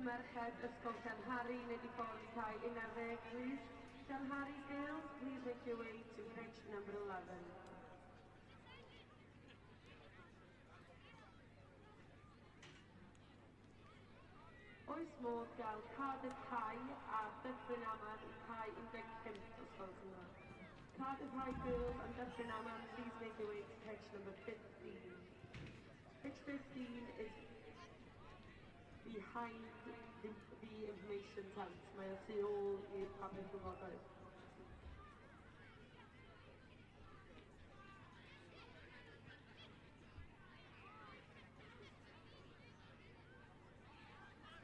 Merched Ysgol Llanhari, wneud i ffordd i cae 11, please. Llanhari girls, please make your way to pitch number 11. Oes modd gael Cardiff High a Dyffryn Aman i cae 15 os gwelwch yn dda. Cardiff High girls and Dyffryn Aman, please make your way to pitch number 15. Pitch 15 is behind the information tent. Mae o tu ôl i'r pabell wybodaeth.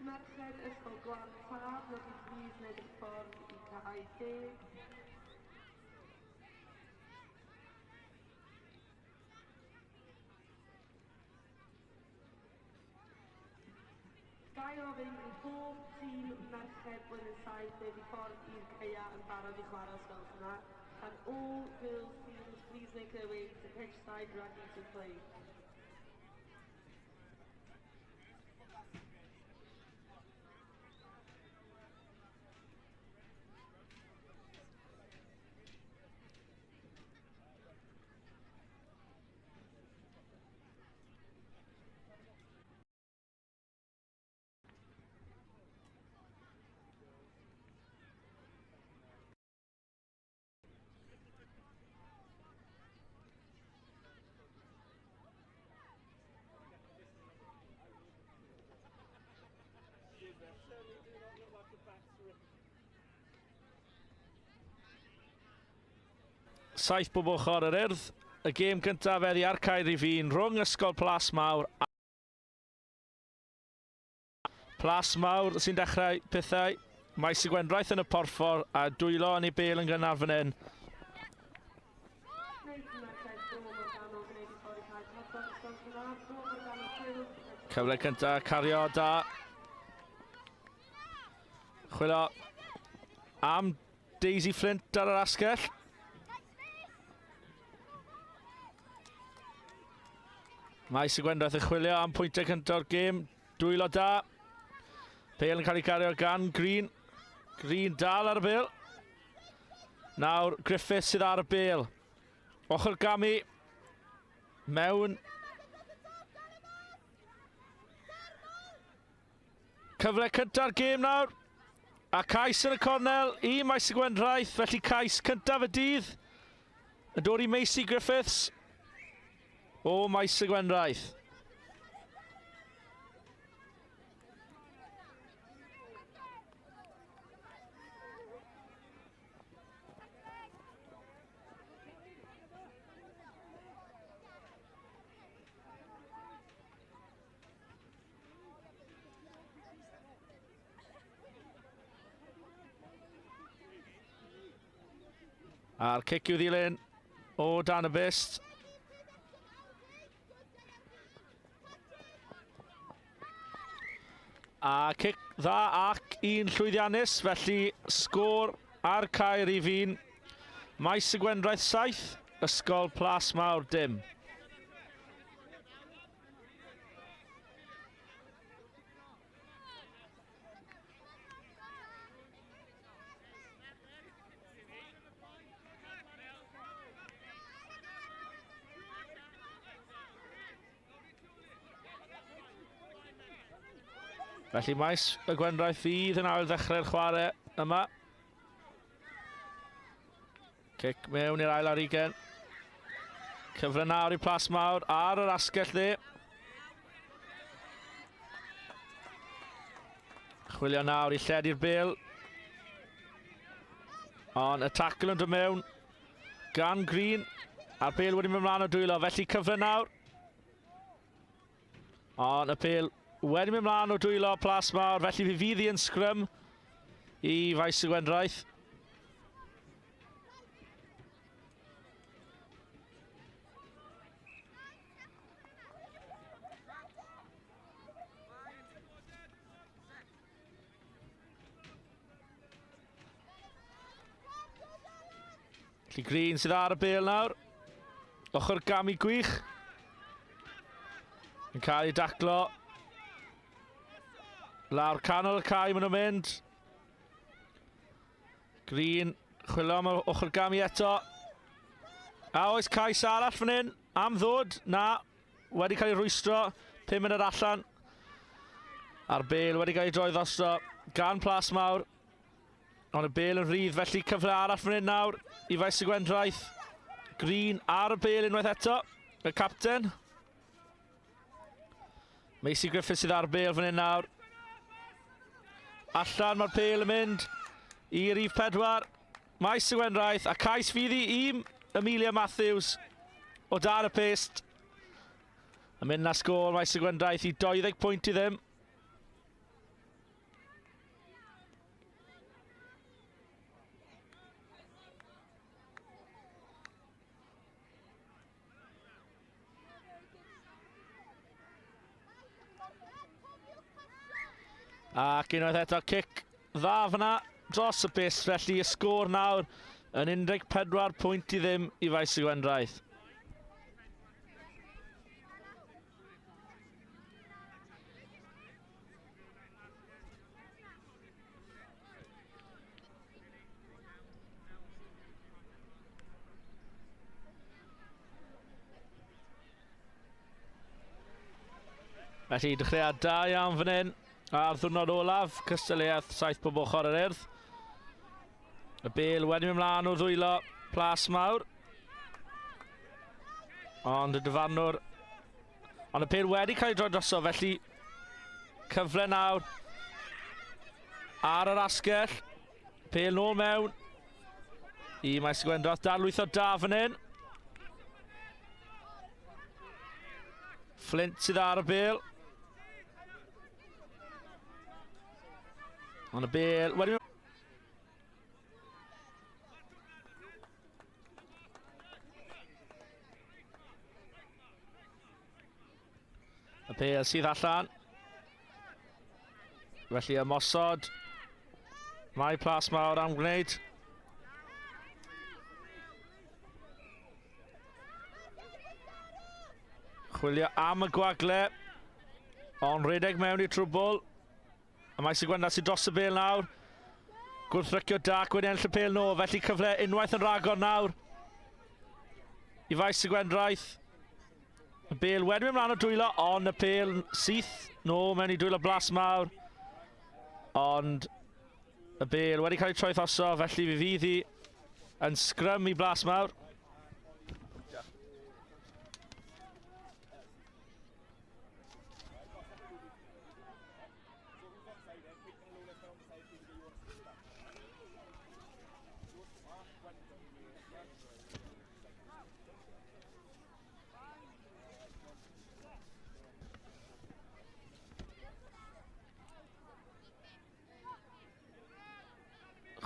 Merched Ysgol Glan Taf, newch chi plîs wneud eich ffordd i cae 10. Ga i ofyn i bob tîm merched blwyddyn 7 wneud i ffordd i'r caeau yn barod i chwarae os gwelwch yn dda. Can all girls teams please make their way to pitch side ready to play. Saith bob ochr yr Urdd. Y gêm gyntaf eddi ar Caer Rifin rhwng Ysgol Plas Mawr a Plas Mawr sy'n dechrau pethau. Mae Sigwendraeth yn y porffor a dwylo yn ei bel yn gynnar fan hyn. Cyfle cyntaf, cario da. Chwilio am Daisy Flint ar yr asgell. Mae Sigwendraeth yn chwilio am pwyntiau cyntaf o'r gêm. Dwylo da. Bale yn cael ei gario gan Green. Green dal ar y bel. Nawr Griffiths sydd ar y bel. Ochr gamu. Mewn. Cyfle cynta'r gêm nawr. A cais yn y cornel i Maes y Gwendraeth, felly cais cyntaf y dydd yn dod i Macy Griffiths o Maes y Gwendraeth. A'r cic i'w ddilyn o dan y byst. A cic dda ac un llwyddiannus, felly sgôr ar cae rhif 1. Maes y Gwendraeth 7, Ysgol Plas Mawr dim. Felly maes y Gwendraeth fydd yn ail ddechrau'r chwarae yma. Cic mewn i'r ail ar ugen. Cyfle nawr i Plas Mawr ar yr asgell dde. Chwilio nawr i lledu'r bel. Ond y tackle yn dod mewn gan Green. A'r bel wedi mynd mlaen o dwylo, felly cyfle nawr. Ond y bel wedi mynd mlaen o dwylo Plas Mawr, felly fi fydd hi yn sgrym i Faes y Gwendraeth. Felly Green sydd ar y bel nawr. Ochr gamu gwych. Yn cael ei daclo. Lawr canol y cae maen nhw'n mynd. Green, chwilio am yr ochr gamu eto. A oes cais arall fan hyn? Am ddod? Na. Wedi cael ei rwystro. 5 munud allan. A'r bel wedi cael ei droi drosto gan Plasmawr. Ond y bel yn rhydd, felly cyfle arall fan hyn nawr i Faes y Gwendraeth. Green ar y bel unwaith eto, y capten. Macy Griffiths sydd ar y bel fan hyn nawr. Allan mae'r bel yn mynd i rif 4. Maes y Gwendraeth a cais fydd i Amelia Matthews o dan y pest. Yn mynd na sgôr Maes y Gwendraeth i 20 pwynt i ddim. Ac unwaith eto, cic dda fyna dros y bus, felly y sgôr nawr yn 14 pwynt i ddim i Faes y Gwendraeth. Felly, dechreuad da iawn fan hyn. A'r ddwrnod olaf, cystadleuaeth 7 bob ochr yr Urdd. Y bel wedi mynd mlaen o ddwylo Plas Mawr. Ond y dyfarnwr... Ond y bel wedi cael ei droi droso, felly cyfle nawr ar yr asgell. Pel nôl mewn i Maes Gwendraeth. Darlwytho da fan hyn. Flint sydd ar y bel. Ond y bel wedi... Y pêl sydd allan. Felly ymosod. Mae Plas Mawr am gwneud. Chwilio am y gwagle. Ond rhedeg mewn i'r trwbl. A mae Sigwenda sydd dros y bêl nawr. Gwrthrycio Dark wedi ennill y pêl nôl, felly cyfle unwaith yn rhagor nawr i Faes y Gwendraeth. Y bêl wedi mynd mlaen o dwylo, ond y pêl syth nôl mewn i dwylo Blas Mawr. Ond y bêl wedi cael ei troi thoso, felly fi fydd hi yn sgrym i Blas Mawr.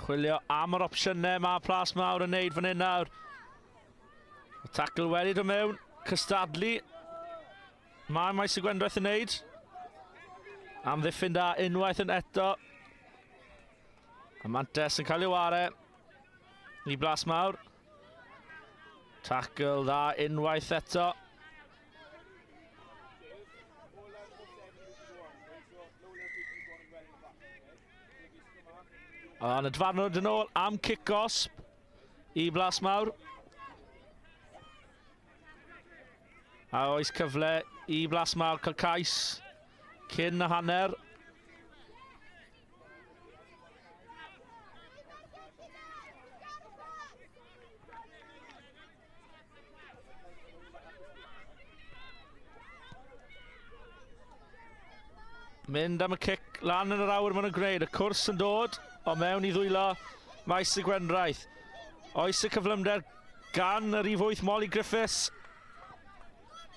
Chwilio am yr opsiynau mae Plas Mawr yn neud fan hyn nawr. Y tackle wedi dod mewn, cystadlu. Mae Maes y Gwendraeth yn neud. Amddiffyn da unwaith yn eto. Y Mantes yn cael ei ware i Blas Mawr. Tackle dda unwaith eto. Ond y dyfarnwr yn ôl am cic gosb i Blas Mawr. A oes cyfle i Blas Mawr cael cais cyn y hanner. Mynd am y cic lan yn yr awyr maen nhw'n gwneud. Y cwrs yn dod o mewn i ddwylo Maes y Gwendraeth. Oes y cyflymder gan yr rif 8 Molly Griffiths.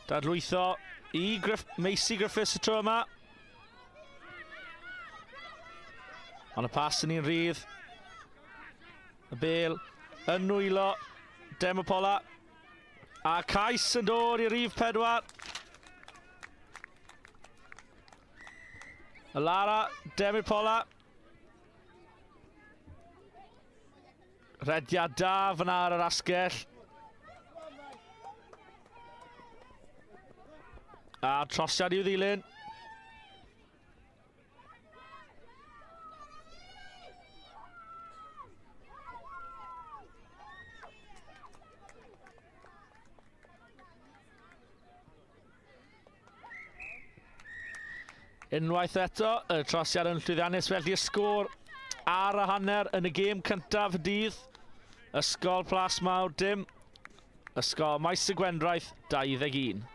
Dadlwytho i Macy Griffiths y tro yma. Ond y pas yn un rhydd. Y bel yn nwylo Demopola. A cais yn dod i rif 4. Lara Demipola. Rediad da fyna ar yr asgell. A trosiad i'w ddilyn. Unwaith eto, y trosiad yn llwyddiannus felly y sgôr ar y hanner yn y gêm cyntaf y dydd. Ysgol Plas Mawr dim, Ysgol Maes y Gwendraeth 21.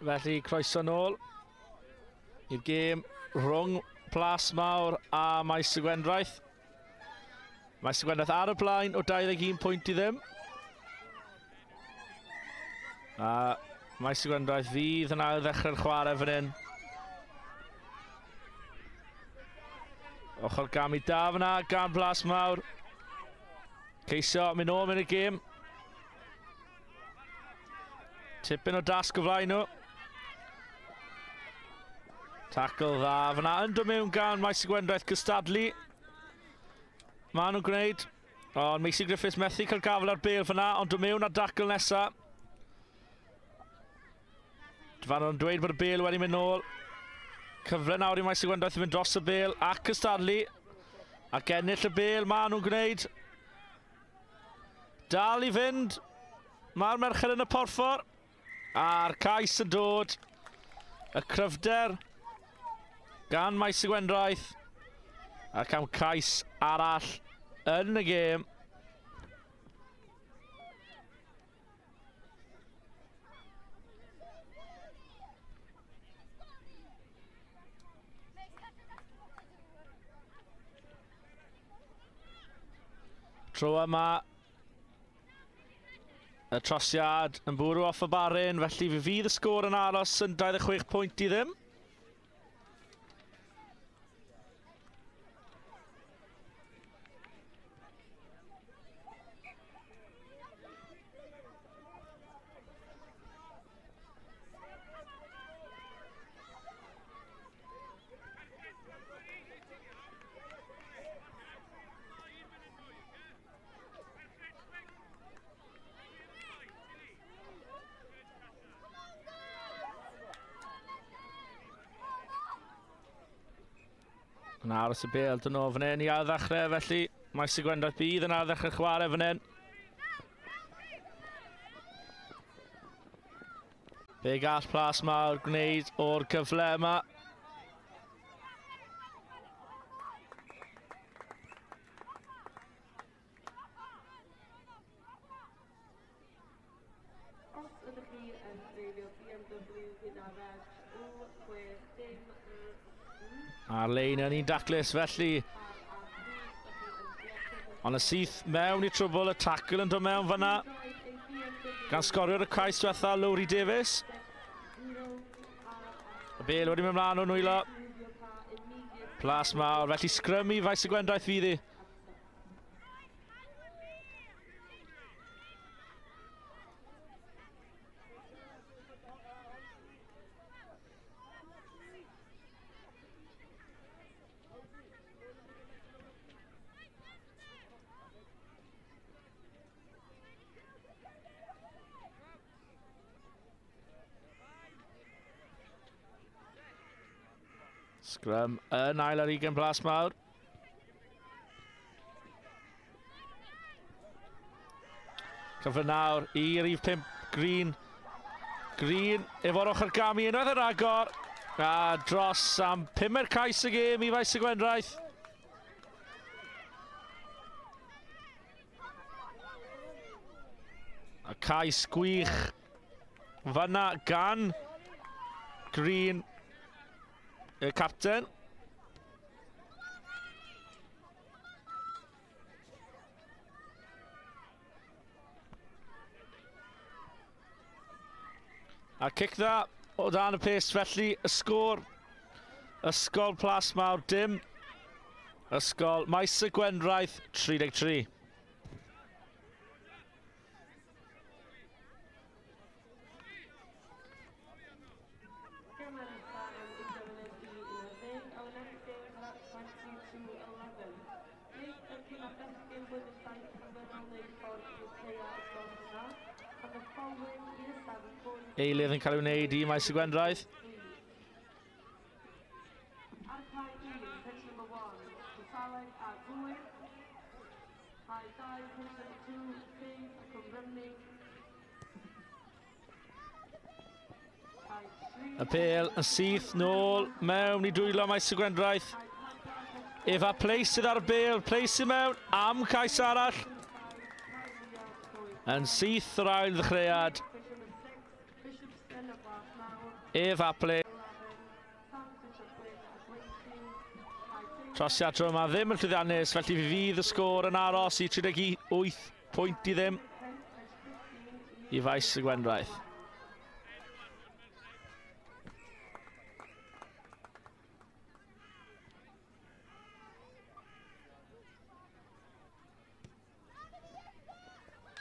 Felly, croeso nôl i'r gêm rhwng Plas Mawr a Maes y Gwendraeth. Maes y Gwendraeth ar y blaen o 21 pwynt i ddim. A Maes y Gwendraeth fydd yn ail ddechrau'r chwarae fan hyn. Ochr gamu da fyna gan Plas Mawr. Ceisio mynd ôl mewn y gêm. Tipyn o dasg o flaen nhw. Tackle dda fyna yn dod mewn gan Maes y Gwendraeth cystadlu. Maen nhw'n gwneud. Ond Macy Griffiths methu cael gafel ar bel fyna, ond dod mewn ar dacl nesa. Dyfarnwr yn dweud bod y bel wedi mynd nôl. Cyfle nawr i Maes y Gwendraeth i fynd dros y bel ac cystadlu. Ac ennill y bel maen nhw'n gwneud. Dal i fynd. Mae'r merched yn y porffor. A'r cais yn dod. Y cryfder gan Maes y Gwendraeth. Ac am cais arall yn y gêm. Tro yma, y trosiad yn bwrw off y barin, felly fe fydd y sgôr yn aros yn 26 pwynt i ddim. Yn aros y bel dyn nhw fan hyn i ail ddechrau, felly mae Sigwendraeth bydd yn ail ddechrau chwarae fan hyn. Be gall Plas Mawr gwneud o'r cyfle yma? Os ydych chi yn dreifio BMW gyda reg O6 dim R A'r lein yn un daclus felly. Ond y syth mewn i trwbl, y tackle yn dod mewn fyna. Gan sgorio'r y cais diwetha, Lowri Davies. Y bel wedi mynd mlaen o'n nwylo. Plas Mawr, felly sgrym i Faes y Gwendraeth fydd hi. Sgrym yn ail ar 20 Plas Mawr. Cyfle nawr i rif 5 Green. Green efo'r ochr gamu unwaith yn rhagor. A dros am pumer cais y gêm i Faes y Gwendraeth. A cais gwych fanna gan Green, y capten. A cic dda o dan y pes, felly y sgôr. Ysgol Plas Mawr dim. Ysgol Maes y Gwendraeth 33. Eilydd yn cael ei wneud i Maes y Gwendraeth. Y pêl yn syth nôl mewn i dwylo Maes y Gwendraeth. Efa Place sydd ar y bêl, Place i mewn am cais arall. Yn syth yr ail ddechreuad. Efa Place. Trosiad tro yma ddim yn llwyddiannus, felly fe fydd y sgôr yn aros i 38 pwynt i ddim i Faes y Gwendraeth.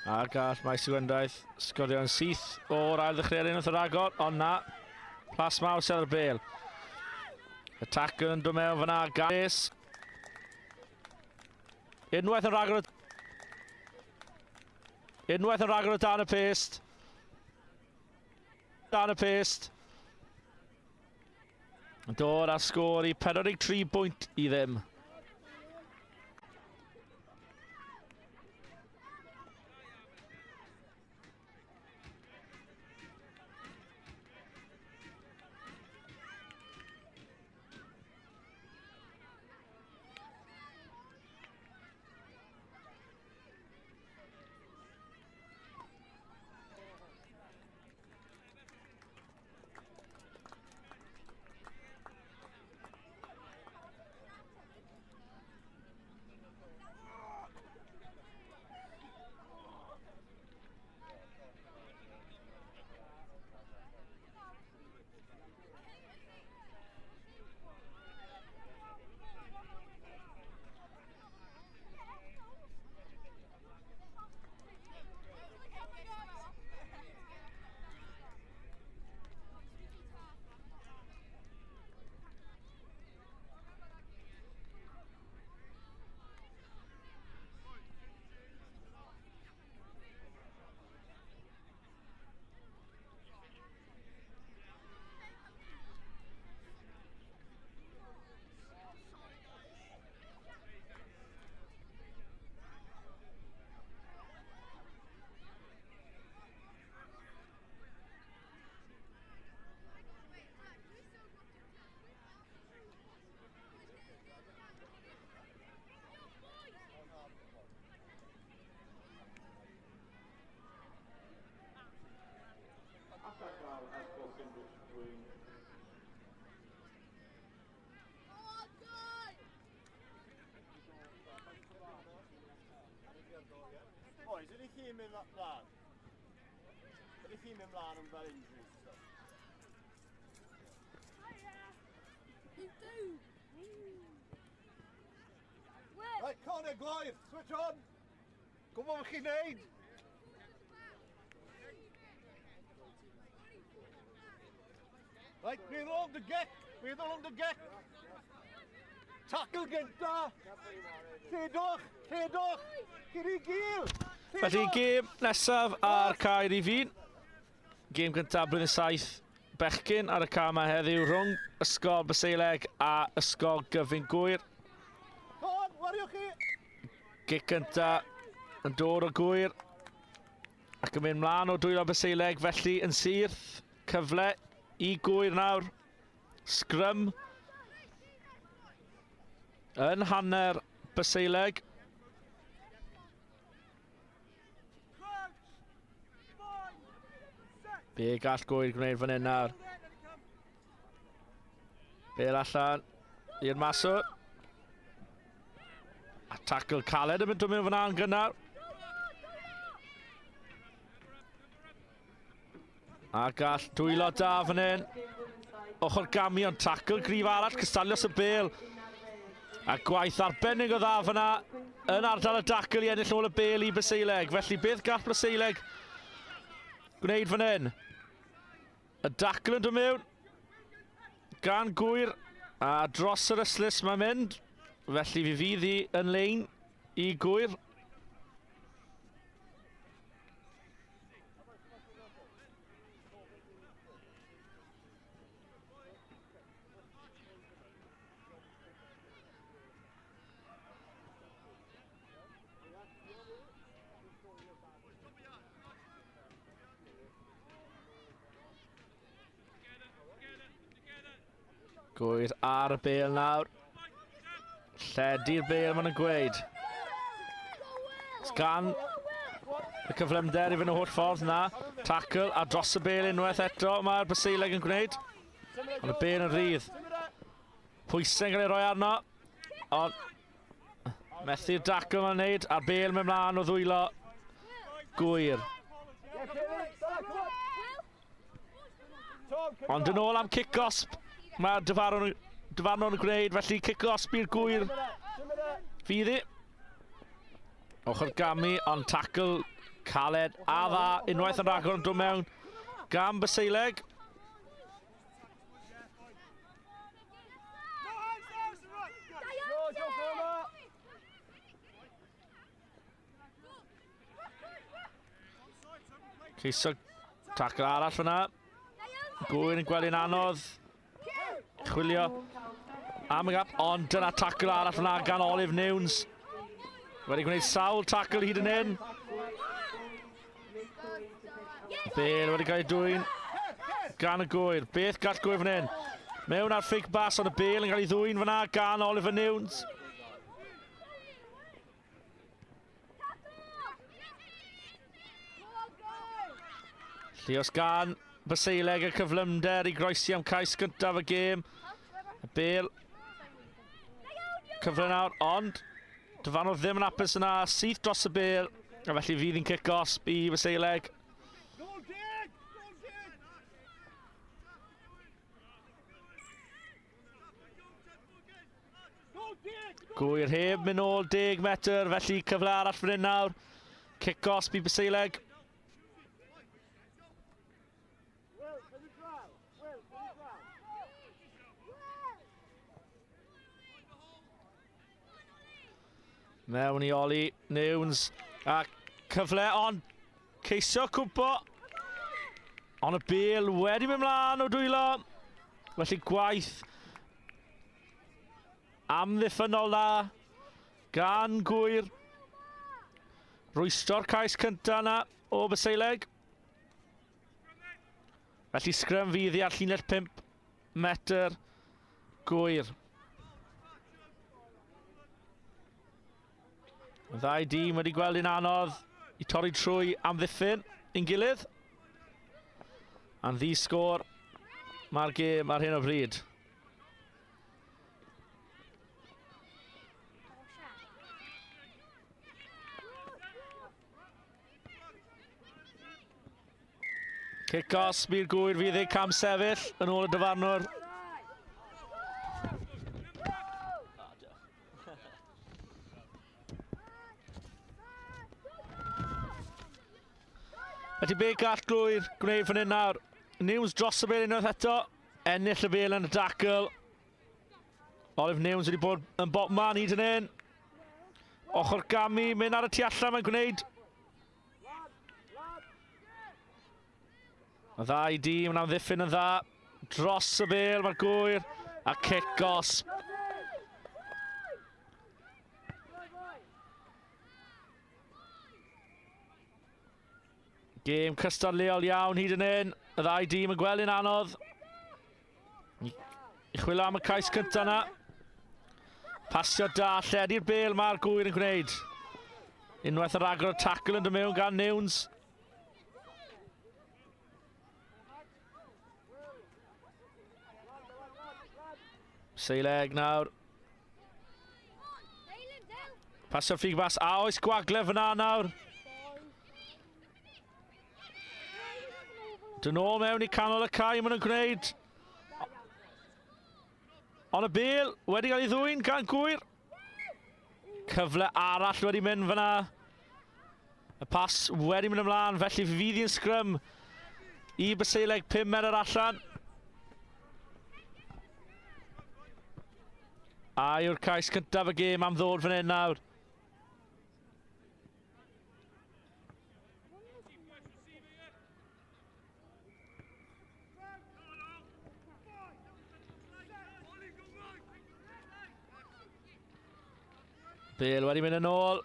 A gall Maes y Gwendraeth sgorio'n syth o'r ail ddechreuad unwaith yr agor, ond na, Plas Mawr sydd ar y bêl. Y tackle yn dod mewn fyna, Gais. Unwaith yn rhagor Unwaith yn rhagor o dan y pest. Dan y pest. Yn dod â sgôr i 43 bwynt i ddim. Boys, ydych chi'n mynd mlaen? Ydych chi'n mynd mlaen am fel injuries and stuff? You do. Right, Connor, Gloydd, switch on! Gwybod beth chi'n neud? Right, meddwl am dy gec, meddwl am dy gec. Tackle gynta. Rhedwch, rhedwch, cyn i gil. Felly, gêm nesaf ar cae i fi'n. Gêm gyntaf blwyddyn 7 bechgyn ar y cae yma heddiw rhwng Ysgol Baseileg a Ysgol Gyfun Gwyr. Con, wariwch chi. Gic gyntaf yn dod o Gwyr ac yn mynd mlaen o dwylo Baseileg, felly yn syth. Cyfle i Gwyr nawr. Sgrym yn hanner Baseileg. Be gall Gwyr gwneud fan hyn nawr? Bel allan i'r maswr. A tackle caled yn mynd mewn fyna yn gynnar. A gall dwylo da fan hyn. Ochr gamu ond tackle gryf arall, cystadlios y bel. A gwaith arbennig o dda fyna yn ardal y dacl i ennill ôl y bel i Byseileg. Felly beth gall Byseileg gwneud fan hyn? Y dacl yn dod mewn gan Gwyr a dros yr ystlys mae'n mynd. Felly fi fydd hi yn lein i Gwyr. Gwyr ar y bel nawr. Lledu'r bel maen nhw'n gweud. Gan y cyflymder i fynd y holl ffordd na. Tackle a dros y bel unwaith eto mae'r Baseileg yn gwneud. Ond y bel yn rhydd. Pwysau'n cael ei roi arno. Ond methu'r dacl mae'n wneud a'r bel mynd mlaen o ddwylo Gwyr. Ond yn ôl am cic-osb mae'r dyfarnwr yn gwneud, felly cic-osb i'r Gwyr fydd hi. Ochr gamu, ond tackle caled a dda, unwaith yn rhagor yn dod mewn gan Baseileg. Ceisio tackle arall fyna. Gwyr yn gweld yn anodd. Chwilio am y gap, ond dyna tackle arall fyna gan Olive Newnes. Wedi gwneud sawl tackle hyd yn hyn. Bale wedi cael ei dwyn gan y Gwyr. Beth gall Gwyr fan hyn? Mewn ar ffig bas, ond y bel yn cael ei ddwyn fyna gan Oliver Newnes. Llios gan Baseileg y cyflymder i groesi am cais gyntaf y gêm. Y bel cyfle nawr, ond dyfarnwr ddim yn apus yna, syth dros y bel, a felly fydd hi'n cic-osb i Baseileg. Gwyr heb mynd nôl 10 metr, felly cyfle arall fan hyn nawr. Cic-osb i Baseileg. Mewn i Oli Newnes a cyfle ond ceisio cwmpo. Ond y bel wedi mynd mlaen o dwylo. Felly gwaith amddiffynnol na gan Gwyr. Rwystro'r cais cyntaf na o Baseileg. Felly sgrym fydd hi ar llinell 5 metr Gwyr. Y ddau dîm wedi gweld un anodd i torri trwy amddiffyn ein gilydd. A'n ddi sgôr mae'r gêm ar hyn o bryd. Cic-osb i'r Gwyr fydd ei cam sefyll yn ôl y dyfarnwr. Felly be gall Gwyr gwneud fan hyn nawr? Newnes dros y bel unwaith eto. Ennill y bel yn y dacl. Olive Newnes wedi bod yn bobman hyd yn hyn. Ochr gamu, mynd ar y tu allan mae'n gwneud. Y ddau dîm yn amddiffyn yn dda. Dros y bel mae'r Gwyr a cic osb. Gêm cystadleuol iawn hyd yn hyn. Y ddau dîm yn gweld yn anodd. I chwilio am y cais cyntaf yna. Pasio da, lledu'r bel mae'r Gwyr yn gwneud. Unwaith yr agor y tackle yn dod mewn gan Newnes. Seileg nawr. Pasio'r ffug bas. A oes gwagle fyna nawr. Dyn ôl mewn i canol y cae maen nhw'n gwneud. Ond y bel wedi cael ei ddwyn gan Gwyr. Cyfle arall wedi mynd fyna. Y pas wedi mynd ymlaen, felly fydd hi'n sgrym i Baseileg 5 metr allan. A yw'r cais cyntaf y gêm am ddod fan hyn nawr. Bale wedi mynd yn ôl.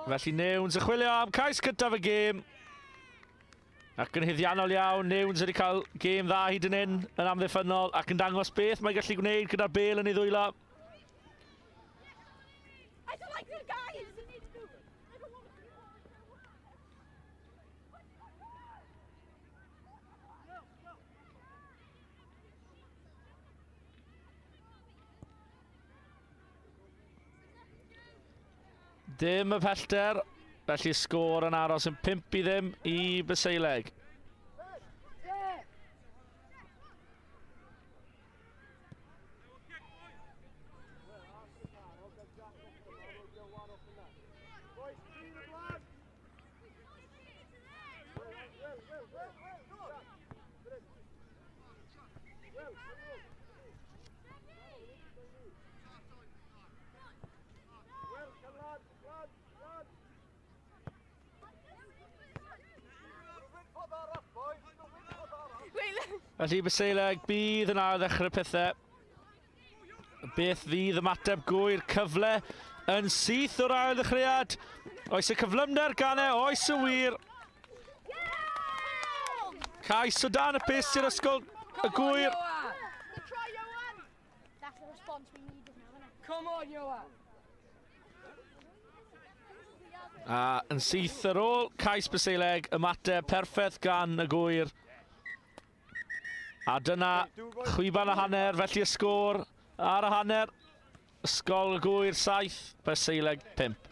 Felly Newns yn chwilio am cais cyntaf y gêm. Ac yn huddiannol iawn, Newns wedi cael gêm dda hyd yn hyn yn amddiffynnol ac yn dangos beth mae'n gallu gwneud gyda'r bêl yn ei ddwylo. I don't like the guys. Dim y pellter, felly sgôr yn aros yn 5-0 i Byseileg. Felly Byseileg bydd yn ail ddechrau pethau. Beth fydd ymateb Gwyr? Cyfle yn syth o'r ail ddechreuad. Oes y cyflymder gan e? Oes yn wir. Cais o dan y pys i'r ysgol y Gwyr. Come on, Johan. A yn syth ar ôl cais Byseileg, ymateb perffaith gan y Gwyr. A dyna chwiban a hanner, felly y sgôr ar y hanner. Ysgol y Gwyr 7, Byseileg 5.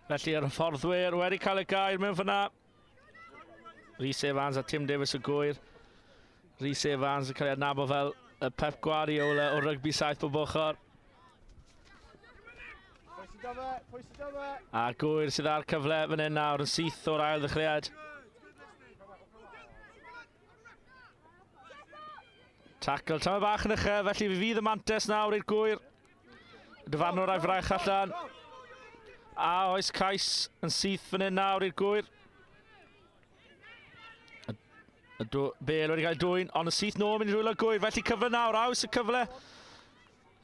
Felly yr hyfforddwyr wedi cael y gair mewn fyna. Rhys Evans a Tim Davies o Gwyr. Rhys Evans yn cael ei adnabod fel y Pep Guardiola o rygbi 7 bob ochr. A Gwyr sydd ar cyfle fan hyn nawr yn syth o'r ail ddechreuad. Tackle tamed bach yn uchel, felly fe fydd y mantes nawr i'r Gwyr. Dyfarnwr a'i fraich allan. A oes cais yn syth fan hyn nawr i'r Gwyr. Y bel wedi cael dwyn, ond y syth nôl mynd i rwyle Gwyr, felly cyfle nawr, aws y cyfle.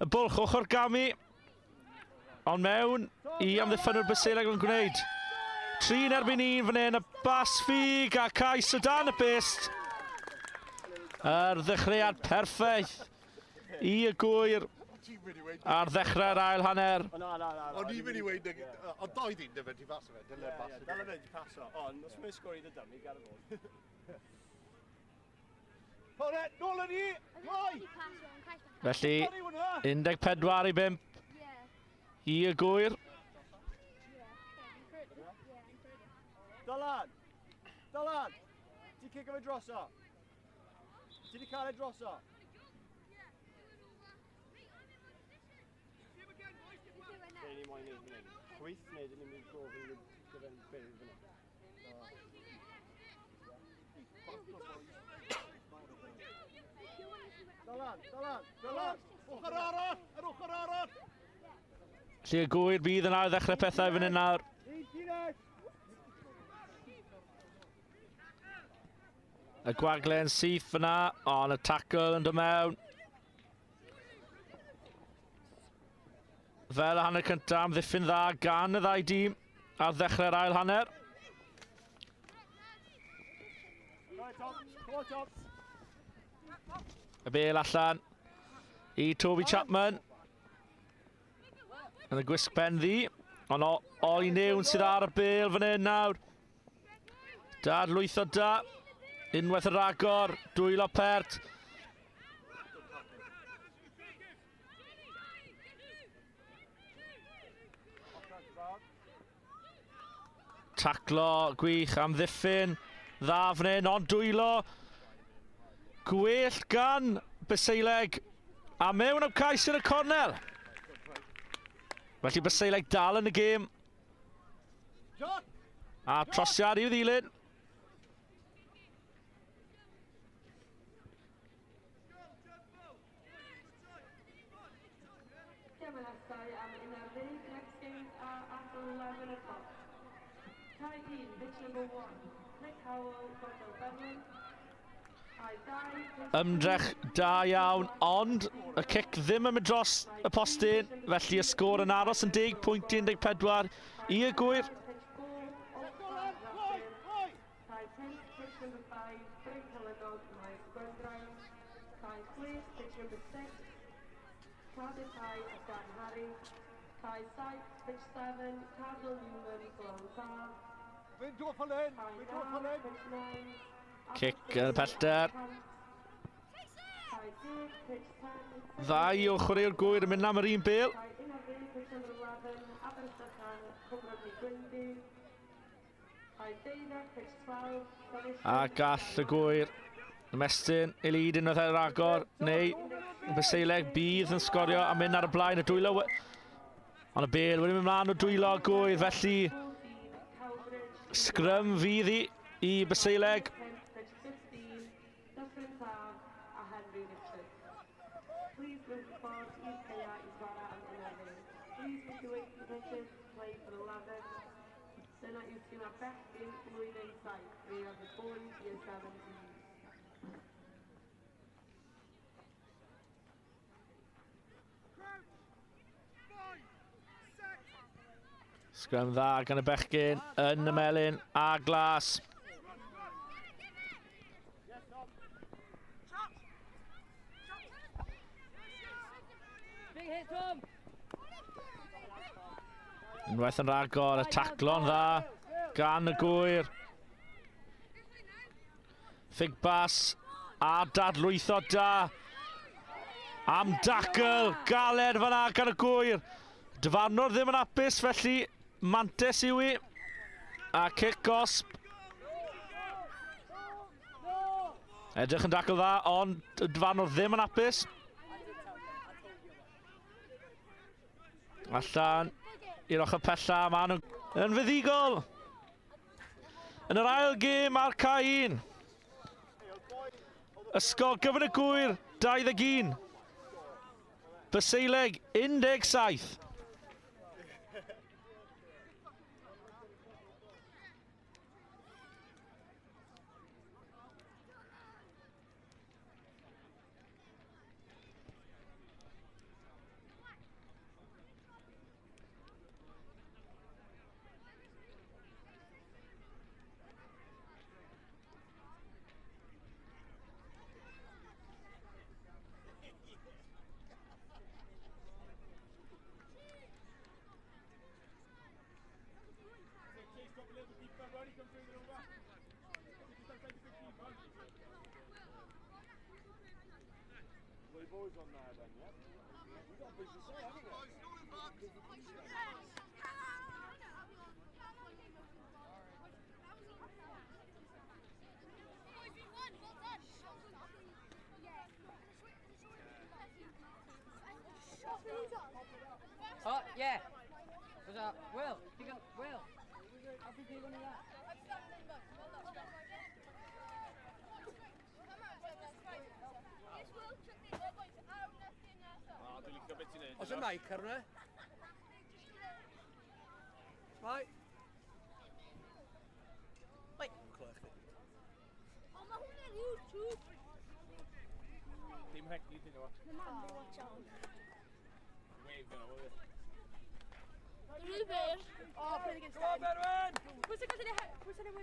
Y bwlch ochr gamu, ond mewn i amddiffynwyr Baseileg yn gwneud. 3 yn erbyn 1 fan hyn, y bas ffug a cais o dan y bist. Yr ddechreuad perffaith i y Gwyr ar ddechrau'r ail hanner. O'n i'n mynd i weud, ond doedd un dyfe ti paso fe, dyle paso. Dyle fe ti paso, ond os mae'n sgori dy dymu, gad y fod. Felly, 14 i 5 i y Gwyr. Dylan! Dylan! Ti'n cicio fe droso? Ti wedi cael ei droso? Be ni moyn neud fan hyn? Chwyth neu dyn ni'n mynd gofyn gyda'n byw fan hyn? Dylan! Dylan! Dylan! Ochr arall! Yr ochr arall! Felly y Gwyr bydd yn ail ddechrau pethau fan hyn nawr. Y gwagle'n syth fyna, ond y tackle yn dod mewn. Fel y hanner cyntaf, amddiffyn dda gan y ddau dîm ar ddechrau'r ail hanner. Y bel allan i Toby Chapman. Yn y gwisg pen ddu, ond Ollie Newn sydd ar y bel fan hyn nawr. Dadlwytho da. Unwaith yn ragor, dwylo pert. Taclo gwych amddiffyn. Dda fan hyn, ond dwylo gwell gan Baseileg. A mewn am cais yn y cornel. Felly Baseileg dal yn y gêm. A trosiad i'w ddilyn. Ymdrech da iawn, ond y cic ddim yn mynd dros y postyn, felly y sgôr yn aros yn 10.14 i y Gwyr. Cic yn y pellter. Ddau o chwaraewyr Gwyr yn mynd am yr un bêl. A gall y Gwyr ymestyn i lyd unwaith ar agor, neu Baseileg bydd yn sgorio a mynd ar y blaen y dwylo. Ond y bêl wedi mynd mlaen o dwylo Gwyr, felly sgrym fydd i Baseileg. Sgrym dda gan y bechgyn yn y melyn a glas. Unwaith yn ragor, y taclo'n dda gan y Gwyr. Ffigbas a dadlwytho da. Am dacl galed fan'na gan y Gwyr. Dyfarnwr ddim yn hapus, felly mantes yw i. A cic gosb. Edrych yn dacl dda, ond dyfarnwr ddim yn hapus. Allan i'r ochr pella, maen nhw yn fuddugol. Yn yr ail gêm ar cae 1. Ysgol Gyfun y Gwyr, 21. Baseileg, 17. Boys on there then, yeah? We've got a busy day, haven't we? Oh, yeah. Was that Will? You got Will. How did you do that? Oes y mic ar hwnna? Mai? Wait. Clywch chi. O, mae hwnna'n YouTube. Dim heglu ti'n gwybod. My mam will watch on. Wave gyda fo. Rwybyr. Oh, play against Come on, Berwyn! Pwy sy'n gallu pwy sy'n ei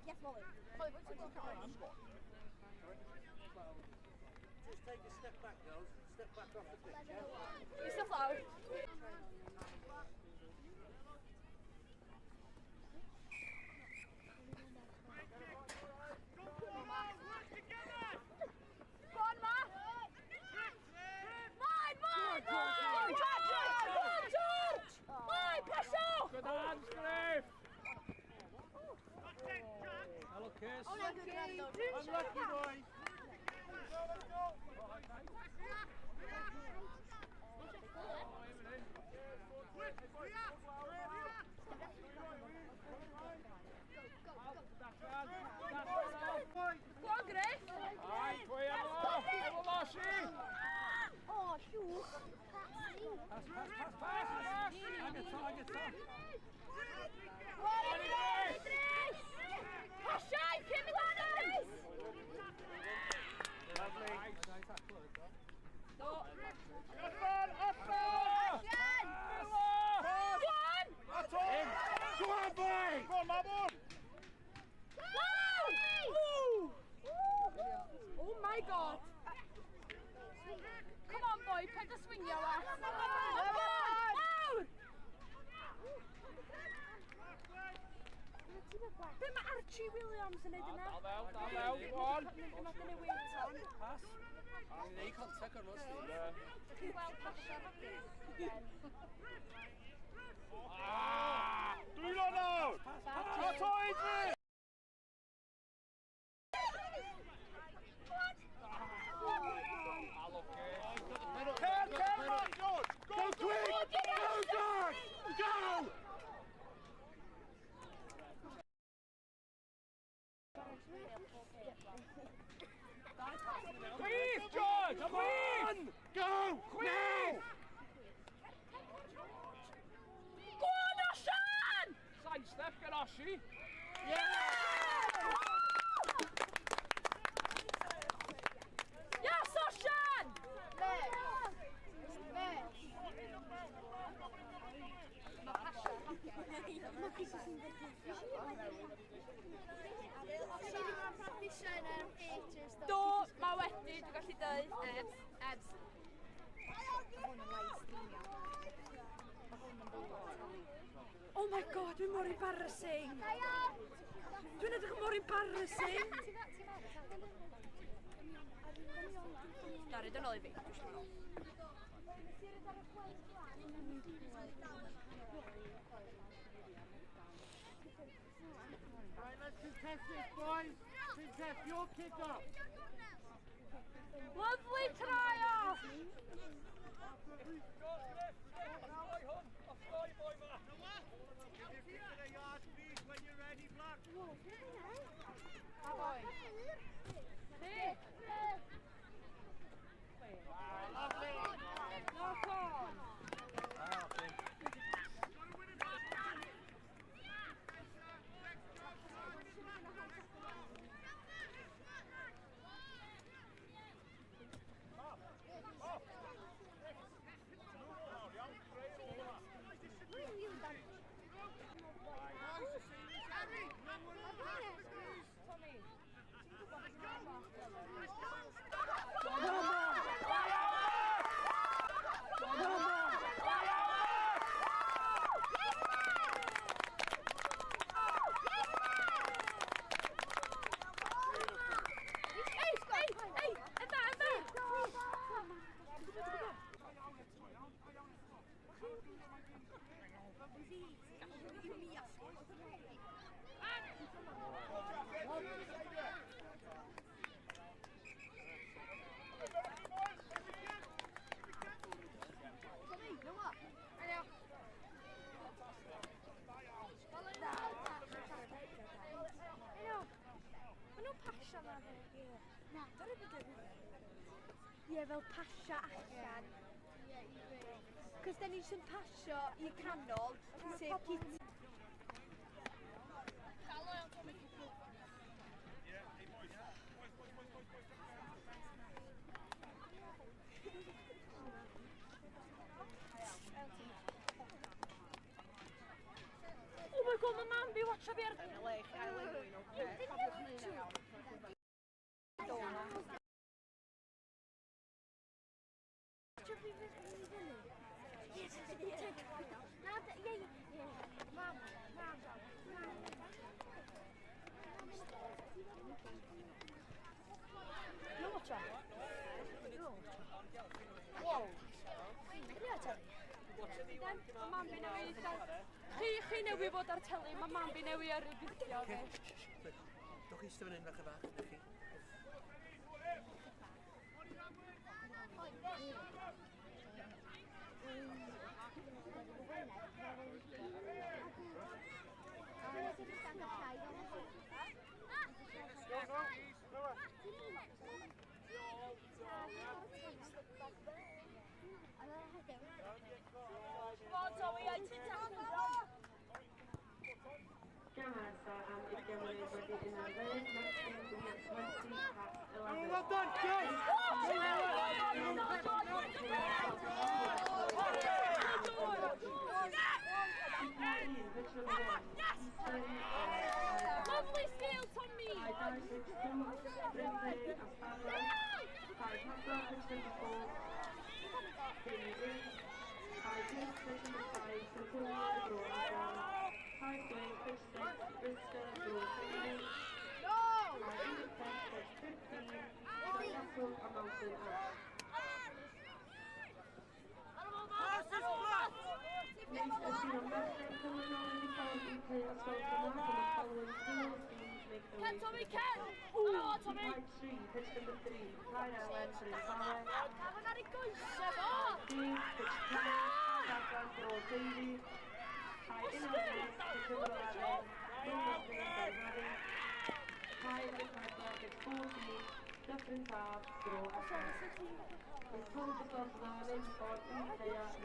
Yes, Molly. Molly, what's your goal? Just take a step back, girls. Step back off the pitch, yeah? You're still loud. Go on, Ma! Mine, mine, mine! George! Go on, George! Mine, pressure! Good hands, Griff! Hello, Kiss. Unlucky, boy. Let's go, Go on, Griff! Aye, pwy am o? Efo Moshi! Oh, llwch. Pass, pass, pass, pass! Agata, Agata. Go on, Idris! Pasiau, cyn mynd lan, Idris! Lovely. Nice tackle, though. Do. Allan, allan! Go on! In. Go on, boy! Go on, Mabon! Woo! Oh my god! Come on, boy, paid â swingio wa. Come on! Lawr! Be mae Archie Williams yn neud yna? Dal fewn, dal fewn, go on! Mae gen i weight on. Pass. Ni'n neud contact arno, Steve. Ti'n gweld pasio? Ah! Dwylo nawr! Pass, pass. Ato, Idris! Ken, Ken, man! George! Go quick! Go, George! Go! Chwith, George! Chwith! Go! Now! Go on, Osian! Side step gan Oshi. Yes, Osian! Do, mae wedi, dwi'n gallu dweud. Ebs, ebs. Oh my god, dwi'n mor embarrassing. Dwi'n edrych mor embarrassing. Na, rhaid yn ôl i fi. Dwi isio nôl. Right, let's contest this, boys. Contest your kick off. Lovely try off! Hey. Knock on. Come on! Ie, fel pasio allan. Cos da ni jyst yn pasio i'r canol, sef Kitty. Oh my god, mae mam fi watcha fi ar... Chi newi fod ar teli, mae mam fi newi ar y fideo fi. Dwch chi eistedd fan hyn fach y fach, ydych chi? Well done, kids! Lovely steal, Tommy! Ken, Tommy, Ken! Oh, Tommy! Pitch number 3, Ryan Ellen, Gafon ar ei goesau fo! Pitch 10, Gafon Bro Davey, Kai Innes, pitch number 11, Kai Innes, pitch 14, Dyffryn Taf, Bro Evan. Mae pob ysgol yna yn ein ffordd yn lleia yn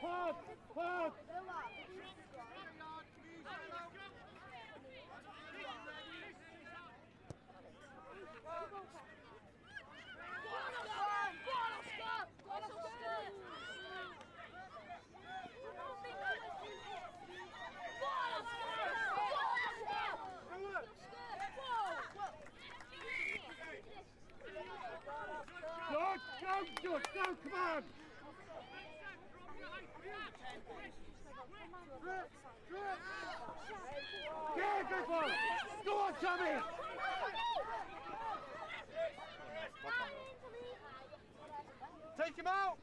Pod, pod! Go, George, go, come on! Yeah, good one! Go on, Tommy! Take him out!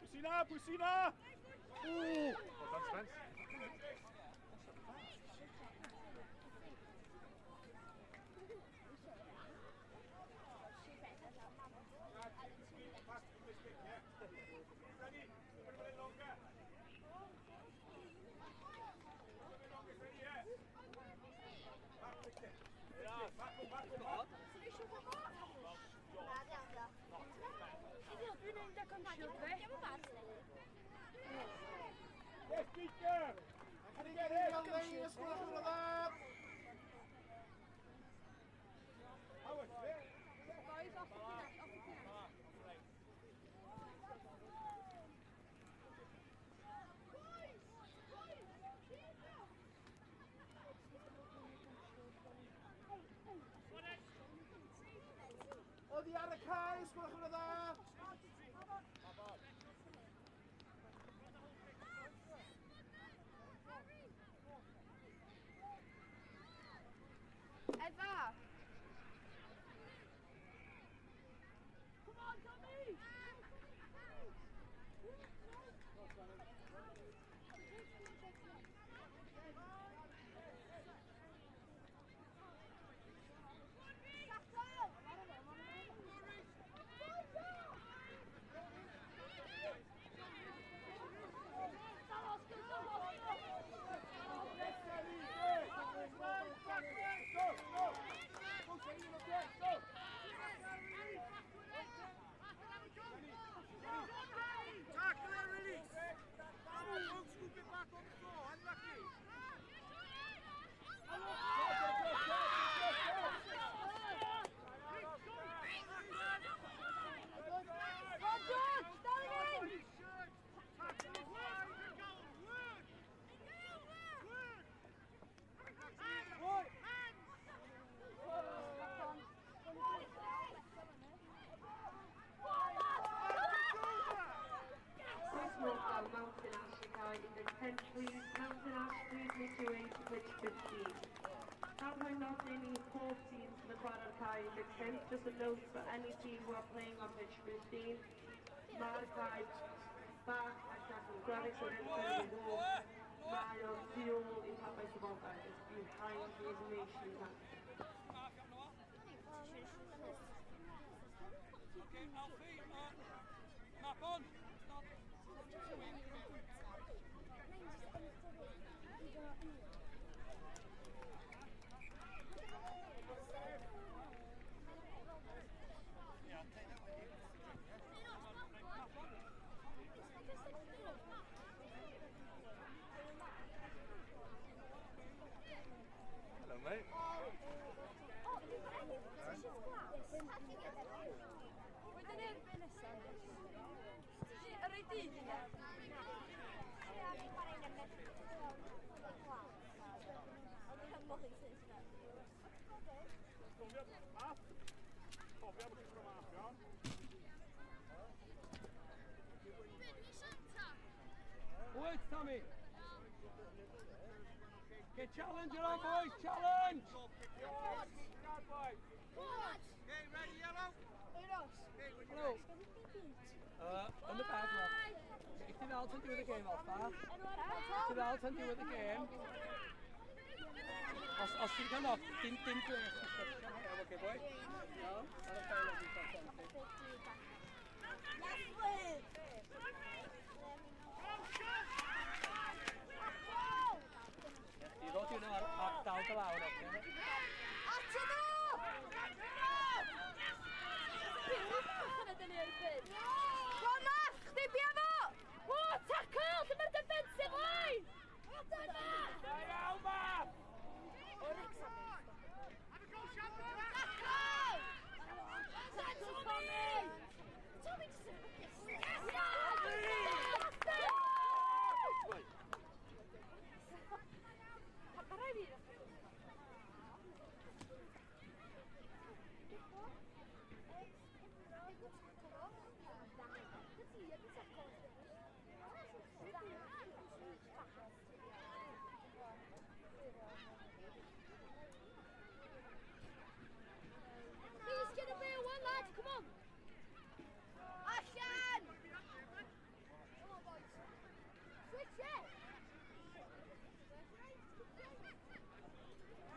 Pusina, Pusina! Ooh! Well done, Spence. mynd â gumshield fi. Yes, Peter! Can you get it? Boys, off the left, off the left. Oddi ar y cae, gwelwch yn dda. Efa! Come on, Tommy! Tackle and release. Don't scoop it back on the floor. Unlucky. Go on, George! Down again! Oes modd gael Mountain Ash i cae 15, please. Mountain Ash, please make your way to pitch 15. Nawr rhoi nodyn i pob tîm sydd yn chwarae'r cae 15. Just a note for any team who are playing on pitch 15. Mae'r cae bach bellach yn gweddill o'r unffordd i walk. Mae o tu ôl i pabell wybodaeth. It's behind the information tank. Okay, Alfie, map on. Stop. Hello, mate. Oh, you've got any positions glass? Wedyn erbyn nesaf. Yr ei dyn yna. Words, Tommy. Okay, challenge it on, boys. Challenge. Okay, ready, yellow? Hello. On the back, love. If ti'n ddal tan diwedd y game, Alpha. Ti'n ddal tan diwedd y game. Os ti'n cael knock, dim gwell restriction here, okay, boy? No? Not a foul every time. Ti ddod i hwnna ar dal dy lawr, okay? Atyn nhw! Yna dyn ni erbyn. Go on, Math! Chdi bia fo! O, tackle! Dyma'r defensive line! Dyma! Da iawn, Math! Tackle! Tackle, Tommy! Tommy just... Yes! Mae rhaid fi Please get a bit of one, lads. Come on. Allan! Come on, boys. Switch it!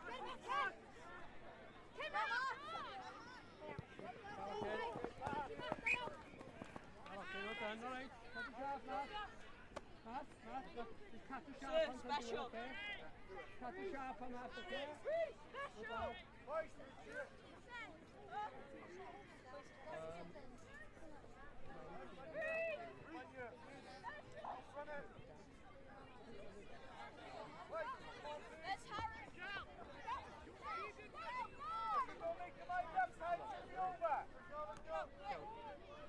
Get back, Ken! Ken, off! Okay, well done, all right. Catch a sharp, Matt. Matt, look, just catch a sharp on something, okay? Catch a sharp on that, okay? Special! Good lad.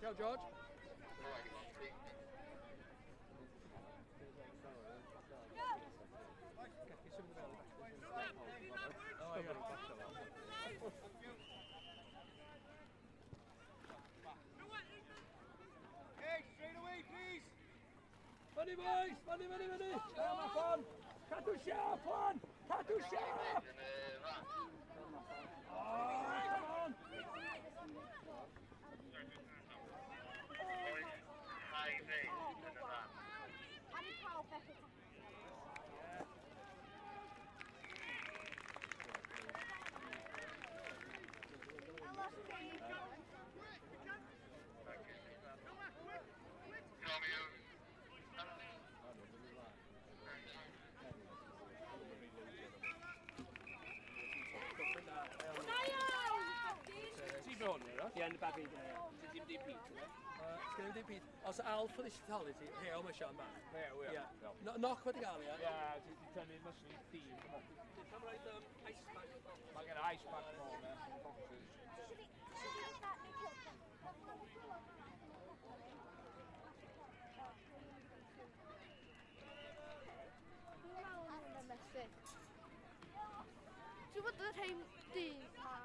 Ciao, George. Okay, straight away, please. Fyny, boys! Fyny, fyny, fyny! Come on! Cadw siap, Juan! Cadw siap! Oh, come on! Ie, yn y babi. Ti'n dim Pete, yna? Sgen i ddim Pete. Os Alf oedd eisiau talu ti, rhew mae Sian bach. Rhew, ie. Ie. Knock wedi gael, ie? Ie, ti wedi tynnu muscle i dîm. Ti'n rhaid ice pack? Mae gen ice pack nôl, ne? Boxes. Dwi'n bod yn rhaid dyn a...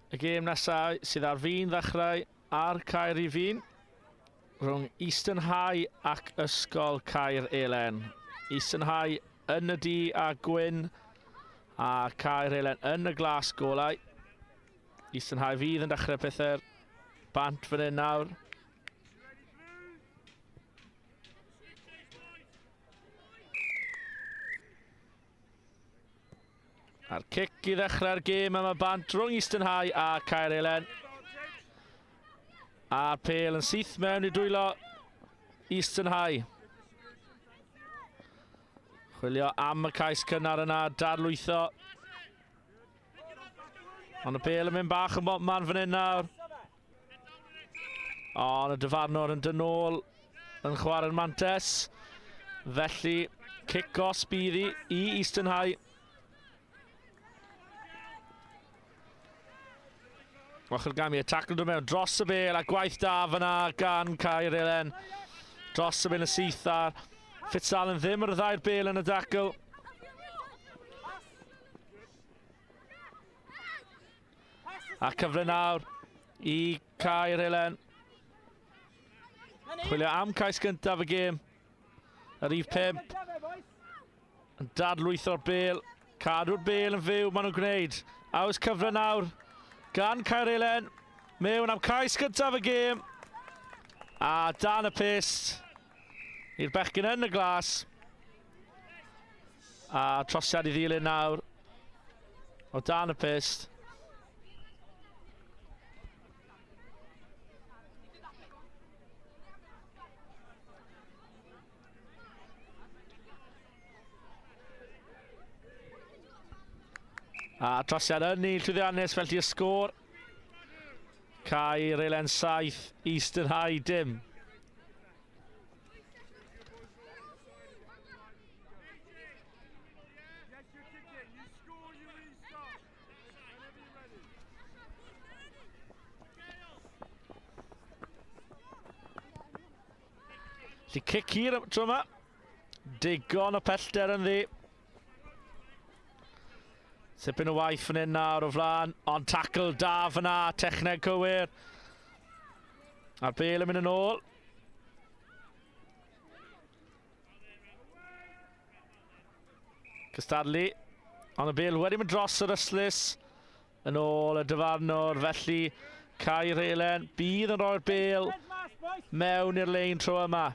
Y gêm nesaf sydd ar fin ddechrau ar Caer i fin rhwng Eastern High ac Ysgol Caer Elen. Eastern High yn y du a gwyn a Caer Elen yn y glas golau. Eastern High fydd yn dechrau pethau bant fan hyn nawr. A'r cic i ddechrau'r gêm yma bant rhwng Eastern High a Caer Elen. A'r pêl yn syth mewn i dwylo Eastern High. Chwilio am y cais cynnar yna, darlwytho. Ond y bêl yn mynd bach yn bobman fan hyn nawr. Ond y dyfarnwr yn dyn ôl yn chwarae'r mantes. Felly, cic gosb bydd i i Eastern High. Ochr gamu, y tacl dod mewn dros y bêl a gwaith da fyna gan Caer Elen. Dros y bêl yn syth a Fitzallen ddim ar y ddau'r bêl yn y dacl. A cyfle nawr i Caer Elen. Chwilio am cais gyntaf y gêm. Y rhif 5. Yn dadlwytho'r bêl. Cadw'r bêl yn fyw, maen nhw'n gwneud. A oes cyfle nawr gan Caer Elen. Mewn am cais gyntaf y gêm. A dan y pyst i'r bechgyn yn y glas. A trosiad i ddilyn nawr o dan y pyst. A trosiad yn un llwyddiannus, felly y sgôr. Caer Elen 7, Eastern High dim. Felly cic hir tro yma. Digon o pellter yn ddi. Tipyn o waith fan hyn nawr o flaen, ond tackle da fyna, techneg cywir. A'r bel yn mynd yn ôl. Cystadlu, ond y bel wedi mynd dros yr ystlys. Yn ôl y dyfarnwr, felly Caer Elen bydd yn rhoi'r bel mewn i'r lein tro yma.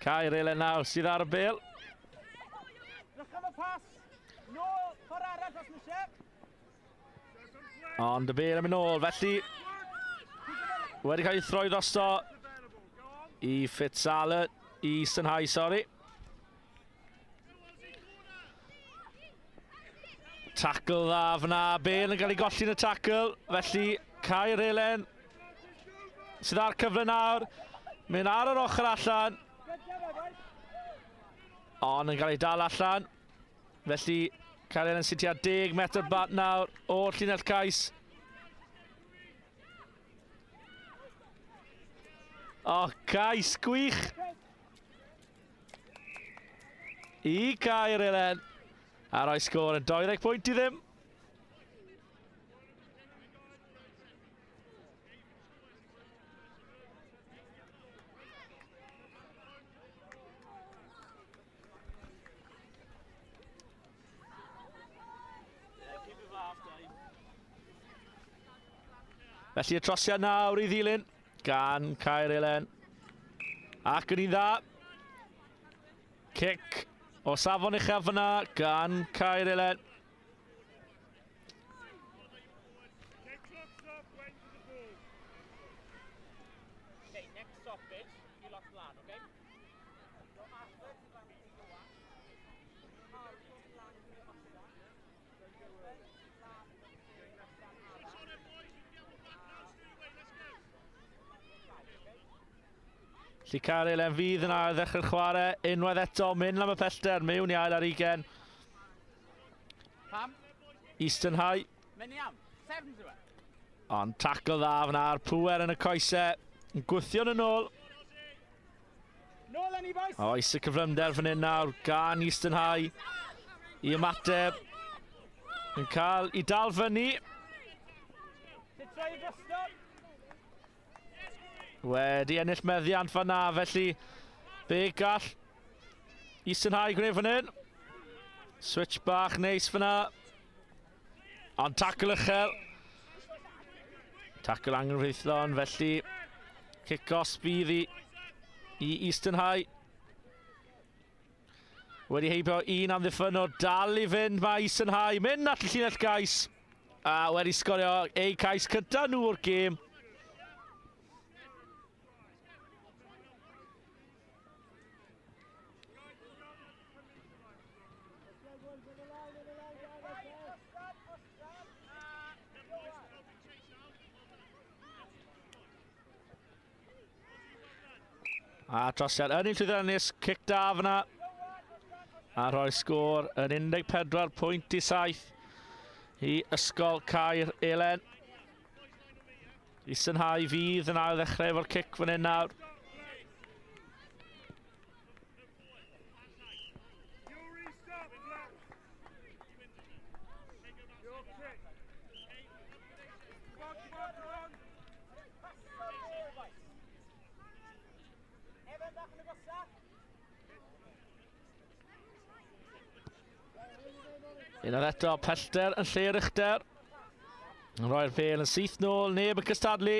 Caer Elen nawr sydd ar y bel. Ond y bel yn mynd nôl, felly wedi cael ei throi drosto i Fitzalan, i Eastern High, sorry. Tackle dda fyna, bel yn cael ei golli yn y tackle, felly Caer Elen sydd ar cyfle nawr, mynd ar yr ochr allan, ond yn cael ei dal allan, felly Caer Elen sy'n tua 10 metr bat nawr o'r llinell cais. O, cais gwych i Caer Elen, a rhoi sgôr yn 20 pwynt i ddim. Felly y trosiad nawr i ddilyn gan Caer Elen. Ac yn un dda. Cic o safon uchaf fyna gan Caer Elen. Felly Caer Elen fydd yna ar ddechrau'r chwarae, unwaith eto, mynd am y pellter, mewn i ail ar 20. Eastern High. Ond tackle dda fyna a'r pŵer yn y coesau, yn gwthio yn ôl. Oes y cyflymder fan hyn nawr gan Eastern High i ymateb, yn cael i dal fyny. Wedi ennill meddiant fanna, felly be gall Eastern High gwneud fan hyn? Switch bach neis fanna. Ond tackle uchel. Tackle anghyfreithlon, felly kick-off bydd i Eastern High. Wedi heibio un amddiffynnwr, dal i fynd mae Eastern High. Mynd at y llinell gais. A wedi sgorio eu cais cyntaf nhw o'r gêm. A trosiad yn un llwyddiannus, cic da fyna. A rhoi sgôr yn 14 pwynt i 7 i Ysgol Caer Elen. Eastern High fydd yn ail ddechrau efo'r cic fan hyn nawr. Unwaith eto, pellter yn lle'r uchder. Yn rhoi'r bêl yn syth nôl, neb yn cystadlu.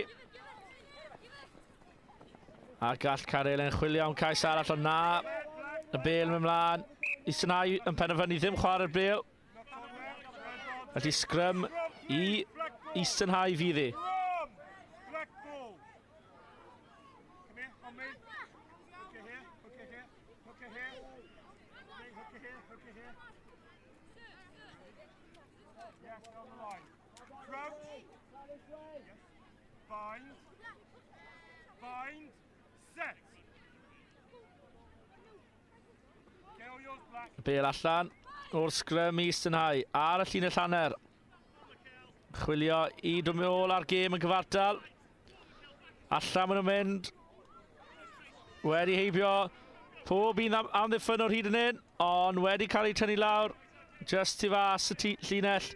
A gall Caerhelen chwilio am cais arall, ond na. Y bêl yn mynd mlaen. Eastern High yn penderfynu ddim chwarae'r bêl. Felly sgrym i Eastern High fydd hi. Bêl allan o'r sgrym Eastern High ar y llinell hanner. Chwilio i dod ôl ar gêm yn gyfartal. Allan maen nhw'n mynd. Wedi heibio pob un amddiffyn o'r hyd yn hyn, ond wedi cael ei tynnu lawr just tu fas y llinell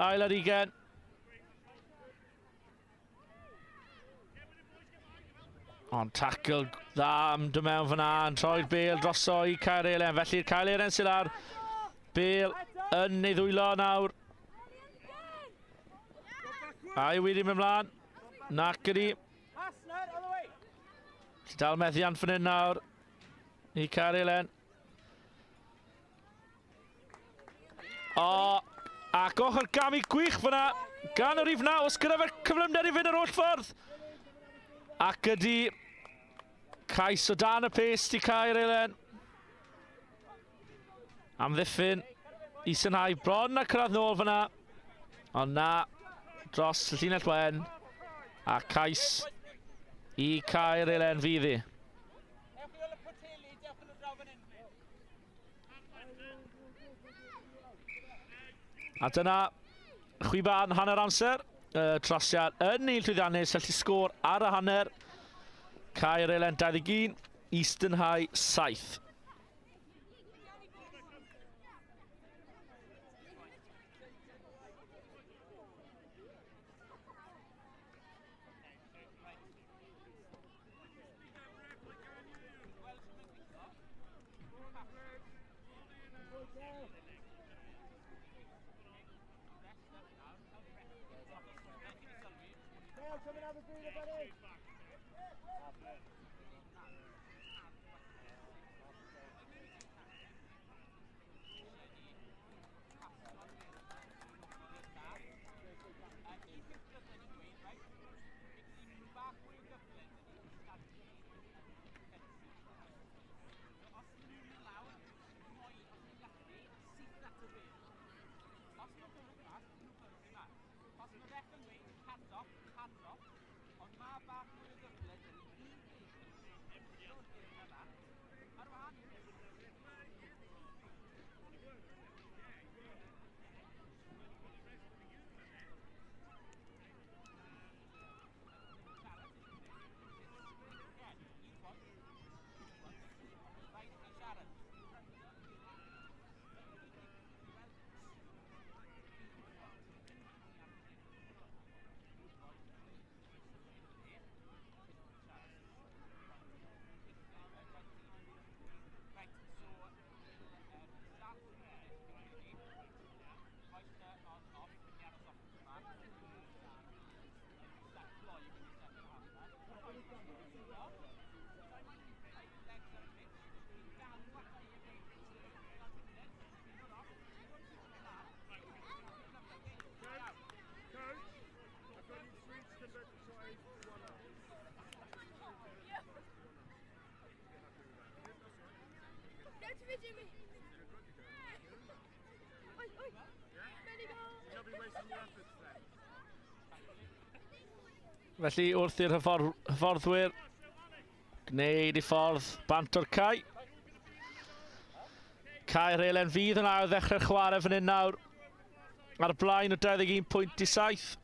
ail ar ugain. Ond tackle dda am dod mewn fyna yn troi'r bêl droso i Caerhelen. Felly'r Caerhelen sydd ar bêl yn ei ddwylo nawr. A yw wedi mynd mlaen? Nac ydi. Dal meddiant fan hyn nawr i Caerhelen. O, ac ochr gamu gwych fyna gan y rhif 9. Os gyda fe'r cyflymder i fynd yr holl ffordd. Ac ydi cais o dan y pest i Caerhelen. Amddiffyn Eastern High bron a cyrraedd nôl fyna. Ond na, dros y llinell wen. A cais i Caerhelen fydd hi. A dyna chwiban hanner amser. Trosiad yn un llwyddiannus, felly sgôr ar y hanner. Caerhelen 21, Eastern High 7. Felly wrth i'r hyfforddwyr gwneud i ffordd bant o'r cae. Caerhelen fydd yn ail ddechrau'r chwarae fan hyn nawr. Ar y blaen o 21.7.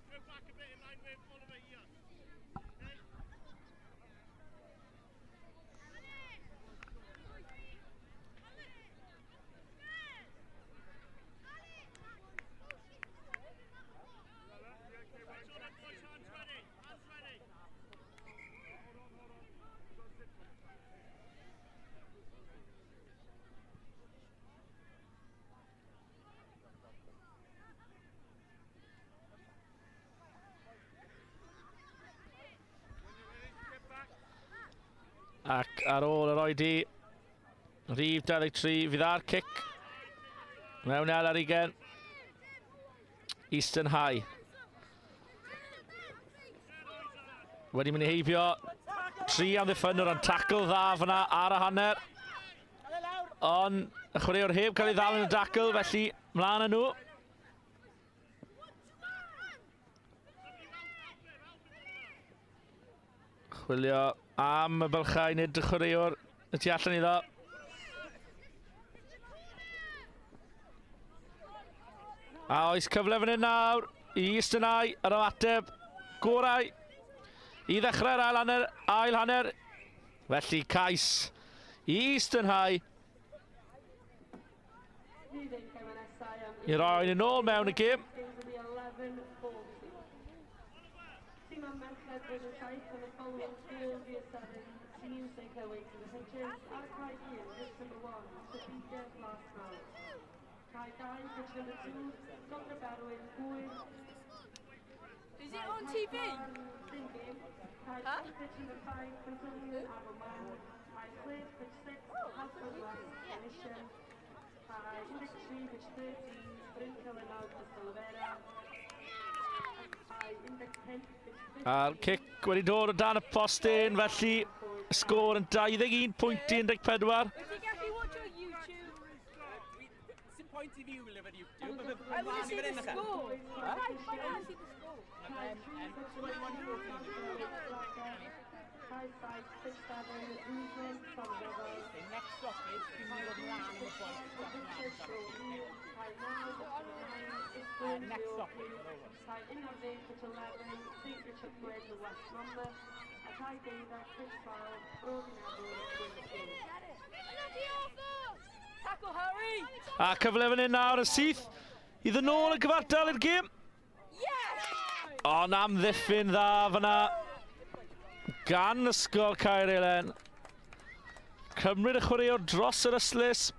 Ac ar ôl yr oedi, rhif 23, fydd ar cic. Mewn el ar 20. Eastern High. Wedi mynd i heibio. 3 amddiffynwr ond tackle dda fyna ar y hanner. Ond y chwaraewr heb cael ei ddal yn y dacl, felly mlaen â nhw. Chwilio am y bylchau, nid y chwaraewr y tu allan iddo. A oes cyfle fan hyn nawr i Eastern High yr ymateb gorau i ddechrau'r ail hanner. Felly cais i Eastern High i roi yn ôl mewn y gêm. Is it on TV? Huh? A'r cic wedi dod o dan y postyn, felly sgôr yn 21.14. Wyt ti'n gallu watch o YouTube? Sim point i fi wylio fe YouTube. I want to see the score. I want to see the score. 5, 5, 6, 7, Next stoppage, dwi'n mynd i fod mlaen am y boi. Next stoppage. Tackle Harry! A cyfle fan hyn nawr y syth i ddod nôl y gyfartal i'r gêm. Ond am ddiffyn dda fyna gan Ysgol Caer Elen. Cymryd y chwaraewr dros yr ystlys.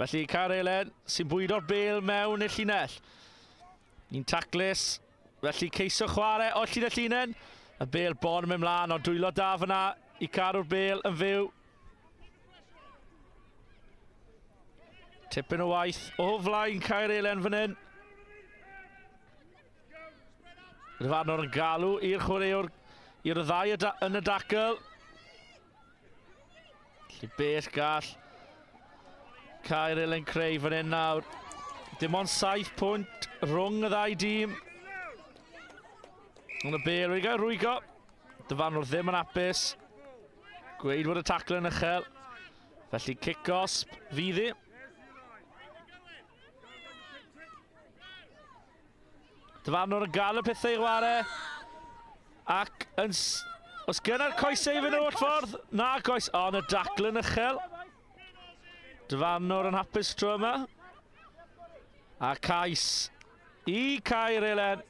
Felly Caer Elen sy'n bwydo'r bêl mewn i'r llinell. Un taclus, felly ceisio chwarae o llinell llinell. Y bêl bon yn mynd mlaen, ond dwylo da fyna i cadw'r bêl yn fyw. Tipyn o waith o flaen Caer Elen fan hyn. Y farnwr yn galw i'r chwaraewr i'r ddau yn y dacl. Felly beth gall Caer Elen creu fan hyn nawr. Dim ond 7 pwynt rhwng y ddau dîm. Ond y bêl wedi cael rwygo. Dyfarnwr ddim yn hapus. Gweud fod y tacl yn uchel. Felly cic-osb fydd hi. Dyfarnwr yn gael y pethau i chwarae. Ac yn... Os gyda'r coesau i fynd o'r ffordd? Na coes. Ond y dacl yn uchel. Dyfarnwr yn hapus tro yma. A cais i Caer Elen.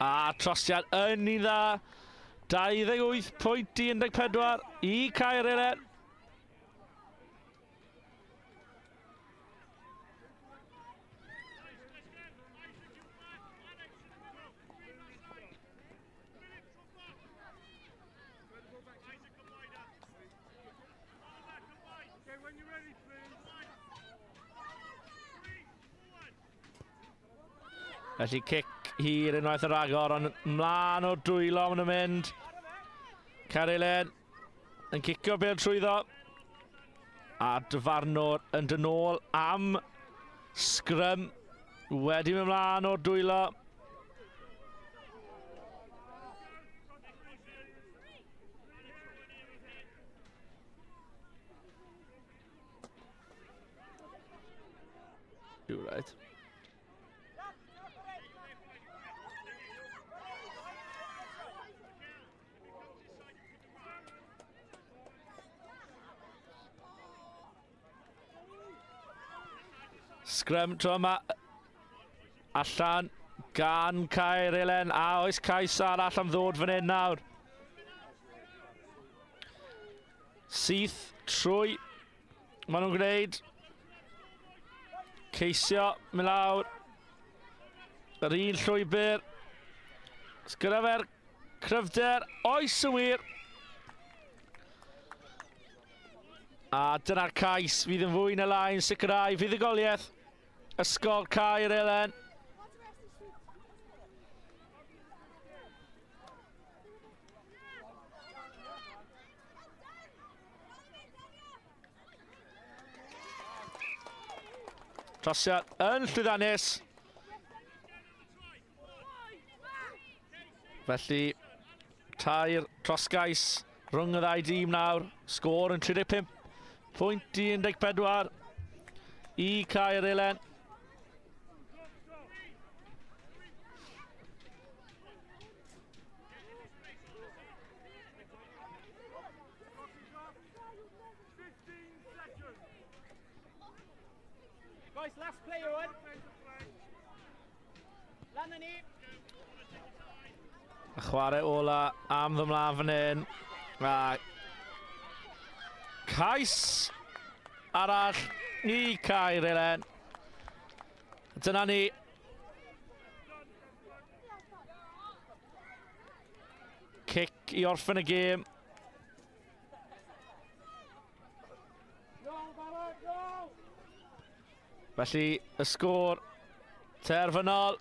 A trosiad yn i dda. 28.14 i Caer Elen. Felly cic hir unwaith yn ragor, ond mlaen o'r dwylo maen nhw'n mynd. Caerhelen yn cicio bêl trwyddo. A dyfarnwr yn dyn ôl am sgrym wedi mynd mlaen o'r dwylo. Do right. Sgrym tro yma allan gan Caer Elen a oes cais arall am ddod fan hyn nawr. Syth trwy maen nhw'n gwneud. Ceisio mynd lawr. Yr un llwybr. Gyda fe'r cryfder. Oes yn wir. A dyna'r cais fydd yn fwy na lai yn sicrhau fuddugoliaeth Ysgol Caer Elen. Trosiad yn llwyddiannus. Felly, tair trosgais rhwng y ddau dîm nawr. Sgôr yn 35 pwynt 14 i Caer Elen. Guys, last player on. Lan ni. A chwarae ola am fy mlaen fan hyn. A cais arall i Caer Elen. Dyna ni. Cic i orffen y gêm. Felly, y sgôr terfynol.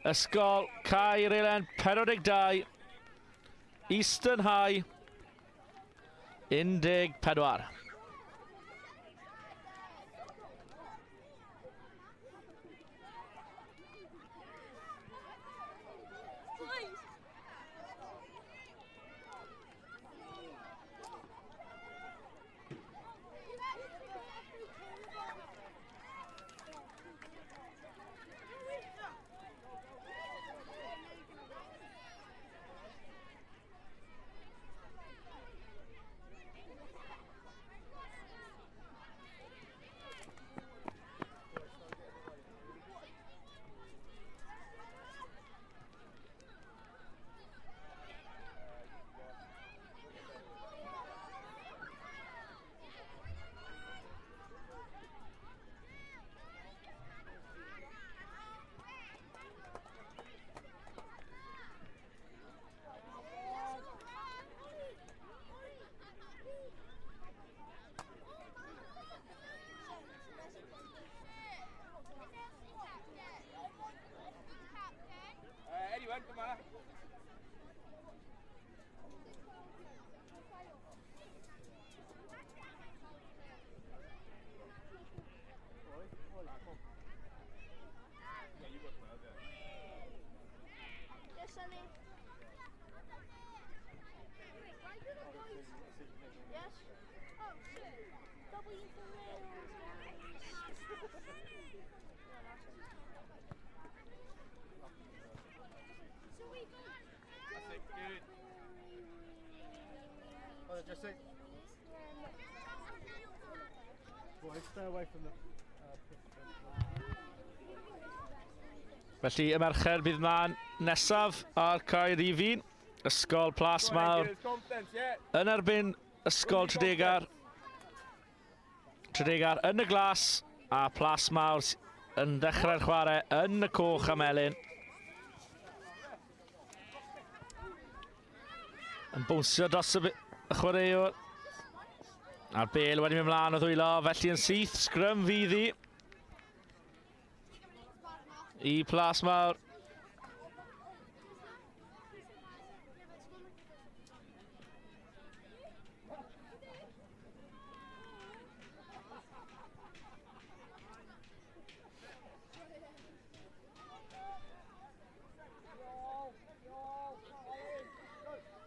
Ysgol Caer Elen 42. Eastern High 14. Felly y merched bydd mlaen nesaf ar Cae Rifin, Ysgol Plas Mawr yn erbyn Ysgol Tredegar. Tredegar yn y glas a Plas Mawr yn dechrau'r chwarae yn y coch a melyn. Yn bwnsio dros y chwaraewr. A'r bel wedi mynd mlaen o ddwylo, felly yn syth, sgrym fydd hi. I Plasmawr.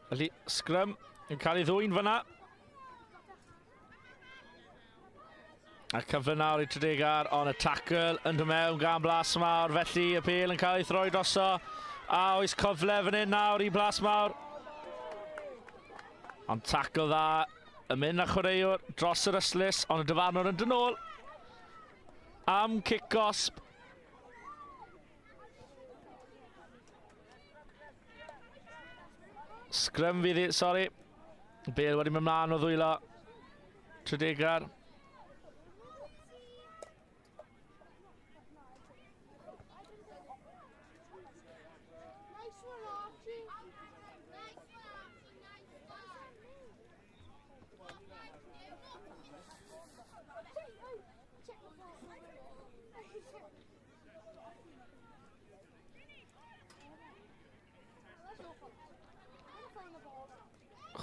Felly, sgrym yn cael ei ddwyn fyna. A cyfle nawr i Tredegar, ond y tackle yn dod mewn gan Blasmawr, felly y pêl yn cael ei throi droso. A oes cyfle fan hyn nawr i Blasmawr. Ond tackle dda, yn mynd â chwaraewr dros yr ystlys, ond y dyfarnwr yn dod nôl am cic gosb. Sgrym fydd hi, sori. Bale wedi mynd mlaen o ddwylo Tredegar.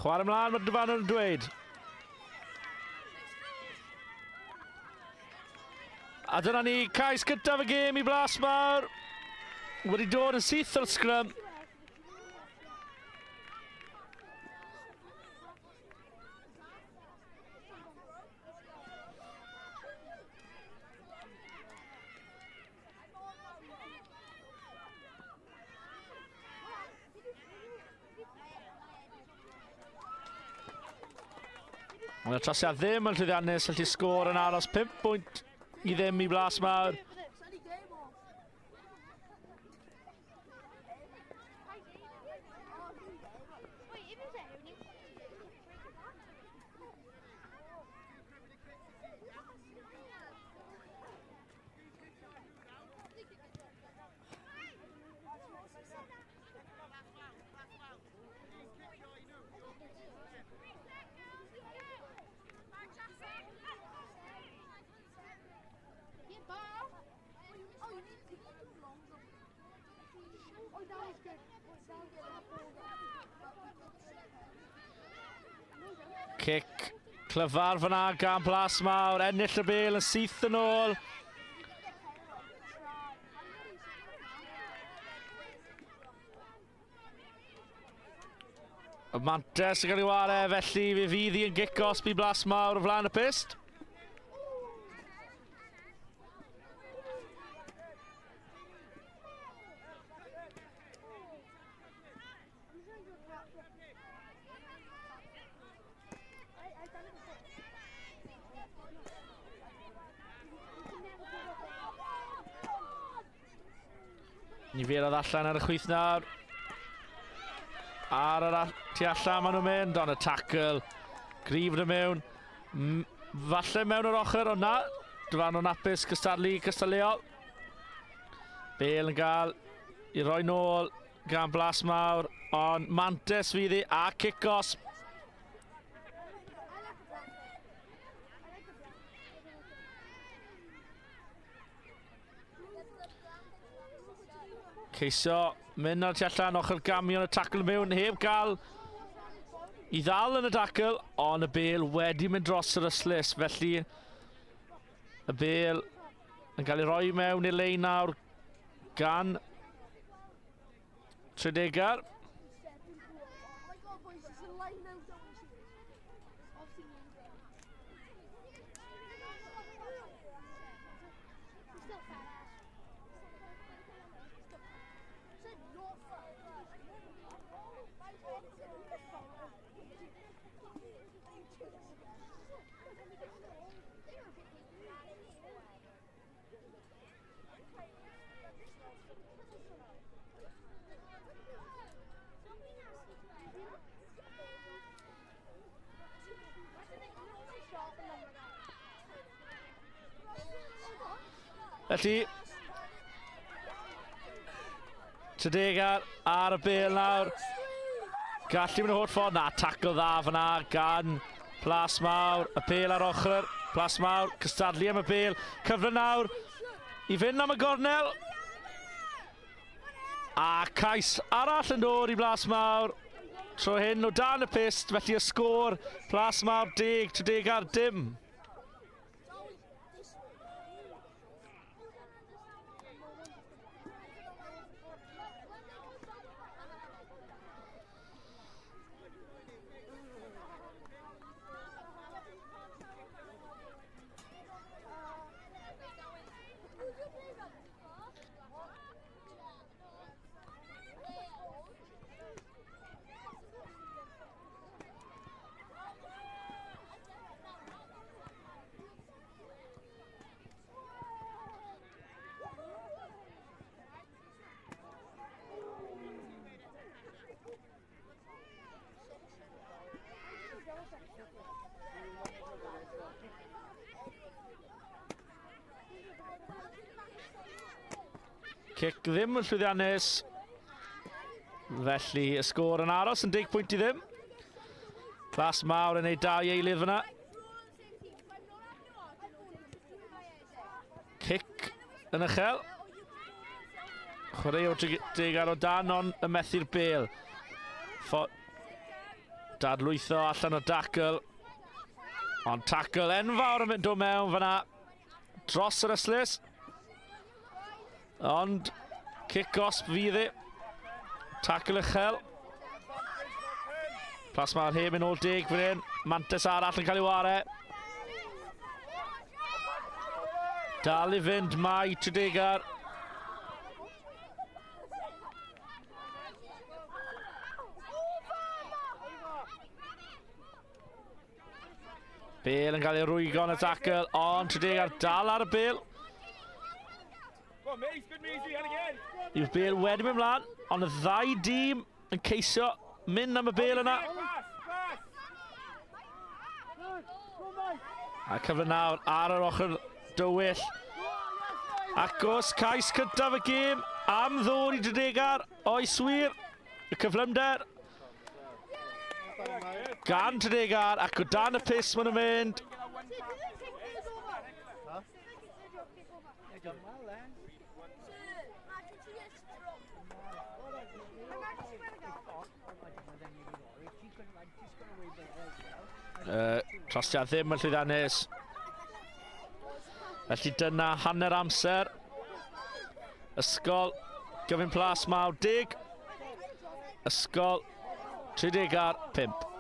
Chwarae ymlaen, mae'r dyfarnwr yn dweud. A dyna ni, cais gyntaf y gêm i Blasmawr. Wedi dod yn syth o'r sgrym. Ond y trosiad ddim yn llwyddiannus, felly sgôr yn aros 5 pwynt i ddim i Blasmawr. Cic clyfar fyna gan Plasmawr, ennill y bêl yn syth yn ôl. Y mantes yn cael ei ware, felly fe fydd hi yn gic osb i Blasmawr o flaen y pyst. Niferodd allan ar y chwith nawr. Ar yr tu allan maen nhw'n mynd, ond y tackle gryf yn y mewn. Falle mewn yr ochr, ond na. Dyfarnwr nhw'n hapus cystadlu cystadleuol. Bale yn gael i roi nôl gan Blasmawr, ond mantes fydd hi a cic-osb. Ceisio mynd ar tu allan, ochr gamion y tacl mewn, heb gael i ddal yn y dacl, ond y bel wedi mynd dros yr ystlys, felly y bel yn cael ei roi mewn i'r lein nawr gan Tredegar. Felly, Tredegar ar y bêl nawr. Gallu mynd y holl ffordd. Na, tackle dda fyna gan Plasmawr. Y bêl ar ochr. Plasmawr, cystadlu am y bêl. Cyfle nawr i fynd am y gornel. A cais arall yn dod i Blasmawr. Tro hyn o dan y pyst, felly y sgôr Plasmawr 10, Tredegar dim. Cic ddim yn llwyddiannus. Felly y sgôr yn aros yn 10 pwynt i ddim. Plasmawr yn ei dau eilydd fyna. Cic yn uchel. Chwaraewr Tredegar o dan ond yn methu'r bêl. Dadlwytho allan o dacl. Ond tacl enfawr yn mynd o mewn fyna. Dros yr ystlys. Ond cic gosb fydd e. Tacl uchel. Plasmawr heb yn ôl 10 fan hyn. Mantes arall yn cael ei ware. Dal i fynd mae Tredegar. Bêl yn cael ei rwygo yn y tacl, ond Tredegar dal ar y bêl. Yw'r bêl wedi mynd mlaen, ond y ddau dîm yn ceisio mynd am y bêl yna. A cyfle nawr ar yr ochr dywyll. Ac os cais cyntaf y gêm am ddod i Tredegar, oes wir, y cyflymder gan Tredegar ac o dan y pyst maen nhw'n mynd. Trosiad ddim yn llwyddiannus. Felly dyna hanner amser. Ysgol Gyfun Plasmawr 10. Ysgol Tredegar 5.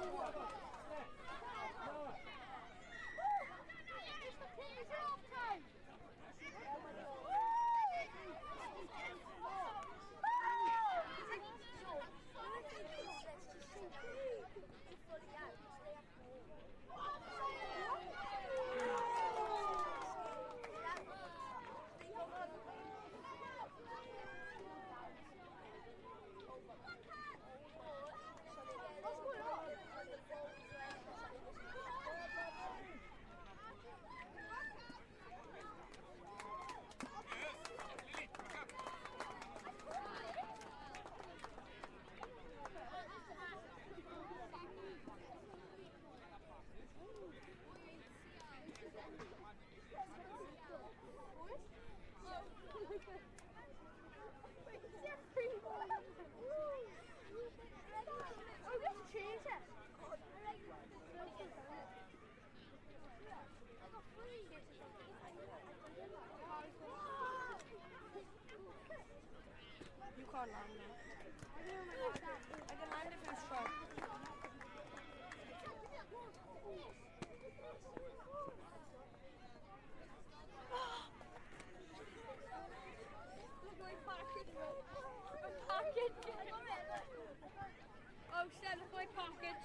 You can't land now. I can land if it's strong. Look at my package. My package. Oh, Seb, look at my package.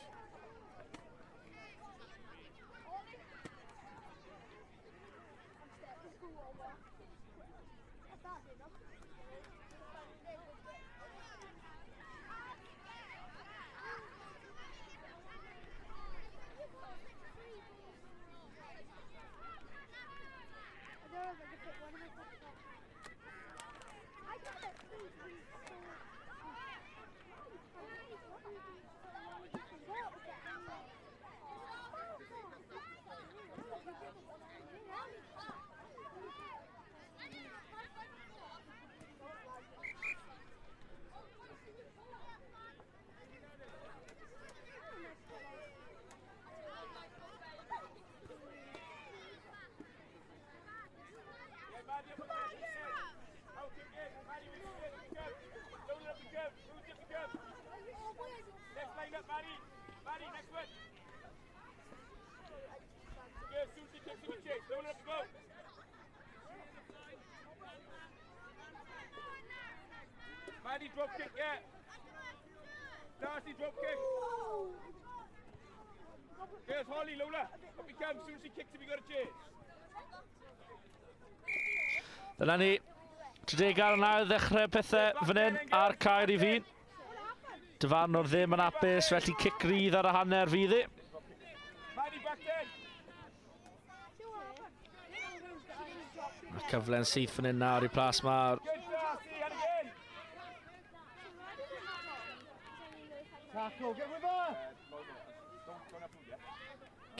Next line up, Maddie. Maddie, next one. Good, soon as he kicks, we chase. No one up to go. Maddie, drop kick, yeah. Darcy, drop kick. Here's Holly, Lola. Up he comes, soon as he kicks, we got a chase. Dyna ni, Tredegar yn ail ddechrau pethau fan hyn ar cae rhif 1. Dyfarnwr ddim yn hapus, felly cic rydd ar y hanner fydd hi. Mae'r cyfle'n syth fan hyn nawr i Plasmawr.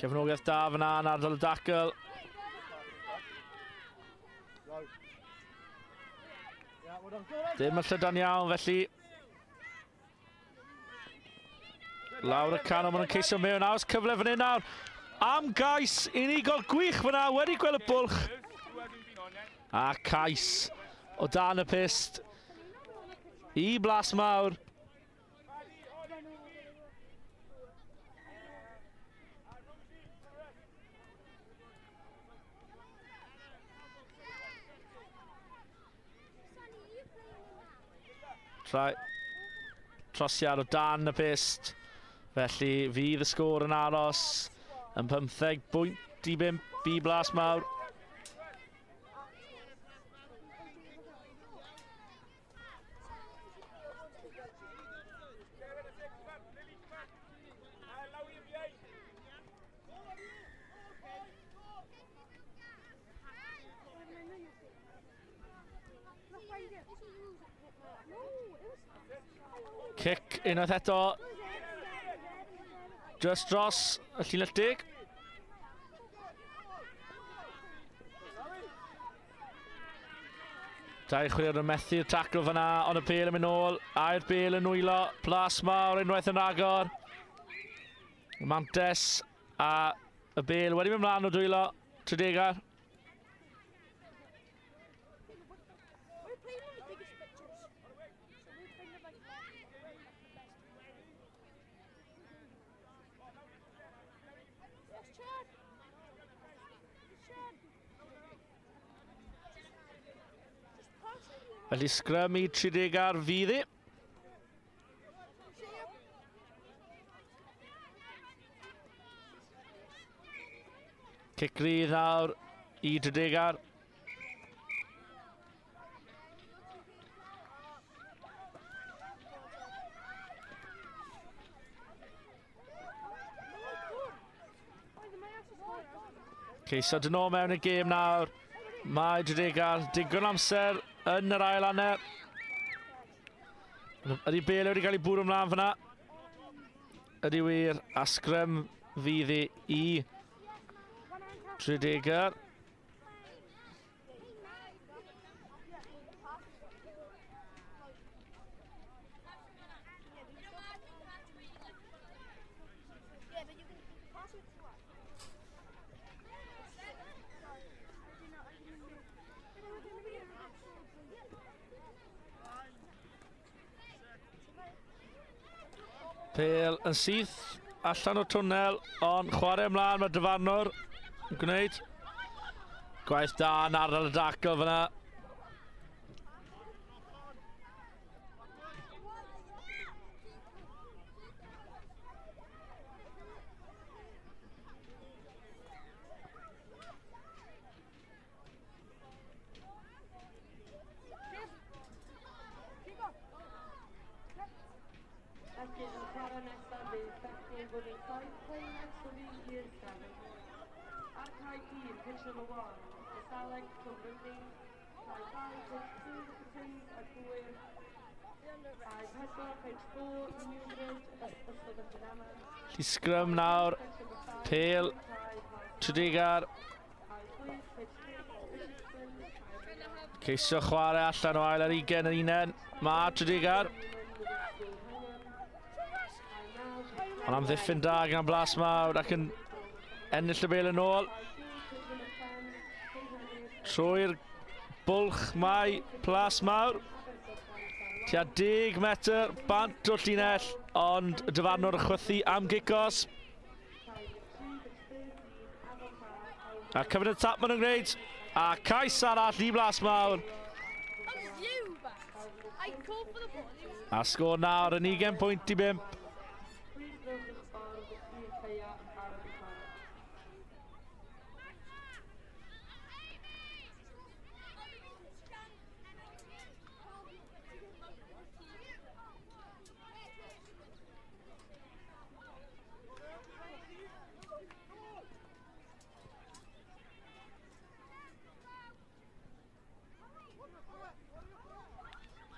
Cefnogaeth da fyna yn ardal y dacl. Dim yn llydan iawn, felly. Lawr y canol, maen nhw'n ceisio mewn. Aws cyfle fan hyn nawr. Am gais unigol gwych fyna, wedi gweld y bwlch. A cais o dan y pyst i Blasmawr. Trosiad o dan y pyst. Felly fydd y sgôr yn aros yn 15 bwynt i 5 i Blasmawr. Cic unwaith eto. Just dros y llinell deg. Dau chwaraewr yn methu'r tacl fyna, ond y bêl yn mynd nôl. A'r bêl yn nwylo. Plasmawr unwaith yn agor. Mantes a y bêl wedi mynd mlaen o dwylo. Tredegar. Felly sgrym i Tredegar fydd hi. Cic rydd nawr i Tredegar. Ceisio dyn nhw mewn y gêm nawr. Mae Tredegar digon amser yn yr ail hanner. Ydy bêl wedi cael ei bwrw ymlaen fyna? Ydy wir, a sgrym fydd hi i Tredegar. Pêl yn syth allan o'r twnnel, ond chwarae ymlaen mae'r dyfarnwr yn gwneud. Gwaith da yn ardal y dacl fyna. Lly sgrym nawr, pêl, Tredegar. Ceisio chwarae allan o ail ar 20 yn unen. Mae Tredegar. Ond amddiffyn da gan Blasmawr ac yn ennill y bêl yn ôl. Trwy'r bwlch mae Plasmawr. Tua 10 metr bant o'r llinell, ond y dyfarnwr yn chwythu am gicos. A cyfnod tap maen nhw'n gwneud. A cais arall i Blasmawr. A sgôr nawr yn 20 pwynt i 5.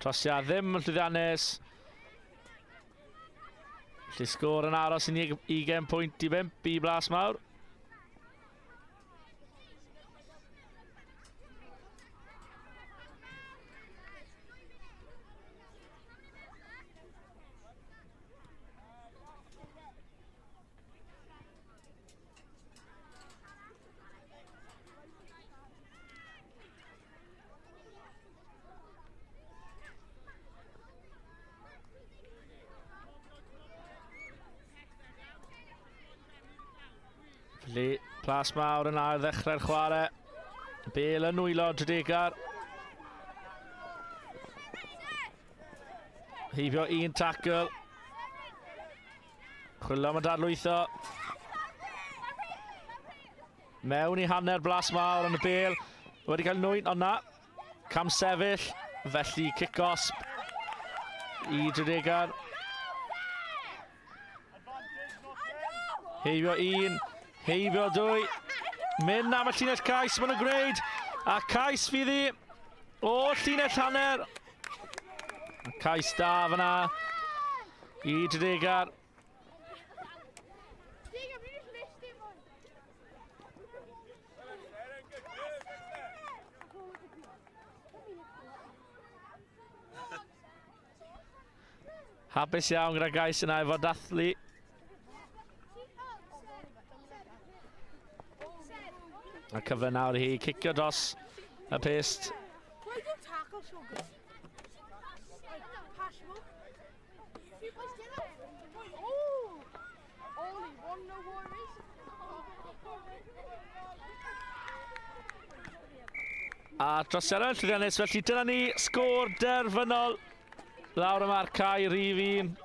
Trosiad ddim yn llwyddiannus. Felly sgôr yn aros yn 20 pwynt i 5 i Blasmawr. Felly, Plasmawr yn ail ddechrau'r chwarae. Bel yn nwylo Tredegar. Heibio un tackle. Chwilio am y dadlwytho. Mewn i hanner Plasmawr yn y bel. Wedi cael nwyn, ond na. Cam sefyll, felly cic-osb i Tredegar. Heibio un, heibio dwy. Mynd am y llinell cais, maen nhw'n gwneud. A cais fydd hi o llinell hanner. A cais da fyna i Tredegar. Hapus iawn gyda gais yna efo dathlu. A cyfle nawr i hi cicio dros y pyst. A dros arall llwyddiannus, felly dyna ni sgôr derfynol lawr yma'r cae rhif 1.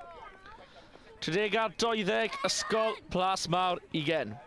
30-20, Ysgol Plasmawr 20.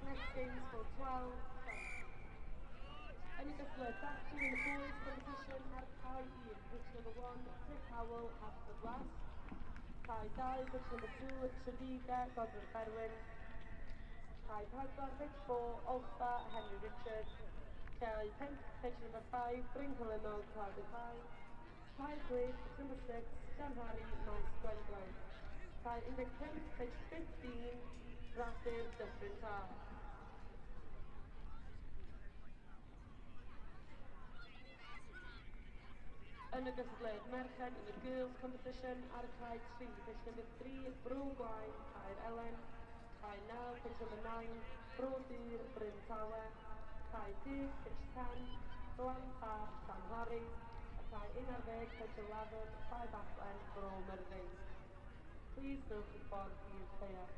Next game score 12. Yn y gystadleuaeth bachgen in the boys competition ar cae 1, pitch number 1, Rick Howell, Haverfordwest. Cae 2, pitch number 2, Tredegar, Godwin Berwyn. Cae 4, pitch 4, Olchfa, Henry Richards. Cae 5, pitch number 5, Bryncelynnog, Cardiff High. Cae 6, pitch number 6, Llanhari, Maes Gwendraeth. Cae 15, pitch 15, Radyr, Dyffryn Taf. Yn y gystadleuaeth merched yn y girls competition ar y cae 3, pitch number 3, Bro Gwaun, Caer Elen. Cae 9, pitch number 9, Bro Dur, Bryn Tawe. Cae 10, pitch 10, Glan Taf, Llanhari. A cae 11, pitch 11, Cae Bachlen, Bro Myrddin. Please newch y ffordd i'r caeau.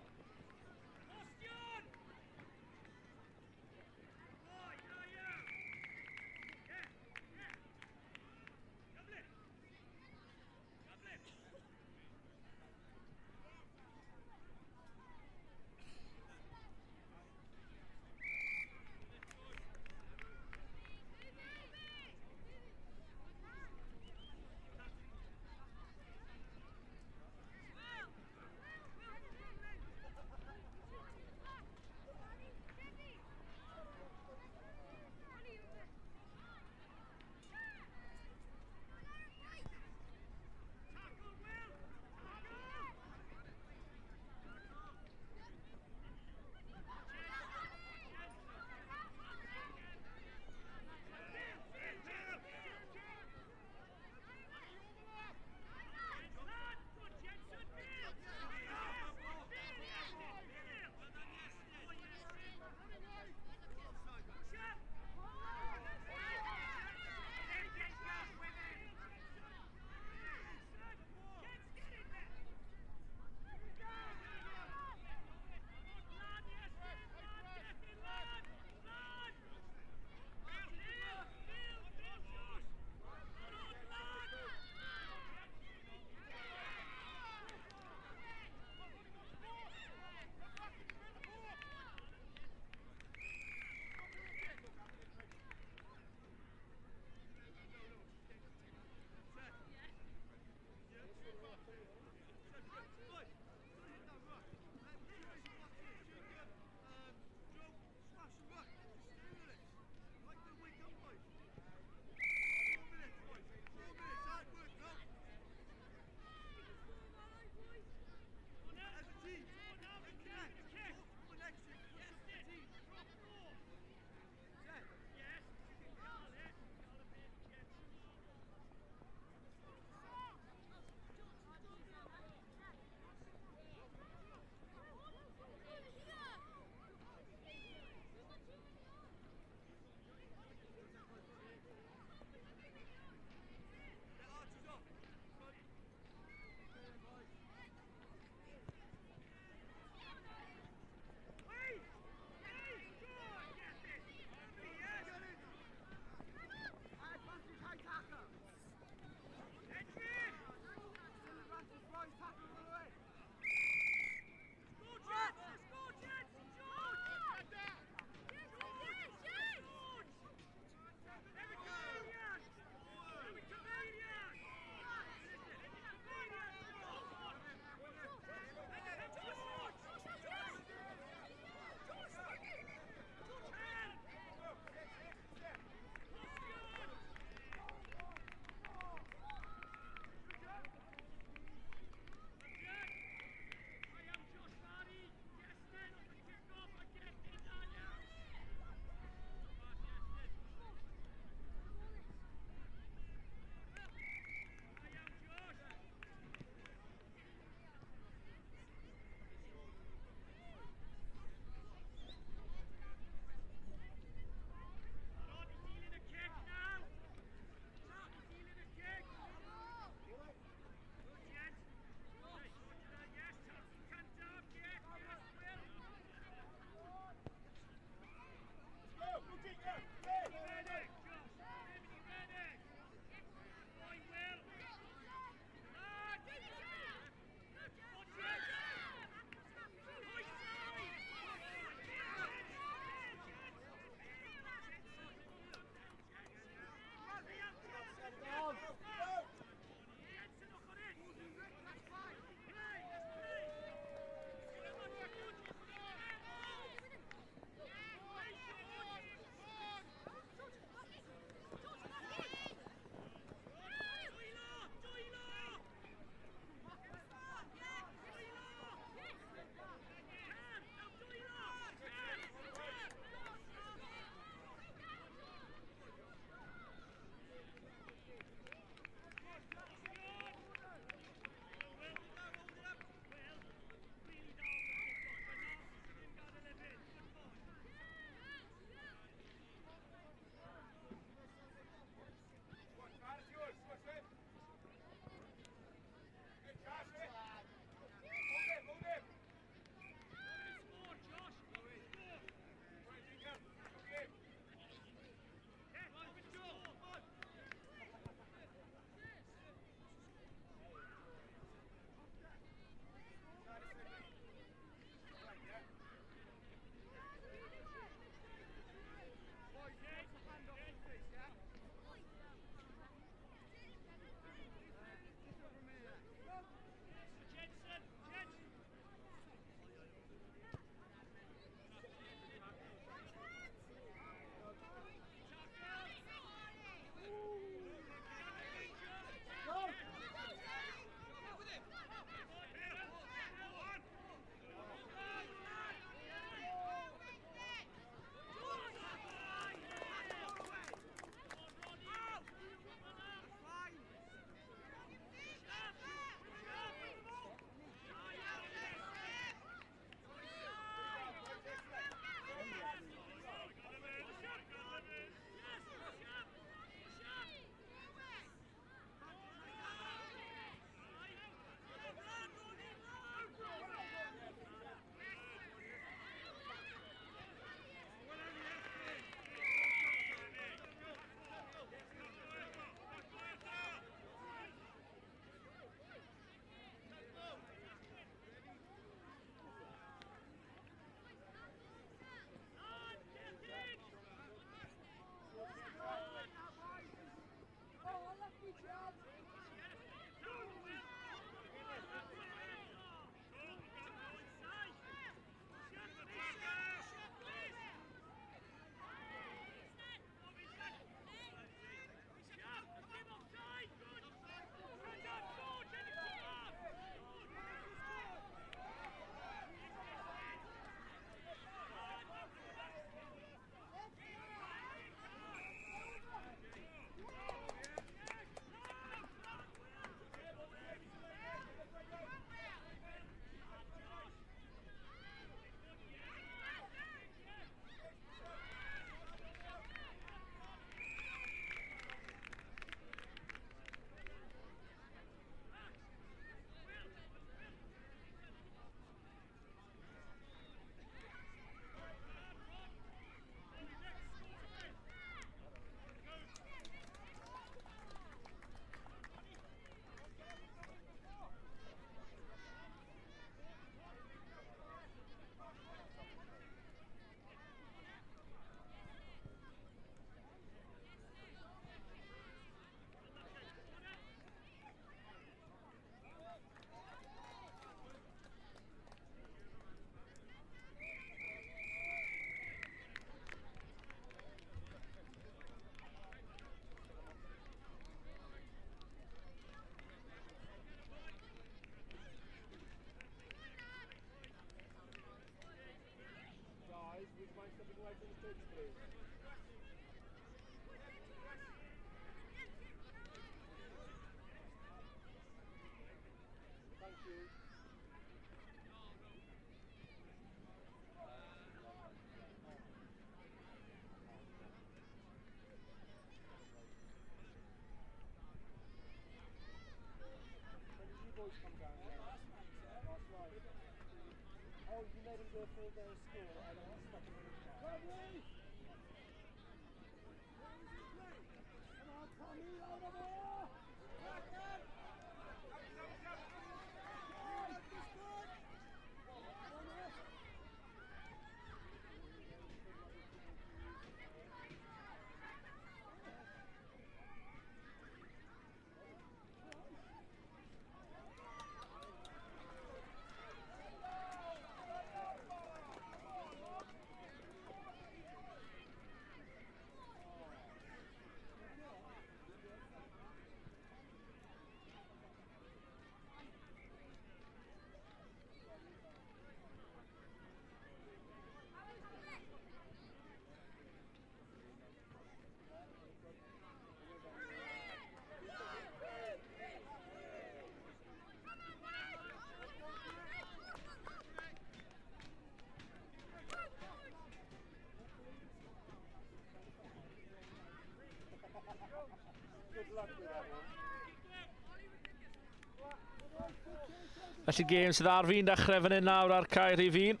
Felly gêm sydd ar fin dechrau fan hyn nawr ar cae rhif 1.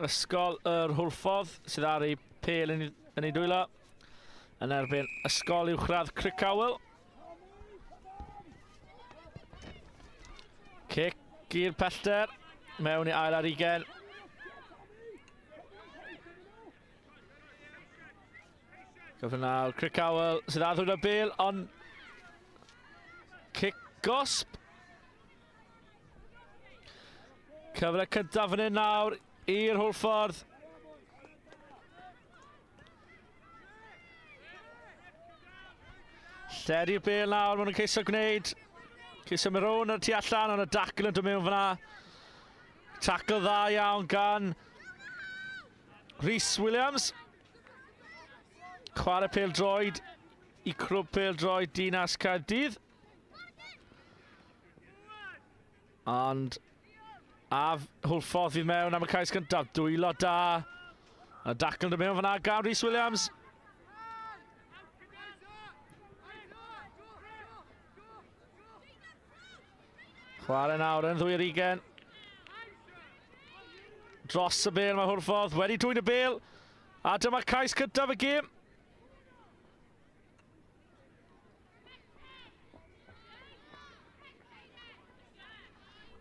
Ysgol yr Hwlffordd sydd ar ei pel yn, yn ei dwylo. Yn erbyn Ysgol Uwchradd Crickhowell. Cic i'r pellter. Mewn i ail ar ugen. Cyfle nawr, Crickhowell sydd ar ddwylo bel, ond cic gosb. Cyfle cyntaf fan hyn nawr i'r Hwlffordd. Lledu'r bel nawr, maen nhw'n ceisio gwneud. Ceisio mynd rownd ar tu allan, ond y dacl yn dod mewn fyna. Tackle dda iawn gan Rhys Williams. Chwarae pêl droed i Clwb Pêl Droed Dinas Caerdydd. Ond a Hwlffordd fydd mewn am y cais gyntaf. Dwylo da. A dacl yn dod mewn fyna gan Rhys Williams. Chwarae nawr yn ddwy ar ugen. Dros y bel mae Hwlffordd wedi dwyn y bel. A dyma cais cyntaf y gêm.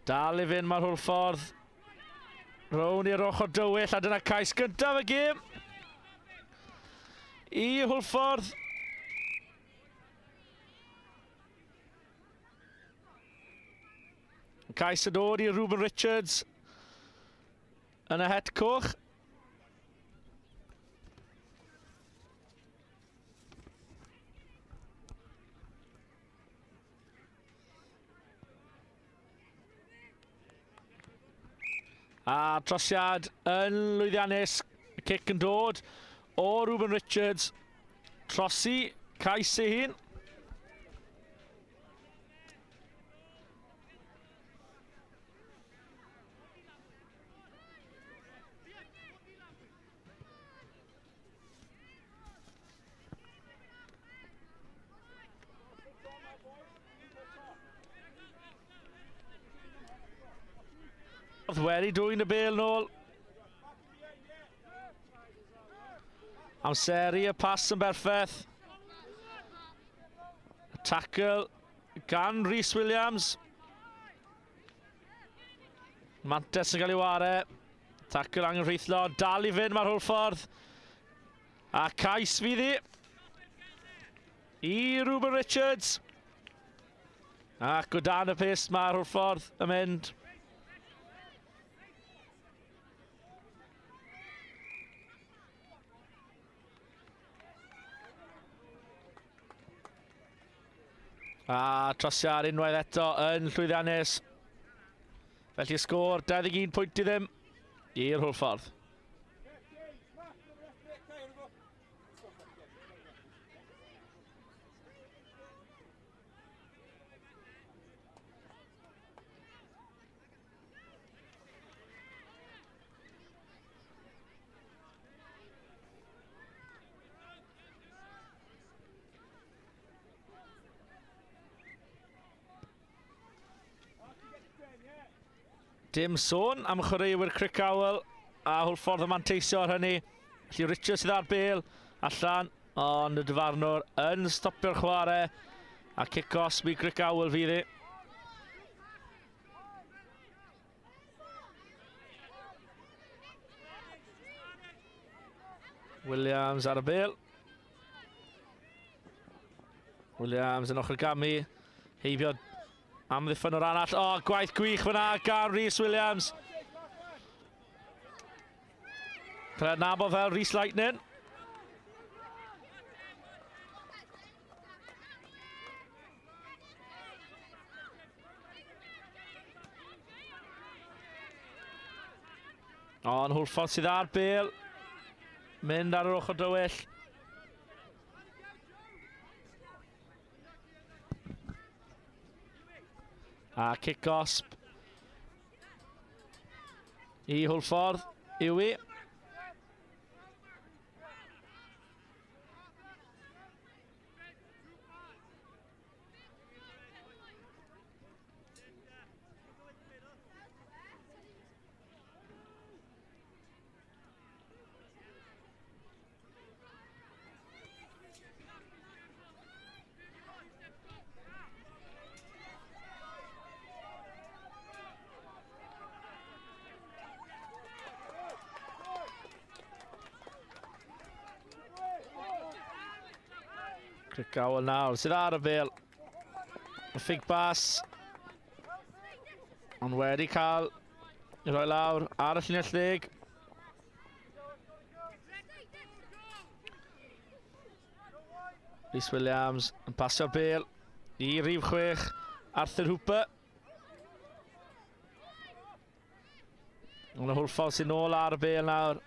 Dal i fynd mae'r Hwlffordd. Rown i'r ochr dywyll a dyna cais gyntaf y gêm. I Hwlffordd. Cais yn dod i Ruben Richards yn y het coch. A trosiad yn lwyddiannus, cic yn dod o Ruben Richards. Trosi, cais ei hun. Wedi dwyn y bel nôl. Amseru y pas yn berffaith. Tackle gan Rhys Williams. Mantes yn cael ei ware. Tackle anghyfreithlon. Dal i fynd mae'r Hwlffordd. A cais fydd hi. I Ruben Richards. Ac o dan y pist mae'r Hwlffordd yn mynd. A trosiad unwaith eto yn llwyddiannus. Felly sgôr 21 pwynt i ddim i'r Hwlffordd. Dim sôn am chwaraewyr Crickhowell a Hwlffordd yn manteisio ar hynny. Felly Richard sydd ar bel allan, ond y dyfarnwr yn stopio'r chwarae a cic gosb i Crickhowell fydd hi. Williams ar y bel. Williams yn ochr gamu. Heibio amddiffyn o'r arall. O, oh, gwaith gwych fyna gan Rhys Williams. Cael ei adnabod fel Rhys Lightning. Ond Hwlffordd sydd ar bel. Mynd ar yr ochr dywyll. A cic gosb i Hwlffordd yw i. Crickhowell nawr, sydd ar y bel. Y ffig bas. Ond wedi cael ei roi lawr ar y llinell ddeg. Rhys Williams yn pasio'r bel i rif 6, Arthur Hooper. Ond y Hwlffordd sy'n nôl ar y bel nawr.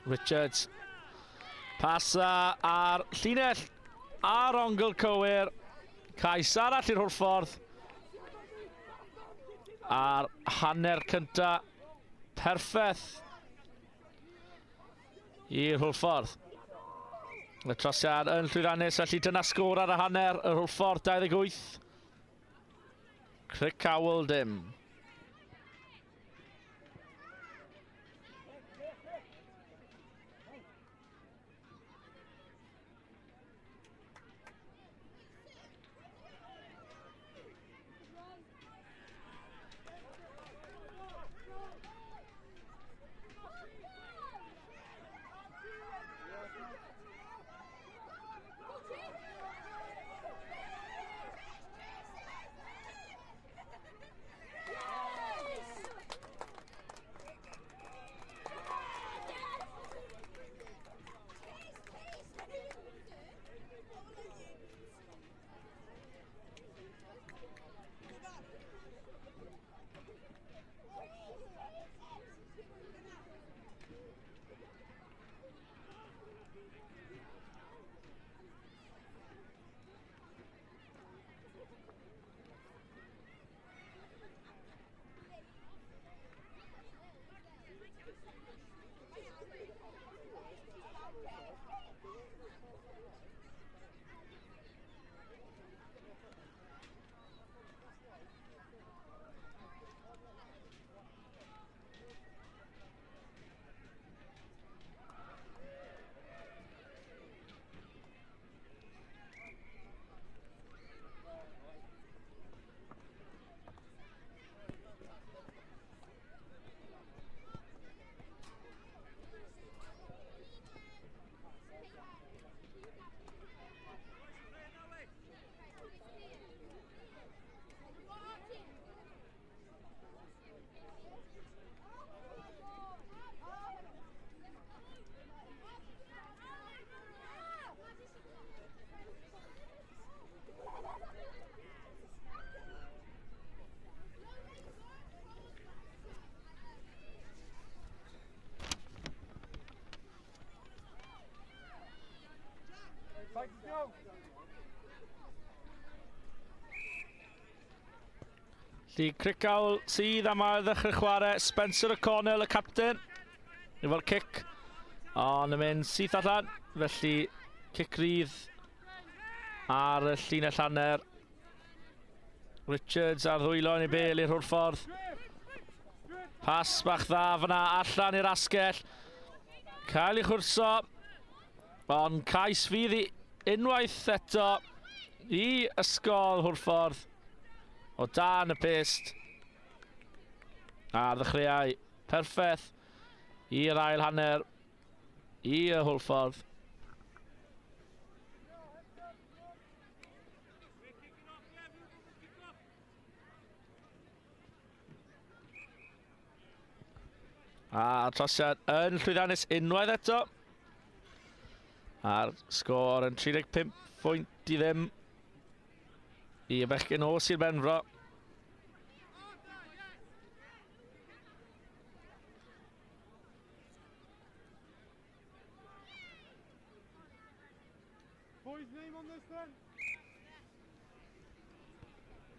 Richards. Pasa ar llinell ar ongl cywir. Cais arall i'r Hwlffordd. A'r hanner cynta perffaith i'r Hwlffordd. Y trosiad yn llwyddiannus, felly dyna sgôr ar y hanner, yr Hwlffordd 28. Crickhowell dim. Felly Crickhowell sydd am ail ddechrau chwarae. Spencer O'Connell, y capten, efo'r cic. Ond yn mynd syth allan. Felly Cic rydd ar y llinell hanner. Richards ar ddwylo yn ei bel i'r Hwlffordd. Pas bach dda fyna allan i'r asgell. Cael ei chwrso. Ond cais fydd i unwaith eto i Ysgol Hwlffordd o dan y pyst. A ddechreuau perffaith i'r ail hanner i y Hwlffordd. A trosiad yn llwyddiannus unwaith eto. A'r sgôr yn 35 pwynt i ddim i y bechgyn o Sir Benfro.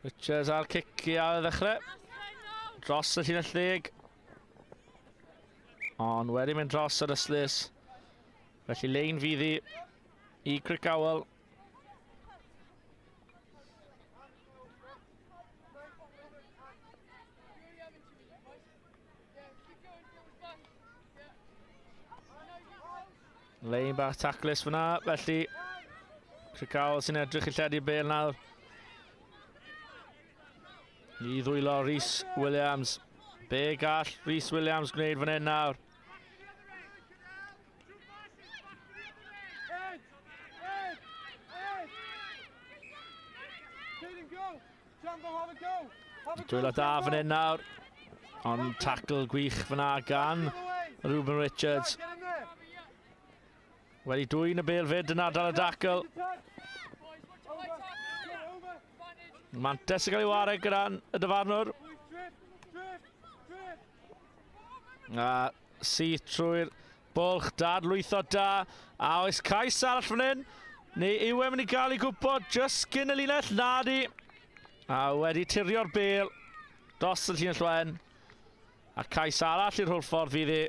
Richards a'r cic i ar y ddechrau. Dros y llinell ddeg. Ond wedi mynd dros yr ystlys. Felly lein fydd i i Crickhowell. Lein bach taclus fyna, felly Crickhowell sy'n edrych i lledu'r bel nawr. I ddwylo Rhys Williams. Be gall Rhys Williams gwneud fan hyn nawr? Dwylo da fan hyn nawr. Ond tackle gwych fyna gan Ruben Richards. Wedi dwyn y bel fyd yn ardal y dacl. Mantes yn cael ei wario gyda'n y dyfarnwr. A syth trwy'r bwlch, dadlwytho da. A oes cais arall fan hyn? Neu yw e'n mynd i gael ei gwybod just gyn y linell? Na di. A wedi tirio'r bel dros y llinell wen. A cais arall i'r Hwlffordd fydd hi.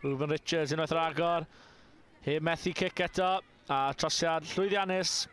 Ruben Richards unwaith ragor. Heb methu cic eto. A trosiad llwyddiannus.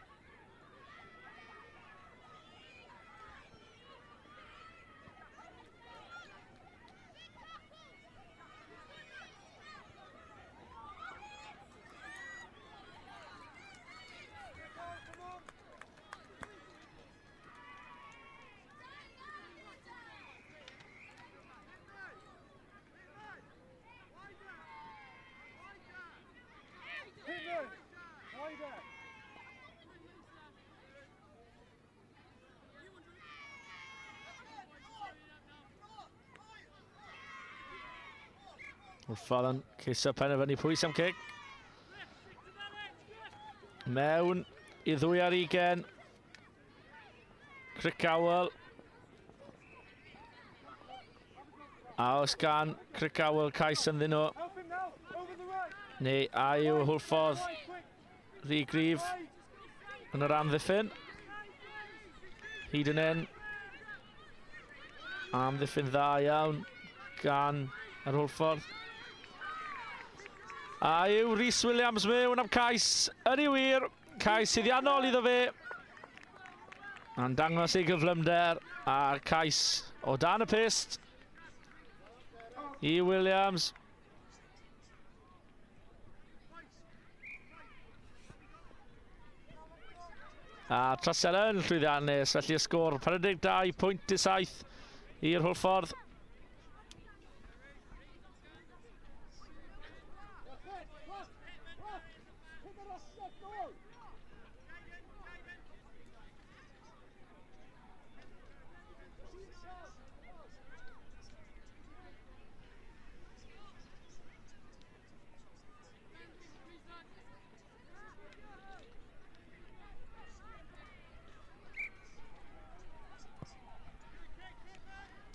Wrth yn ceisio penderfynu pwys am cic. Mewn i 2 ar 20. Crickhowell. A oes gan Crickhowell cais ynddyn nhw? Neu a yw Hwlffordd rhy gryf yn yr amddiffyn? Hyd yn hyn. Amddiffyn dda iawn gan yr Hwlffordd. A yw Rhys Williams mewn am cais yn ei wir. Cais suddiannol iddo fe. A'n dangos ei gyflymder a'r cais o dan y pyst i Williams. A trosiad yn llwyddiannus, felly y sgôr 42.7 i'r Hwlffordd.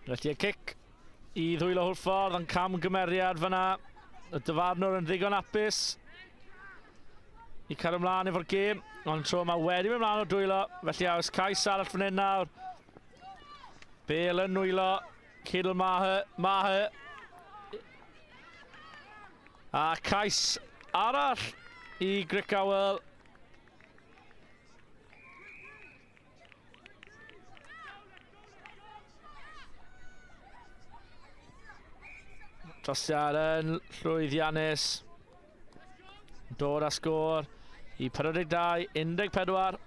Felly y cic i ddwylo Hwlffordd yn camgymeriad fyna. Y dyfarnwr yn ddigon hapus i cael ymlaen efo'r gêm. Ond tro yma wedi mynd ymlaen o'r dwylo. Felly oes cais arall fan hyn nawr. Bale yn nwylo Cedl Maher. Maher. A cais arall i Crickhowell. Trosiad yn llwyddiannus. Dod â sgôr i 42-14.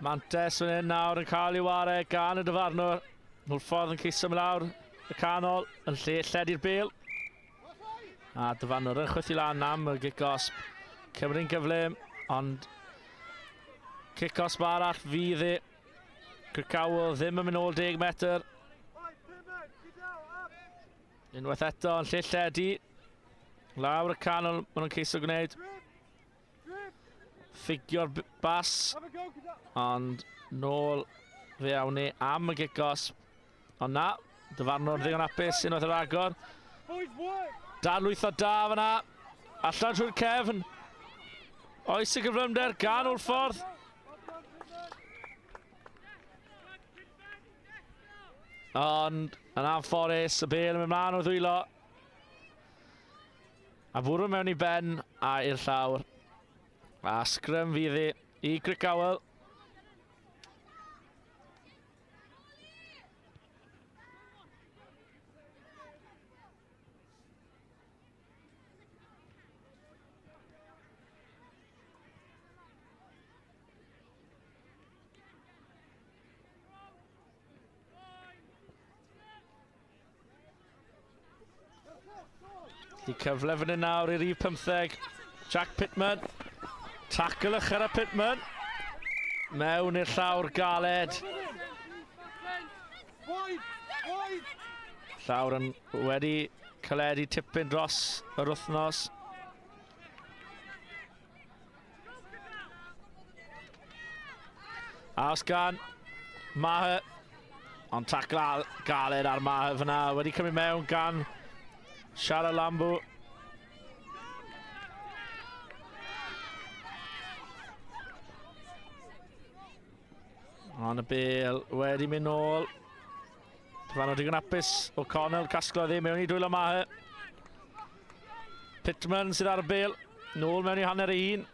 Mantes fan hyn nawr yn cael ei ware gan y dyfarnwr. Hwlffordd yn ceisio mynd lawr y canol yn lle lledu'r bêl. A dyfarnwr yn chwythu lan am y gic-osb. Cymru'n gyflym, ond cic-osb arall fydd e. Crickhowell ddim yn mynd ôl 10 metr. Unwaith eto yn lle lledu. Lawr y canol maen nhw'n ceisio gwneud. Ffigio'r bas, ond nôl fe awn ni am y gic-osb. Ond na, dyfarnwr ddigon hapus unwaith yr agor. Dadlwytho da fyna, allan trwy'r cefn. Oes y gyflymder gan Hwlffordd. Ond yn anffodus, y bêl yn mynd mlaen o'r ddwylo. A bwrw mewn i ben a i'r llawr. A sgrym fydd hi i Crickhowell. Di cyfle fan hyn nawr i'r rhif 15. Jack Pittman. Tackle ychydig ar Pittman. Mewn i'r llawr galed. Llawr yn wedi caledu tipyn dros yr wythnos. Aws gan Maher. Ond tackle galed ar Maher fyna. Wedi cymryd mewn gan Siara Lambu. Ond y bêl wedi mynd nôl. Dyfarnwr digon hapus. O'Connell casglodd e mewn i dwylo Maher. Pittman sydd ar y bêl. Nôl mewn i hanner ei hun.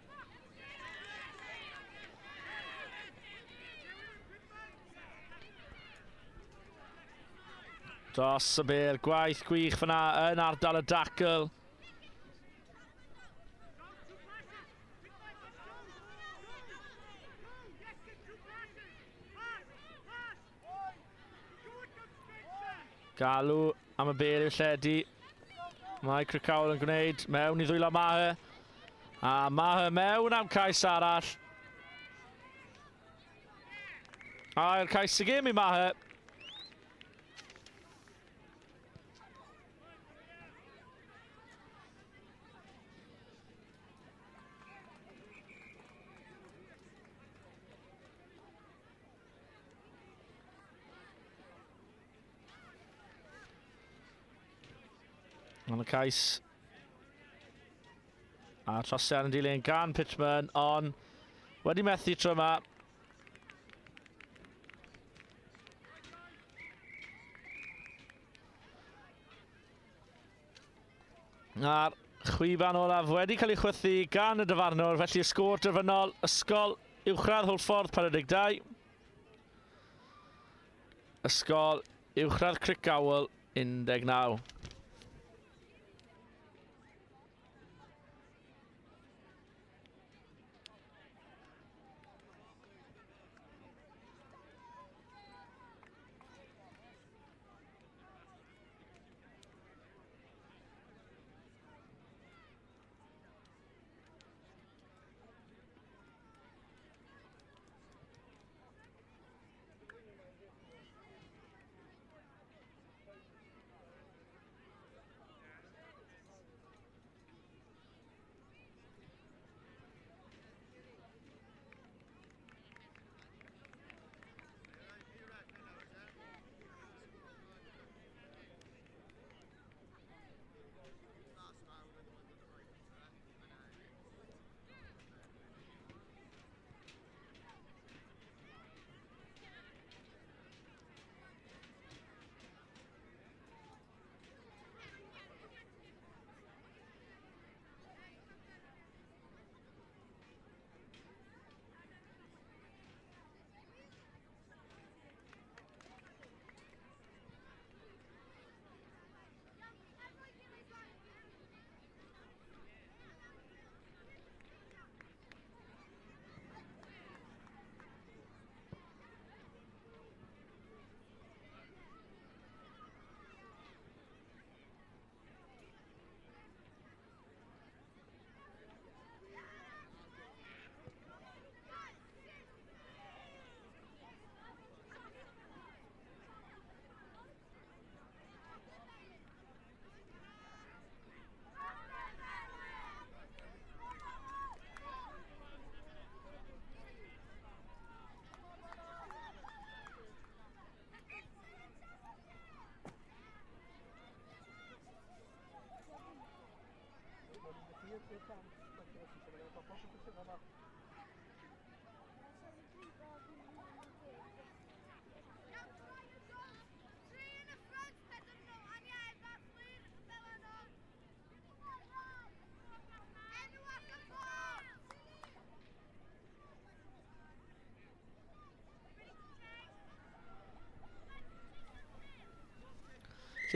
Dros y bêl, gwaith gwych fyna yn ardal y dacl. Galw am y bêl i'w lledu. Mae Crickhowell yn gwneud mewn i ddwylo Maher. A Maher mewn am cais arall. A'r cais y gêm i Maher. Ond y cais a trosiad yn dilyn gan Pittman, ond wedi methu tro yma. A'r chwiban olaf wedi cael ei chwythu gan y dyfarnwr, felly y sgôr derfynol, Ysgol Uwchradd Hwlffordd 42. Ysgol Uwchradd Crickhowell 19.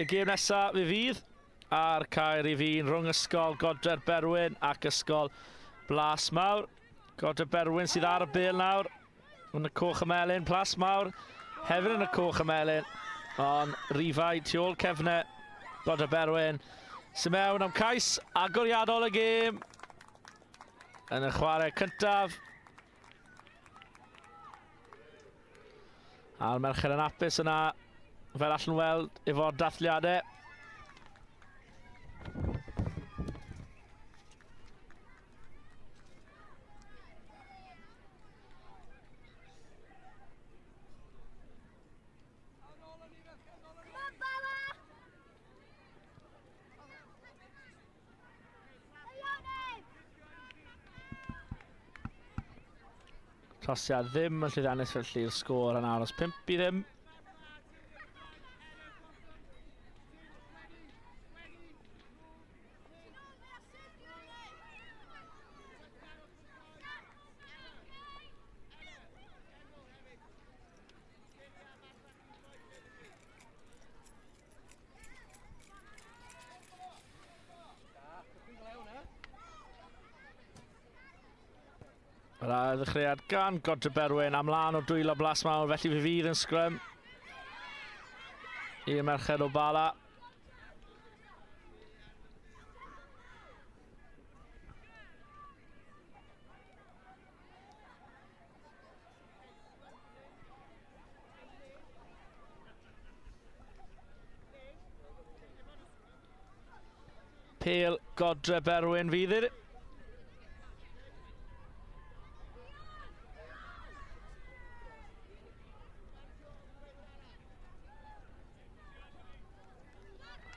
Felly gêm nesaf fe fydd ar Caer i Fi'n rhwng Ysgol Godre'r Berwyn ac Ysgol Plasmawr. Godre'r Berwyn sydd ar y bêl nawr yn y coch y melyn. Plasmawr hefyd yn y coch y melyn, ond rifau tu ôl cefnau Godre'r Berwyn sy'n mewn am cais agoriadol y gêm yn y chwarae cyntaf. A'r merched yn apus yna, fel allwn weld efo'r dathliadau. Trosiad ddim yn llwyddiannus, felly'r sgôr yn aros 5-0. Yr ail ddechreuad gan Godre Berwyn am lan o'r dwylo Plasmawr, felly fe fydd yn sgrym i'r merched o Bala. Pêl Godre Berwyn fydd i'r.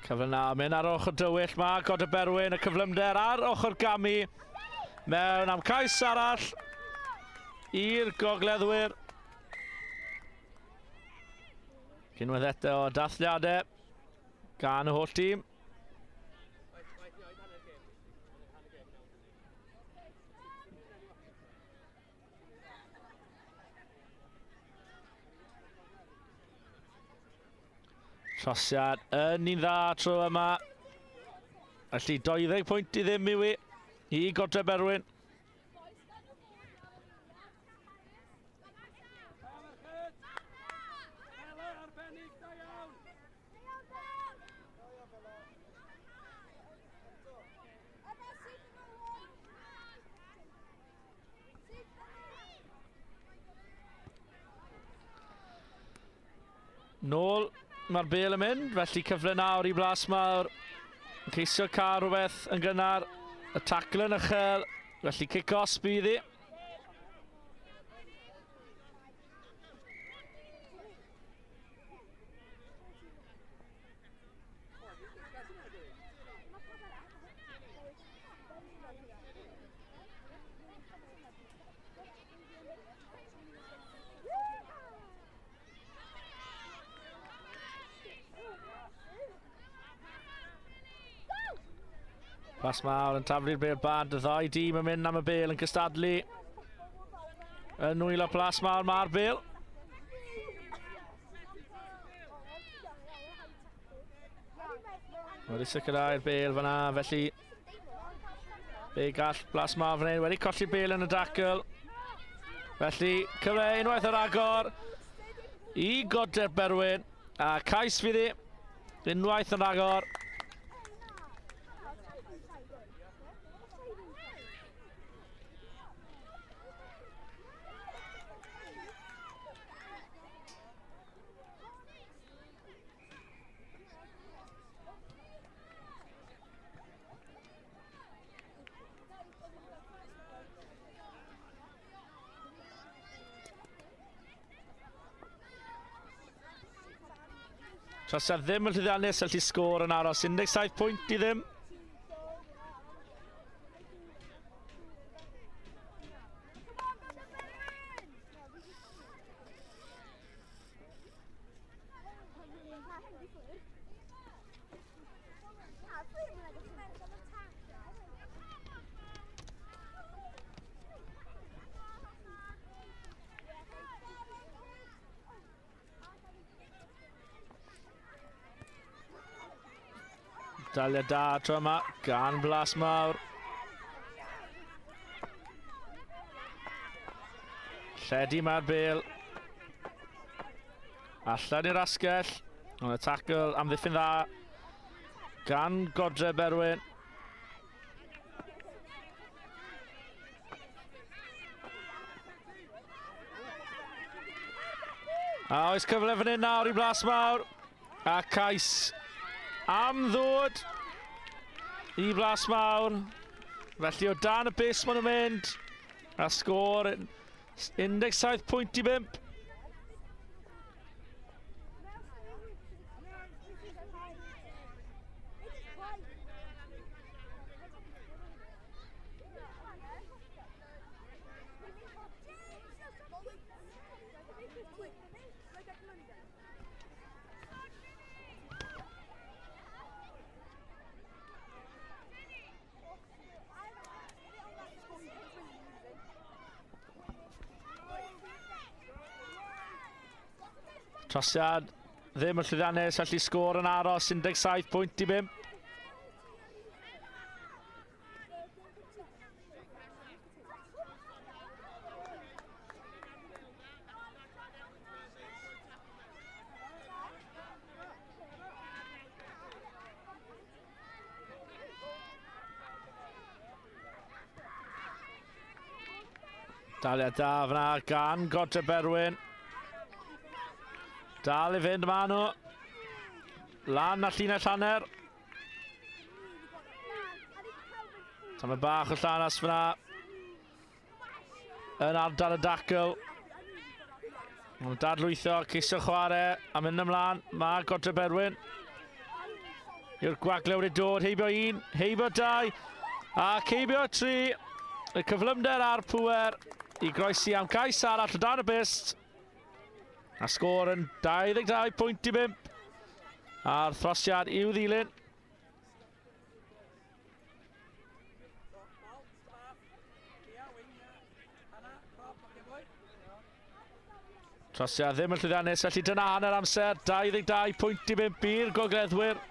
Cyfle na, mynd ar ochr dywyll, mae Godre Berwyn, y cyflymder ar ochr gamu mewn am cais arall i'r gogleddwyr. Unwaith eto o dathliadau gan y holl dîm. Trosiad yn un dda tro yma. Felly 20 pwynt i ddim i i Godre Berwyn. Nôl mae'r bêl yn mynd, felly cyfle nawr i Plasmawr. Ceisio cael rhywbeth yn gynnar, y tacl yn uchel, felly cic-off bydd hi. Plasmawr yn taflu'r bêl bant, y ddau dîm yn mynd am y bêl yn cystadlu. Yn nwylo Plasmawr mae'r bêl. Wedi sicrhau'r bêl fyna, felly be gall Plasmawr fan hyn, wedi colli bêl yn y dacl. Felly cyfle unwaith yr agor i Godre'r Berwyn, a cais fydd hi unwaith yn agor. Trosiad ddim yn llwyddiannus, felly sgôr yn aros 17 pwynt i ddim. Daliad da tro yma gan Blas Mawr. Lledu mae'r bel. Allan i'r asgell. Ond y tackle amddiffyn dda gan Godre Berwyn. A oes cyfle fan hyn nawr i Blas Mawr. A cais am ddod i Blas Mawr. Felly o dan y bus maen nhw'n mynd. A sgôr 17 pwynt i 5. Trosiad ddim yn llwyddiannus, felly sgôr yn aros 17 pwynt i 5. Daliad da fyna gan Godre Berwyn. Dal i fynd maen nhw. Lan a llinell hanner. Tamed bach o llanas fyna. Yn ardal y dacl. Mae'n dadlwytho, ceisio chwarae a mynd ymlaen. Mae Godre Berwyn. Yw'r gwagle wedi dod, heibio un, heibio dau, ac heibio tri. Y cyflymder a'r pŵer i groesi am gais arall o dan y byst. A sgôr yn 22 pwynt i 5. A'r throsiad i'w ddilyn. Trosiad ddim yn llwyddiannus, felly dyna hanner amser, 22 pwynt i 5 i'r gogleddwyr.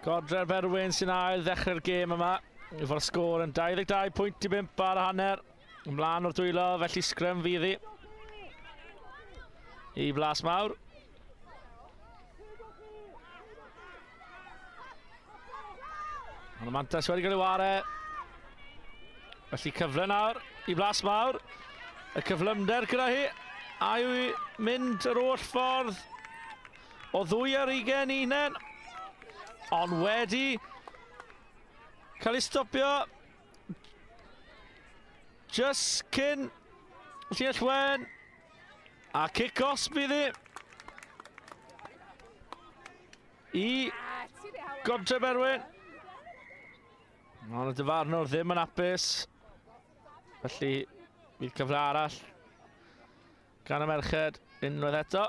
Godre'r Berwyn sy'n ail ddechrau'r gêm yma. Efo'r sgôr yn 22 pwynt i 5 ar hanner. Ymlaen o'r dwylo, felly sgrym fydd hi. I Blas Mawr. Ond y mantais wedi cael ei ware. Felly cyfle nawr i Blas Mawr. Y cyflymder gyda hi. A yw i mynd yr oll ffordd o ddwy ar ugen i hunain. Ond wedi cael ei stopio just cyn Llinell wen. A cic-os bydd hi. I Godre Berwyn. Ond y dyfarnwr ddim yn hapus. Felly, bydd cyfle arall gan y merched unwaith eto.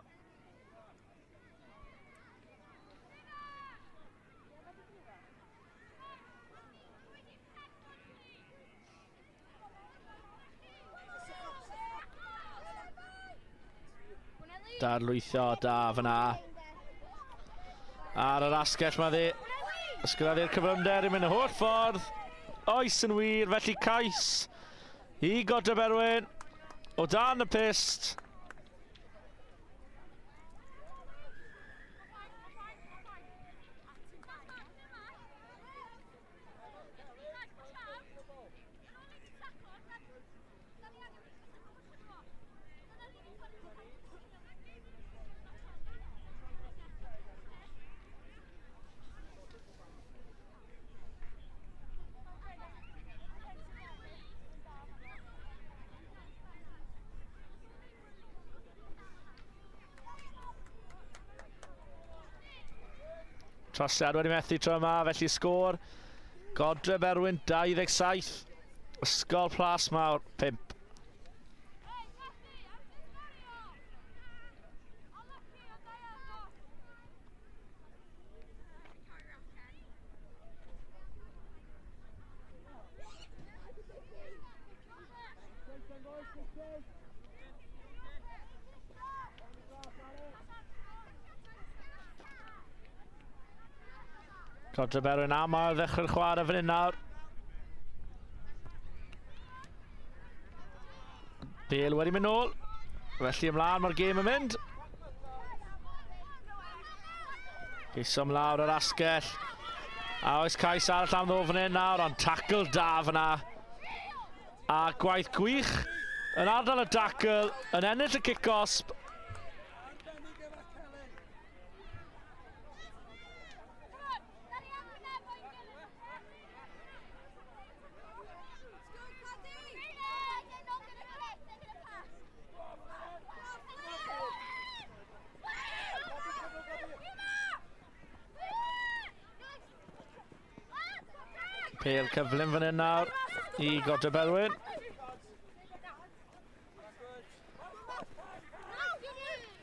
Darlwytho da fyna. Ar yr asgell mae ddi. Ysgrifennu'r cyflymder i mynd y holl ffordd. Oes yn wir, felly cais i Godre Berwyn o dan y pyst. Trosiad wedi methu tro yma, felly sgôr Godre Berwyn 27, Ysgol Plasmawr 5. Godre Berwyn aml ddechrau'r chwarae fan hyn nawr. Bale wedi mynd nôl. Felly ymlaen mae'r gêm yn mynd. Geisom lawr yr asgell. A oes cais arall am ddod fan hyn nawr, ond tackle da fyna. A gwaith gwych yn ardal y tackle, yn ennill y cic-osb. Pêl cyflym fan hyn nawr i Godre Berwyn.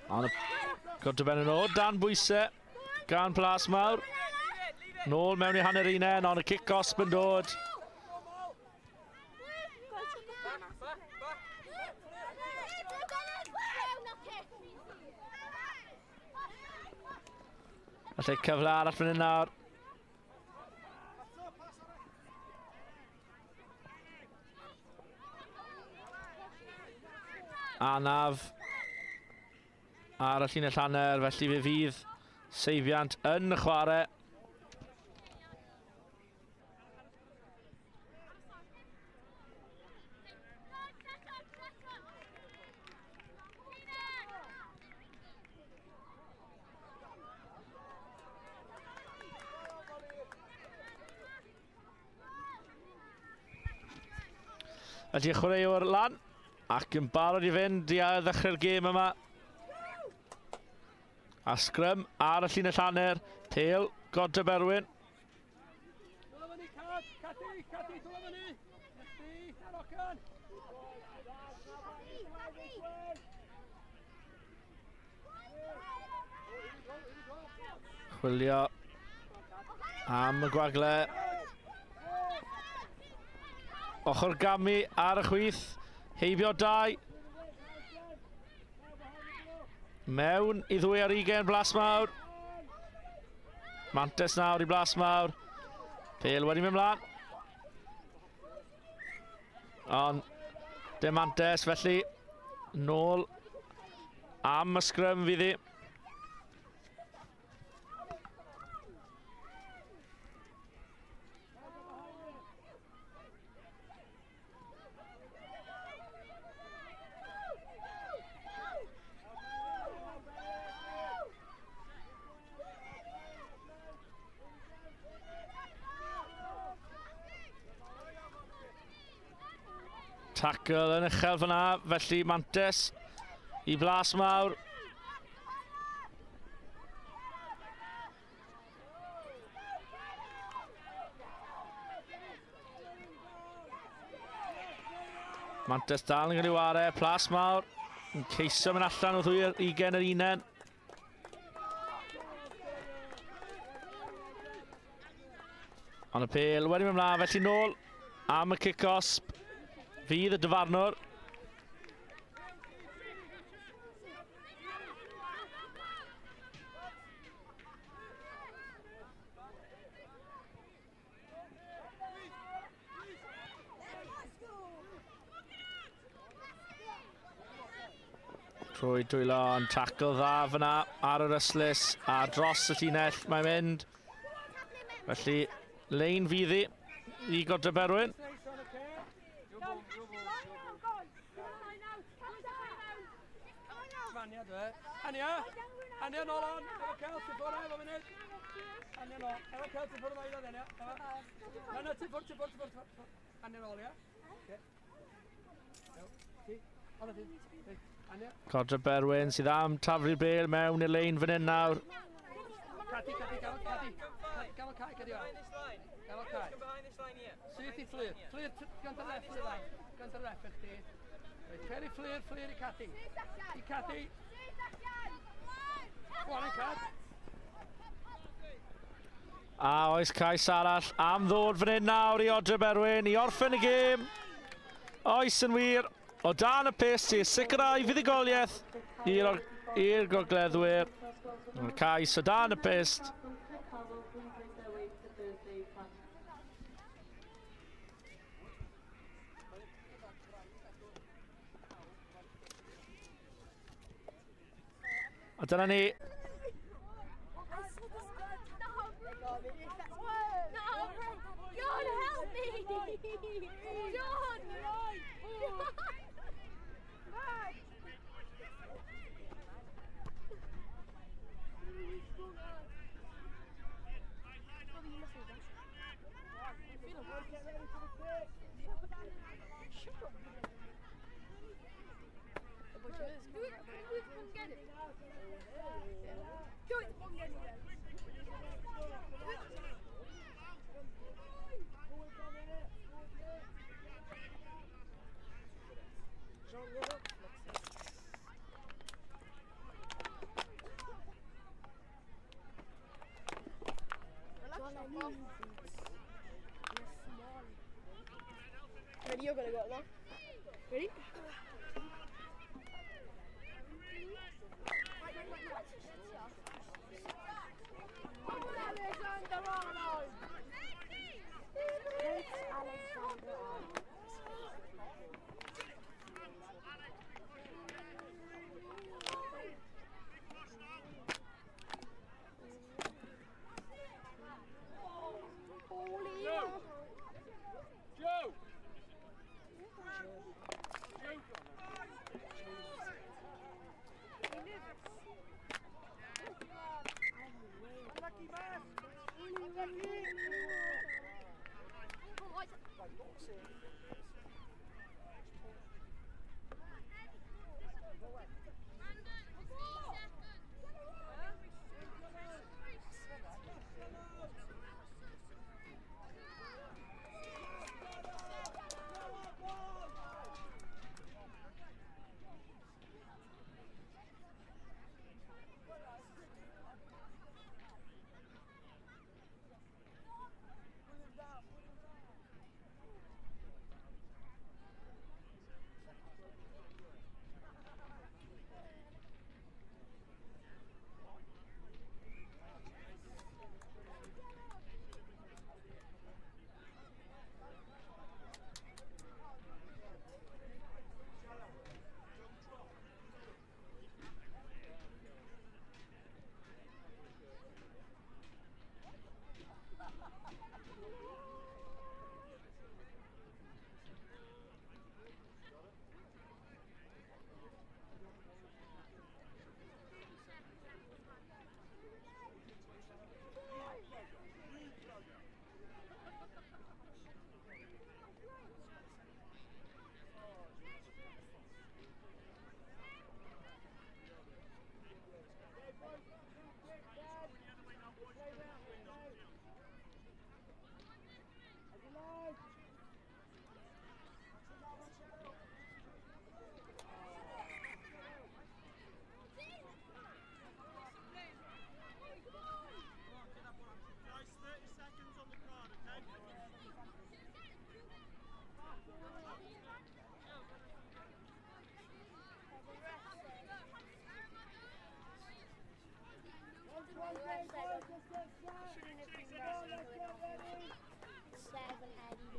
Ond Godre Berwyn o dan bwysau gan Plasmawr. Nôl mewn i hanner unen, ond y cic-osb yn dod. Felly cyfle arall fan hyn nawr. Anaf ar y llinell hanner, felly fe fydd seibiant yn y chwarae. Felly chwaraewr lan ac yn barod i fynd i ddechrau'r gêm yma. A sgrym ar y llinell hanner, pêl Godre Berwyn. Chwilio am y gwagle. Ochr gamu ar y chwith, heibio dau. Mewn i 22 Plasmawr. Mantes nawr i Plasmawr. Pêl wedi mynd mlaen. Ond dim mantes, felly nôl am y sgrym fydd hi. Tackle yn uchel fyna, felly mantes i Blas Mawr. Mantes dal yn cael ei ware, Plas Mawr yn ceisio mynd allan o ddwy ugen yr unen. Ond y pêl wedi mynd mlaen, felly nôl am y cic-osb fydd y dyfarnwr. Trwy dwylo yn tackle dda fyna ar yr ystlys a dros y llinell mae'n mynd. Felly, lein fydd hi i Godre Berwyn. Ania, Ania nôl on, efo Cel, ti ffwrdd efo munud. Ania nôl, efo Cel, ti ffwrdd efo Ania. Na, na, ti ffwrdd, ti ffwrdd, ti ffwrdd. Ania nôl, ia? Ti, ona ti. Codre Berwyn sydd am taflu'r bêl mewn i'r lein fan hyn nawr. Cadi, Cadi, gafel, Cadi. Gafel cae, Cadi. Gafel cae. Syth i Fflur. Fflur, gant ar ref, Fflur. Gant ar ref i chdi. Reit, cer i Fflur, Fflur i Cadi. I Cadi. Go on, Cad. A oes cais arall am ddod fan hyn nawr i Odre Berwyn i orffen y gêm. Oes yn wir. O dan y pyst i sicrhau fuddugoliaeth i'r gogleddwyr. Y cais o dan y pyst. A dyna ni. John, help me! John! Ready, you're gonna go now. Ready? Joe! Guys, 30 seconds on the card, okay? Seven Eddie.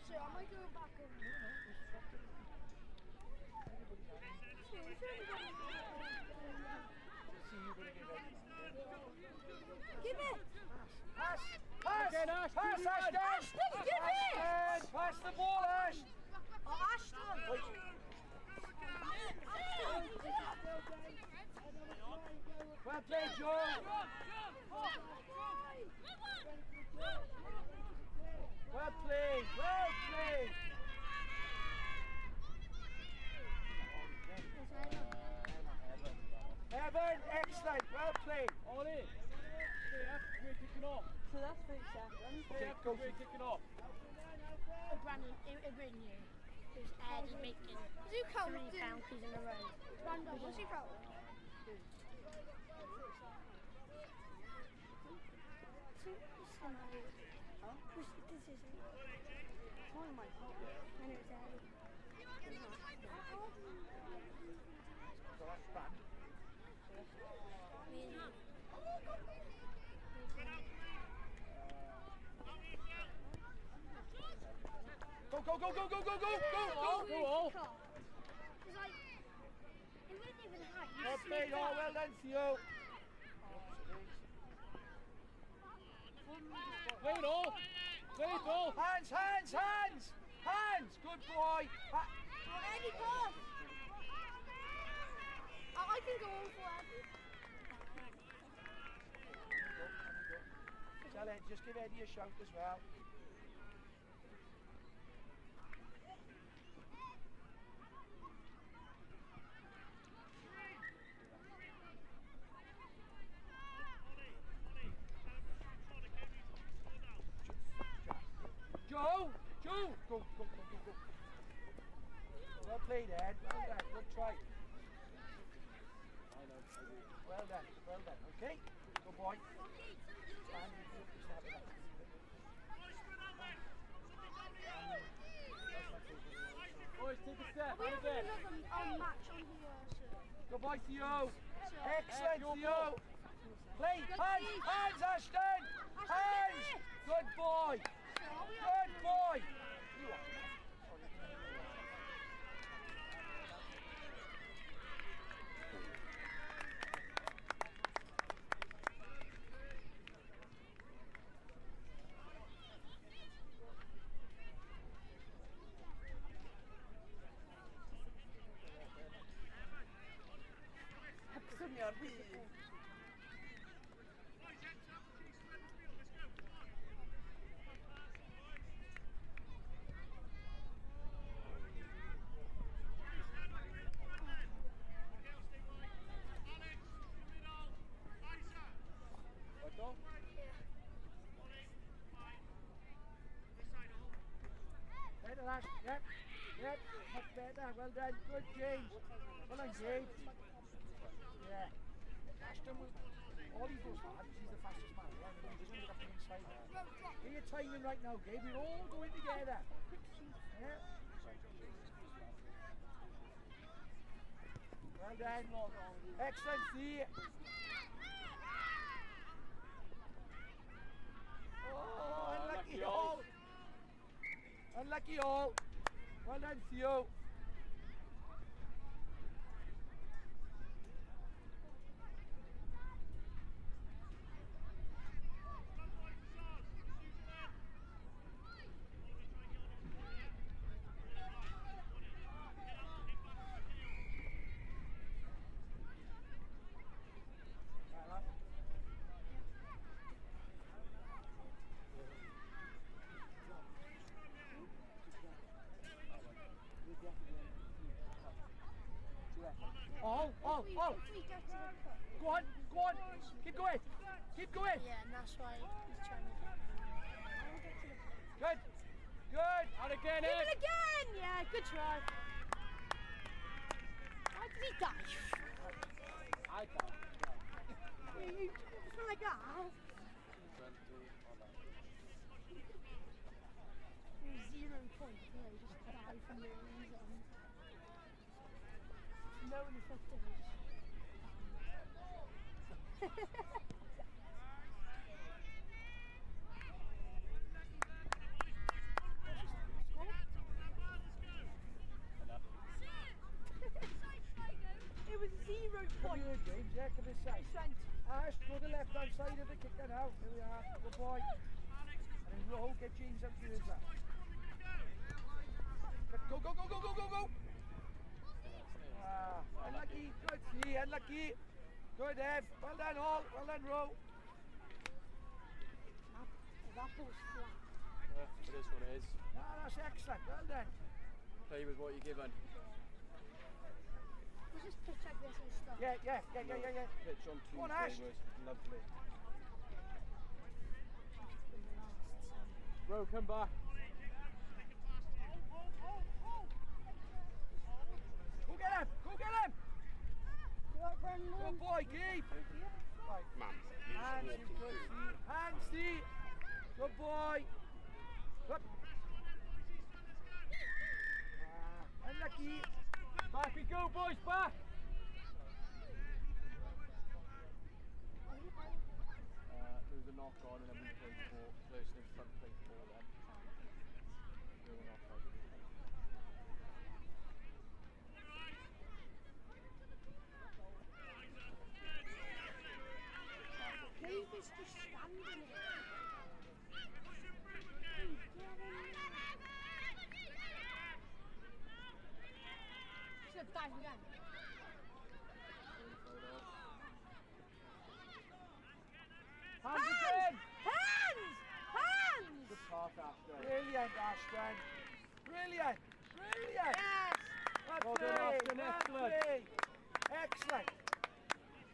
So I might go back over. Give it! Pass! Pass! Again, Ash! Pass, Ashton! Ashton, give it! Ashton! Pass the ball, Ash! Oh, Ashton! Wait. Well played, Joe! Well played! Well played! Evan, excellent! Well played! Ollie! Stay up, we're kicking off. So that's 30 seconds. Stay up, we're kicking off. Oh, Brandon, it really knew. It was Eddie making 3 penalties in a row. Brandon, what's he counting? This isn't. One of my fault. And it was Eddie. So that's bad. Go, go, go, go, go, go, go, go, go, go, all. It's like, it wouldn't even hide. Well played, all well done, Theo. Play it all. Play it all. Hands, hands, hands, hands. Good boy. Oh, Eddie, pass. Oh, I can go on for Eddie. Tell Ed, just give Eddie a shout as well. Joe! Joe! Go, go, go, go, go. Well played, Ed. Well done. Good try. Well done. Well done. Okay? Good boy. Boys, take a step. Are we having another match on here? Good boy, Theo. Excellent, Theo. Play. Hands! Hands, Ashton! Hands! Good boy. Good boy! You are. Yep, yep, much better. Well done. Good, James. Well done, James. Yeah. Ashton was. All he goes hard because he's the fastest man. Right? He doesn't get up the inside. Get your timing right now, Gabe. We're all going together. Yeah. Well done. Excellent, see. Oh, unlucky all. Unlucky all. Well done, Theo. Keep going. Keep going. Yeah, and that's why he's trying to get. Good. Good. And again, Give it again. Yeah, good try. Why did he dive? I died. You just like that. 0 points. Yeah, you just dive for no reason. No one affected it. It was 0 points. Come here, James. Yeah, come this side. Ash, go to the left hand side of the kicker now. Here we are. Good boy. And then roll, get James up here as well. Go, go, go, go, go, go, go. Ah, unlucky. Good. See, unlucky. Good, Ev. Well done, all. Well done, Rowe. That ball's flat. Yeah, it is what it is. No, that's excellent. Well done. Play with what you're given. We'll just pitch like this and stop. Yeah. Pitch on Tuesday on, Ash. Was lovely. Rowe, come back. Go get him! Go get him! Good boy, Gabe. Right. Hands, good. Hands, see. Good boy. Up. Unlucky. Back we go, boys, back. There was a knock on and then we played four. Person in front played four then. There was a knock on. Gabe is just standing there. Gabe, get in. He's gonna dive again. Hands again! Hands! Hands! Good pass, Ashton. Brilliant, Ashton. Brilliant. Brilliant. Yes. Well done, played. Ashton. Well Excellent. played. Excellent.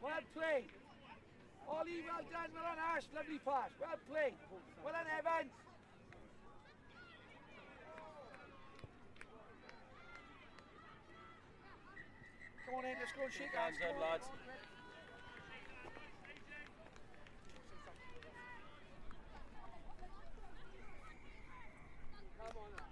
Well played. Ollie, well done. Well done, Ash. Lovely pass. Well played. Well done, Evans. Come on in, let's go and shake hands. Hands up, lads. Come on, Ash.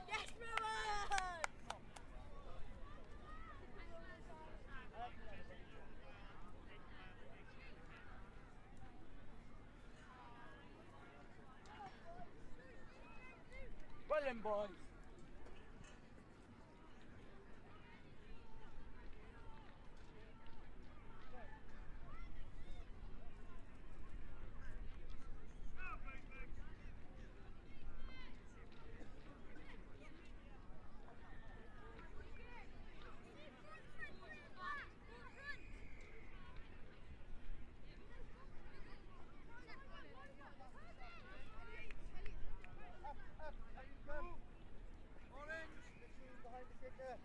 Yes, Rowan! Well done, boys. Up, up, up. Orange, the team behind the kicker.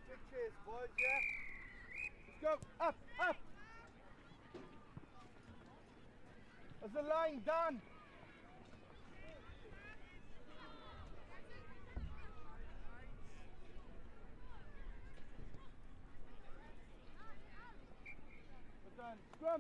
Big cheers, boys, yeah? Let's go, up, up. That's the line, done. Well done, scrum.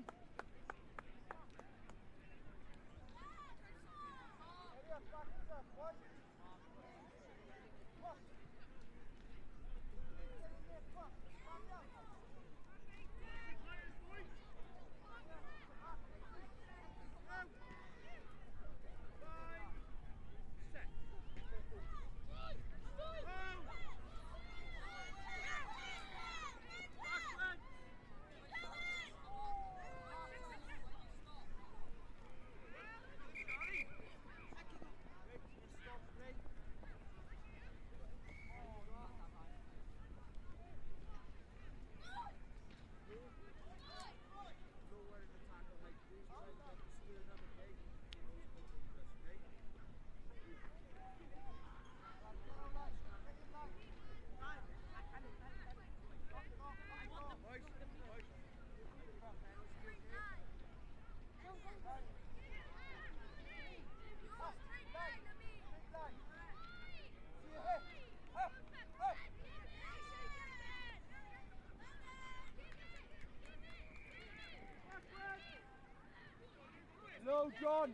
Low, John.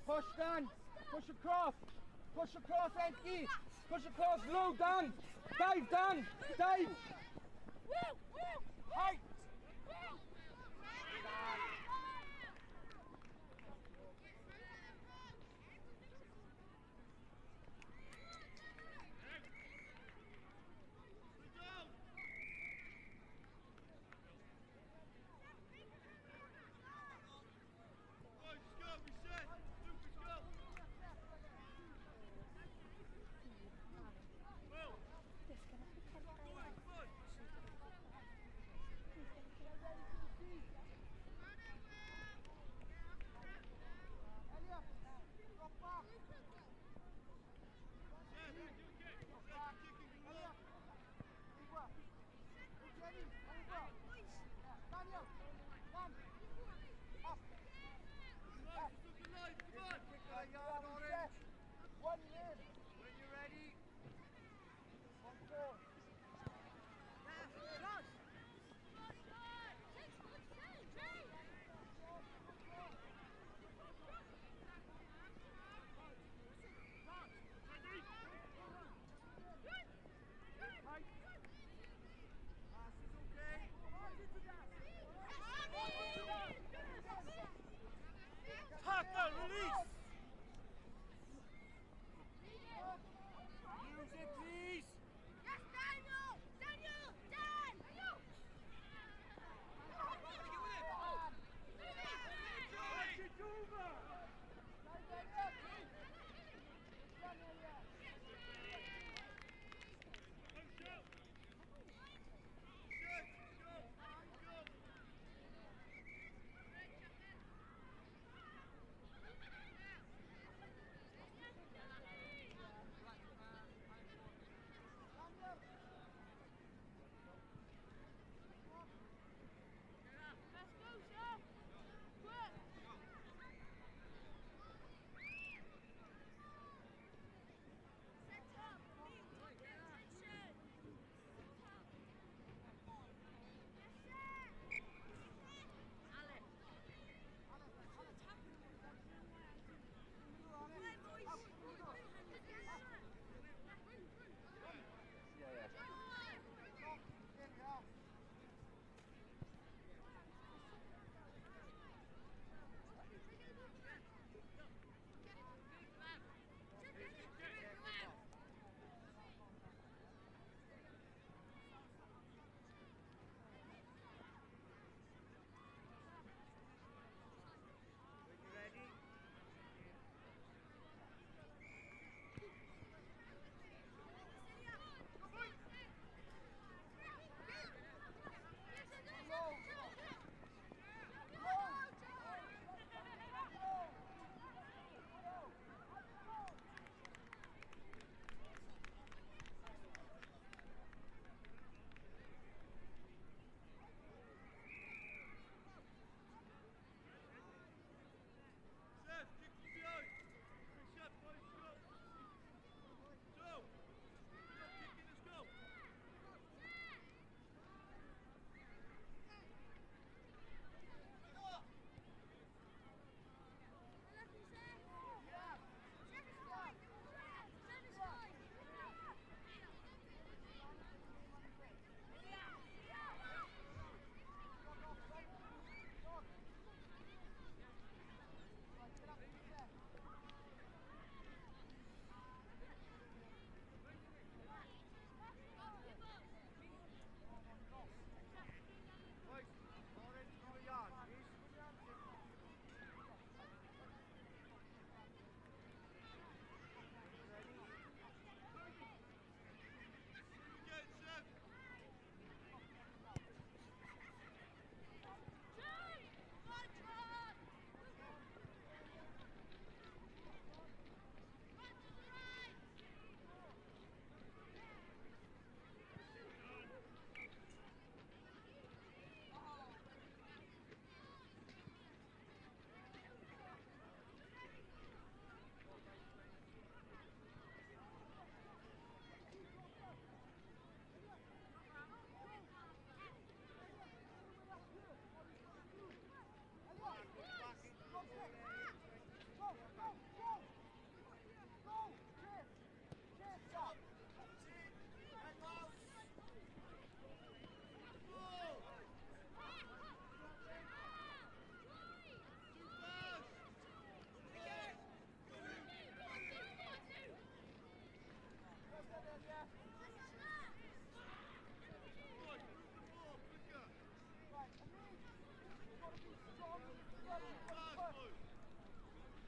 Push, Dan. Push across. Push across, Enki. Push across. Low, Dan. Dive, Dan. Dive. Height.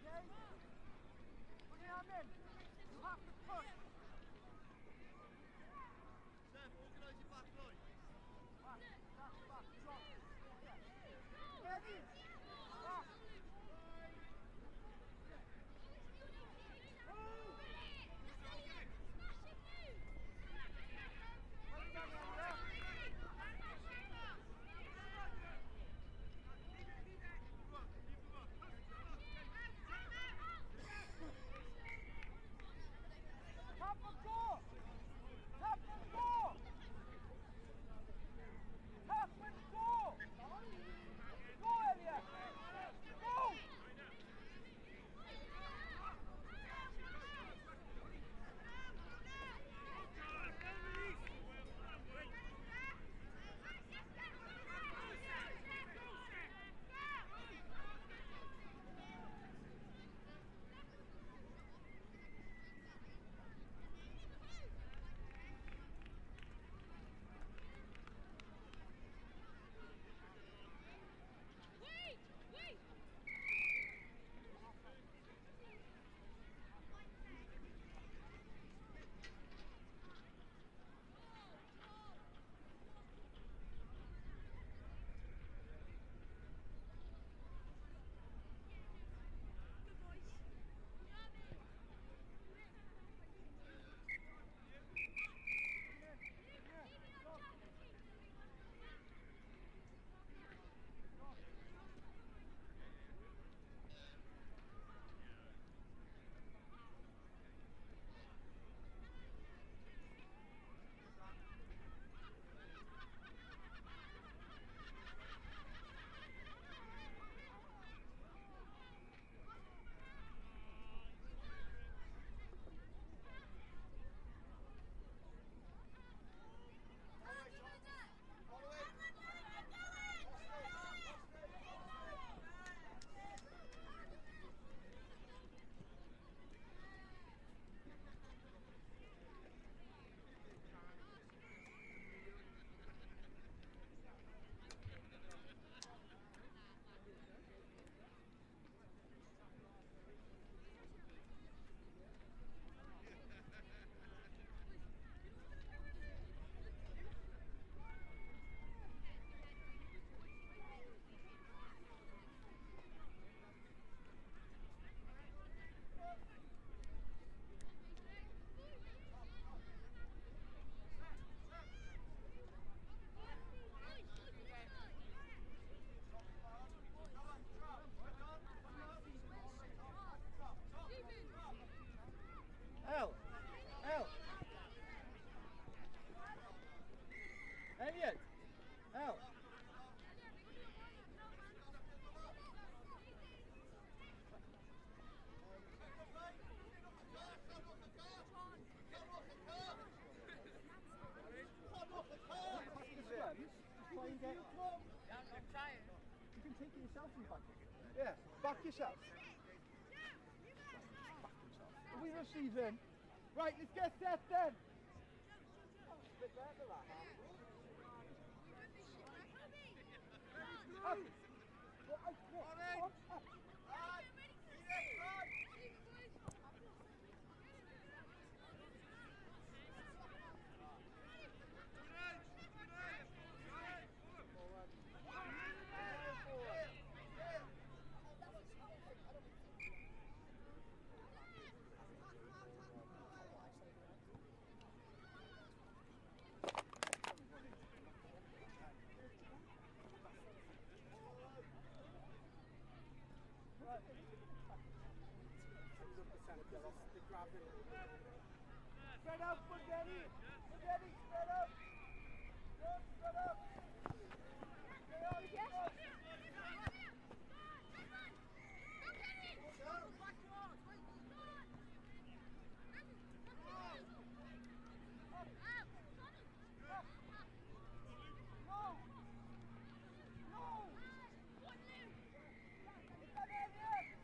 Okay? Rhiannon, you have to push. Steph, organise your back line. Back, back, back, drop. Ready? Back. Tap and go! Tap and go! Tap and go! Go, Elliot! Go! L. L. Elliot. L. I'm trying. You can take it yourself and back it. Yeah, back yourself. If we receive him. Right, let's get set then. Bit better that, huh? Up. Up. Up. Up. Spread out, Spaghetti! Spaghetti, spread out! Good, spread out! Stay on, stay on! No! No! It's an Elliot!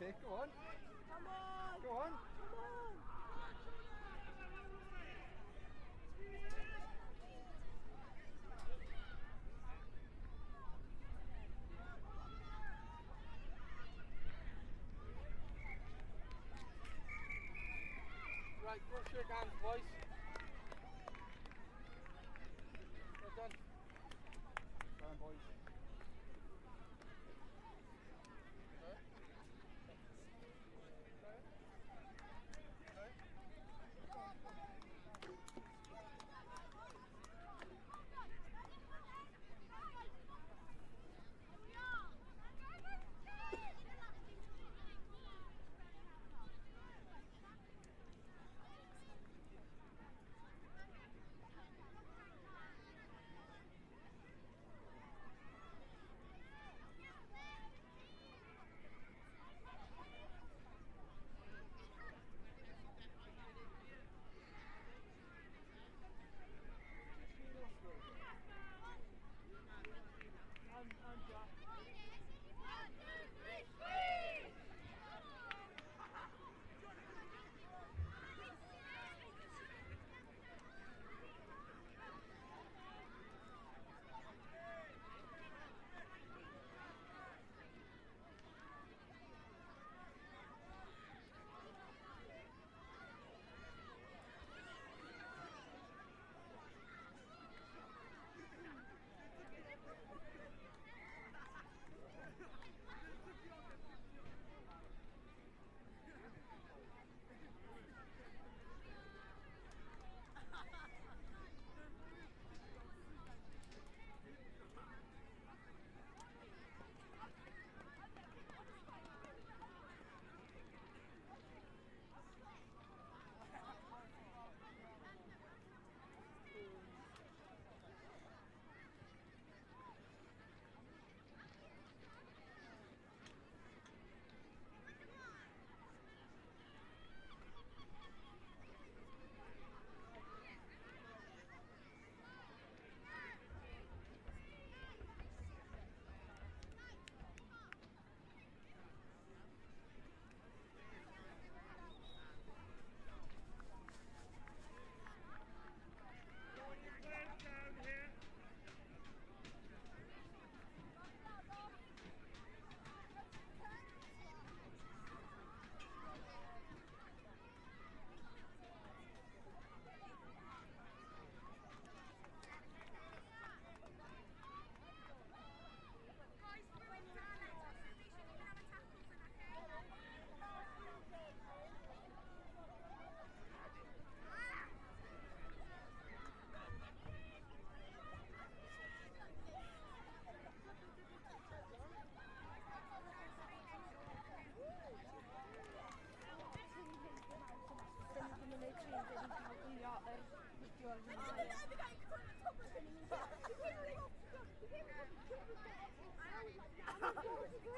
Take, go on. Come on. Go on. Come on. Right, go shake hands, boys. Well done. Go on, boys.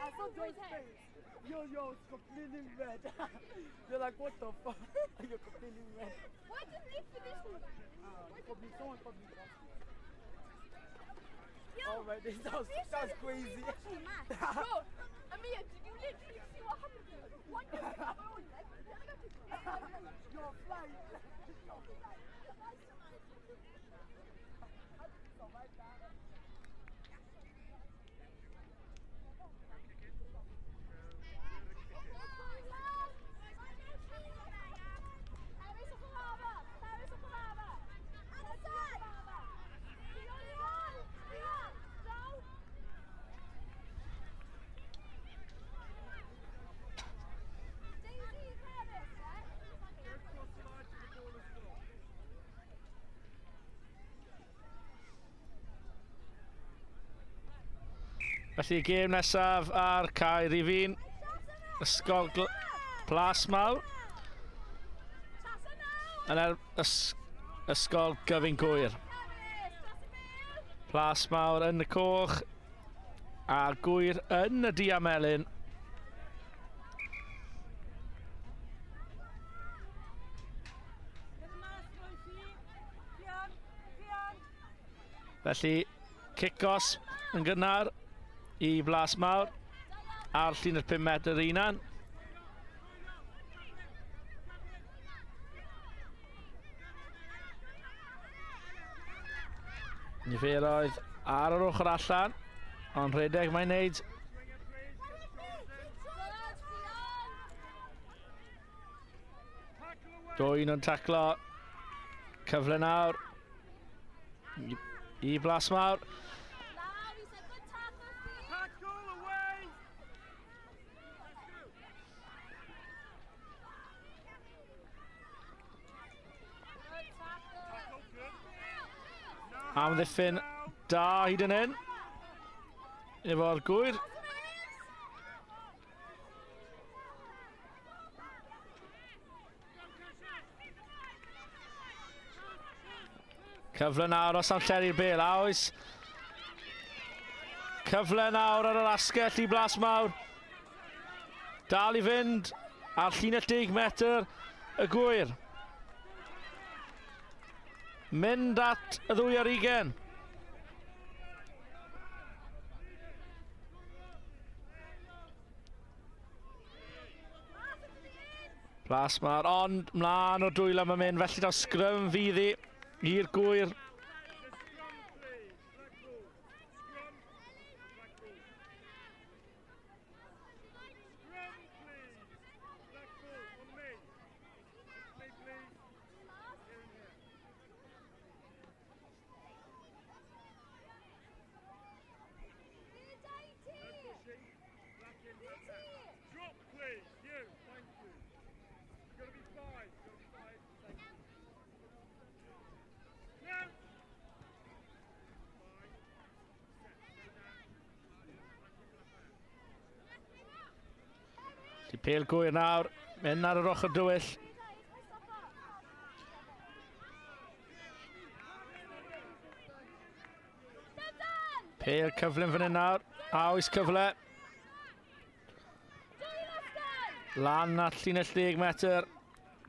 I saw Joy's face. Yo, it's completely red. You're like, what the fuck? You're completely red. Why didn't they finish me? Someone probably oh my days, that was crazy. Bro, Amir, did you literally see what happened to you? One day, I was like, you're flying. Felly y gêm nesaf ar cae rhif 1, Ysgol Plasmawr yn Ysgol Gyfun Gŵyr. Plasmawr yn y coch a Gŵyr yn y du a melyn. Felly cic-os yn gynnar i Blasmawr ar llinell 5 metr unan. Niferoedd ar yr ochr allan, ond rhedeg mae'n neud. Dwy nhw'n taclo. Cyfle nawr i Blasmawr. Amddiffyn da hyd yn hyn efo'r Gwyr. Cyfle nawr os amseru'r bel, a oes cyfle nawr ar yr asgell i Blasmawr. Dal i fynd ar llinell 10 metr y Gwyr. Mynd at y 22. Plasmawr, ond mlaen o'r dwylo mae'n mynd, felly daw sgrym fydd i i'r Gwyr. Di Pel Gwyr nawr, mynd ar yr ochr dywyll. Pel cyflym fan hyn nawr, a oes cyfle. Lan at llinell 10 metr,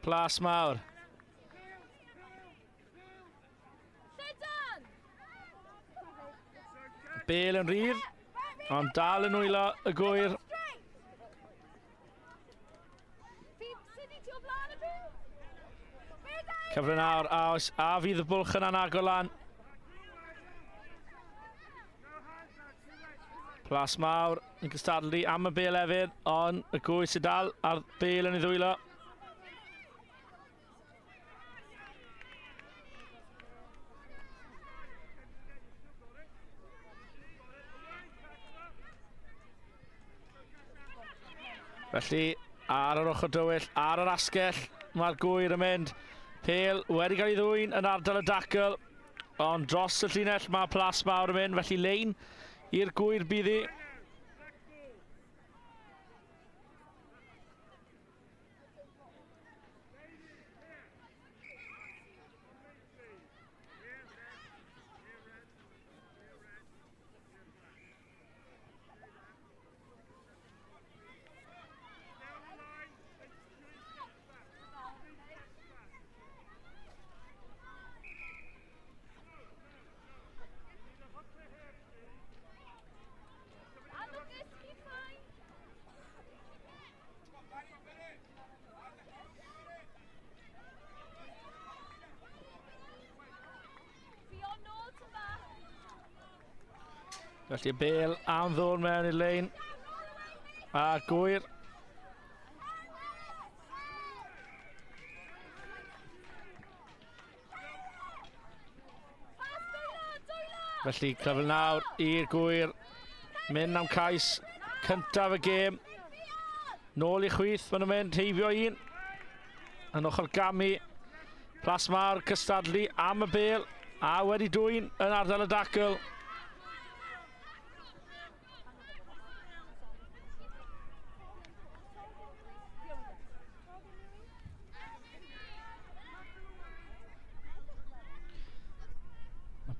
Plasmawr. Bel yn rhydd, ond dal yn wylo y Gwyr. Cyfle nawr, a oes, a fydd y bwlch yna'n agor lan. Plasmawr yn cystadlu am y bel hefyd, ond y Gwyr sydd dal a'r bel yn ei ddwylo. Felly, ar yr ochr dywyll, ar yr asgell, mae'r Gwyr yn mynd. Pel wedi cael ei ddwyn yn ardal y dacl, ond dros y llinell mae Plasmawr yn mynd, felly lein i'r Gwyr bydd hi. Felly y bel am ddod mewn i'r lein. A Gwyr. Felly cyfle nawr i'r Gwyr. Mynd am cais cyntaf y gêm. Nôl i chwith, maen nhw'n mynd heibio un. Yn ochr gamu. Plasmawr cystadlu am y bel. A wedi dwyn yn ardal y dacl.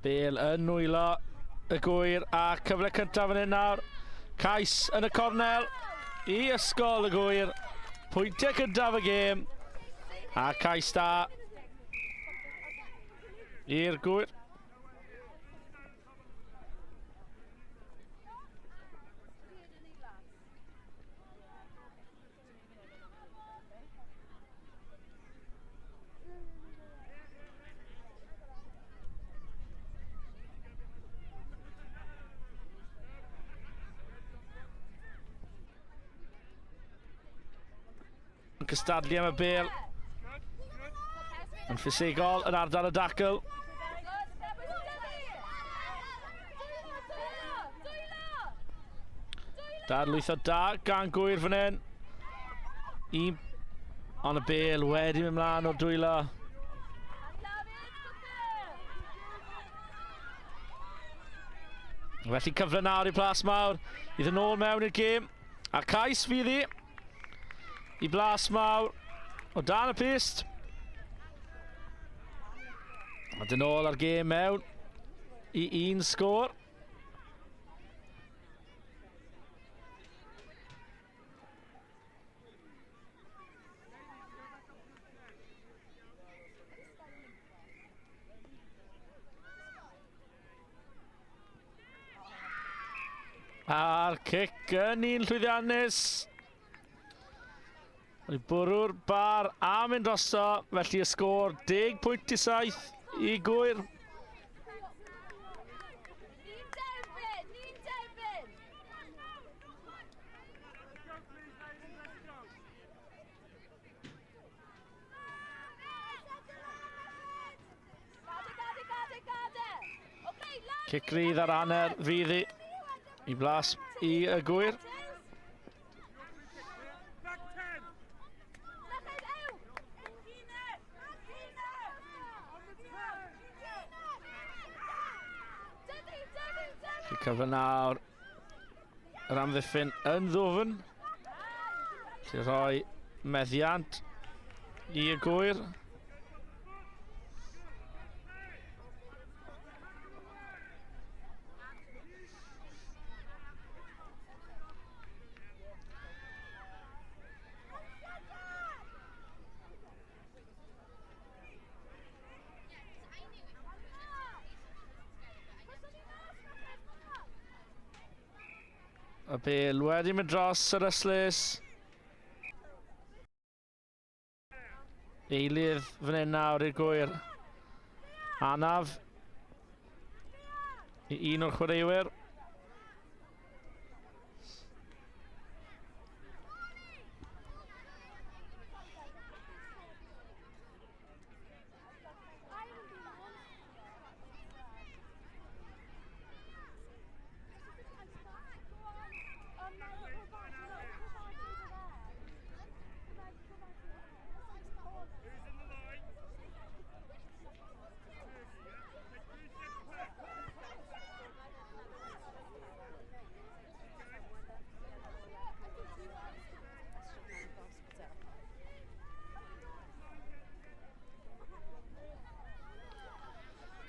Bel yn nwylo y Gwyr a cyfle cyntaf yn hyn nawr. Cais yn y cornel i Ysgol y Gwyr. Pwyntiau cyntaf y gêm. A cais da i'r Gwyr. cystadlu am y bêl. Yn ffisegol yn ardal y dacl. Dadlwytho da gan Gwyr fan hyn. Un ond y bêl wedi mynd mlaen o'r dwylo. Felly cyfle nawr i Plasmawr i ddod nôl mewn i'r gêm. A cais fydd hi i Blasmawr o dan y pyst. A dyn ôl ar gêm mewn i un sgôr. A'r cic yn un llwyddiannus. Wedi bwrw'r bar a mynd drosto, felly y sgôr 10.7 i Gwyr. Ni'n derbyn! Ni'n derbyn! Gade, gade, gade, gade! Okay, lan! Cic rydd ar hanner fydd hi i Blas i y Gwyr. Merched, ew! Dydi, dydi, dydi! Cyfle nawr yr amddiffyn yn ddwfn. Felly rhoi meddiant i y Gwyr. Y bêl wedi mynd dros yr ystlys. Eilydd fan hyn nawr i'r Gwyr. Anaf i un o'r chwaraewyr.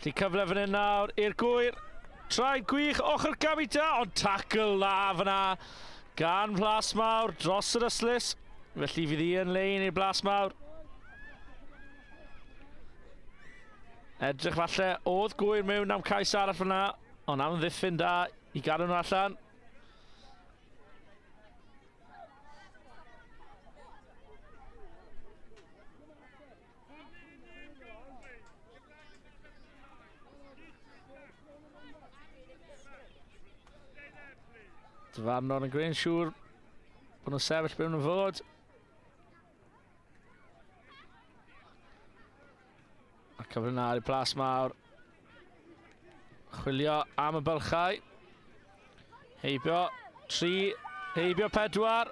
Felly cyfle fan hyn nawr i'r Gwyr. Traed gwych ochr Gabita, ond tackle dda fyna gan Plasmawr dros yr ystlys. Felly fydd hi yn lein i'r Blasmawr. Edrych falle oedd Gwyr mewn am cais arall fyna, ond am ddiffyn da i gadw nhw allan. Dyfarnwr yn gwneud yn siŵr bod nhw'n sefyll be nhw'n fod. A cyfle na i Plasmawr. Chwilio am y bylchau. Heibio 3, heibio 4.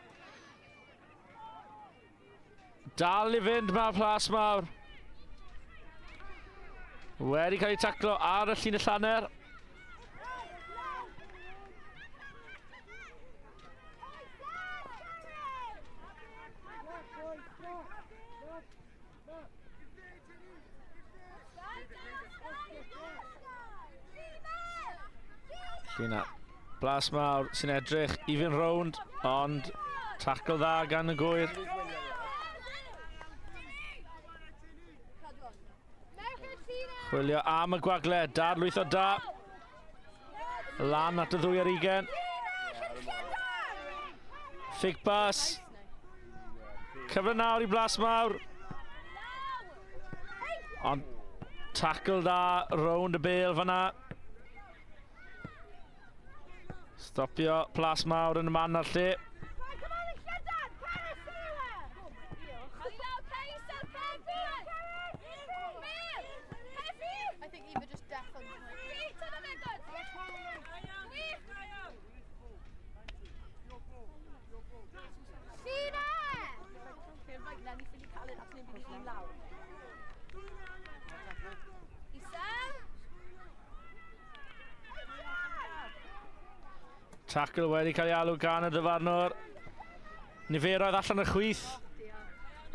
Dal i fynd mae Plasmawr. Wedi cael ei taclo ar y llinell hanner. Llinell. Plasmawr sy'n edrych i fynd rownd, ond tackle dda gan y Gwyr. Chwilio am y gwagle, dadlwytho da. Lan at y 2 ar 20. Fig bus. Cyfle nawr i Blasmawr. Ond tackle da rownd y bêl fanna. Stopio Plasmawr yn y man a'r lle. Tackle wedi cael ei alw gan y dyfarnwr. Niferoedd allan y chwith.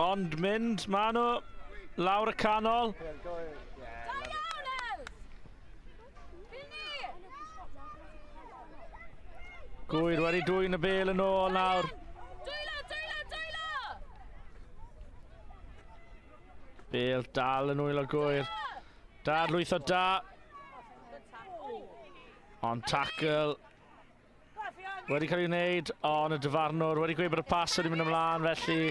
Ond mynd, maen nhw lawr y canol. Da iawn, Els! Gwyr wedi dwyn y bel yn ôl nawr. Dwylo, dwylo, dwylo! Bel dal yn wylo Gwyr. Dadlwytho da. Ond tackle wedi cael ei wneud, ond y dyfarnwr wedi gweud bod y pas wedi mynd ymlaen, felly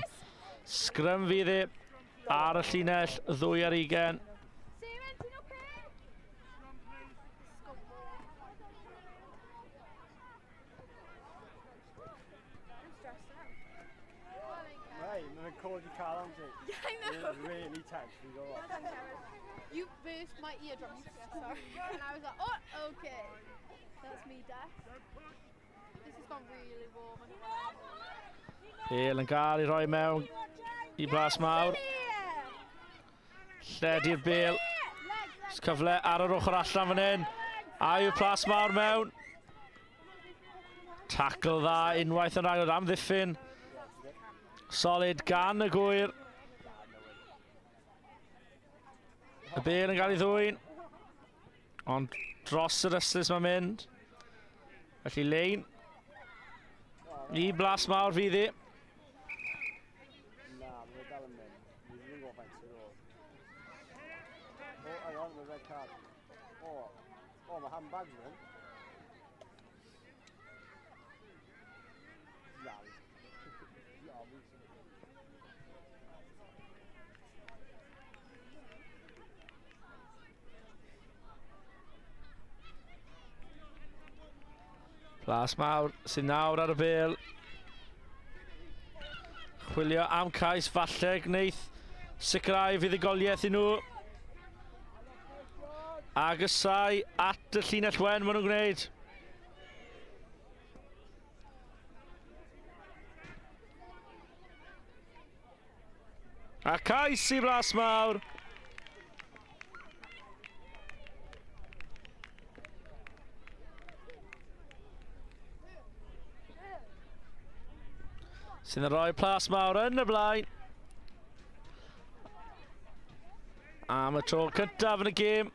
sgrym fydd e ar y llinell 22. Seren, ti'n oce? I'm stressed out. Right, mae'n codi calon ti. Yeah, I know. It's really tense. We go off. You burst my eardrums, sorry. And I was like, oh, okay. That's me deaf. This has gone really warm. I don't wanna- Bel yn cael ei rhoi mewn i Blas Mawr. Lledu'r bel. Cyfle ar yr ochr allan fan hyn. A yw Plas Mawr mewn. Tackle dda unwaith yn rhagor amddiffyn. Solid gan y Gwyr. Y bel yn cael ei ddwyn. Ond dros yr ystlys mae'n mynd. Felly lein i Blas Mawr fydd hi. Na, mae'n dal yn mynd. Fi ddim yn gwybod faint sydd ôl. Oh, hang on, mae red card. Oh, oh, mae handbags yn. Lal. Obviously. Plas Mawr sy'n nawr ar y bel. Chwilio am cais falle gwneith sicrhau fuddugoliaeth i nhw. Agosau at y llinell wen maen nhw'n gwneud. A cais i Blas Mawr. Sydd yn rhoi Plas Mawr yn y blaen. Am y tro cyntaf yn y gêm.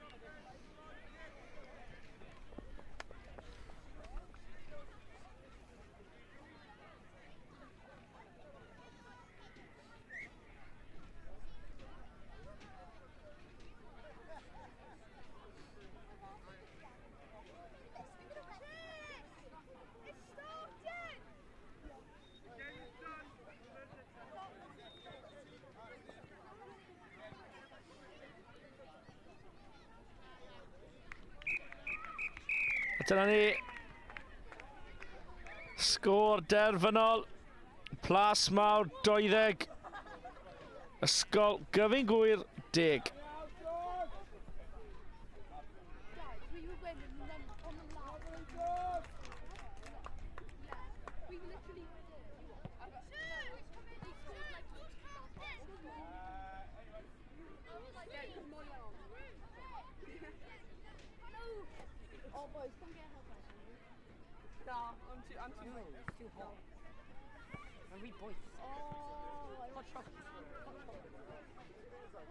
It's started! A dyna ni. Sgôr derfynol. Plas Mawr 20. Ysgol Gyfun Gŵyr 10. Guys, we were winning and then on the last. Yeah, we were literally. They scored like. Oh, boys, come get help. Nah, I'm too. No, it's too hot. And we boys. Oh, I Hot chocolate. Hot chocolate.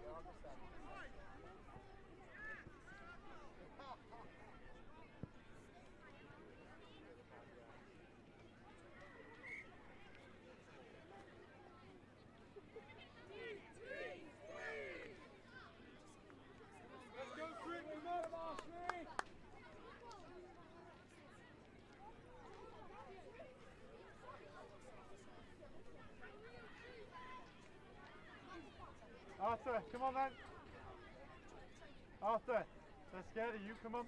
Let's go, quick, come on, Ashley! Arthur, come on then. Arthur, they're scared of you, come on.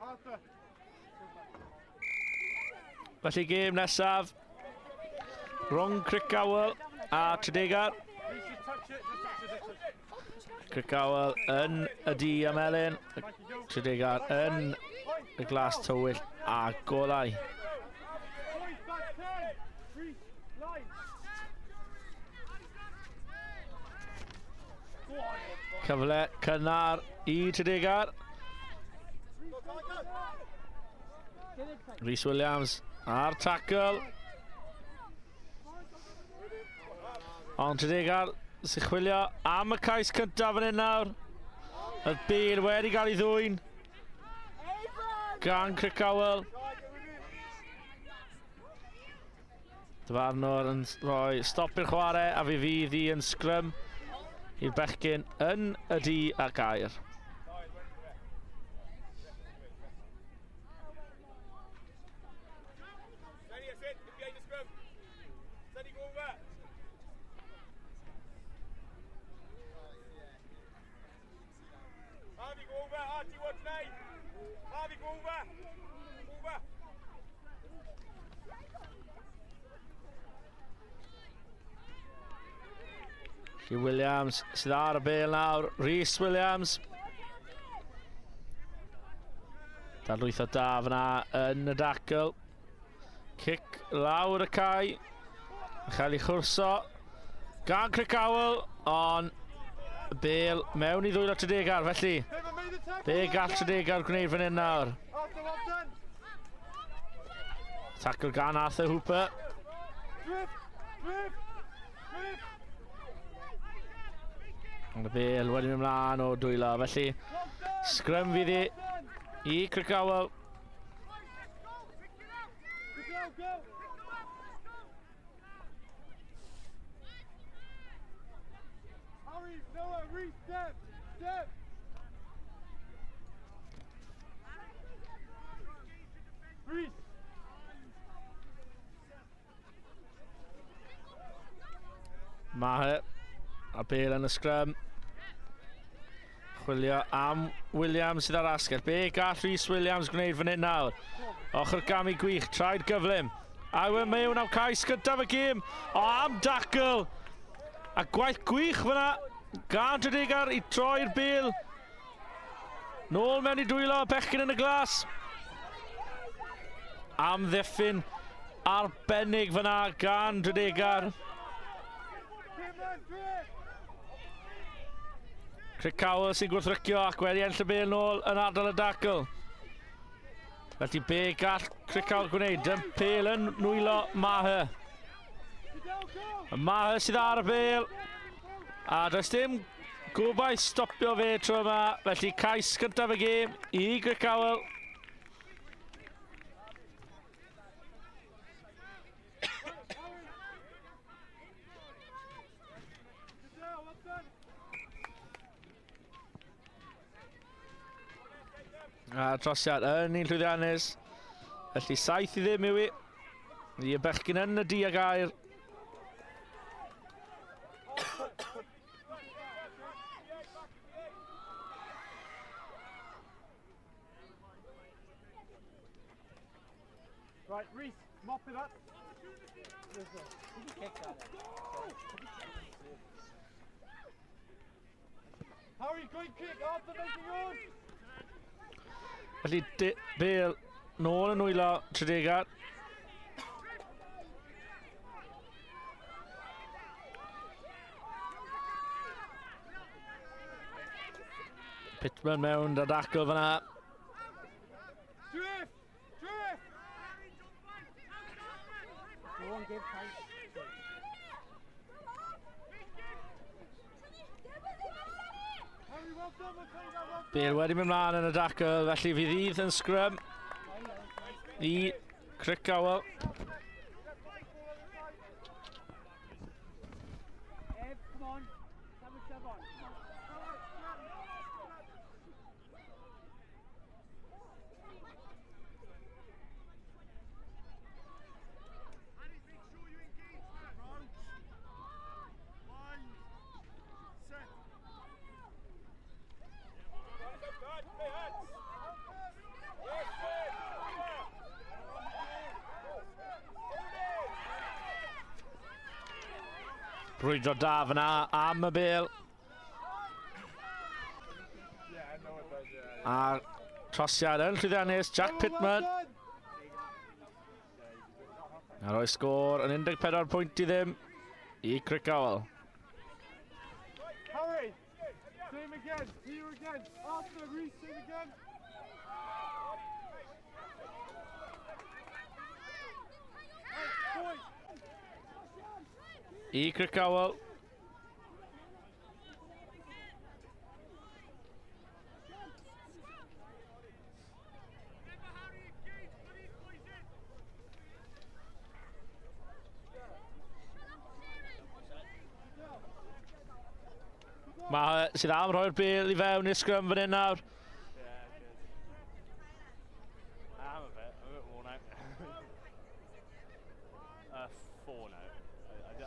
Arthur. Felly gêm nesaf rhwng Crickhowell a Tredegar. Please just touch it, just touch it, just touch it. Crickhowell yn y du a melyn. Tredegar yn y glas tywyll a golau. Cyfle cynnar i Tredegar. Rhys Williams a'r tackle. Ond Tredegar sy'n chwilio am y cais cyntaf fan hyn nawr. Y bel wedi cael ei ddwyn gan Crickhowell. Dyfarnwr yn rhoi stop i'r chwarae a fi fydd hi yn sgrym i'r bechgyn yn y du ac aur. Williams sydd ar y bel nawr. Rhys Williams. Dadlwytho da fyna yn y dacl. Cic lawr y cae. Chael ei chwrso gan Crickhowell, ond y bel mewn i ddwylo Tredegar, felly be gall Tredegar gwneud fan hyn nawr? Tackle gan Arthur Hooper. Ond y bel wedi mynd mlaen o dwylo, felly sgrym fydd i Crickhowell. Maher a bel yn y sgrym. Chwilio am Williams sydd ar asgell. Be gall Rhys Williams gwneud fan hyn nawr? Ochr gamu gwych, traed gyflym. A yw e mewn am cais gyntaf y gêm. O, am dacl. A gwaith gwych fyna gan Tredegar i troi'r bel. Nôl mewn i dwylo, bechgyn yn y glas. Am ddiffyn arbennig fyna gan Tredegar. Crickhowell sy'n gwrthrycio ac wedi ennill y bel nôl yn ardal y dacl. Felly be gall Crickhowell gwneud? Ym pel yn nwylo Maher. Maher sydd ar y bel. A does dim gobaith stopio fe tro yma. Felly cais gyntaf y gêm i Crickhowell. A trosiad yn un llwyddiannus. Felly 7-0 yw i. I y bechgyn yn y du ag aur. Right, Rhys, mop it up. Harry, great kick, Arthur making yours. Felly bel nôl yn nwylo Tredegar. Pittman mewn da dacl fyna. Drift! Drift! Go on, give time. Bale wedi mynd mlaen yn y dacl, felly fydd Ydd yn sgrym i Crickhowell. Brwydro da fyna am y bel. A trosiad yn llwyddiannus, Jack Pittman. A roi sgôr yn 14 pwynt i ddim i Crickhowell. Harry, same again, here again, after Reece, same again. I Crickhowell. Mae sydd am rhoi'r bêl i fewn i'r sgrym fan hyn nawr. Yeah, good. I am a bit worn out. 4 now.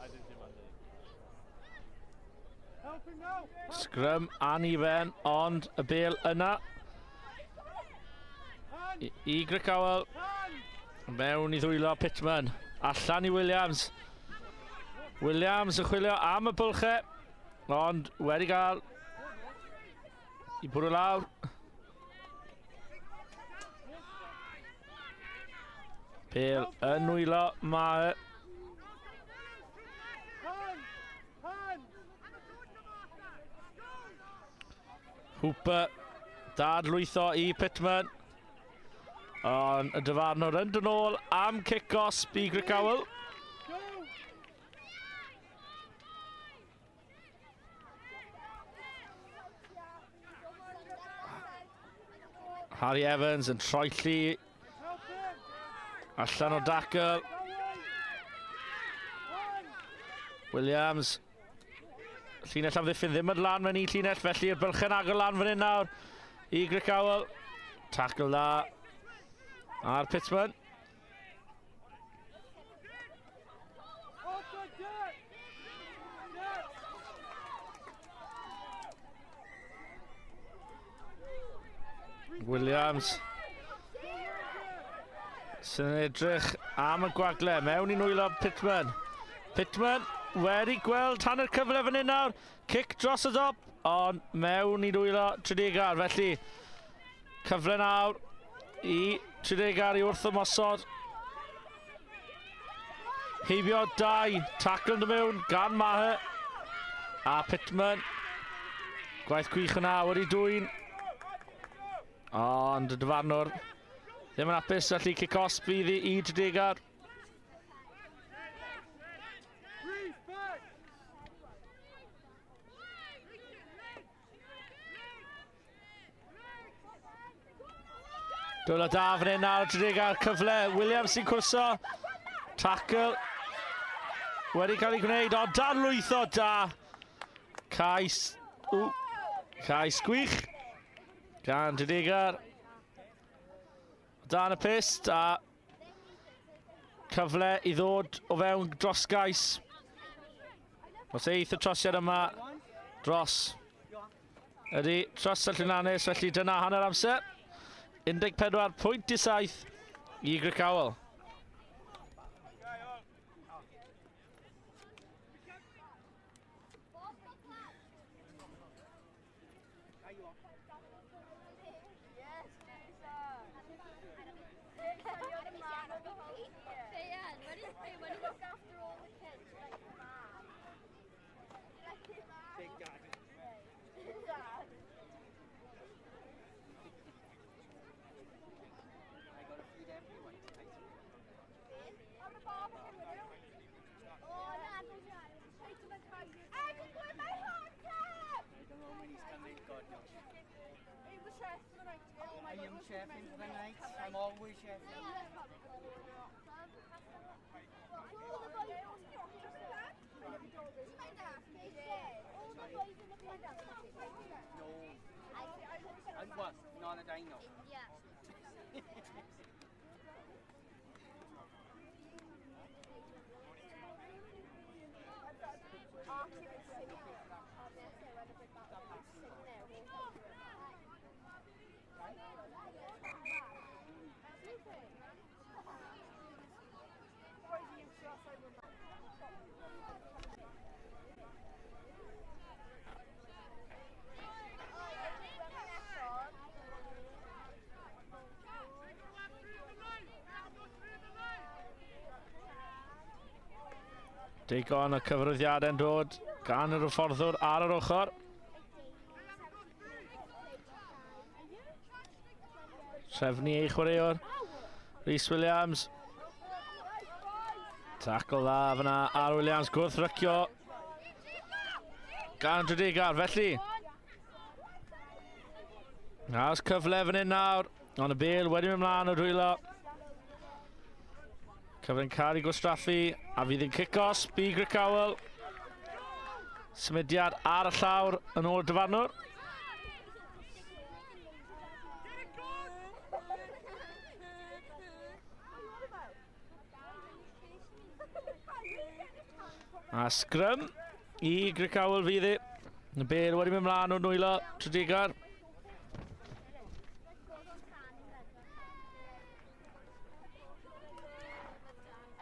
I didn't do Monday. Sgrym anifen, ond y bêl yna i Crickhowell. Mewn i ddwylo Pittman. Allan i Williams. Williams yn chwilio am y bylchau. Ond wedi gael i bwrw lawr. Pêl yn nwylo mae Hooper dadlwytho i Pittman. Ond y dyfarnwr yn dod nôl am cic-osb i Crickhowell. Harry Evans yn troelli allan o dacl. Williams. Llinell amddiffyn ddim yn lan mewn un llinell, felly'r bylchau'n agor lan fan hyn nawr i Crickhowell. Tackle dda ar Pittman. Williams sy'n edrych am y gwagle mewn i nwylo Pittman. Pittman wedi gweld hanner cyfle fan hyn nawr. Cic dros y dop, ond mewn i nwylo Tredegar. Felly cyfle nawr i Tredegar i wrth ymosod. Heibio 2, tackle yn dod mewn gan Maher. A Pittman, gwaith gwych yna wedi dwyn. Ond y dyfarnwr ddim yn hapus, felly cic-osb fydd i Tredegar. Dwylo da fan hyn nawr, Tredegar, cyfle. Williams sy'n cwrso. Tackle wedi cael ei gwneud, ond dadlwytho da. Cais, cais gwych gan Tredegar. Dan y pyst a cyfle i ddod o fewn dros gais. Os eith y trosiad yma dros. Ydy, dros y Llwynanus, felly dyna hanner amser. 14.7 i Crickhowell. Chefing for the night. I'm always chefing. No. And what? Not a dino. Yeah. Digon o cyfrwyddiadau'n dod gan yr hyfforddwr ar yr ochr. Trefnu ei chwaraewr. Rhys Williams. Tackle dda fyna ar Williams. Gwrthrycio gan Tredegar. Felly, Oes cyfle fan hyn nawr. Ond y bêl wedi mynd mlaen o dwylo. Cyfle'n cael ei gwastraffu a fydd yn cic-osb i Crickhowell. Symudiad ar y llawr yn ôl dyfarnwr. A sgrym i Crickhowell fydd hi. Y bêl wedi mynd mlaen o'r nwylo Tredegar.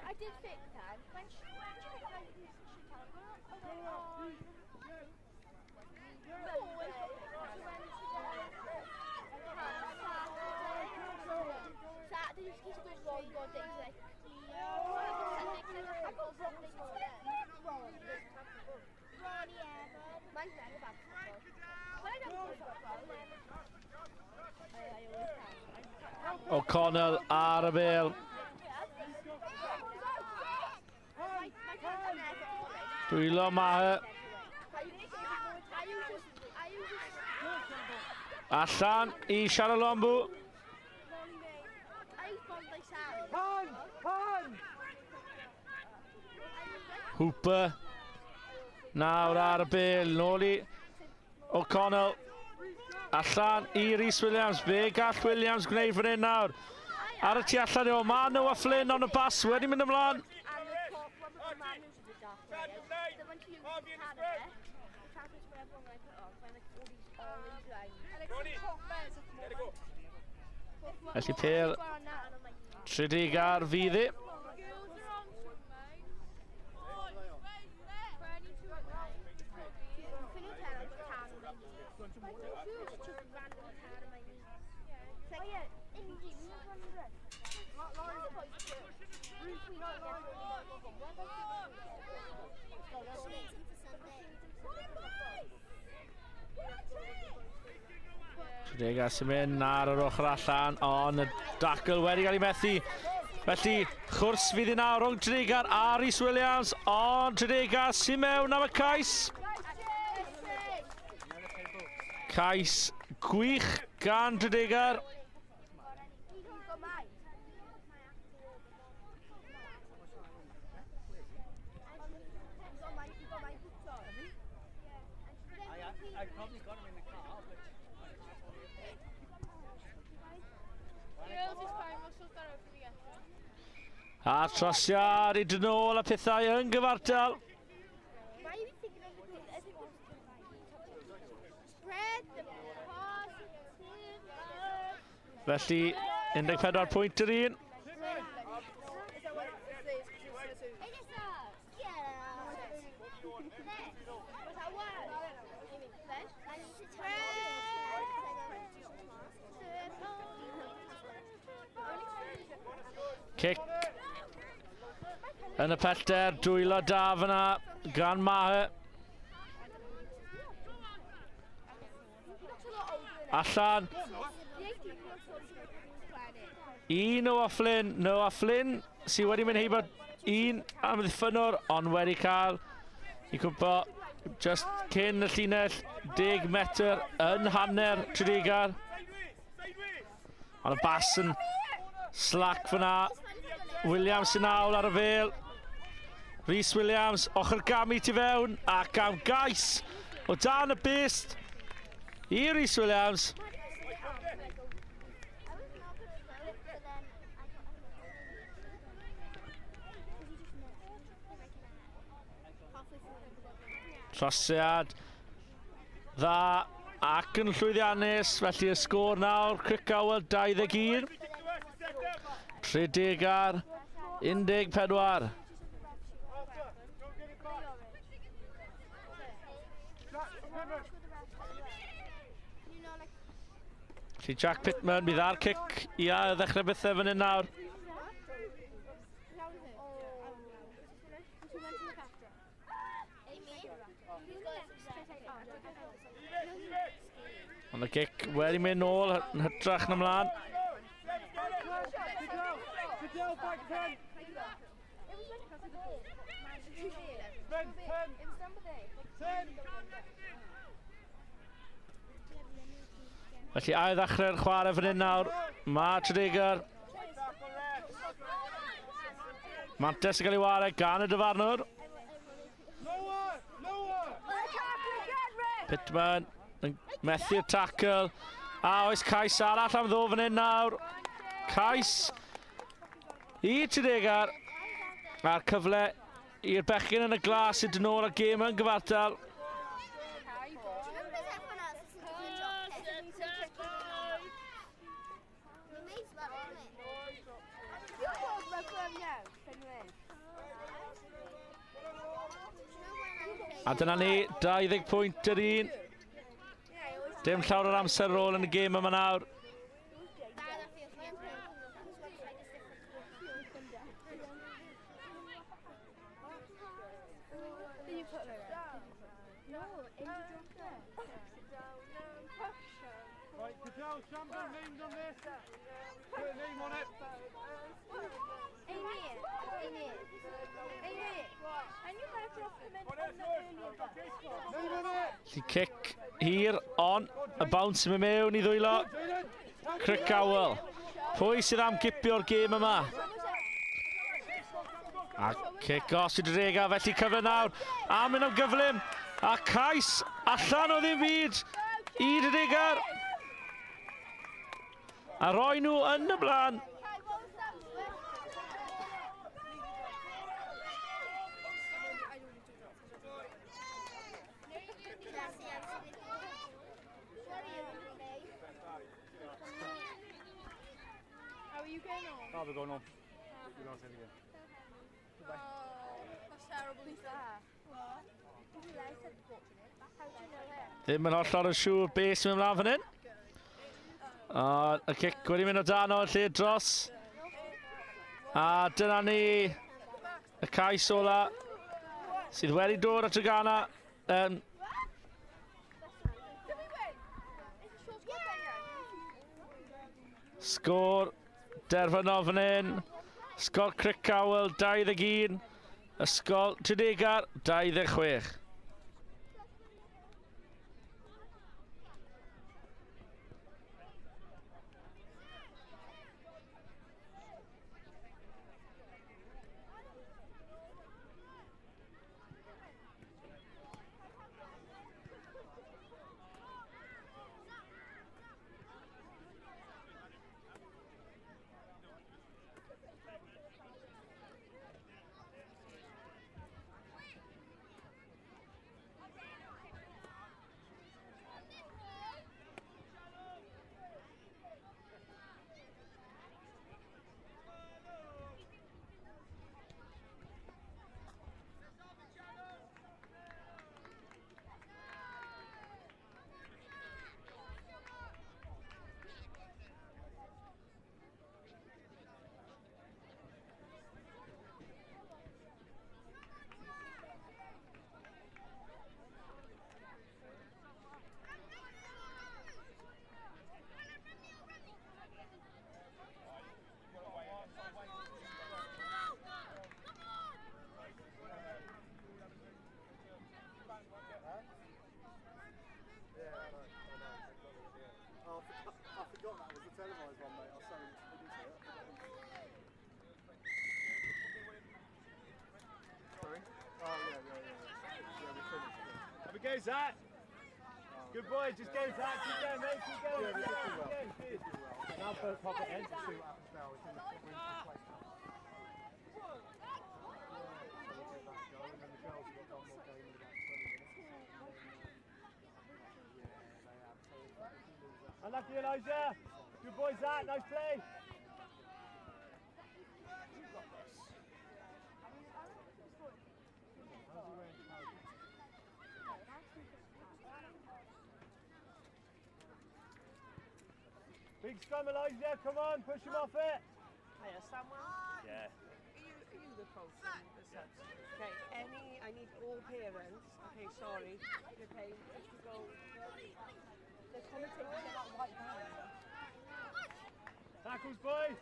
I did think that. When she, when she like, she Saturday, she's going wrong all day. She's like, I got wrong this morning. Mine's never bad football. When I don't play football, I always have. O'Connell ar y bêl. Dwylo Maher. Allan i Charalambous. Hooper. Nawr ar y bêl. Nôl i O'Connell. Allan i Rhys Williams. Be gall Williams gwneud fan hyn nawr? Ar y tu allan yw. Mae Noah Flynn ond y bas wedi mynd ymlaen. Felly pêl Tredegar fydd hi. Tredegar sy'n mynd ar yr ochr allan, ond y dacl wedi cael ei methu. Felly, chwrs fydd hi nawr rhwng Tredegar a Rhys Williams, ond Tredegar sy'n mewn am y cais. Cais gwych gan Tredegar. A trosiad i dyn ôl a pethau yn gyfartal. Felly, 14 pwynt yr un. Cic yn y pellter, dwylo da fyna gan Maher. Allan i Noah Flynn. Noah Flynn sydd wedi mynd heibio un amddiffynnwr, ond wedi cael i cwmpo just cyn y llinell 10 metr yn hanner Tredegar. Ond y bas yn slack fyna. Williams sy'n awl ar y fêl. Rhys Williams, ochr gamu tu fewn ac am gais o dan y byst i Rhys Williams. Trosiad dda ac yn llwyddiannus, felly y sgôr nawr, Crickhowell 21. Tredegar 14. Felly Jack Pittman bydd ar cic i ail ddechrau bethau fan hyn nawr. Ond y gic wedi mynd nôl yn hytrach na mlaen. Felly ail ddechrau'r chwarae fan hyn nawr. Mae Tredegar. Mantes yn cael ei wario gan y dyfarnwr. Pittman yn methu'r tackle. A oes cais arall am ddo fan hyn nawr. Cais i Tredegar. A'r cyfle i'r bechgyn yn y glas i dyn ôl y gêm yn gyfartal. A dyna ni, 20 pwynt yr un. Dim llawer o'r amser ar ôl yn y gêm yma nawr. Right, Cadell, champion names on this. Put a name on it. Amy, Amy, Amy. And you better drop him in on the earlier. Name on it. Felly cic hir, on y bounce yn mynd mewn i ddwylo Crickhowell. Pwy sydd am gipio'r gêm yma? A cic os i Dredegar, felly cyfle nawr. A mynd am gyflym. A cais allan o ddim byd i Dredegar. A roi nhw yn y blaen. How are you getting on? Oh, we're going on. We're going to say it again. Oh, that's terrible. What? Ddim yn hollol yn siŵr beth sy'n mynd mlaen fan hyn. A y cic wedi mynd o dan o'r lle dros. A dyna ni y cais ola sydd wedi dod at Treganna. Sgôr derfynol fan hyn. Ysgol Crickhowell 21, Ysgol Tredegar 26. I forgot that was the televised one, mate. I was so into it. Sorry? Oh, yeah. Yeah, we finished. Have a go, Zach. Good boy, just go, Zach. Keep going, mate. Keep going. Yeah, we did do well. We did do well. Now for a proper end to see what happens now. It's in the, we're in fifth place now. Yeah, so we'll give that a go. And then the girls have got one more game in about 20 minutes. Yeah, they have. So if we lose that. Unlucky, Elijah. Good boy, Zach. Nice play. You've got this. How's he wearing trousers? Big scrum, Elijah. Come on, push him off it. Hiya, Samuel. Yeah. Are you the coach? The subs? Okay, I need all parents. Okay, sorry. Okay, just to go. The commentators get that white band. Tackles, boys.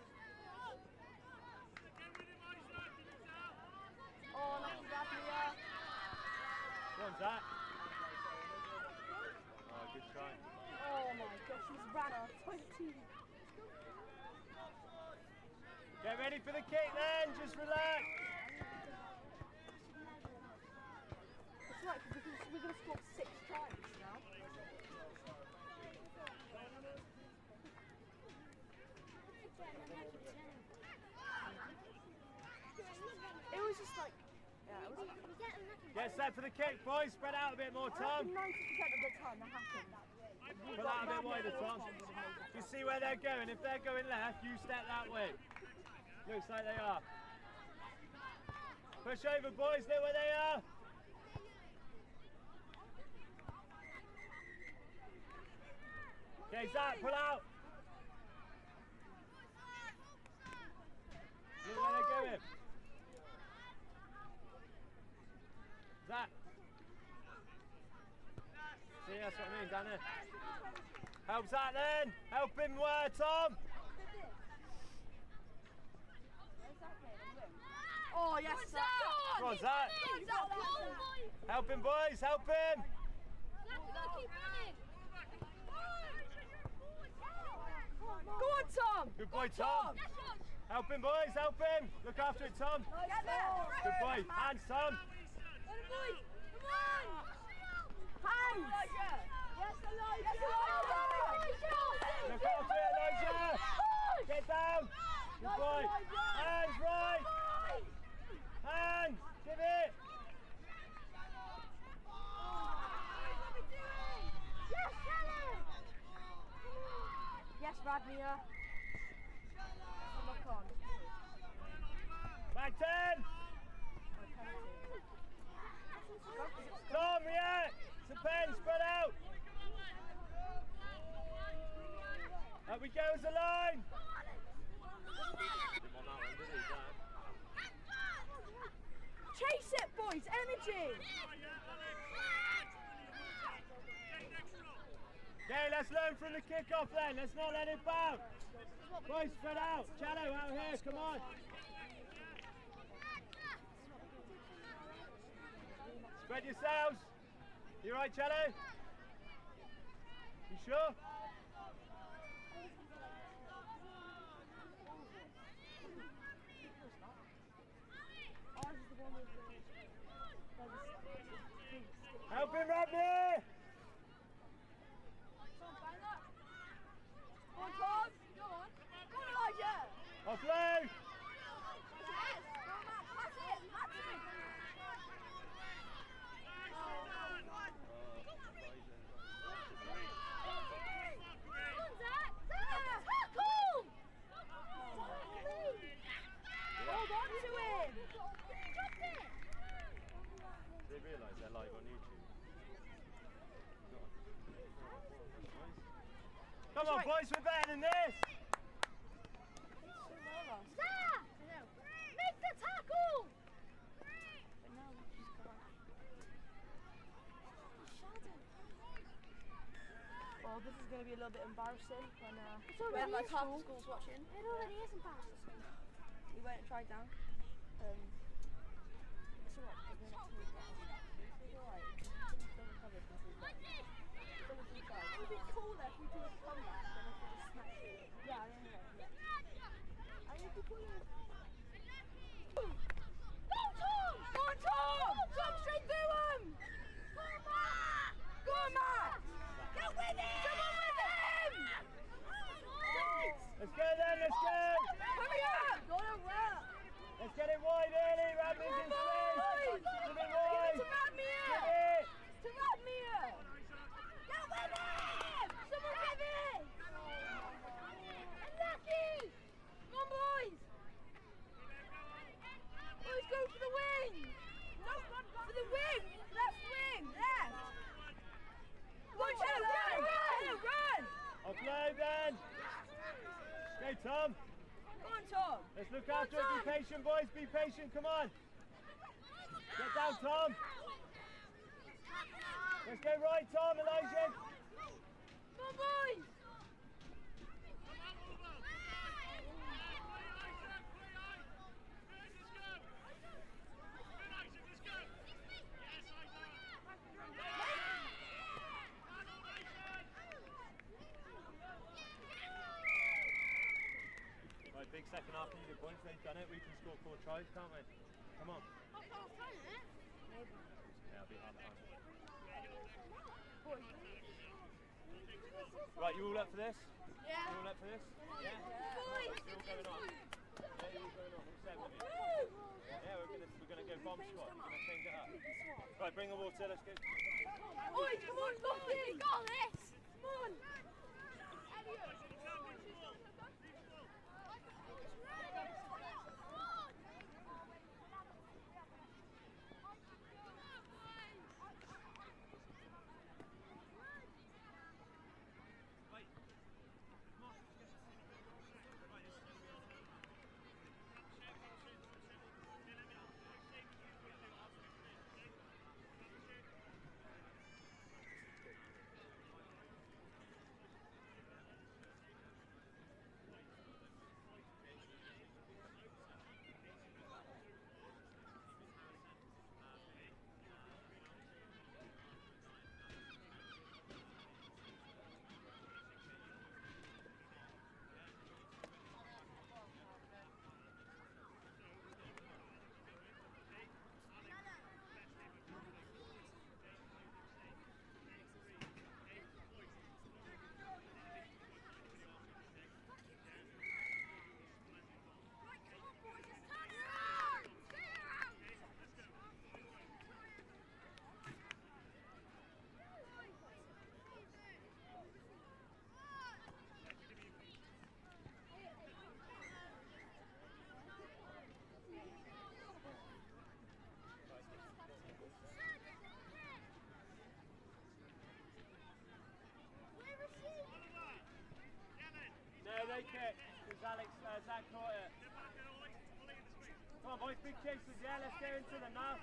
Oh, nice grab, Leah. Go on, Zach. Oh, good try. Oh my gosh, he's ran our 20. Get ready for the kick then, just relax. It's like we're going to score 6 tries now. It was just like, yeah, it was like, get set for the kick, boys. Spread out a bit more, Tom. 90% of the time that happened. Pull out a bit wider, Tom. You see where they're going. If they're going left, you step that way. Looks like they are. Push over, boys. Look where they are. Okay, Zach, pull out. Look where they're going. Zach. See, that's what I mean, down there. Help Zach then. Help him where, Tom? Oh, yes, Zach. Go on, Zach. Help him, boys. Help him. Zach, we gotta keep running. Go on, Tom. Good boy, Tom. Help him, boys. Help him. Look after it, Tom. Good boy. Hands, Tom. Come on. Hands. Yes, Elijah. Yes, Elijah. Look after it, Elijah. Get down. Good boy. Hands right. Hands. Give it. Yes, Helen. Yes, Radmir. Look on. Back 10. Tom, react. It's a pen, spread out. Up we go as a line. Chase it, boys. Energy. Okay, let's learn from the kick-off then. Let's not let it bounce. Boys, spread out. Cello out here, come on. Spread yourselves. You right, Cello? You sure? Help him, Rodney! Go on, Tom! Go on! Go on, Elijah! Offload! Yes! Go on, Matt! Pass it! Pass it! Come on, Zach! Zach! Tackle! Hold on to him! You dropped it! Do they realise they're live on YouTube? Come on, boys, we're better than this! Zach! Make the tackle! Oh, this is going to be a little bit embarrassing when it's already like is half school. the school's watching. It already is embarrassing. We went and tried down. It's alright because we're not too bad. It's alright. It would be cooler if we do a comeback than if we just smash it. Yeah, I don't know. I mean, it'd be cooler. Go, Tom! Go on, Tom! Tom, straight through him! Go on, Matt! Go on, Matt! Get with him! Someone with him! Let's go then, let's go! Hurry up! Go on, work! Let's get it wide early, Radmir's in space! Give it wide! Give it to Radmir! Give it! To Radmir! Get with him! Someone with it! Unlucky! Come on, boys! Boys, go for the wing! No, for the wing! Left wing! Left! Go on, Cello, run! Cello, run! Offload then! Go, Tom! Go on, Tom! Let's look after it. Be patient, boys. Be patient. Come on. Get down, Tom. Let's go right, Tom. Elijah. Come on, on, boys! Right, big second half needed points. They've done it. We can score 4 tries, can't we? Come on. That's half time, isn't it? Yeah, it'll be half time. Right, you all up for this? Yeah. You all up for this? Yeah. Boys! You're all going on. Yeah, you're all going on. All 7 of you. Yeah, we're gonna go bomb squad. We're gonna change it up. Right, bring the water. Let's go. Boys, come on, lock it! We got this! Come on! No, they kick, because Alex, Zach caught it. Come on, boys, big chases, yeah, let's go into them now.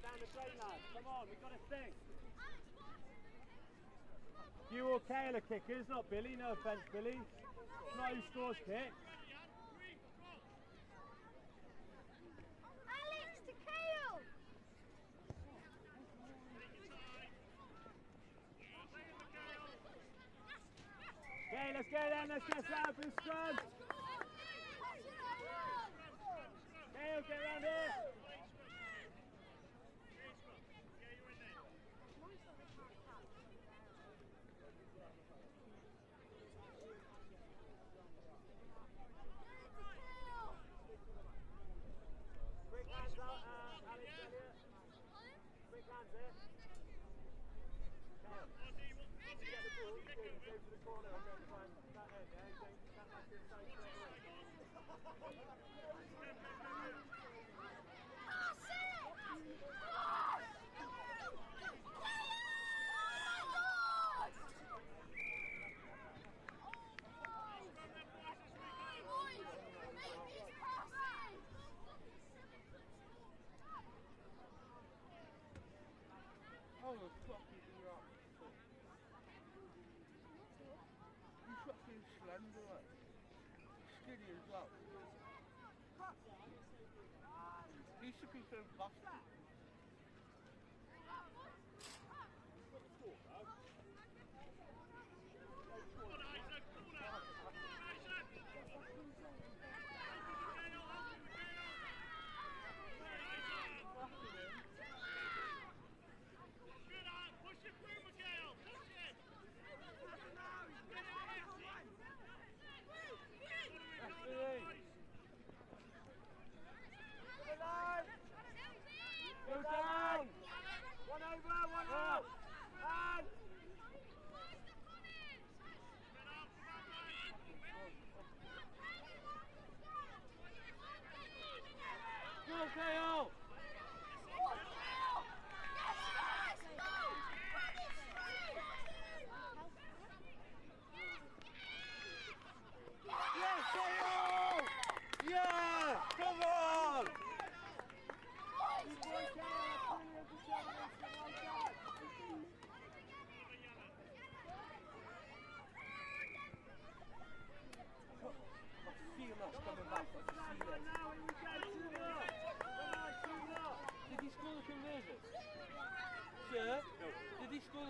Down the drain, lads. Come on, we've got to think. You or Kale are kickers, not Billy. No offence, Billy. It's not who scores kicks. Alex to Kale. Okay, let's go then. Let's get set up in scrum. Kale, get round here. Quick hands out, Alex Elliott. Quick hands there. Kale, once you get the ball, you go for the corner and go try and that end, yeah? You don't cut back inside straight away. Oh my God! Boys, make these passes! How the fuck is he up? He's fucking slender, like. Skinny as well. He should be so busted.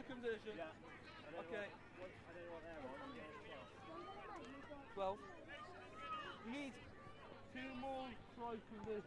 Conversion. Yeah. Okay. I don't know what they're on. 12. You need 2 more try conversions.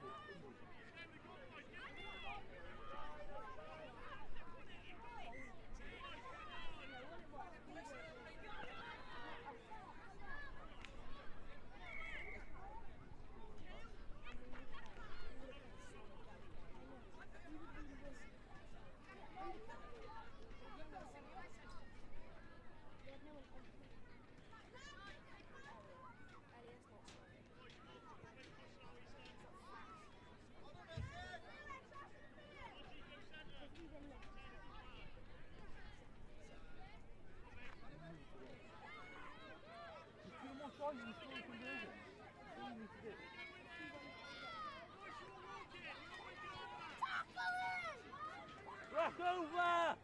Rack over!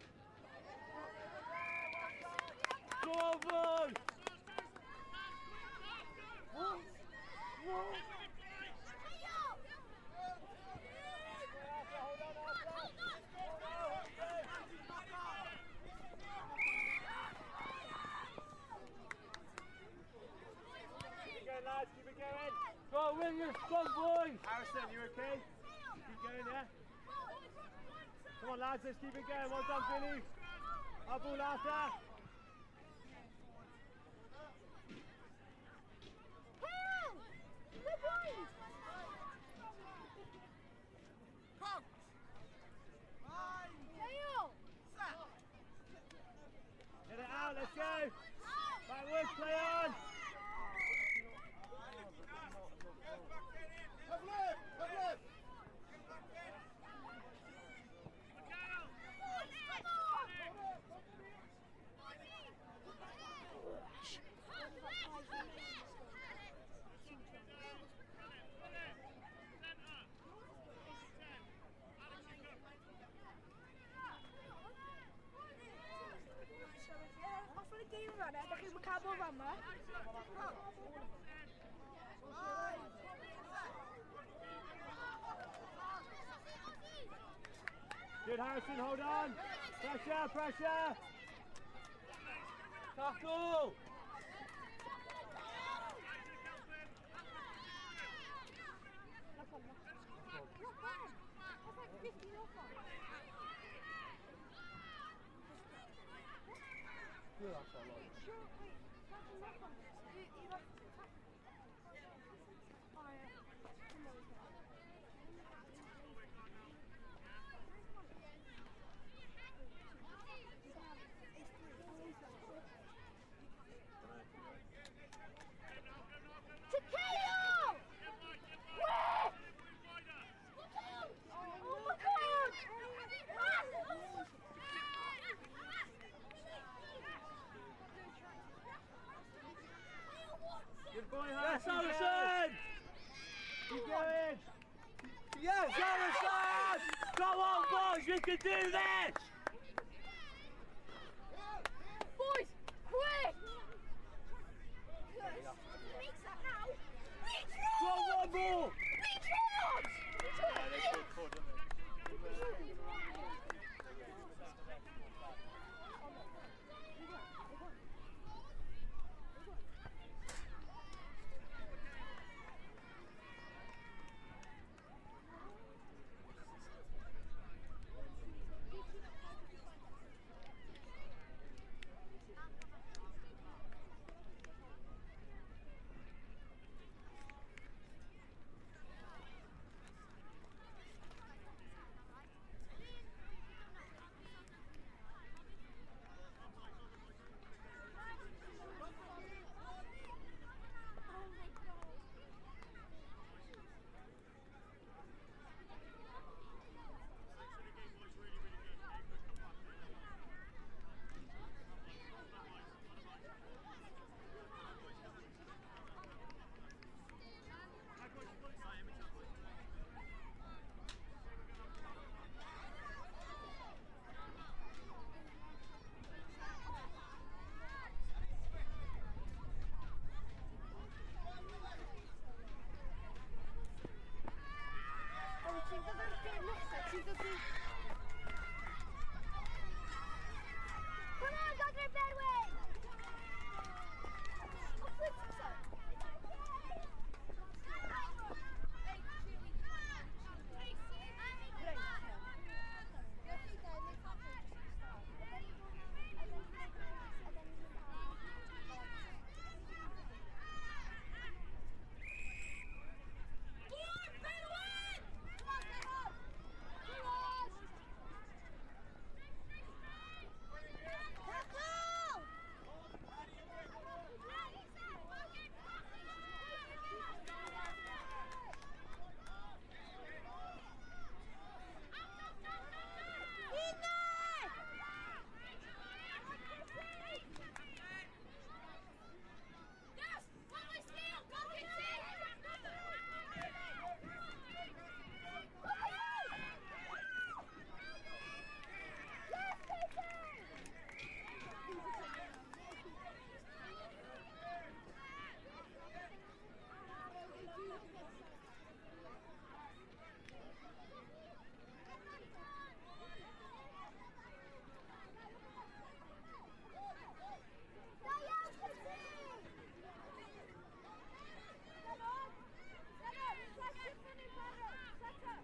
Go on, boys! What? What? Keep it going, lads, keep it going. Go on, win your squad, boys! Harrison, you okay? Keep going, yeah? Come on, lads, let's keep it going. Well done, Billy. Up all after. Get it out, let's go. Backwards, play on. Good, Harrison, hold on. Pressure, pressure. Tackle. Yes, Harrison! Keep going! Yes, Harrison! Come on, boys, you can do this! Quick! He makes that now. We Go draw! one more! We drawed! We Yeah, they drawed! scored four, didn't they? Oh my god. Oh, ti'n dod ar gêm nesaf, ti'n dod i... Come on, Godre Berwyn! Oh, flip it. Tackle! In there! Yes, Peter! Da iawn, Kitty! Come on! Come on! Pressure fyny, barod! Set up!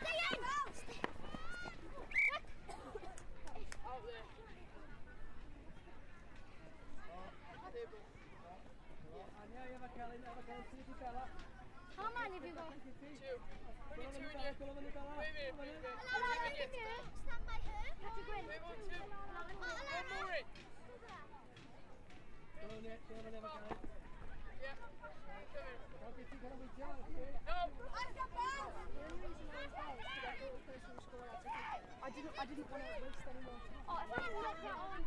Stay in! Stay. Out there. Anya, efo Celyn, efo Celyn, syth i Bella. How many have you got? Two. Go Only on two fyny in Bella, here. go on fyny Bella. Wait, wait, Go on wait, fyny. wait. Alana, come here. Stand by her. Catty Gwyn. Wait, one, two. One more in. Go on, go on fyny efo Celyn. Yeah. Come here. Gael Kitty, canolbwyntio, okay. No. I've got balls! The only reason I was there is because I thought the person who scored out. I didn't want to waste any more time. Oh, if I knock that on.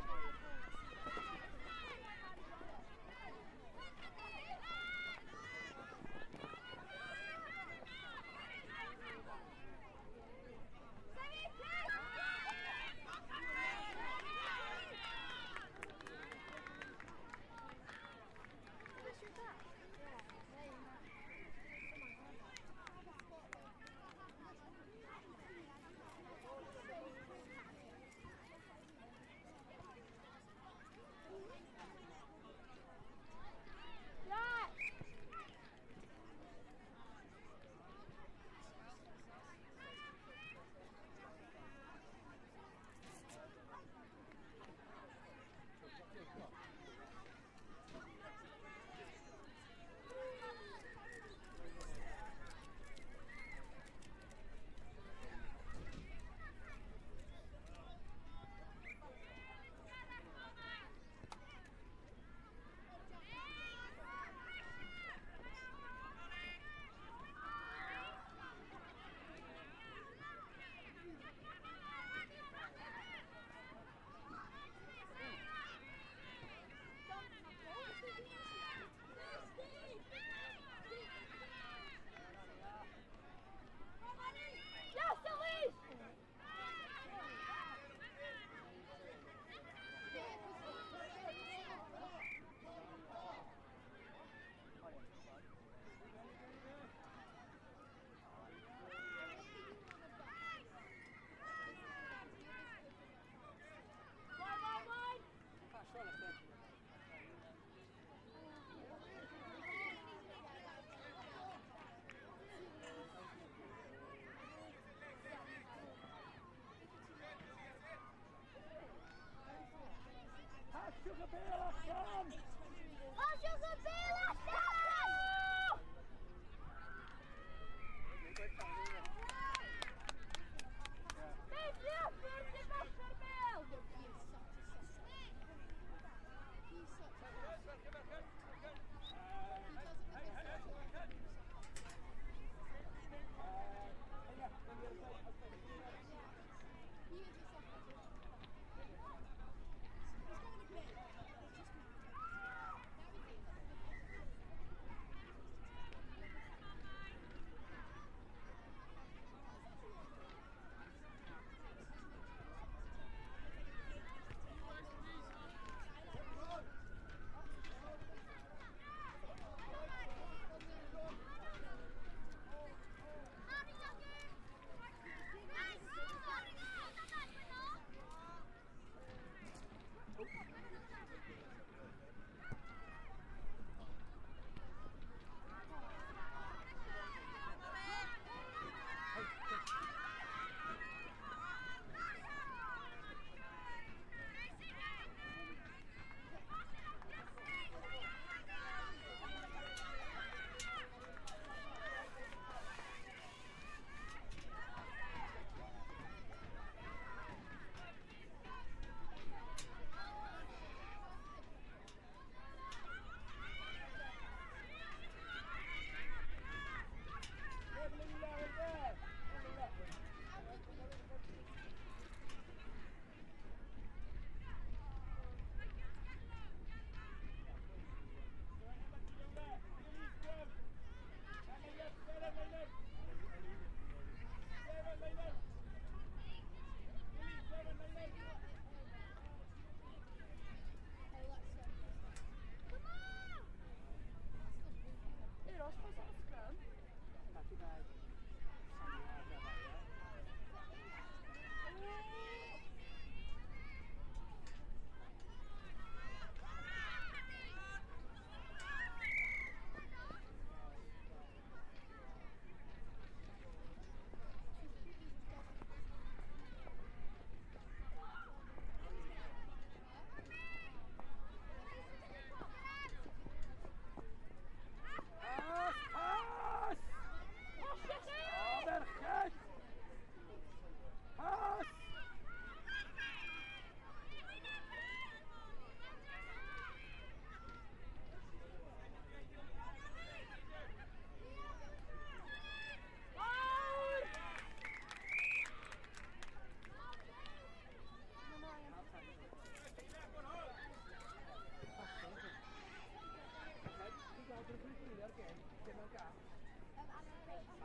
mewn gap.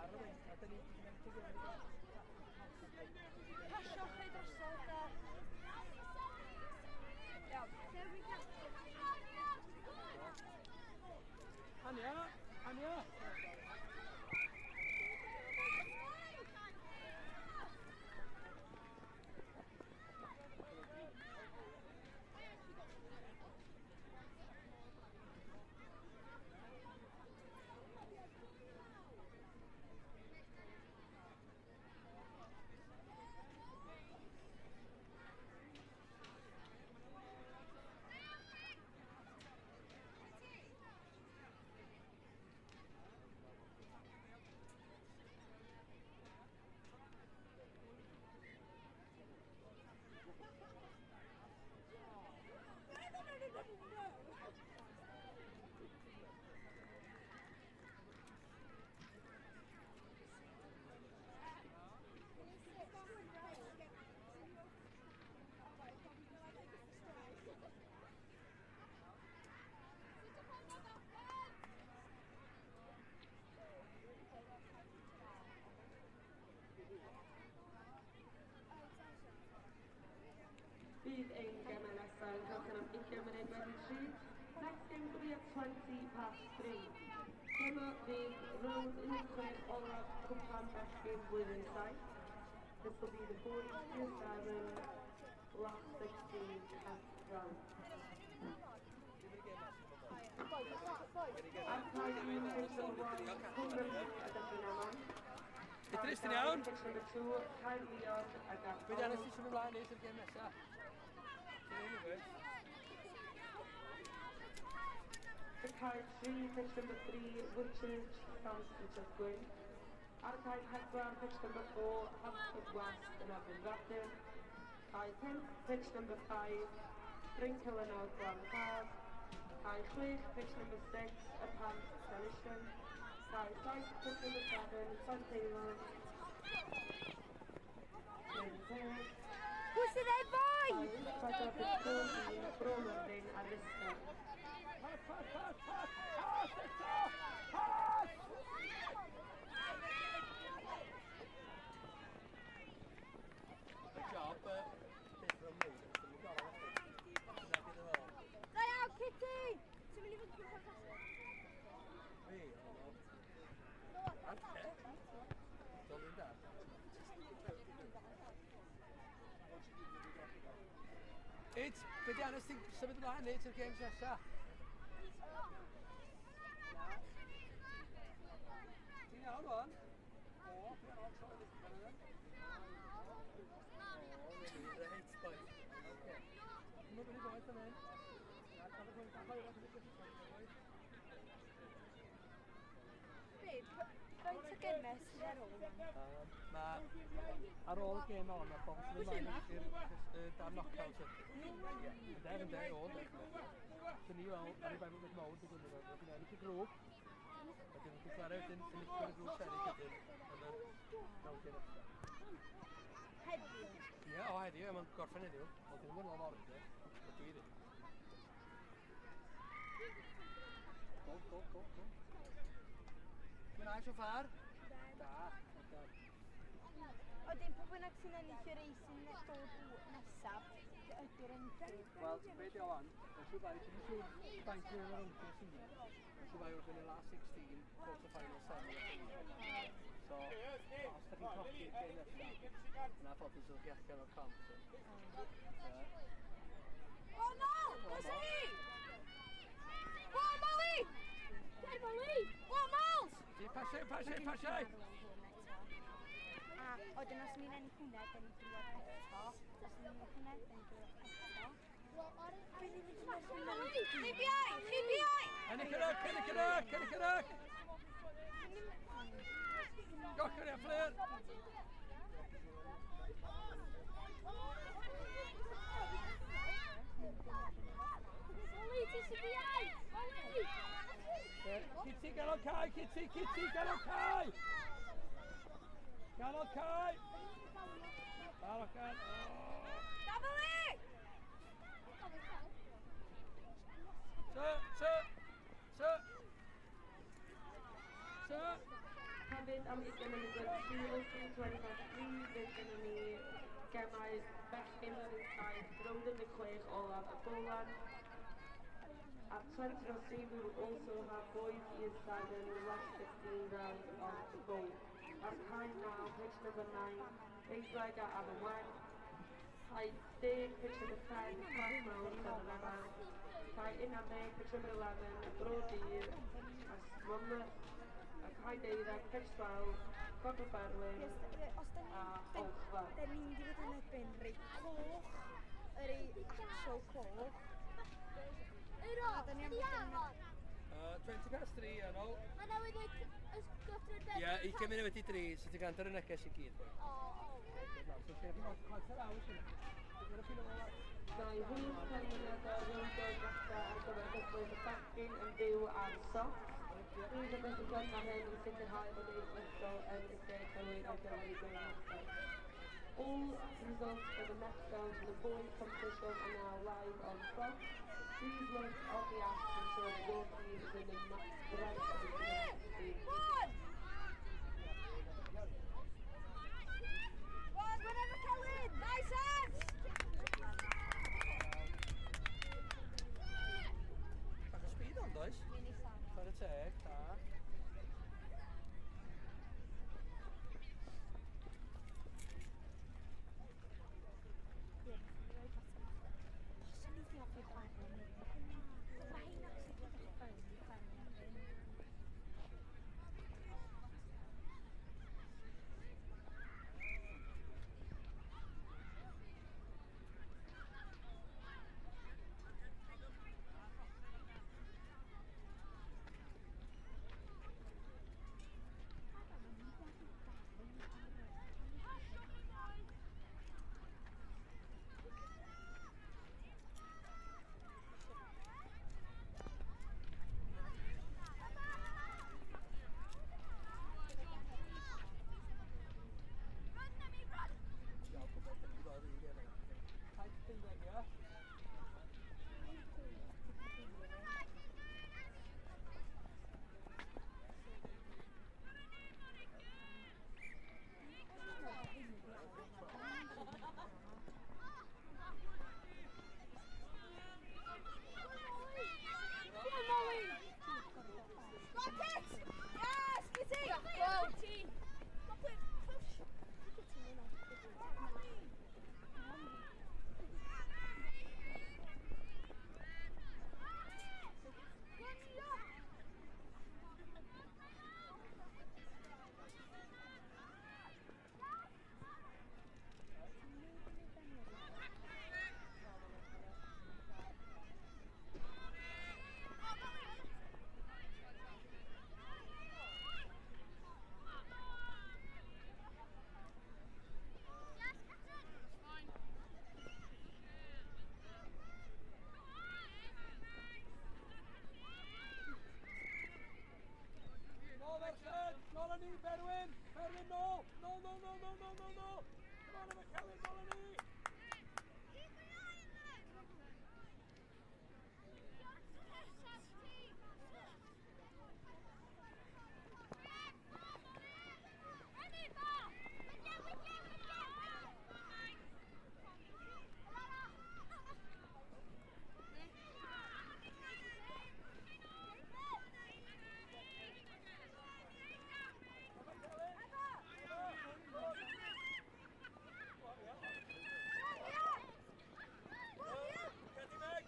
Ar y wing, a dyn ni'n mynd i fynd. Pasio chi drosodd da. Iawn. Ania! Ania! Bydd ein gemau nesaf yn cychwyn am 3:20. Next game will be at 3:20. Heno fydd rownd 16 olaf Cwpan Bechgyn Blwyddyn 7. This will be the boys Year 7 last 16 cup round. Ar cae 1, pitch number 1, Cwmbryn a Dyffryn Aman. Idris, ti'n iawn? Pitch number 2, Caerleon a Garth. Be di anes ti symud ymlaen neis i'r gêm nesaf? Cae 3, pitch number 3, Whitchurch, South Richard Gwyn. Ar cae 4, pitch number 4, Hampstead West yn erbyn Radyr. Cae 5, pitch number 5, Bryncelynnog, Glan Haf. Cae 6, pitch number 6, Y Pant, Llanishen. Cae 7, pitch number 7, Llandeilo. Pwy sydd efo'i? Cae 4, pitch 4, Bro Myrddin a Rysga. Pass, pass, pass, pass, pass, eto! Pass! Good job, but bit from me. Da iawn, Kitty! Ti'n mynd i fod yn gwybod pasio? Fi, o. Ante? Dolyn da. Id, be di anes ti'n symud ymlaen neud i'r games nesaf? Ti'n iawn rwan? O, fi ar ôl troi fan yna. O, reit, boi. Oce. Dwi'n mynd i boeth fan hyn. Na, cael y pwynt bach oerach yn y gyda. Be, faint o gemau sydd ar ôl? Mae ar ôl y gêm on, mae bobl sy'n ymlaen i'r dan knockout. Ie, ynde, o, ynde. So ni weld, ar ei bai beth mawr, dwi'n gwybod, wedyn ennill y grŵp, wedyn chi'n chwarae wedyn, enillwyr y grŵp serig wedyn, yn yr rowndiau nesaf. Heddiw? Ie, o heddiw, mae'n gorffen heddiw, ond dwi'n mynd lawr fory, de, dwi ddim. Go, go, go, go. Mae'n so far? Da, da. Wedyn, pwy bynnag sy'n ennill y reis sy'n dod nesaf, ydy'r ennill. Wel, be di o wan, mae'n siŵr bai, ti'n siŵr faint yn yr ymgyrch sy'n mynd. Mae'n siŵr bai wrth yn y last 16, quarter final, semi. So, os da chi'n colli'r gêm nesaf, yna ffordd sydd chi allan o'r comp. Go on, Mal! Go see! Go on, Molly! Get Molly! Go on, Miles! Pasio, pasio, pasio! A wedyn os ni'n ennill hwnna, da ni'n drwad eto. Os ni'n ennill hwnna, da ni'n drwad eto. Chi biau! Chi biau! Ennill yr yc, ennill yr yc, ennill yr yc! Goch yn e, Fflur! Molly, ti sy'n biau! Molly! Kitty, ganol cae, Kitty, Kitty, ganol cae! Ganol cae! Ganol cae! Gafel i! Sir, sir, sir! Hefyd am 20 munud wedi 3, also 23, fydd gennym ni gemau bechgyn blwyddyn 7, rownd 16 olaf y Bolan. At 20:03 we will also have boys year 7, the last 16 round of the bowl. That's cae 9, pitch number 9, Beisleg a Aberwen. Cae 10, pitch number 10, Parc Mawr, Llanfair. Cae 11, pitch number 11, Bro Dir, a Monmouth. A cae 12, pitch 12, Copa Berwyn a Olchfa. Da ni'n mynd i fod yn erbyn rei coch, yr ei actual coch. Euro, Da ni am ydi fod yn- Arfon? 23:20 yn ôl. Mae newydd dweud ysgythru Ie, 20 munud wedi 3, so ti'n gwrando ar y neges i gyd. O, o. So ti'n chwarter awr sy'n. Mae holl canlyniadau rownd nesaf ar gyfer gystadleuaeth y bechgyn yn fyw ar SOC. Bydd y beth ar hyn yn sicrhau bod eich ysgol yn y lle cywir ar gyfer y gêm nesaf. All results for the next round of the boys competition are now live on SOC. Please look on the app to ensure that your team is in the right position for the next game. One! One, whenever Celyn! Nice hands! Bach o speed on, does? Chwarae teg, da. Boswn i 'di hoffi chwarae yn hyn. Mae hein actually gyda fun i chwarae yn hyn. Run, Nemi, run! Iawn, gwybod, dyn ni'n gweld un gêm yna. 7:15, ie? Come on, Molly! Lock it! Yes, Kitty! Go! Go, please, push! Nôl Merched, nôl â ni, Berwyn, Berwyn nôl, nôl, nôl, nôl, nôl, nôl, nôl, nôl. Come on, efo Celyn, nôl â ni.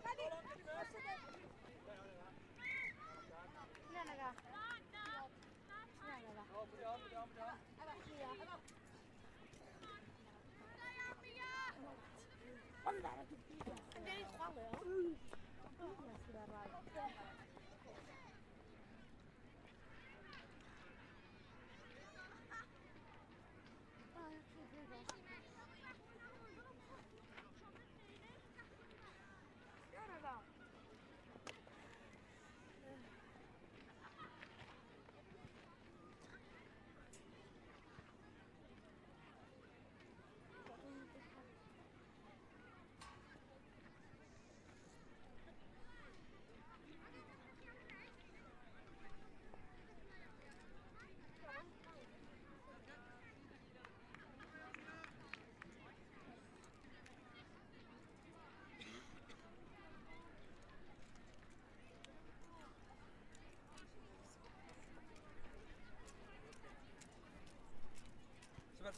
Cadi Meg, nôl on, Cadi Meg. Na, na, na. Na, na, na. Nôl, put it on, put it on, put it on. Yn dweud chwalu o.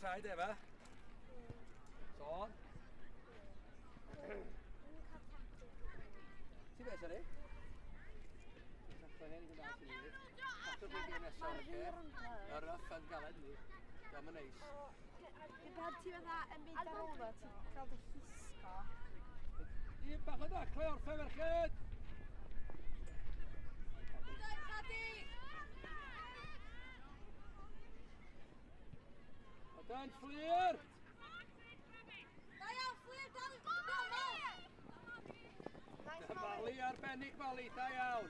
traed efa. Son. Ti beth, sori? Taclo hen i gymraeg i ni. Taclo dwi'n gêm nesaf, oce? Mae'r rough yn galed ni. Diolch yn neis. Pan ti fatha yn mynd ar ôl fo, ti'n cael dy llusgo. Un bach o daclo orffen merched! O dan Fflur! Da iawn, Fflur, dal i gol! Mali arbennig, Mali, da iawn.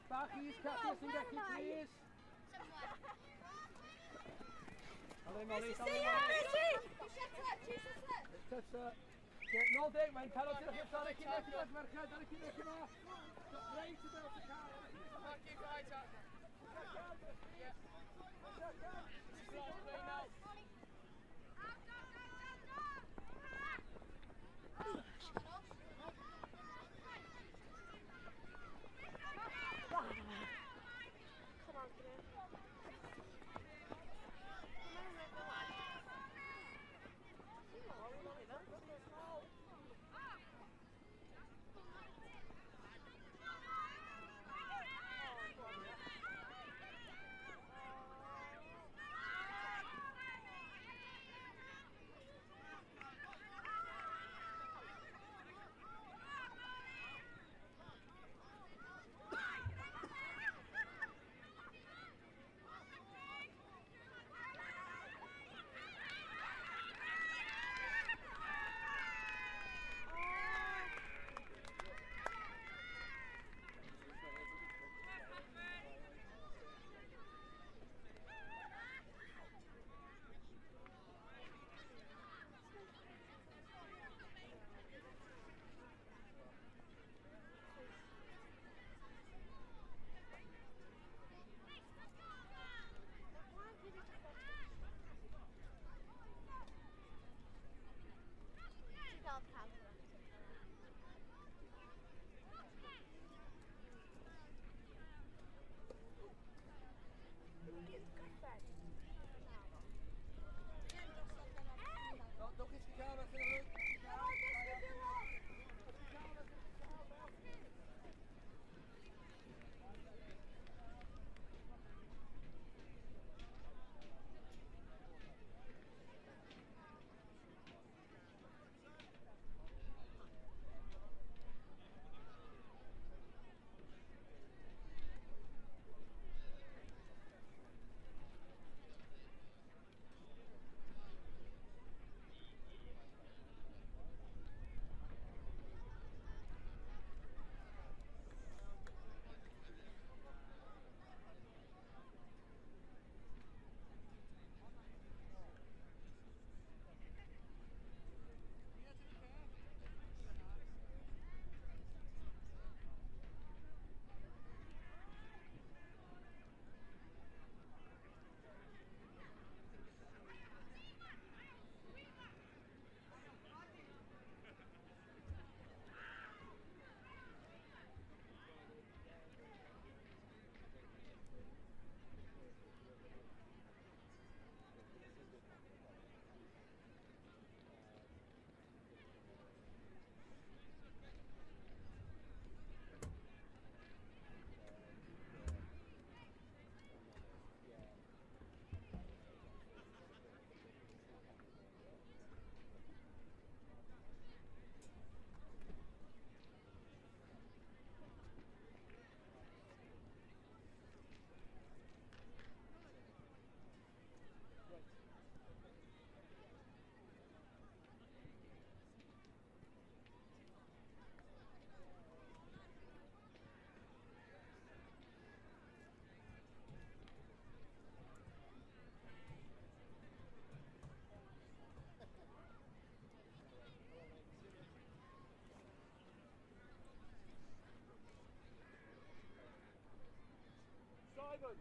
Bach is, Cati, os ti'n gallu, please. Dal i Mali, dal i Mali. Touch that. Nôl deg, mae'n penalty o'ch chi'n ar y cyn eich merched, ar y cyn eich yma. Reit i bel sy'n cael. Come on, Griff. Simon.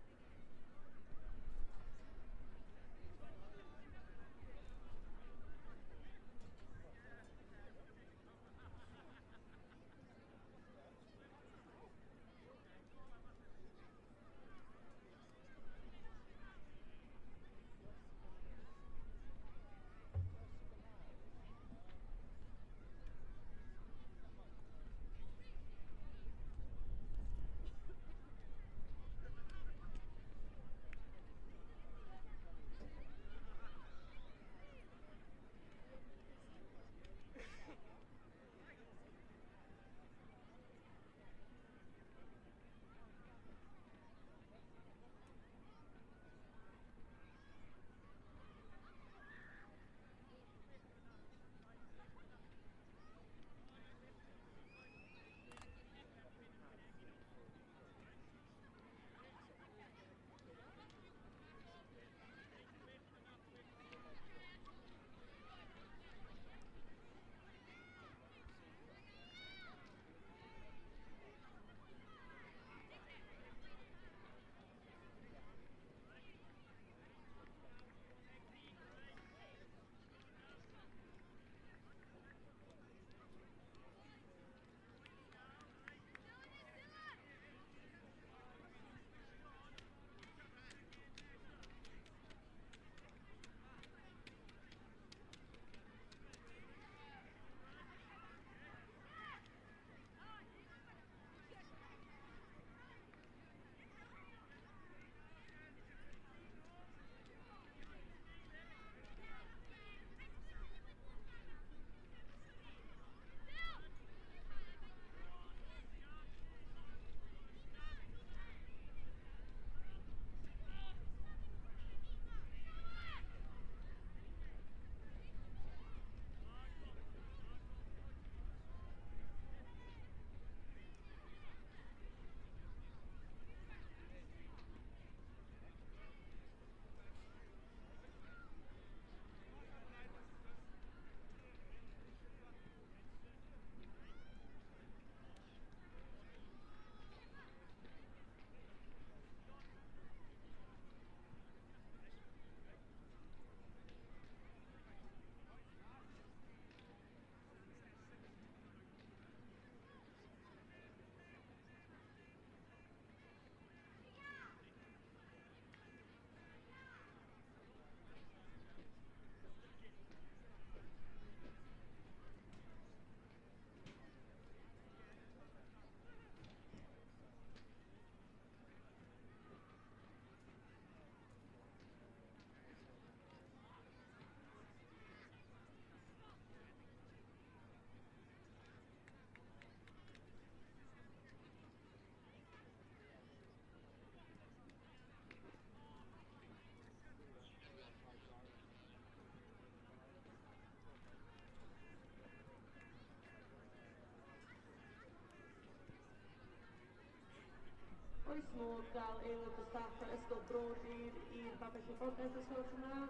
Oes modd gael aelod o staff o'r Ysgol Brodir i'r babell wybodaeth os gwelwch yn dda.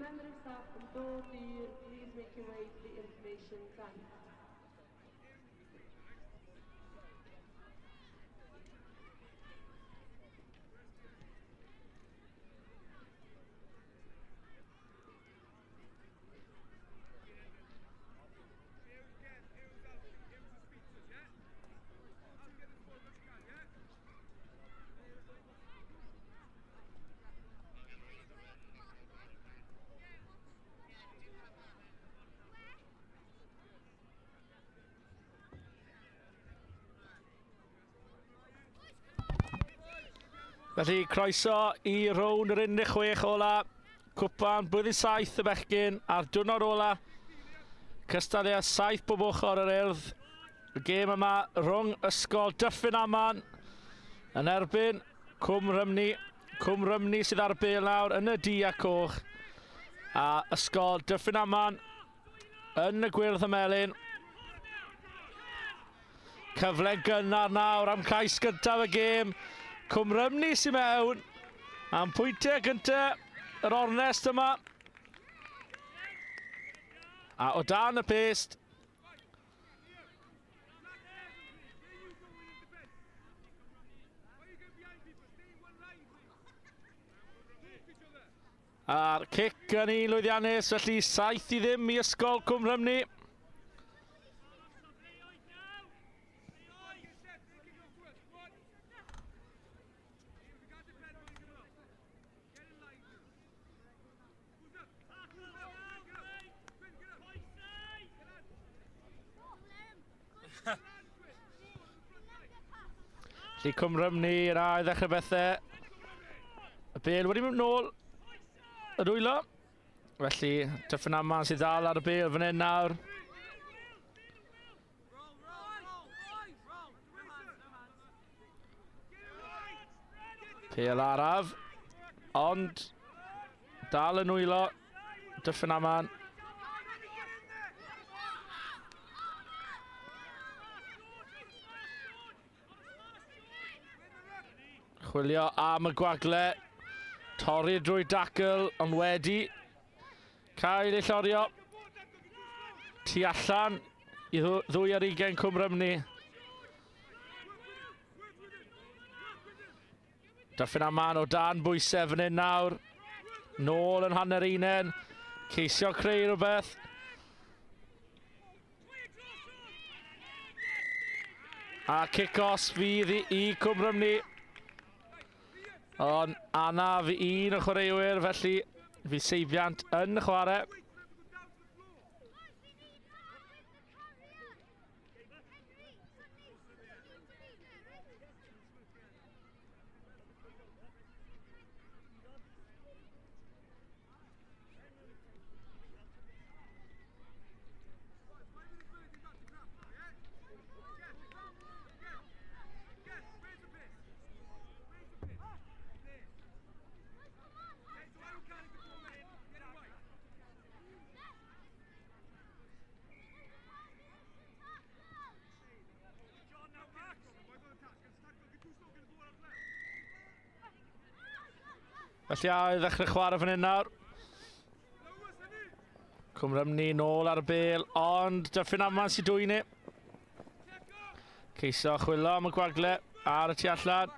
Member of staff from Brodir, please make your way to the information tent. Felly, croeso i rownd yr 16 ola. Cwpan blwyddyn 7 y bechgyn a'r diwrnod ola. Cystadleuaeth 7 bob ochr yr Urdd. Y gêm yma rhwng Ysgol Dyffryn Aman yn erbyn Cwm Rhymni. Cwm Rhymni sydd ar y bêl nawr yn y du a coch. A Ysgol Dyffryn Aman yn y gwyrdd y melyn. Cyfle gynnar nawr am cais gyntaf y gêm. Cwm Rhymni sy'n mewn am pwyntiau gyntaf yr ornest yma. A o dan y pest. A'r cic yn un lwyddiannus, felly 7-0 i Ysgol Cwm Rhymni. Felly Cwm Rhymni yn ail ddechrau bethau. Y bêl wedi mynd nôl y dwylo. Felly Dyffryn Aman sydd dal ar y bêl fan hyn nawr. Pêl araf, ond dal yn nwylo Dyffryn Aman. Chwilio am y gwagle, torri drwy dacl, ond wedi cael ei llorio tu allan i 22 Cwm Rhymni. Dyffryn Aman o dan bwysau fan hyn nawr. Nôl yn hanner unen, ceisio creu rhywbeth. A cic-os fydd i Cwm Rhymni. Ond anaf i un o chwaraewyr, felly fydd seibiant yn chwarae. Felly a i ddechrau chwarae fan hyn nawr. Cwm Rhymni nôl ar y bêl, ond Dyffryn Aman sy'n dwyn i. Ceisio chwilio am y gwagle ar y tu allan.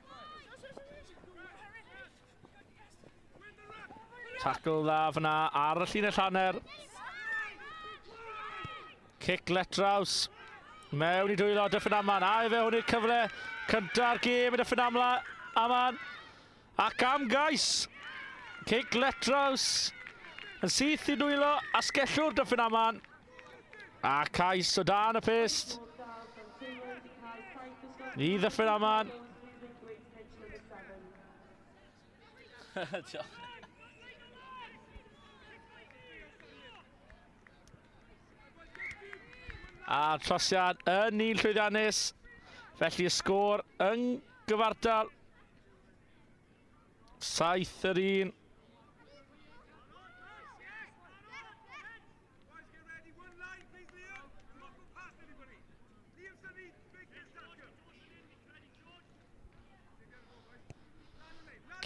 Tackle dda fyna ar y llinell hanner. Cic letraws mewn i dwylo Dyffryn Aman. A i fe hwn i'r cyfle cynta'r gêm i Dyffryn Aman. Ac am gais. Cic letraws yn syth i dwylo asgellwr Dyffryn Aman. A cais o dan y pyst i Ddyffryn Aman. A'r trosiad yn un llwyddiannus. Felly y sgôr yn gyfartal. 7-1.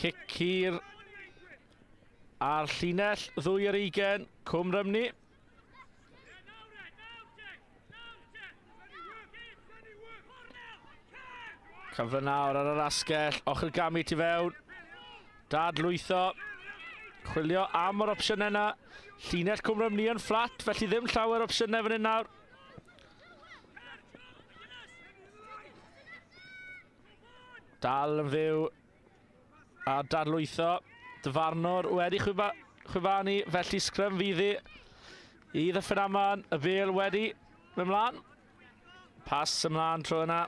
Cic hir a'r llinell, 2-20, Cwm Rhymni. Cyfle nawr ar yr asgell, ochr gamu tu fewn. Dadlwytho. Chwilio am yr opsiynau yna. Llinell Cwm Rhymni yn fflat, felly ddim llawer opsiynau fan hyn nawr. Dal yn fyw a dadlwytho. Dyfarnwr wedi chwifanu, felly sgrym fydd hi i Ddyffryn Aman. Y bêl wedi mynd mlaen. Pas ymlaen tro yna.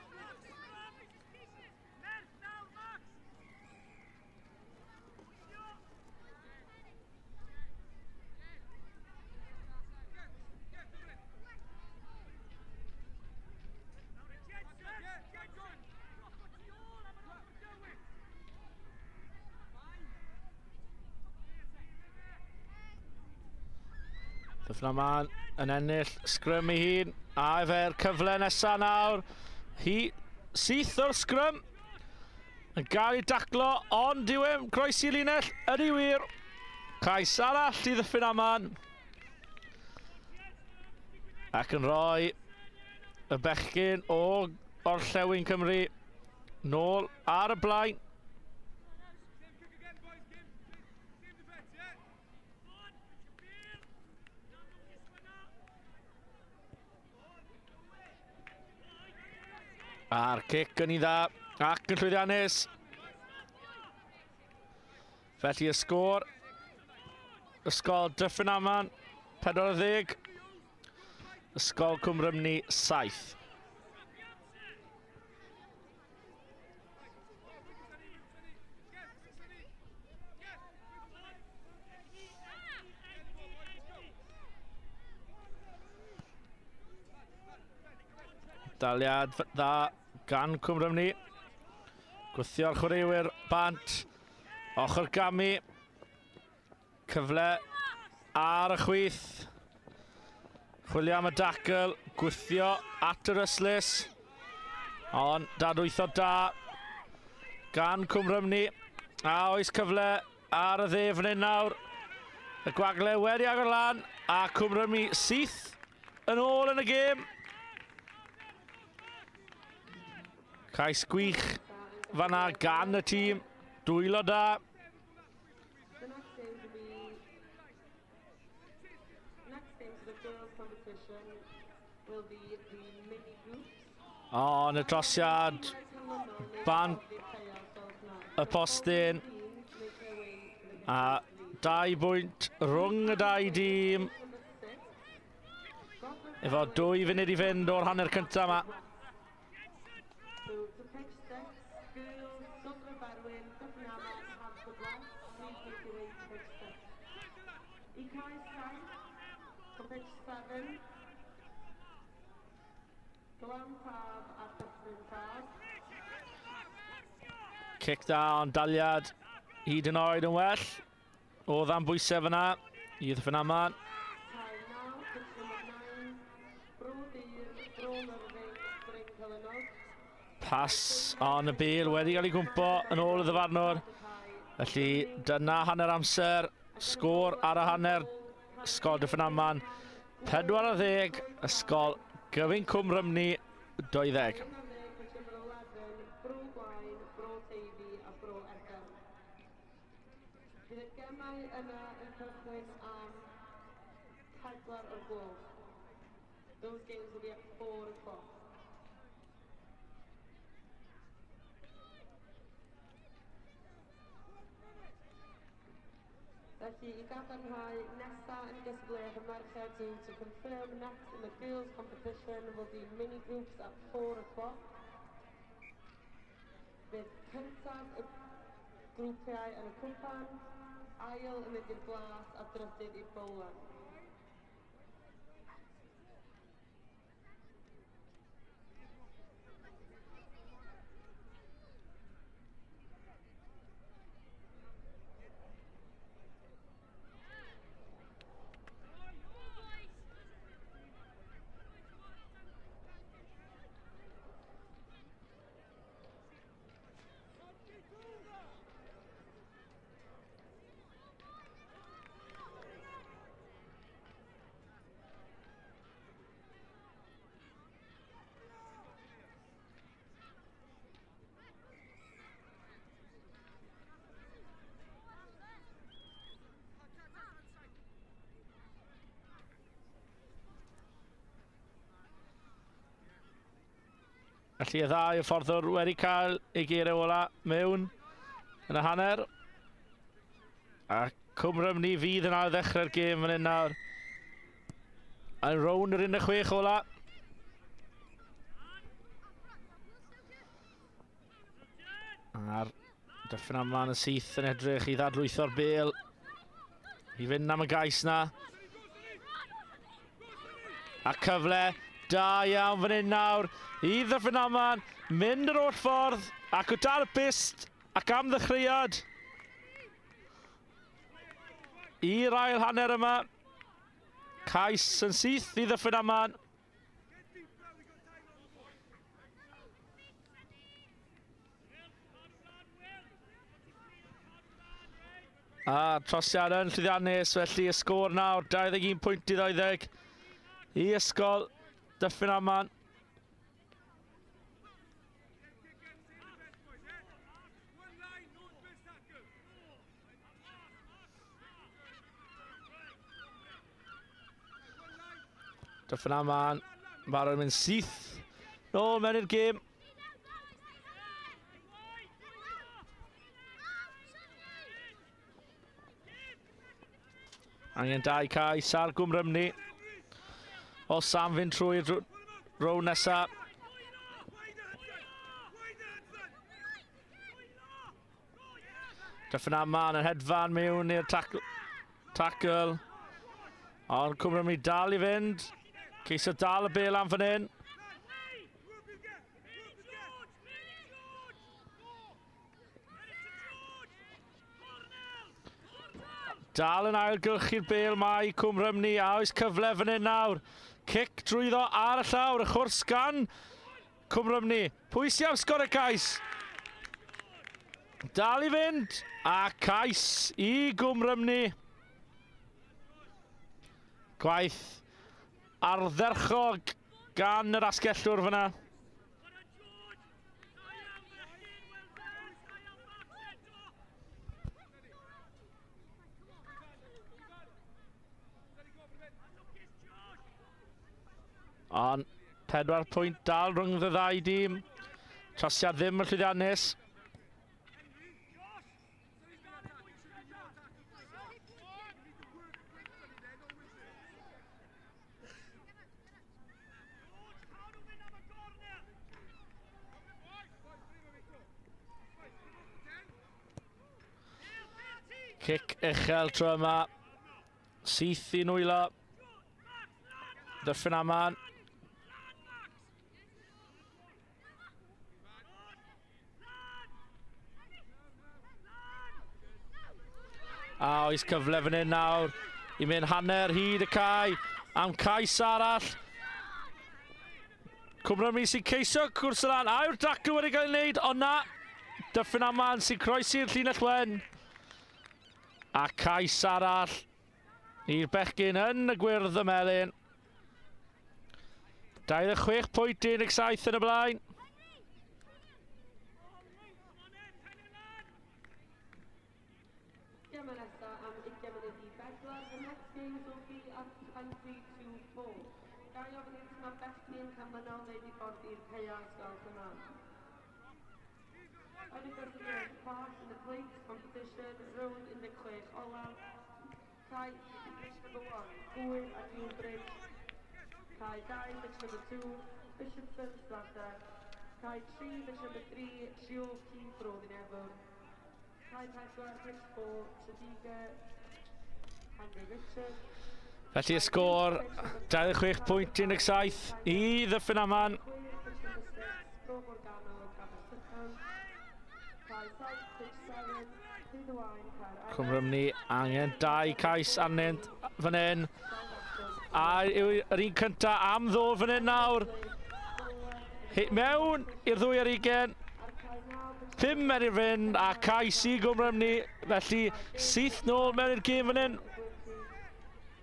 Dyffryn Aman yn ennill sgrym ei hun, a efo'r cyfle nesaf nawr. Hi syth o'r sgrym yn gael ei daclo, ond dyw e'n groesi linell, ydy wir. Cais arall i Ddyffryn Aman. Ac yn rhoi y bechgyn o Orllewin Cymru nôl ar y blaen. A'r cic yn ei dda ac yn llwyddiannus. Felly y sgôr, Ysgol Dyffryn Aman 40, Ysgol Cwm Rhymni 7. Daliad dda gan Cwm Rhymni. Gwthio'r chwaraewyr bant. Ochr gamu. Cyfle ar y chwith. Chwilio am y dacl. Gwthio at yr ystlys. Ond dadlwytho da gan Cwm Rhymni. A oes cyfle ar y dde fan hyn nawr. Y gwagle wedi agor lan. A Cwm Rhymni syth yn ôl yn y gêm. Cais gwych fanna gan y tîm. Dwylo da. The next games will be next games of the girls competition will be the mini groups. O, yn y drosiad bant y postyn. A 2 bwynt rhwng y dau dîm. Efo 2 funud i fynd o'r hanner cyntaf yma. So to pitch 6, girls, Gogledd Berwyn, Dyffryn Aman, Haverfordwest, please make your way to pitch 6. I cae 7, to pitch 7, Glan Taf a Dyffryn Taf. Cic da, ond daliad hyd yn oed yn well. O ddan bwysau fyna i Ddyffryn Aman. Cae 9, pitch number 9, Bro Dur, Bro Myrddin, Bryn Celynnog. Pas on y bêl wedi cael ei gwmpo yn ôl y ddyfarnwr. Felly dyna hanner amser. Sgôr ar y hanner. Ysgol Dyffryn Aman 40, Ysgol Gyfun Cwm Rhymni 20. Pitch number 11, Bro Gwaun, Bro Teifi a Bro Edern. Bydd y gemau yna yn cychwyn am 4 o'r gloch. Those games will be at 4 o'clock. Felly, i gadarnhau, nesa yn gystadleuaeth y merched to confirm next in the girls competition will be mini groups at 4 o'clock. Bydd cyntaf y grwpiau yn y cwpan, ail yn mynd i'r glas a drydydd i'r bowlen. Felly y ddau hyfforddwr wedi cael ei geiriau ola mewn yn y hanner. A Cwm Rhymni fydd yn ail ddechrau'r gêm fan hyn nawr. Yn rownd yr 16 ola. A'r Dyffryn Aman yn syth yn edrych i ddadlwytho'r bêl. I fynd am y gais na. A cyfle da iawn fan hyn nawr i Ddyffryn Aman. Mynd yr holl ffordd ac o dan y bist ac am ddechreuad i'r ail hanner yma. Cais yn syth i Ddyffryn Aman. A trosiad yn llwyddiannus, felly y sgôr nawr, 21 pwynt i 20 i Ysgol Dyffryn Aman. Dyffryn Aman, barod yn mynd syth nôl mewn i'r gêm. Angen dau cais ar Gwm Rhymni. O Sam fynd trwy'r rown nesaf. Dyffryn Aman yn hedfan mewn i'r tackle. Ond Cwm Rhymni dal i fynd. Ceisio dal y bêl am fan hyn. Dal yn ailgylchu'r bêl mae Cwm Rhymni, a oes cyfle fan hyn nawr. Cic drwyddo ar y llawr, y chwrs gan Cwm Rhymni. Pwy sy'n am sgorio cais? Dal i fynd, a cais i Gwm Rhymni. Gwaith ardderchog gan yr asgellwr fyna. Ond 4 pwynt dal rhwng y ddau dîm. Trosiad ddim yn llwyddiannus. Cic uchel tro yma. Syth i nwylo. Dyffryn Aman. A oes cyfle fan hyn nawr i mynd hanner hyd y cae am cais arall. Cwm Rhymni sy'n ceisio cwrs y lan. A yw'r dacl wedi cael ei wneud, ond na. Dyffryn Aman sy'n croesi'r llinell wen. A cais arall i'r bechgyn yn y gwyrdd y melyn. 26.17 yn y blaen. Gemau nesaf am 3:40. The next games will be at 3:40. Ga i ofyn i'r tîmau bechgyn canlynol wneud i ffordd i'r caeau os gwelwch yn dda. Yn y first part in the plate competition, round 16 olaf. Cae pitch number 1, Gŵyr a Newbridge. Cae 2, pitch number 2, Bishopston Strata. Cae 3, pitch number 3, Treorci Bro Dinefwr. Cae 4, pitch 4, Tredegar, Henry Richard. Felly y sgôr 26.17 i Ddyffryn Aman. Pitch number 6, Bro Morgannwg, Abersychan. Cae 7, pitch 7, Rhyd-y-waun, Caer Cwm Rhymni angen dau cais arnynt fan hyn. A yw'r un cyntaf am ddod fan hyn nawr. Hit mewn i'r ddwy ar ugen. 5 er i'r fynd a cais i Gwm Rhymni. Felly syth nôl mewn i'r gêm fan hyn.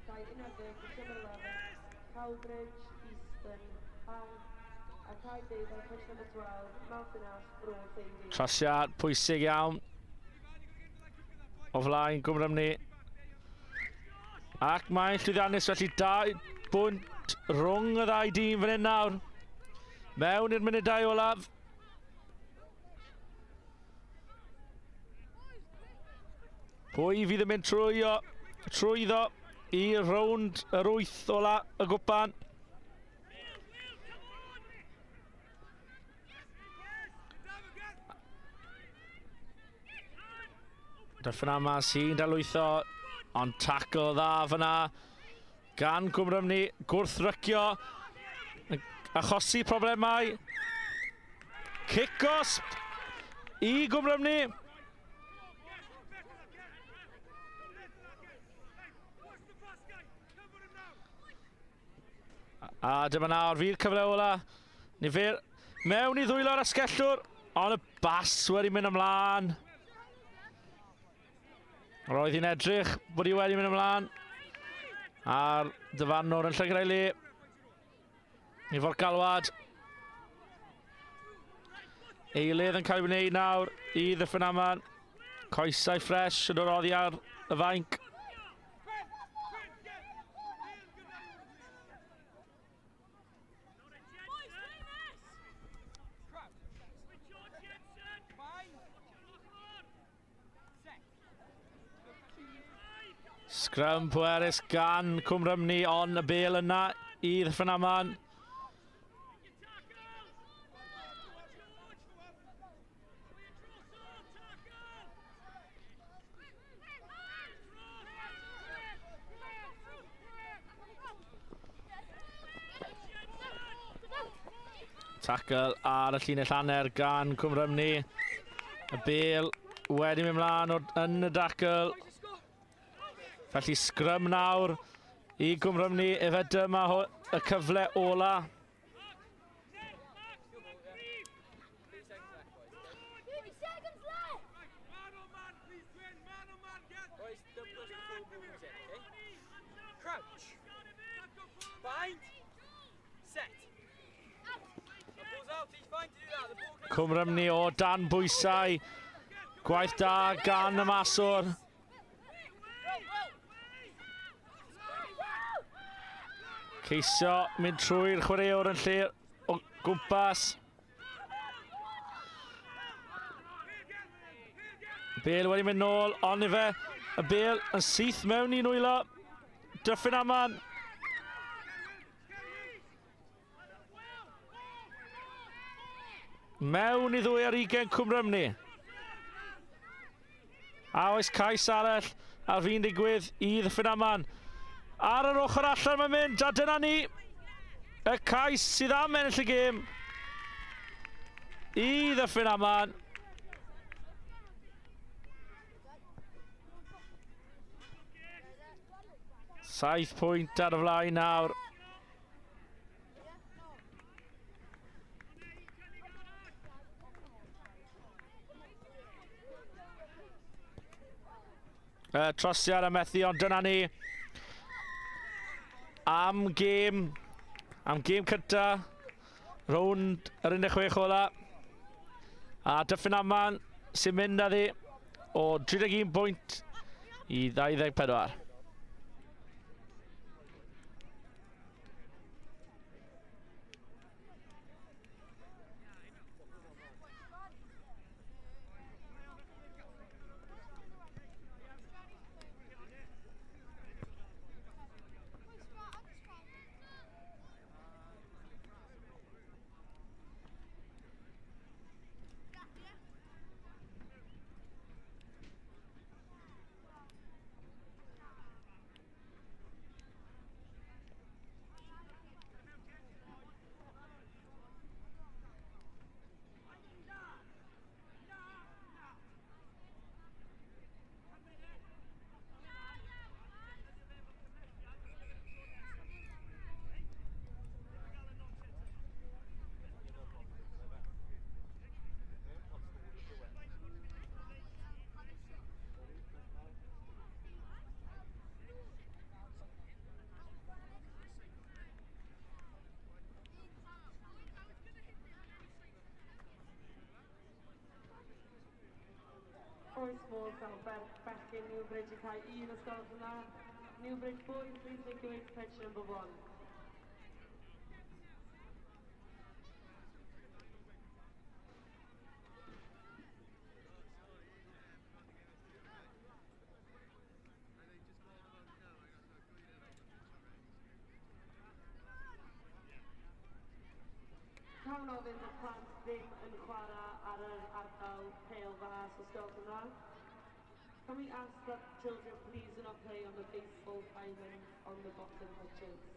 Cae 11, pitch number 11, Cowbridge, Eastern High. A cae 12, pitch number 12, Mountain Ash, Bro Teifi. Trosiad pwysig iawn o flaen Gwm Rhymni. Ac mae'n llwyddiannus, felly 2 bwynt rhwng y ddau dîm fan hyn nawr. Mewn i'r munudau olaf. Pwy fydd yn mynd trwyddo i rownd yr 8 ola y gwpan? Dyffryn Aman sy'n dalwytho, ond tackle dda fyna gan Cwm Rhymni, gwrthrycio, achosi problemau. Cic osb i Gwm Rhymni. A dyma nawr fydd cyfle ola. Nifer mewn i ddwylo'r asgellwr, ond y bas wedi mynd ymlaen. Roedd hi'n edrych bod hi wedi mynd ymlaen. A'r dyfarnwr yn llygrau le. I fod galwad. Eilydd yn cael ei wneud nawr i Ddyffryn Aman. Coesau ffres yn dod oddi ar y fainc. Sgrym pwerus gan Cwm Rhymni, ond y bel yna i Ddyffryn Aman. Tackle ar y llinell hanner gan Cwm Rhymni. Y bel wedi mynd mlaen yn y tackle. Felly sgrym nawr i Gwm Rhymni, efe dyma y cyfle ola. Cwm Rhymni o dan bwysau. Gwaith da gan y maswr. Ceisio mynd trwy'r chwaraewr yn lle o gwmpas. Bale wedi mynd nôl, ond ife y bel yn syth mewn i nwylo. Dyffryn Aman. Mewn i 22 Cwm Rhymni. A oes cais arall ar fin digwydd i Ddyffryn Aman. Ar yr ochr allan mae'n mynd, a dyna ni y cais sydd am ennill y gêm i Ddyffryn Aman. Saith pwynt ar y flaen nawr. Trosiad a methu, ond dyna ni. Am gêm cynta, rownd yr 16 ola. A Dyffryn Aman sy'n mynd â ddi o 31 pwynt i 24. Oes modd gael bechgyn Newbridge i cael un os gwelwch yn dda. Newbridge boys, please make your way to pitch number 1. Gawn ofyn bod plant ddim yn chwarae ar yr ardal pêl fas os gwelwch yn dda. Can we ask that children please do not play on the baseball diamond on the bottom pitches?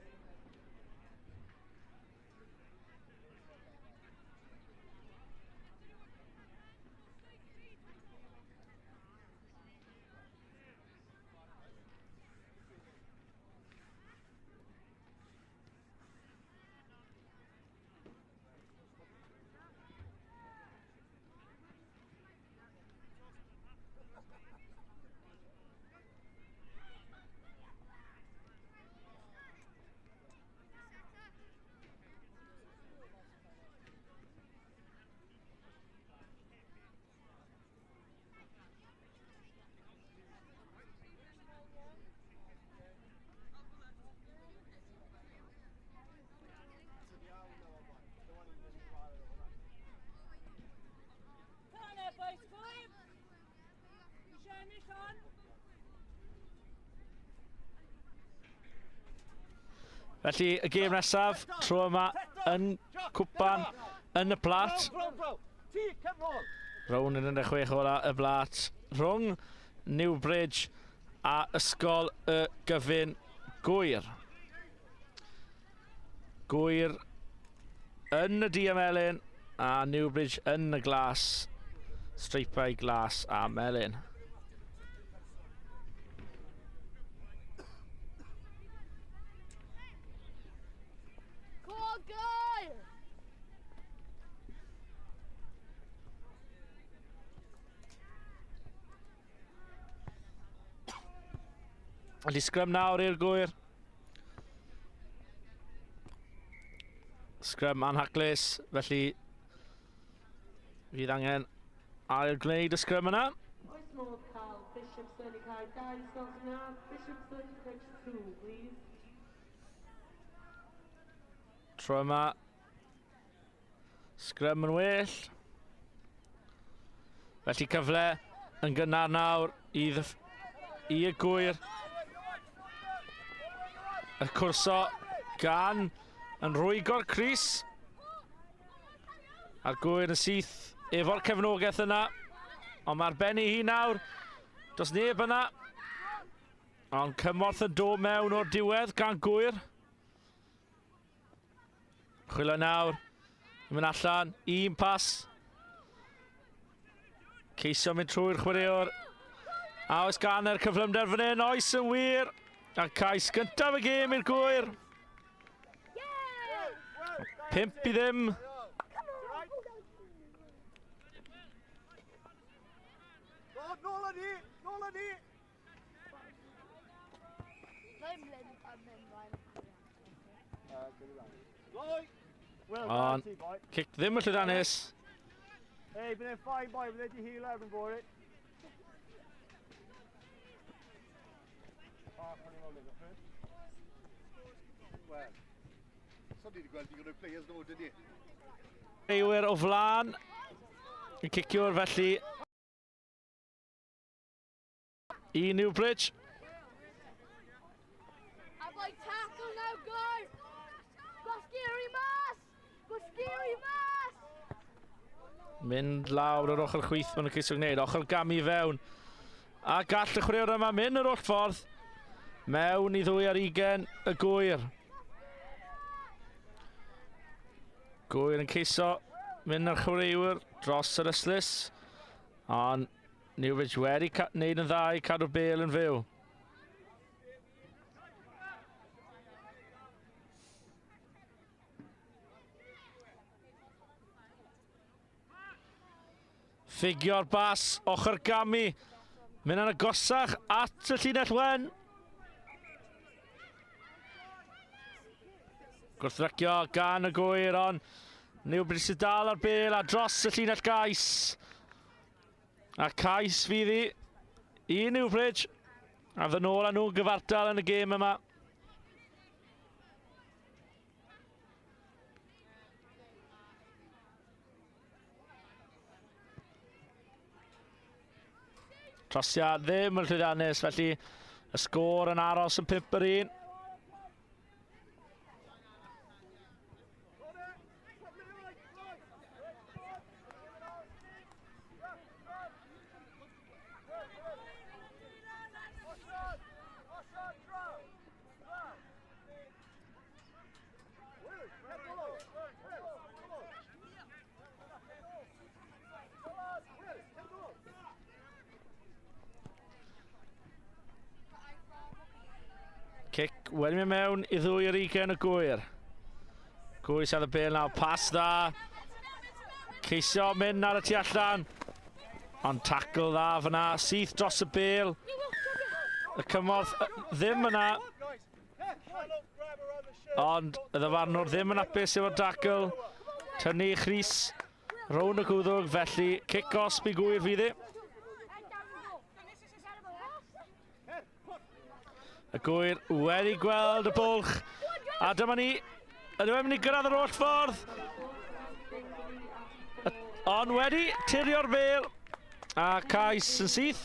Felly, y gêm nesaf, tro yma yn cwpan yn y plat. Rownd yn 16 ola y blat rhwng Newbridge a Ysgol y Gyfun Gwyr. Gwyr yn y du a melyn a Newbridge yn y glas, streipau glas a melyn. Felly sgrym nawr i'r Gwyr. Sgrym anhaclus, felly fydd angen ail gwneud y sgrym yna. Oes modd cael Bishopston i cael 2 gwelwch yn dda? Bishopston, pitch 2, please. Tro yma, sgrym yn well. Felly cyfle yn gynnar nawr i y Gwyr. Y cwrso gan yn rwygo'r Cris. A'r Gwyr yn syth efo'r cefnogaeth yna. Ond mae'r ben ei hun nawr. Does neb yna. Ond cymorth yn dod mewn o'r diwedd gan Gwyr. Chwilio nawr. Yn mynd allan. Un pas. Ceisio mynd trwy'r chwaraewr. A oes gan yr cyflymder fan hyn? Oes yn wir. A cais gyntaf y gêm i'r Gwyr. 5-0. Ond cic ddim yn llwyddiannus. Hey, but they're fine, boy. But they're heel over for it. Well, so ni wedi gweld digon o'r players nhw, dyn ni. Eiwyr o flan y ciciwr felly i Newbridge. Tackle now, go! Gwasgeri mas! Gwasgeri mas! Mynd lawr yr ochr chwith maen nhw'n ceisio gwneud, ochr gamu fewn. A gall y chwaraewr yma mynd yr holl ffordd mewn i 22 y Gwyr. Gwyr yn ceisio mynd ar chwaraewyr dros yr ystlys. Ond Newbridge wedi wneud yn dda i cadw'r bêl yn fyw. Ffigio'r bas, ochr gamu. Mynd yn agosach at y llinell wen. Gwrthrycio gan y Gwyr, ond Newbridge sydd dal ar bêl a dros y llinell gais. A cais fydd hi i Newbridge. A ddyn nôl â nhw'n gyfartal yn y gêm yma. Trosiad ddim yn llwyddiannus, felly y sgôr yn aros yn 5-1. Cic wedi mynd mewn i ddwy ar ugain y Gwyr. Gwyr sydd y bêl nawr, pas dda. Ceisio mynd ar y tu allan. Ond tackle dda fyna, syth dros y bêl. Y cymorth ddim yna. Ond y ddyfarnwr ddim yn hapus efo'r tackle. Tynnu Chris rownd y gwddwg, felly cic gosb i Gwyr fydd hi. Y Gwyr wedi gweld y bwlch. A dyma ni, ydw i'n mynd i gyrraedd yr holl ffordd. Ond wedi tirio'r bêl. A cais yn syth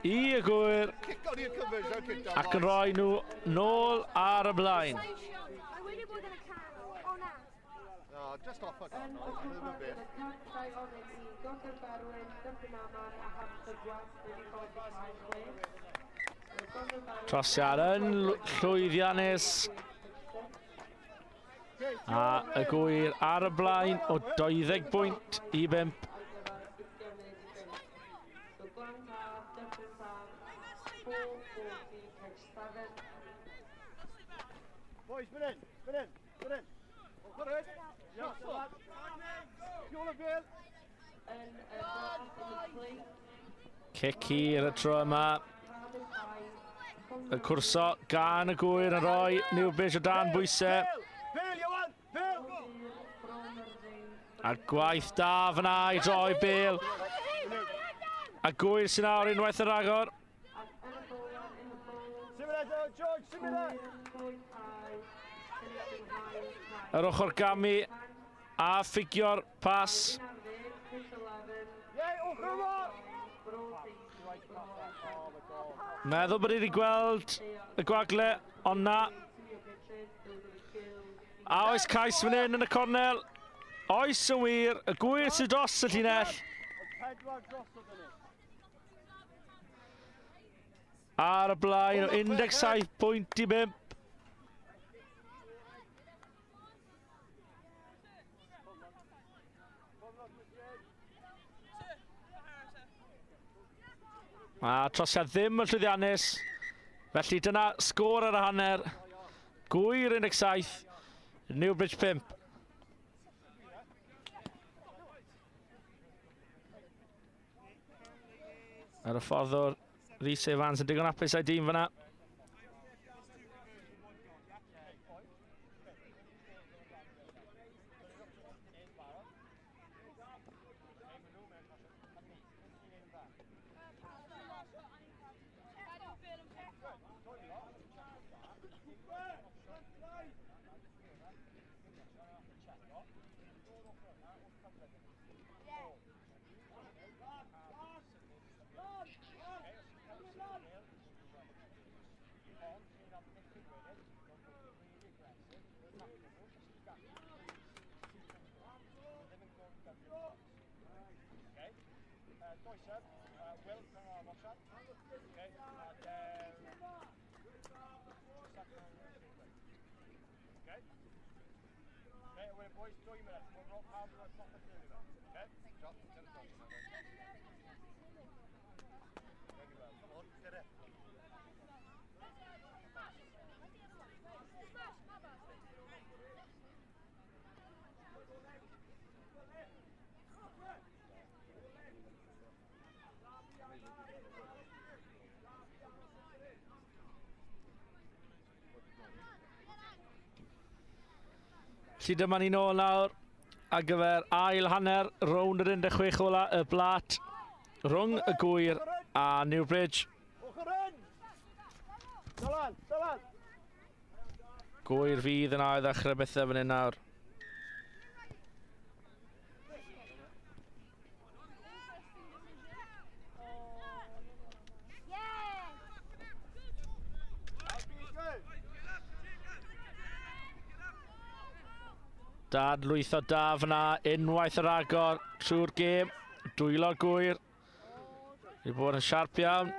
i y Gwyr. Ac yn rhoi nhw nôl ar y blaen. Just off y ganol, ddim yn beth. Trosiad yn llwyddiannus. A y Gwyr ar y blaen o 20 bwynt i 5. Boys, mynd in, mynd in, mynd in. Cic hir y tro yma. Y cwrso gan y Gwyr yn rhoi Newbridge o dan bwysau. A gwaith da fyna i droi bêl. A Gwyr sy'n awr unwaith yn rhagor. Yr ochr gamu a ffigio'r pas. Meddwl bod wedi gweld y gwagle, ond na. A oes cais fan hyn yn y cornel. Oes yn wir, y Gwyr sydd dros y llinell. Ar y blaen o 17 pwynt i 5. A trosiad ddim yn llwyddiannus. Felly dyna sgôr ar y hanner. Gwyr 17, Newbridge 5. Ar y ffordd Rhys Evans yn digon hapus a'i dîm fyna. Felly dyma ni nôl nawr ar gyfer ail hanner rownd yr 16 ola y blat rhwng y Gwyr a Newbridge. Gwyr fydd yn ail ddechrau bethau fan hyn nawr. Dadlwytho da fyna, unwaith yr agor trwy'r gêm, dwylo'r Gwyr. Wedi bod yn siarp iawn.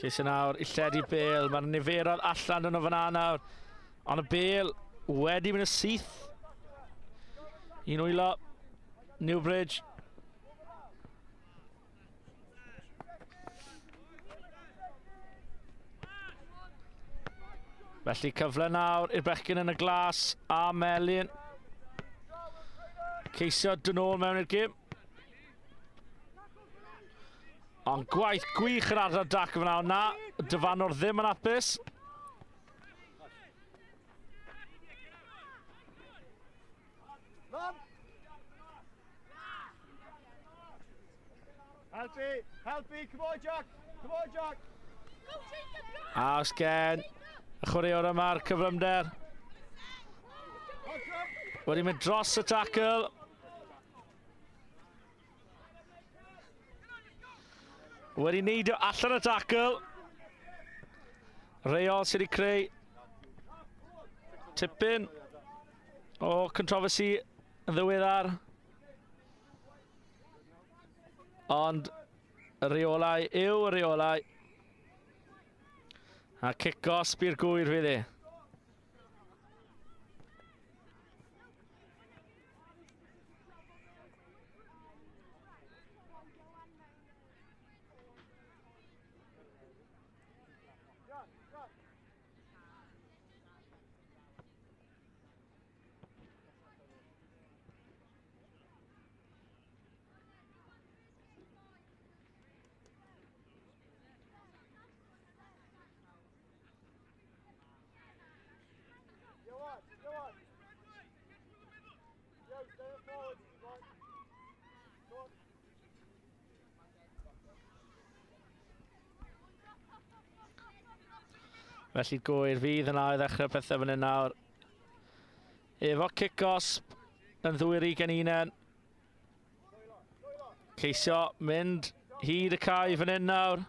Ceisio nawr i lledu bêl, mae'r niferoedd allan yn o fyna nawr. Ond y bêl wedi mynd y syth. Un wylo, Newbridge. Felly cyfle nawr i'r bechgyn yn y glas a melyn. Ceisio dyn ôl mewn i'r gêm. Ond gwaith gwych yr ardal dac fyna, ond na, dyfanwr ddim yn apus. Helpu, helpu, come on Jack, come on Jack. A os gen y chwaraewr yma'r cyflymder. Wedi mynd dros y tackle. Wedi neidio allan y tackle. Reol sydd wedi creu tipyn o controversy yn ddiweddar. Ond y reolau yw y reolau. A cic-osb i'r gwyr fydd e. Felly gwyr fydd yna i ddechrau pethau fan hyn nawr. Efo cic-osb yn ddwy'r ugen unen. Ceisio mynd hyd y cae fan hyn nawr.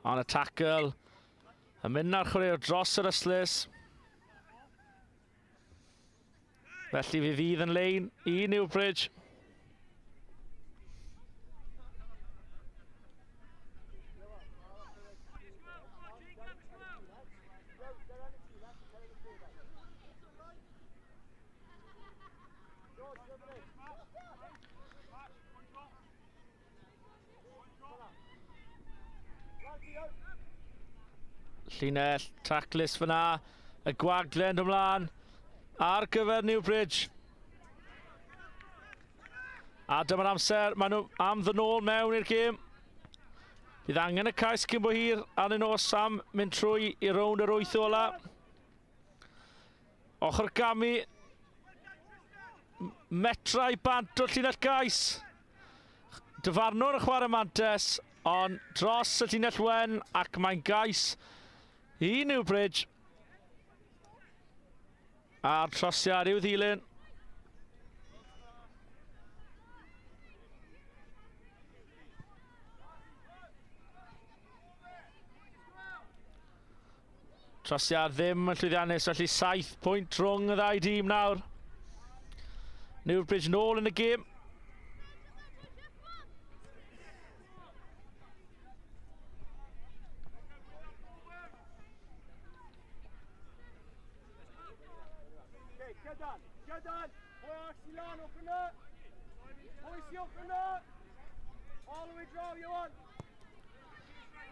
Ond y tackle yn mynd ar chwaraewr dros yr ystlys. Felly fi fydd yn lein i Newbridge. Llinell, taclus fyna, y gwaglen ymlaen ar gyfer Newbridge. A dyma'r amser, maen nhw am ddyn ôl mewn i'r gêm. Bydd angen y cais cyn bo hir arnyn nhw Sam mynd trwy i rownd yr 8 ola. Ochr gamu, metrau bant o'r llinell gais. Dyfarnwr y chwarae mantes, ond dros y llinell wen ac mae'n gais i Newbridge. A'r trosiad i'w ddilyn. Trosiad ddim yn llwyddiannus, felly 7 pwynt rhwng y ddau dîm nawr. Newbridge nôl yn y gêm.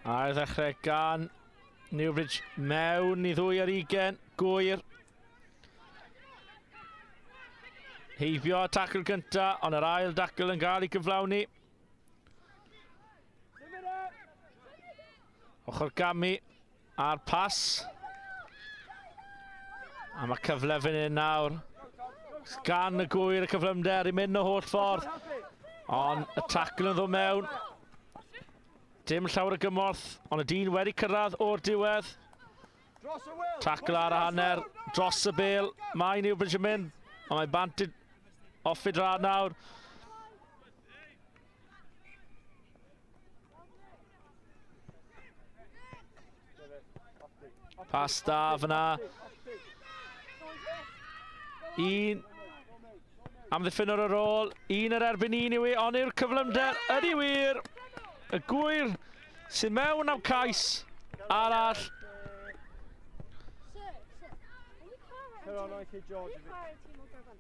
A'r ddechrau gan Newbridge mewn i 22, Gwyr. Heibio y tacl gynta, ond yr ail dacl yn cael ei gyflawni. Ochr gamu a'r pas. A mae cyfle fan hyn nawr. Gan y Gwyr y cyflymder i mynd y holl ffordd. Ond y tacl yn ddod mewn. Dim llawer o gymorth, ond y dyn wedi cyrraedd o'r diwedd. Tacl ar y hanner, dros y bel. Mae Newbridge yn mynd, ond mae bant off i drad nawr. Pas da fyna. Un amddiffynwr ar ôl, un yr erbyn un yw i, ond yw'r cyflymder ydy wir. Y Gwyr sy'n mewn am cais arall.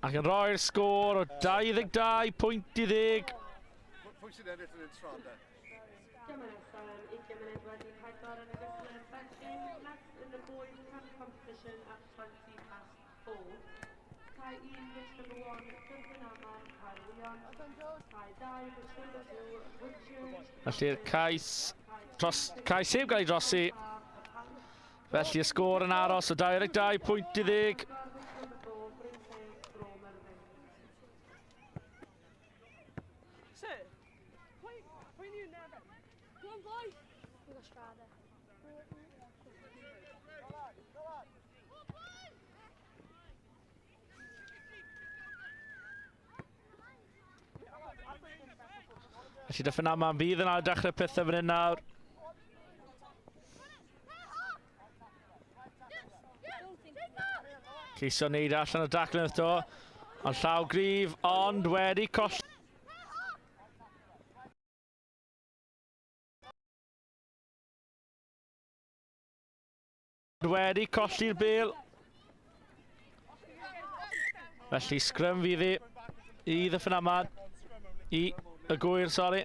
Ac yn rhoi'r sgôr o 22 pwynt i 10. Pwy sy'n ennill yn y tro de? Dyma nesaf am 20 munud wedi 4 yn ogystal â'r bechgyn. Next in the boys camp competition at 4:20. Cae 1, pitch number 1, Dyffryn Aman, Caerwyon. Cae 2, pitch number 2, Woodchurch. Felly'r cais, dros, cais heb gael ei drosi. Felly y sgôr yn aros o 22 pwynt i 10. Sir, pwy, pwy ni'n nefyd? Go on, boys! We got Strada. Felly Dyffryn Aman fydd yn ail dechrau pethau fan hyn nawr. Ceisio wneud allan o dacl yn to. Ond llaw gryf, ond wedi colli. Wedi colli'r bêl. Felly sgrym fydd hi i Ddyffryn Aman. I y Gwyr, sori.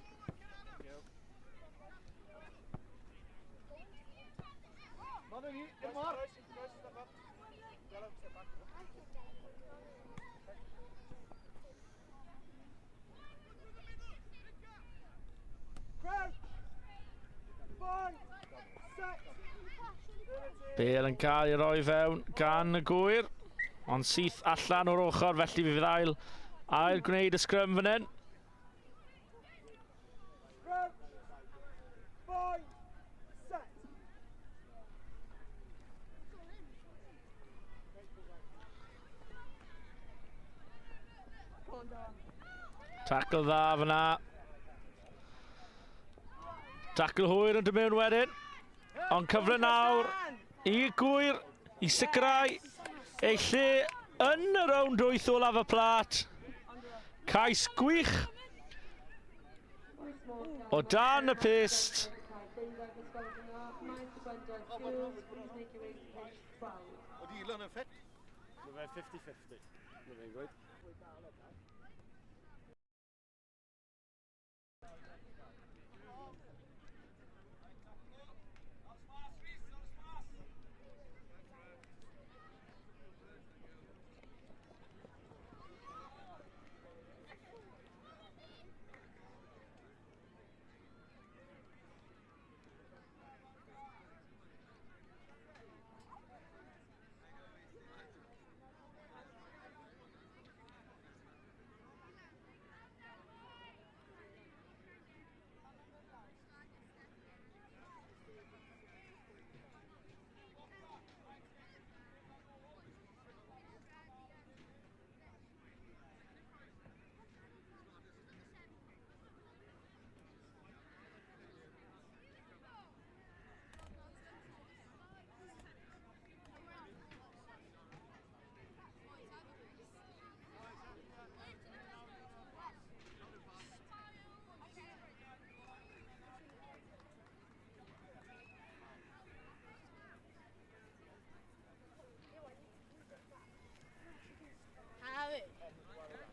Bêl yn cael ei roi fewn gan y Gwyr, ond syth allan o'r ochr, felly fi fydd ail, ail gwneud y sgrym fan hyn. Tackle dda fyna. Tackle hwyr yn dod mewn wedyn. Ond cyfle nawr i Gwyr i sicrhau ei lle yn y rownd 8 olaf y plat. Cais gwych o dan y pyst. Oedd Elon yn ffit? Mae fe 50-50. Mae fe'n gweud.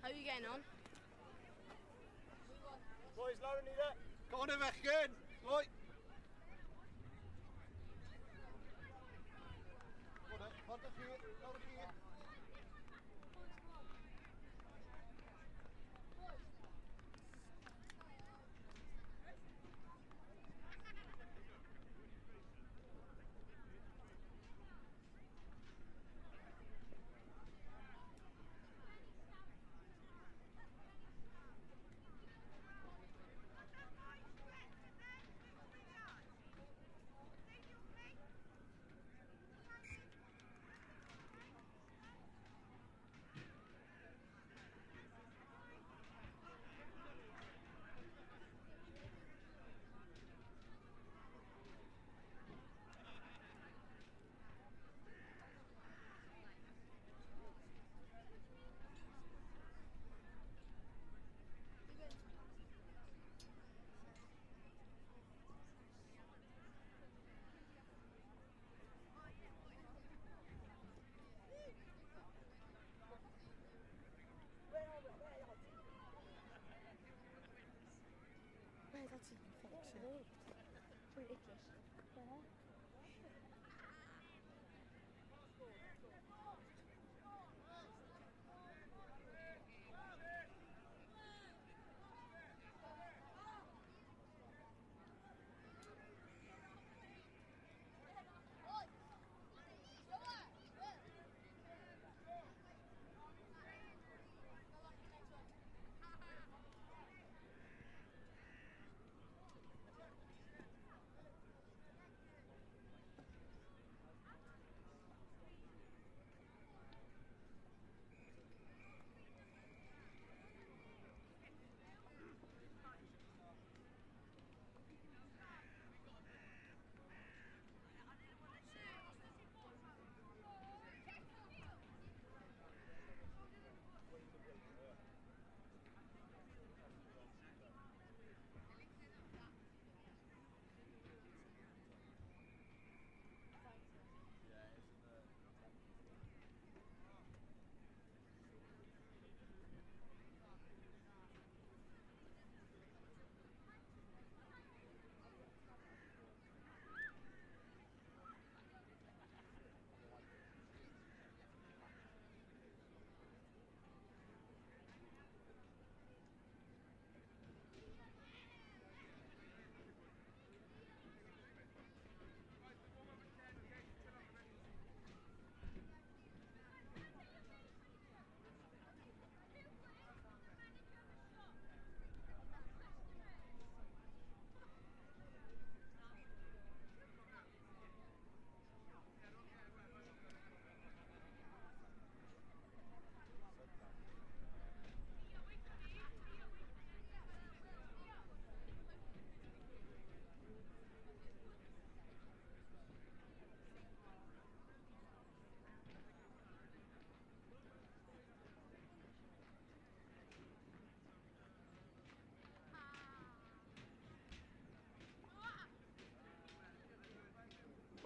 How are you getting on? Boys, Lauren, need it. Go on, fechgyn! Loi! Go on, pont chi, lawr chi. That's even fixing. Pwy Idris?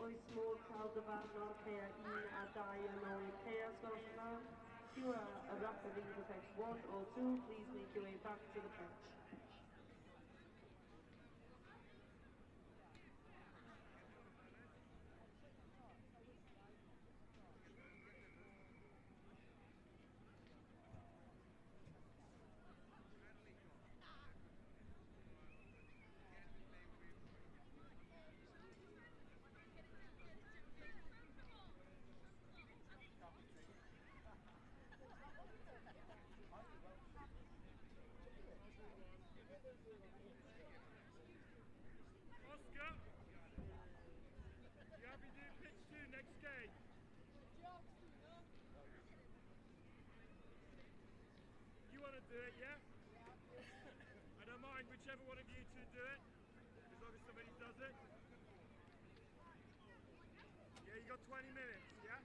Oes modd cael dyfarnwr caeau 1 a 2 yn ôl i'r caeau, os gwelwch yn dda? If you are a referee for pitch 1 or 2, please make your way back to the pitch. Oscar, you happy to do pitch 2 next game? You want to do it, yeah? I don't mind whichever one of you two do it, as long as somebody does it. Yeah, you got 20 minutes, yeah?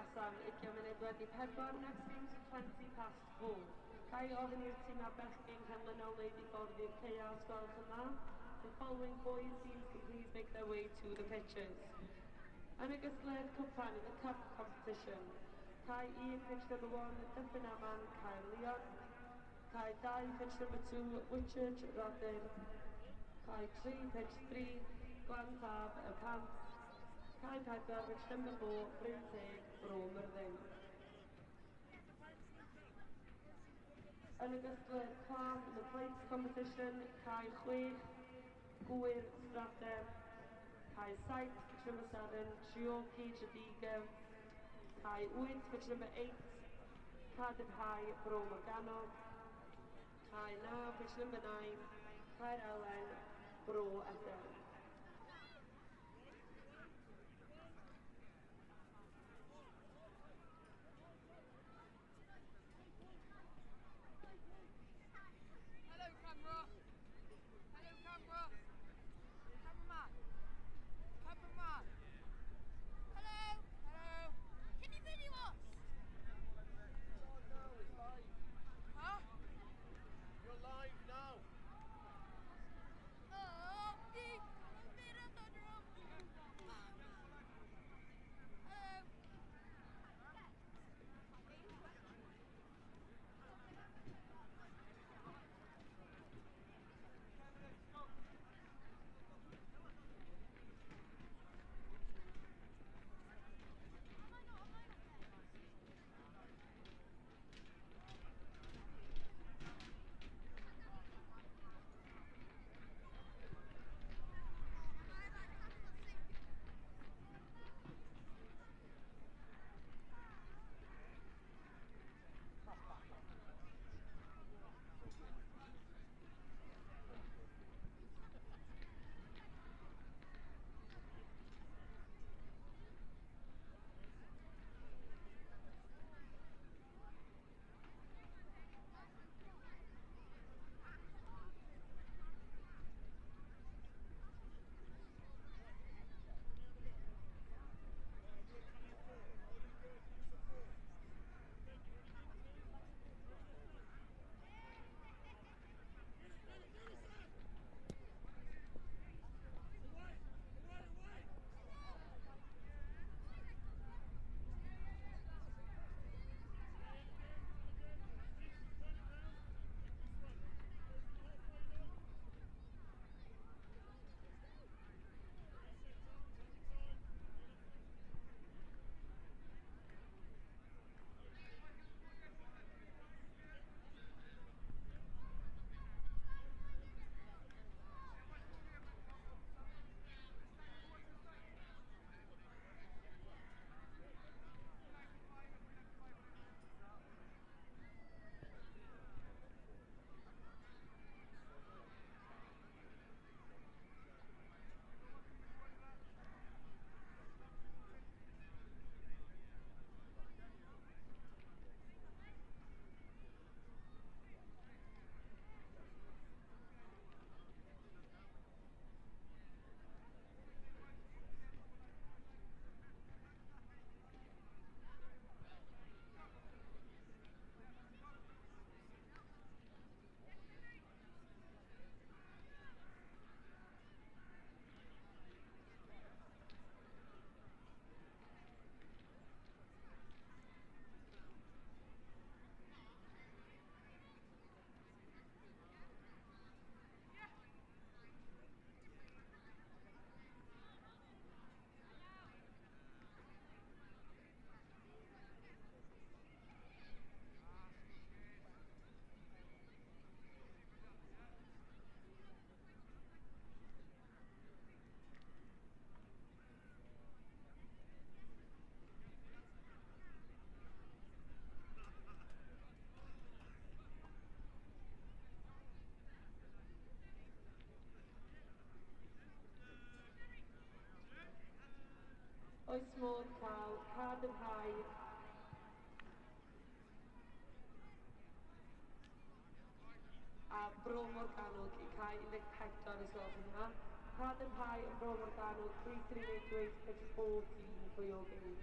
nesaf yn 4:20, next game's 4:20. Ga i ofyn i'r tîmau bechgyn canlynol wneud eu ffordd i'r caeau os gwelwch yn dda? The following boys teams can please make their way to the pitches. Yn y gystadleuaeth cwpan, in the cup competition, Cae 1, pitch number 1, Dyffryn Aman, Caerllion. Cae 2, pitch number 2, Whitchurch, Rhadyr. Cae 3, pitch 3, Glan Taf, Y Pant. Cae 4, pitch number 4, Bryn Teg, Bro Myrddin. Yn y gystadleuaeth plat, in the plates competition, Cae 6, Gŵyr, Strathern. Cae 7, pitch number 7, Treorci, Tredegar. Cae 8, pitch number 8, Cardiff High, Bro Morgannwg. Cae 9, pitch number 9, Caer Elen, Bro Edern. Hello, camera. Hello, camera. Cameraman. Cameraman. Hello. Hello. Can you video us? Now it's live. Huh? You're live now. Oh, deep. Hello. Oes modd cael Cardiff High a Bro Morgannwg i cae 14 os gwelwch yn dda. Cardiff High and Bro Morgannwg, please 3 8 pitch 14 for your game.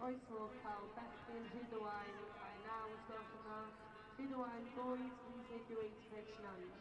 Oes modd cael bechgyn Rhydywaun i cae 9 os gwelwch yn dda. Rhydywaun boys, please make your way to pitch 9.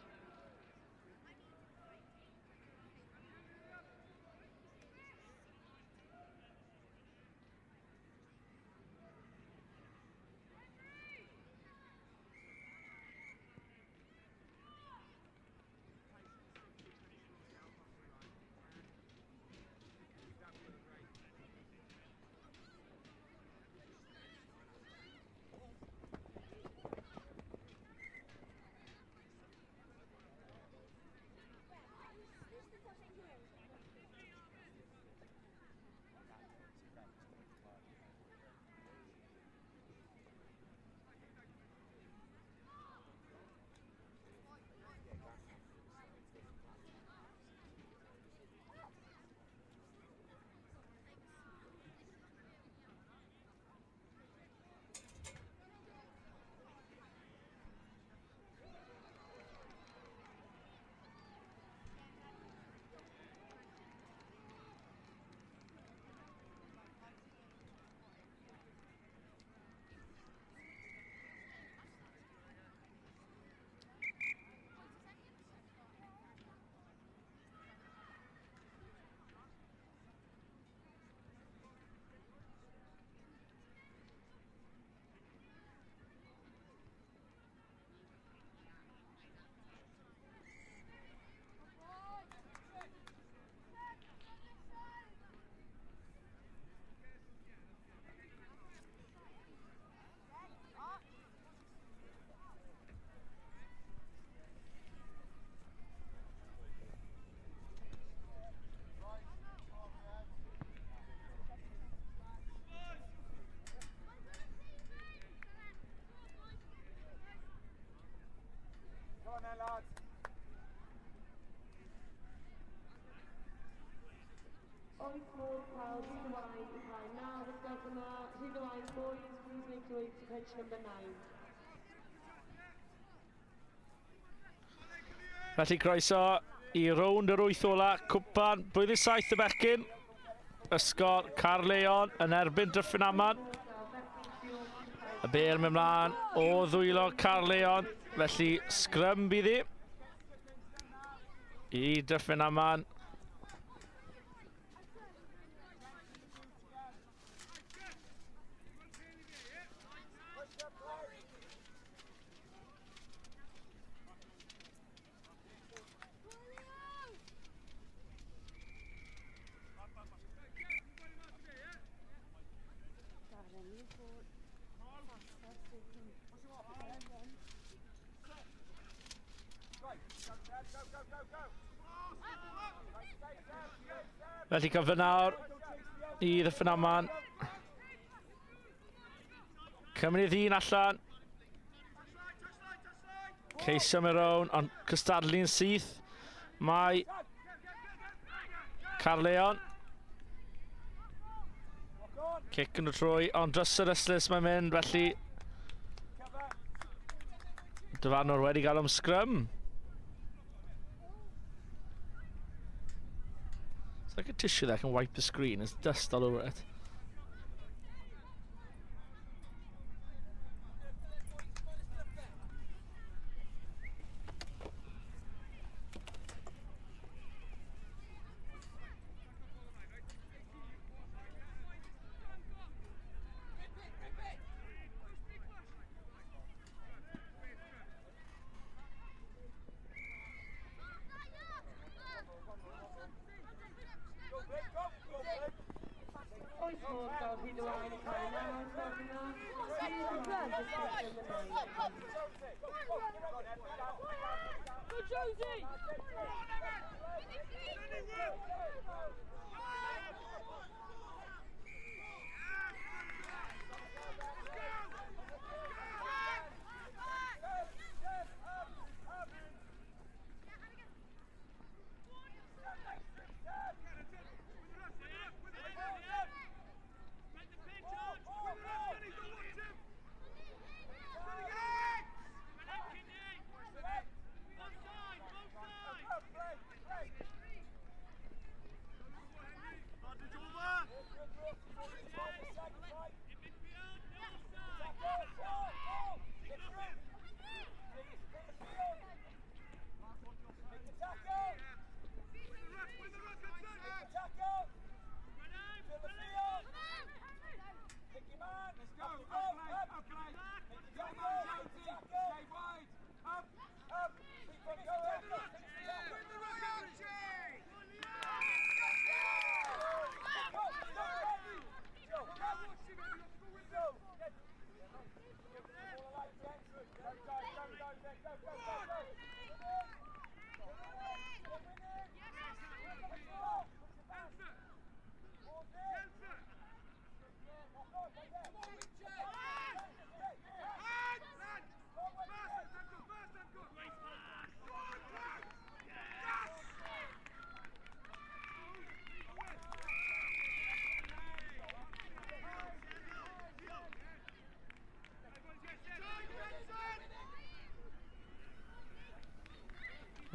Oes modd cael Rhydywaun i cae 9 os gwelwch yn dda. Rhydywaun boys, please make your way to pitch number 9. Felly croeso i rownd yr 8 ola, cwpan blwyddyn 7 y bechgyn. Ysgol Caerleon yn erbyn Dyffryn Aman. Y bêl mynd mlaen o ddwylo Caerleon, felly sgrym bydd hi i Dyffryn Aman. Felly cyfle nawr i Ddyffryn Aman. Cymru ddyn allan. Ceisio mynd rown, ond cystadlu'n syth. Mae Caerleon. Cic yn y trwy, ond dros yr ystlys mae'n mynd, felly dyfarnwr wedi gael am sgrym. It's like a tissue that can wipe the screen. There's dust all over it. Oes modd gael Rhydywaun i cae 9 os gwelwch yn dda. Rhydywaun to pitch number 9. Go Josie! Play.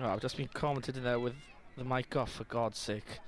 Oh, I've just been commented in there with the mic off, for God's sake.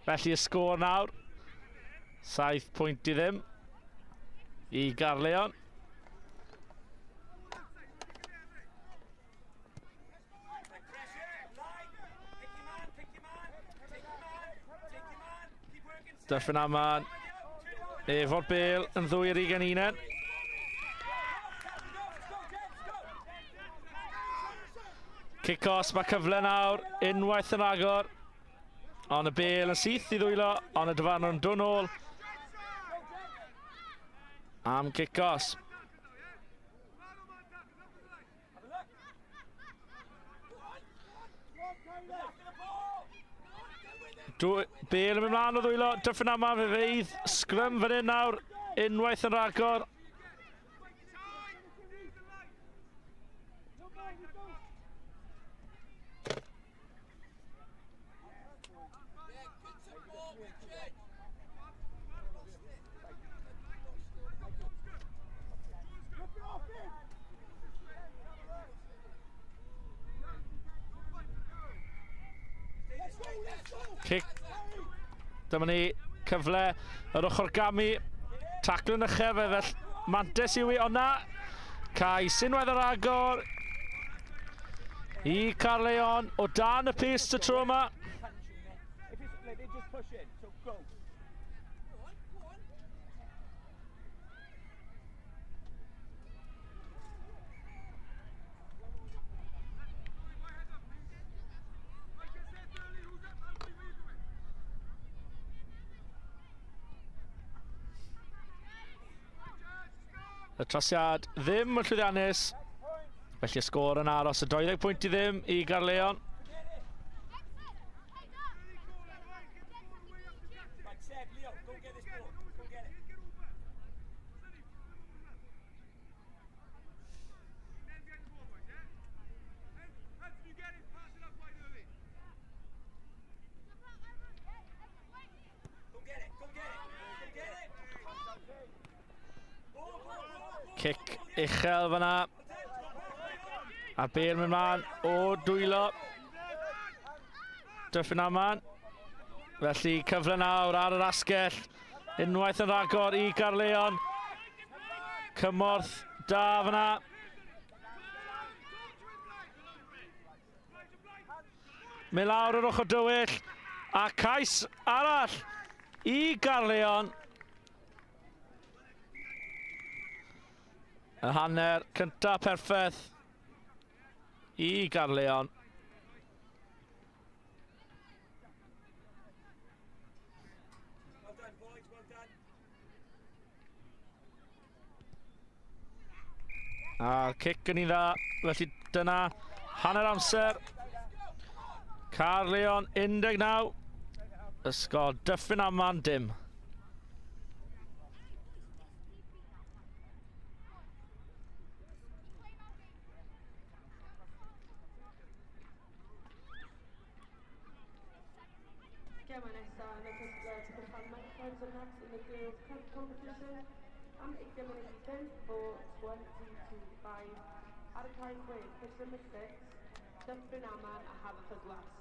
Felly y sgôr nawr, 7 pwynt i ddim i Gaerleon. Dyffryn Aman efo'r bêl yn 2-21. Kick-off, mae cyfle nawr, unwaith yn agor. Ond y bêl yn syth i ddwylo, ond y dyfarnwr yn dod nôl am kick-off. Bêl yn mynd mlaen o ddwylo, Dyffryn Aman fe fydd sgrym fan hyn nawr, unwaith yn rhagor. Cic. Dyma ni cyfle yr ochr gamu. Tacl yn uchel fe fel mantes yw i, ond na. Cais unwaith ar agor i Caerleon o dan y pist y tro yma. Y trosiad ddim yn llwyddiannus, felly y sgôr yn aros y 20 pwynt i ddim i Gaerleon. Cic uchel fyna. A bêl mynd mlaen o dwylo Dyffryn Aman. Felly cyfle nawr ar yr asgell. Unwaith yn rhagor i Gaerleon. Cymorth da fyna. Mynd lawr yr ochr dywyll. A cais arall i Gaerleon. Y hanner cynta perffaith i Gaerleon. A'r cic yn un dda, felly dyna hanner amser. Caerleon 19, Ysgol Dyffryn Aman dim. Gemau nesaf yn y cystadleuaeth cwpan merched so next in the girls cup competition am 25 for 2025 ar y cae 6, pitch number 6, Dyffryn Aman a Haverfordwest.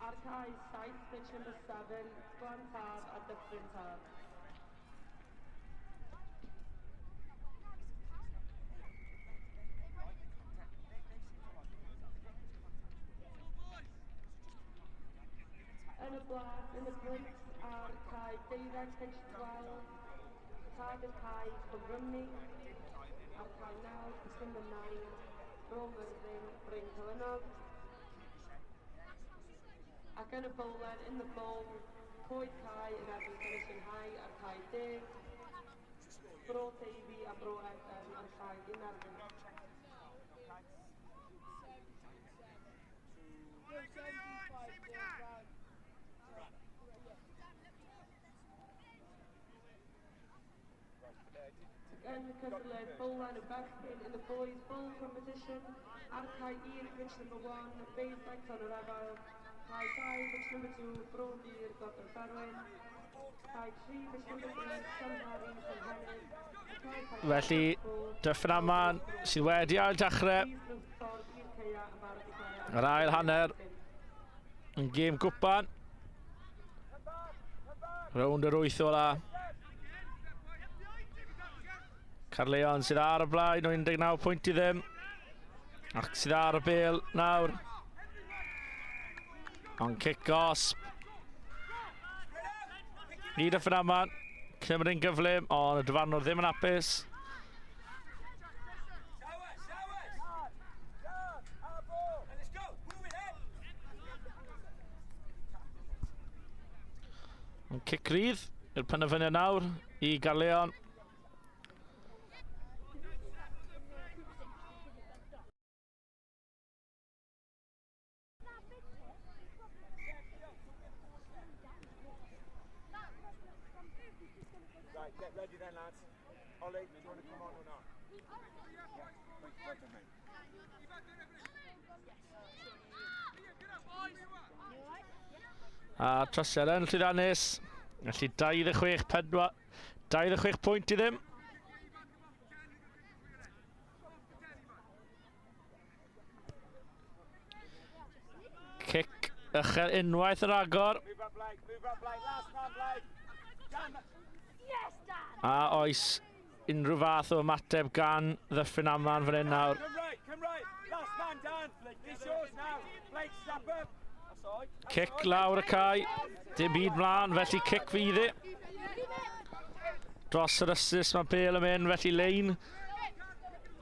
Ar Cae 7, pitch number 7, Glan Taf a Dyffryn Taf. Yn y blas, yn y breaks ar cae 12, pitch 12, Cardiff High, Cwm Rhymni, ar cae 9, pitch number 9, Bro Myrddin, Bryn Celynnog. Ac yn y bowlen, in the bowl, Coed Cae yn erbyn Llanisien High ar cae 10, Bro Teifi a Bro Edern ar cae 11. Ac yn y cystadleuaeth bowlen y bechgyn in the boys bowl competition, ar cae 1, pitch number 1, Bayside Tonyrefail, cae 2, pitch number 2, Bro Dur, Gogledd Berwyn, cae 3, pitch number 3, Llanhari, Llangennith, a cae 4, Felly, Dyffryn Aman sydd wedi ail dechrau yr ail hanner yn gêm gwpan. Rownd yr 8 ola. Caerleon sydd ar y blaen o 19 pwynt i ddim. Ac sydd ar y bêl nawr. Ond cic gosb. I Dyffryn Aman. Cymru'n gyflym, ond y dyfarnwr ddim yn hapus. Ond cic rydd i'r penderfyniad nawr i Gaerleon. Right, get ready then, lads. Ollie, do you want to come on or not? Yeah, wait, wait a minute. A trosiad yn llwyddiannus. Felly 26 26 pwynt i ddim. Cic uchel unwaith yn agor. Move up, Blake. Move up, Blake. Last man, Blake. Dan. Yes, Dan! A oes unrhyw fath o ymateb gan Ddyffryn Aman fan hyn nawr. Come right, come right. Last man, Dan. It's yours now. Blake, step up. That's all right. That's Cic all right. lawr y cae. Dim byd mlaen, felly cic fydd hi. Dros yr ysys mae bêl yn mynd, felly lein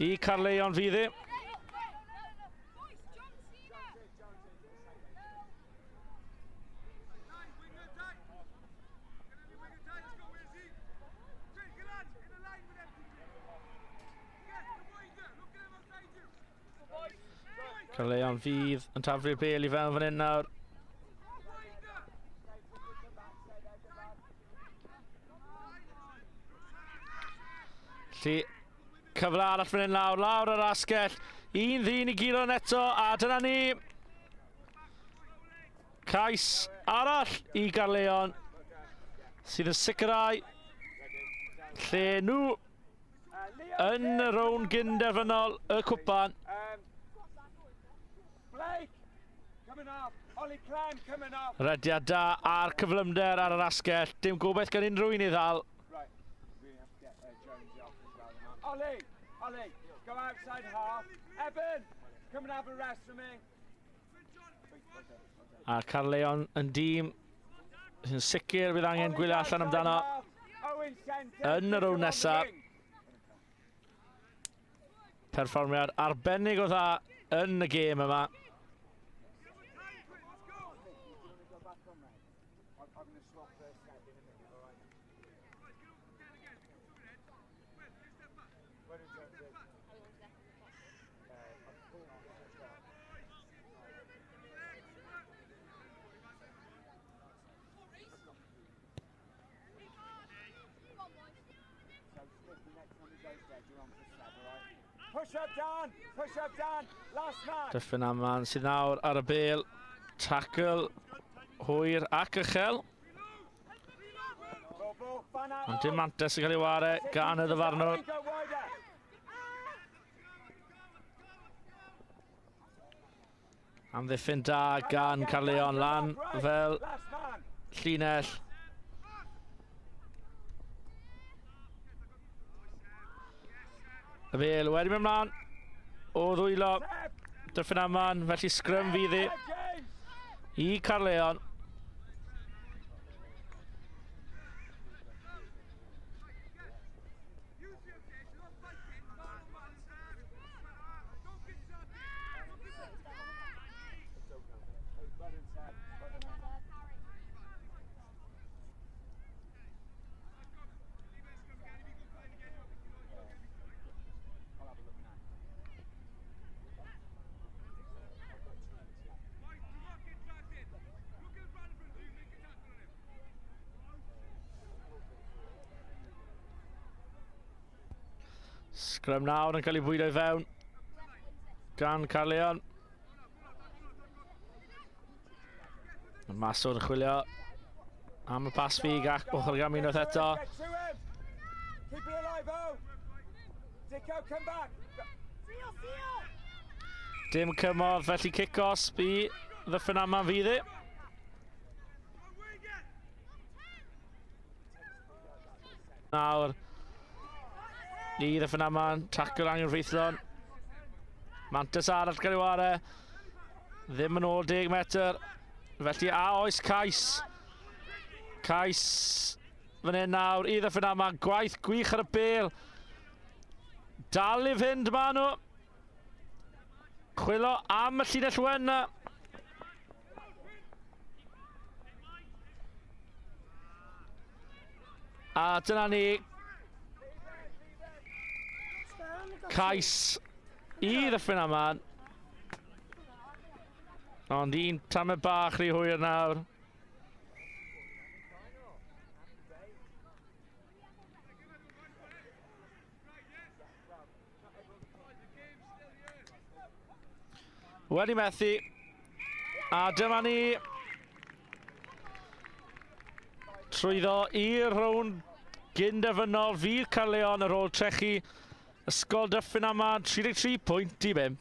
i Caerleon fydd hi. Caerleon fydd yn taflu'r bêl i fewn fan hyn nawr. Felly, cyfle arall fan hyn lawr, lawr yr asgell. Un ddyn i guro eto, a dyna ni. Cais arall i Gaerleon sydd yn sicrhau lle nhw yn y rownd gynderfynol y cwpan. Blake, coming off. Ollie Clem coming off. Rediad da a'r cyflymder ar yr asgell. Dim gobaith gan unrhyw un i ddal. Right, we have to get Jones off as well. Now. Ollie, Ollie, go outside half. Eben, come and have a rest for me. A Caerleon yn dîm sy'n sicr bydd angen gwylio allan amdano Owen centre. yn y rownd nesaf. Perfformiad arbennig o dda yn y gêm yma. I'm going to swap Seb in a minute, all right? Where is Jones? I've pulled this as well. So Smithy, next time he goes there, you're on for Seb, all right? Push up, Dan! Push up, Dan! Last man! Dyffryn Aman sydd nawr ar y bêl. Tackle hwyr ac uchel. Ball, ball, fan out. Ond dim mantais yn cael ei ware gan y ddyfarnwr. Go wider. Amddiffyn da gan Caerleon lan fel llinell. Y bêl wedi mynd mlaen o ddwylo Dyffryn Aman, felly sgrym fydd hi i Caerleon. Sgrym nawr yn cael ei bwydo i fewn gan Caerleon. Maswr yn chwilio am y pas ffug ac ochr gam unwaith eto. Dim cymorth, felly cic-osb i Ddyffryn Aman fydd hi. Nawr i Ddyffryn Aman, tacl anghyfreithlon. Mantis arall gael ei ware. Ddim yn ôl 10 metr. Felly a oes cais. Cais fan hyn nawr i Ddyffryn Aman. Gwaith gwych ar y bêl. Dal i fynd ma nhw. Chwilo am y llinell wen na. A dyna ni. Cais i Ddyffryn Aman. Ond un tamed bach rhy hwyr nawr. Wedi methu. A dyma ni. Trwyddo i'r rownd gynderfynol fydd Caerleon ar ôl trechu Ysgol Dyffryn Aman 33.5.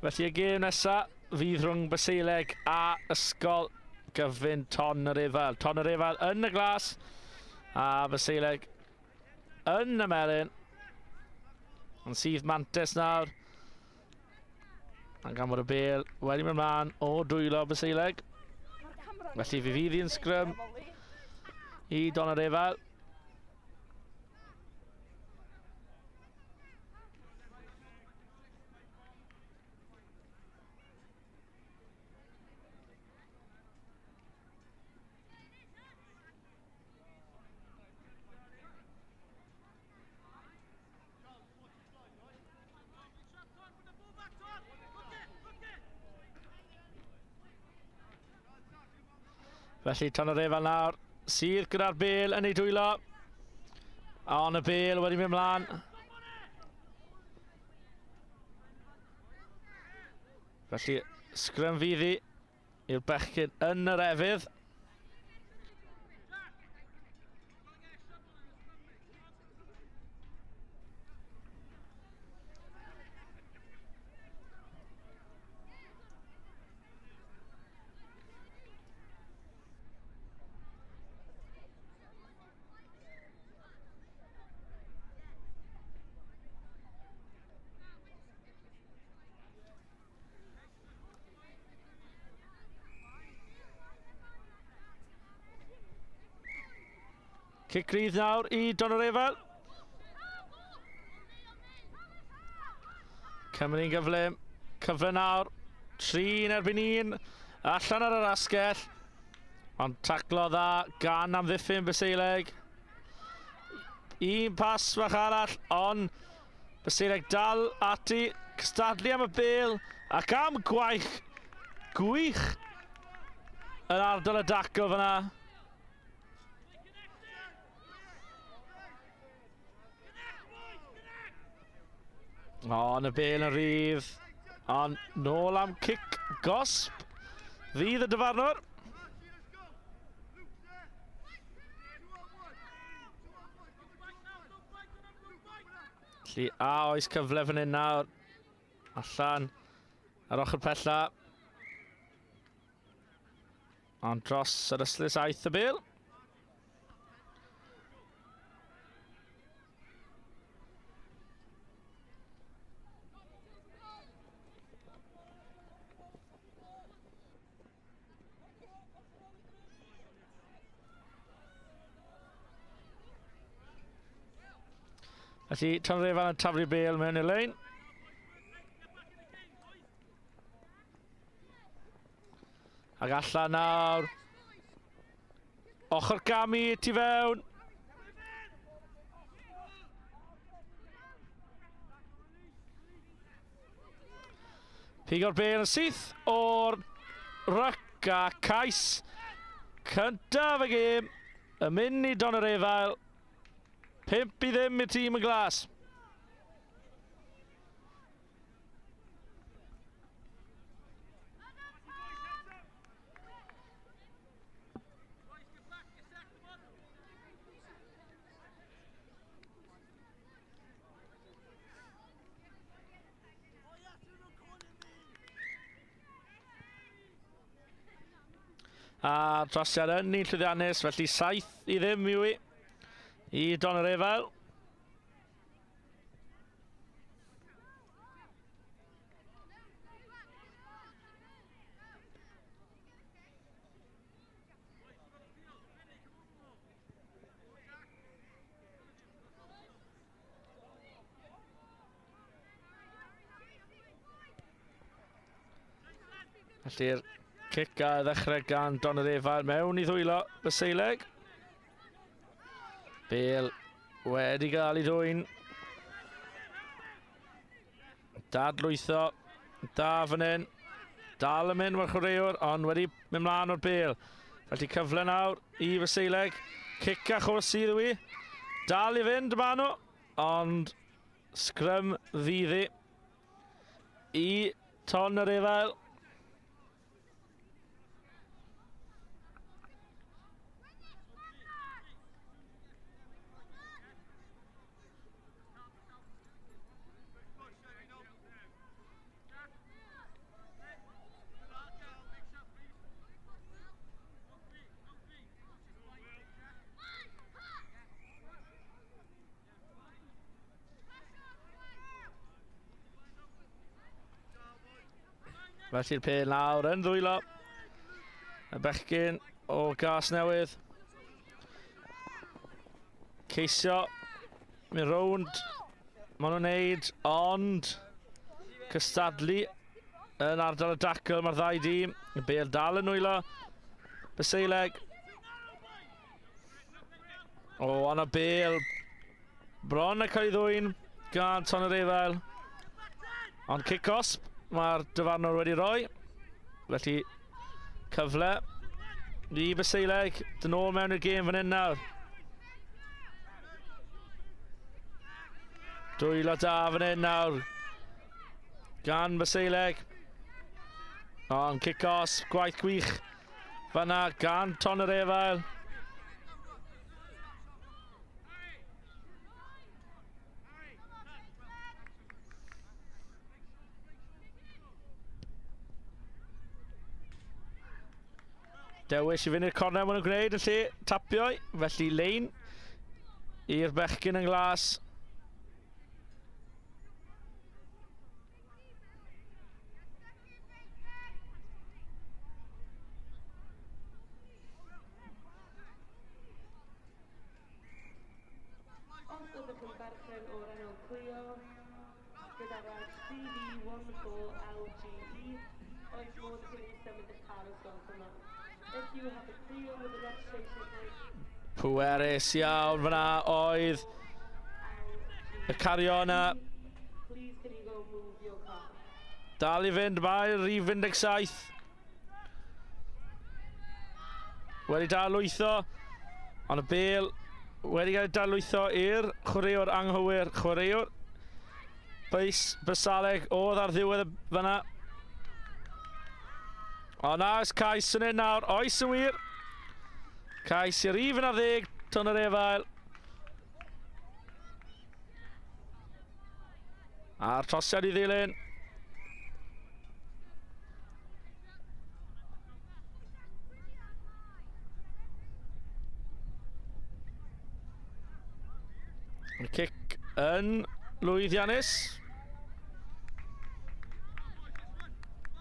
Felly y gêm nesaf fydd rhwng Baseileg a Ysgol Gyfun Tonyrefail. Tonyrefail yn y glas a Baseileg yn y melyn. Ond sydd mantes nawr. A gan bod y bêl wedi mynd mlaen o dwylo Baseileg. Felly fe fydd hi'n sgrym i Tonyrefail. Felly Tonyrefail nawr sydd gyda'r bêl yn ei dwylo. Ond y bêl wedi mynd mlaen. Felly sgrym fydd hi i'r bechgyn yn yr efydd. Cic rydd nawr i Donyrefail. Cymru'n gyflym. Cyfle nawr. 3 yn erbyn 1. Allan ar yr asgell. Ond taclo dda gan amddiffyn Baseileg. Un pas fach arall, ond Baseileg dal ati. Cystadlu am y bêl ac am gwaith gwych yn ardal y dacl fyna. O, yn y bêl yn rhydd. Ond nôl am cic gosb. Fydd y dyfarnwr. Felly, a oes cyfle fan hyn nawr. Allan ar ochr pella. Ond dros yr ystlys aeth y bêl. Felly, Tonyrefail yn taflu bêl mewn i'r lein. Ac allan nawr. Ochr gamu tu fewn. Pigo'r bêl yn syth o'r ryc a cais cyntaf y gêm yn mynd i Donyrefail. 5-0 i'r tîm yn glas. A trosiad yn un llwyddiannus, felly 7-0 yw i i Donyrefail. Felly'r cic a ddechrau gan Donyrefail mewn i ddwylo Baseileg. Bêl wedi gael ei ddwyn. Dadlwytho. Da fan hyn. Dal yn mynd mae'r chwaraewr, ond wedi mynd mlaen o'r bêl. Felly cyfle nawr i Baseileg. Cic a chwrs sydd yw i. Dal i fynd maen nhw, ond sgrym fydd hi i Tonyrefail. Felly'r pêl nawr yn ddwylo y bechgyn o Gasnewydd. Ceisio mynd rownd maen nhw'n neud, ond cystadlu yn ardal y dacl mae'r ddau dîm. Y bêl dal yn nwylo Baseileg. O, ond y bêl bron yn cael ei ddwyn gan Tonyrefail. Ond cic-osb mae'r dyfarnwr wedi rhoi. Felly cyfle i Baseileg dyn ôl mewn i'r gêm fan hyn nawr. Dwylo da fan hyn nawr gan Baseileg. Ond cic-osb, gwaith gwych fanna gan Tonyrefail. Dewis i fynd i'r cornel maen nhw'n gwneud yn lle tapio, felly lein i'r bechgyn yn glas. Os ydych yn berchen o'r enw Clio, gyda reg CV14LGE, oes modd i chi symud eich car os gwelwch yn dda. If you have a Clio with a registration plate Pwerus iawn fyna oedd y cario yna. Please can you go move your car? Dal i fynd, mae'r rhif 17. Wedi darlwytho, ond y bêl wedi cael ei darlwytho i'r chwaraewr anghywir. Chwaraewr Bysaleg oedd ar ddiwedd y fyna. O na, oes cais yn hyn nawr, oes yn wir. Cais i'r rhif 11, Tonyrefail. A'r trosiad i ddilyn. Y cic yn lwyddiannus.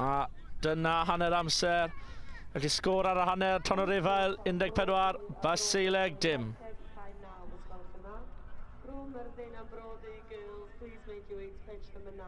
A dyna hanner amser. Felly sgôr ar y hanner, Tonyrefail 14, Baseileg dim. Cae 9 os gwelwch yn dda. Bro Myrddin and Bro-Ddu girls, please make your way to pitch number 9.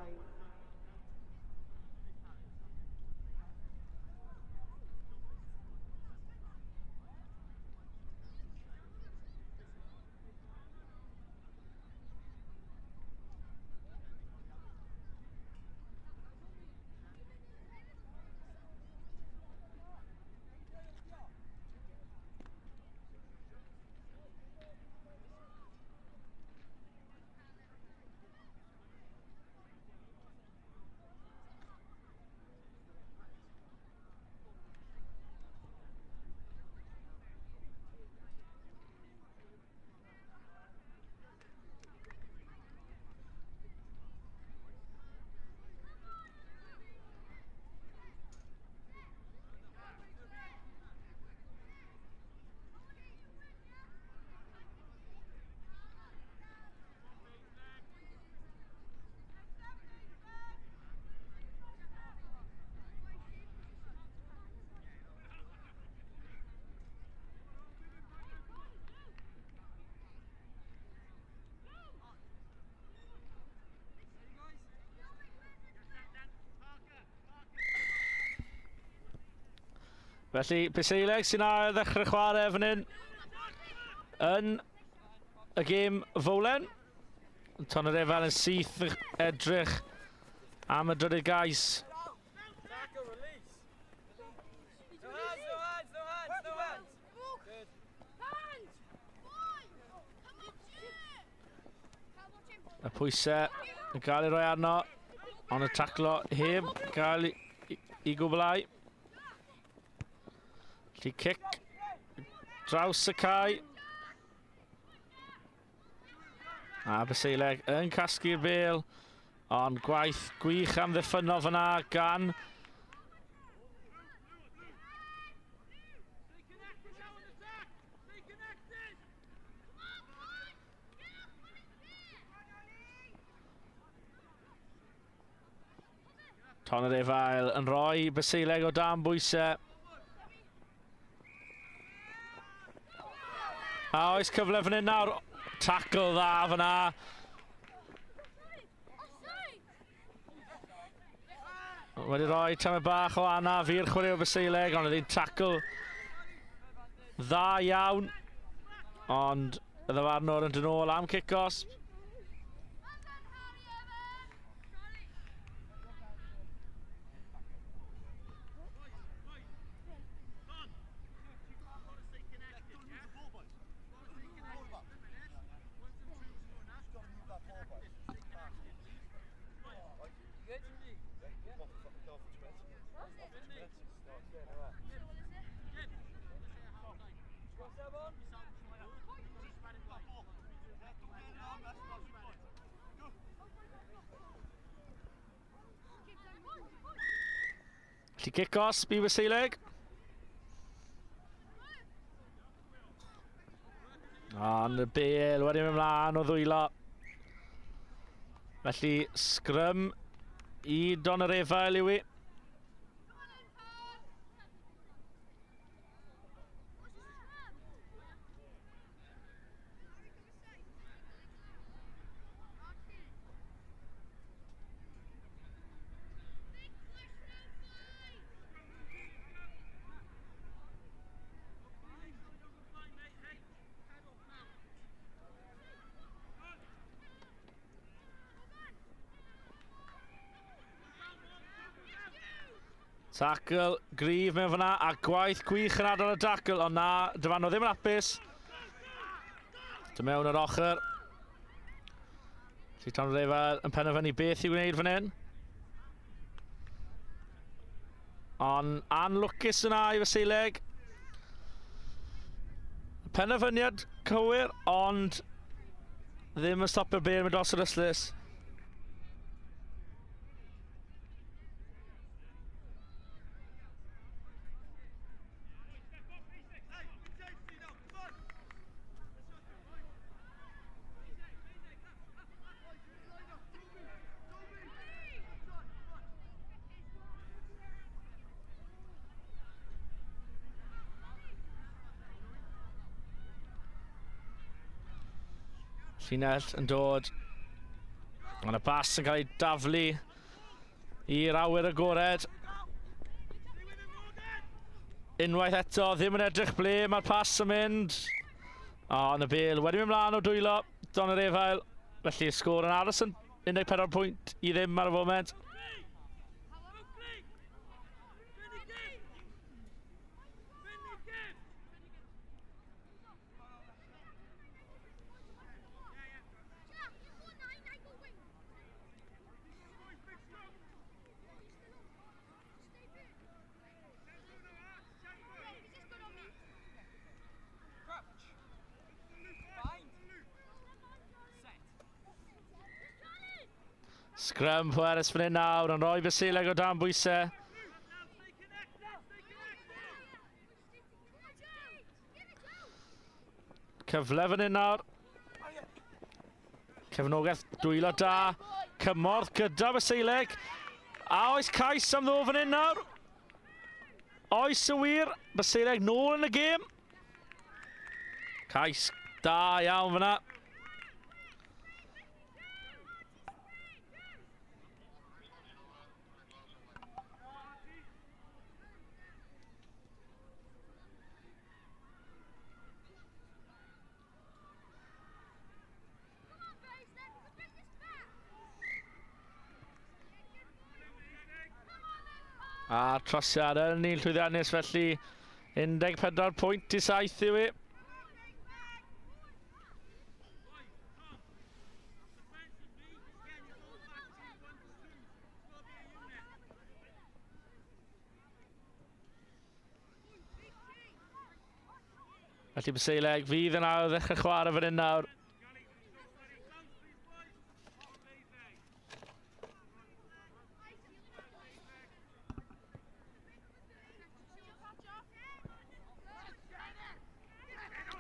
Felly, Baseileg sy'n ail ddechrau chwarae fan hyn yn y gêm fowlen. Tonyrefail yn syth edrych am y drydydd gais. Tackle, release. No hands, no hands, no hands, no hands. Good. Y pwysau yn cael ei roi arno, ond y taclo heb gael i gwblhau. Felly cic draws y cae. A Baseileg yn casglu'r bêl, ond gwaith gwych am ddiffynno fyna gan Tonyrefail yn rhoi Baseileg o dan bwysau. A oes cyfle fan hyn nawr. Tackle dda fyna. Wedi rhoi tamed bach o anaf i'r chwaraewr Baseileg, ond oedd hi'n tackle dda iawn. Ond y ddyfarnwr yn dod nôl am cic-osb. Felly cic osb i Wyseileg. Ond y bel wedi mynd mlaen o ddwylo. Felly sgrym i Don yr Efail yw i. Tackle gryf mewn fyna a gwaith gwych yn adael y tackle, ond na, dyfarnwr ddim yn hapus. Dy mewn yr ochr. Felly Tonyrefail yn penderfynu beth i wneud fan hyn. Ond anlwcus yna i Faseileg. Penderfyniad cywir, ond ddim yn stopio'r bêl mynd dros yr ystlys. Llinell yn dod. Ond y bas yn cael ei daflu i'r awyr agored. Unwaith eto, ddim yn edrych ble mae'r pas yn mynd. Ond y bel wedi mynd mlaen o dwylo Don yr Efail. Felly y sgôr yn aros yn 14 pwynt i ddim ar y foment. Sgrym pwerus fan hyn nawr, yn rhoi Basileg o dan bwysau. Cyfle fan hyn nawr. Cefnogaeth dwylo da. Cymorth gyda Basileg. A oes cais am ddo fan hyn nawr? Oes y wir. Basileg nôl yn y gêm. Cais da iawn fyna. A trosiad yn un llwyddiannus felly 14 pwynt i 7 yw i. Felly Baseileg fydd yn awr ddechrau chwarae fan hyn nawr.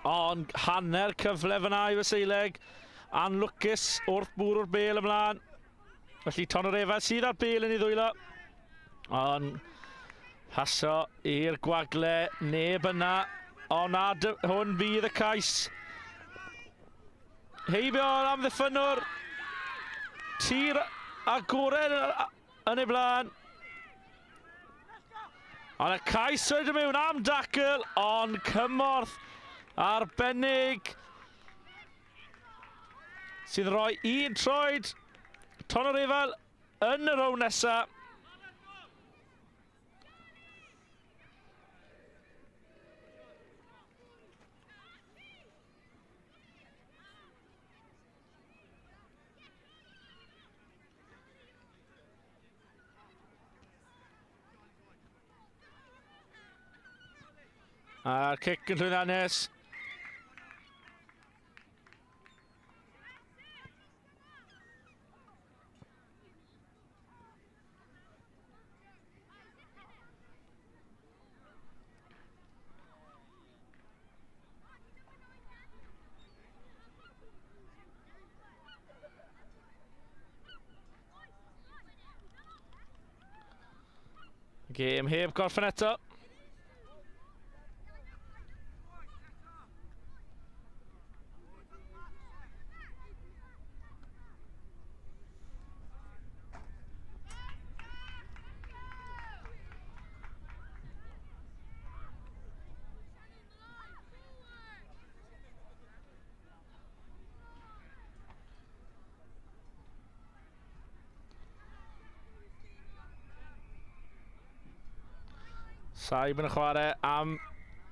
Ond hanner cyfle fyna i Faseileg. Anlwcus wrth bwrw'r bel ymlaen. Felly Tonyrefa sydd ar bel yn ei ddwylo. Ond paso i'r gwagle, neb yna. Ond na, hwn fydd y cais. Heibio'r amddiffynnwr. Tir agored yn ei blaen. Ond y cais wedi mewn am dacl, ond cymorth arbennig sydd rhoi un troed Tonyrefail yn y rown nesaf. A'r cic yn llwyddiannus. Gêm heb gorffen eto. Saib yn chwarae am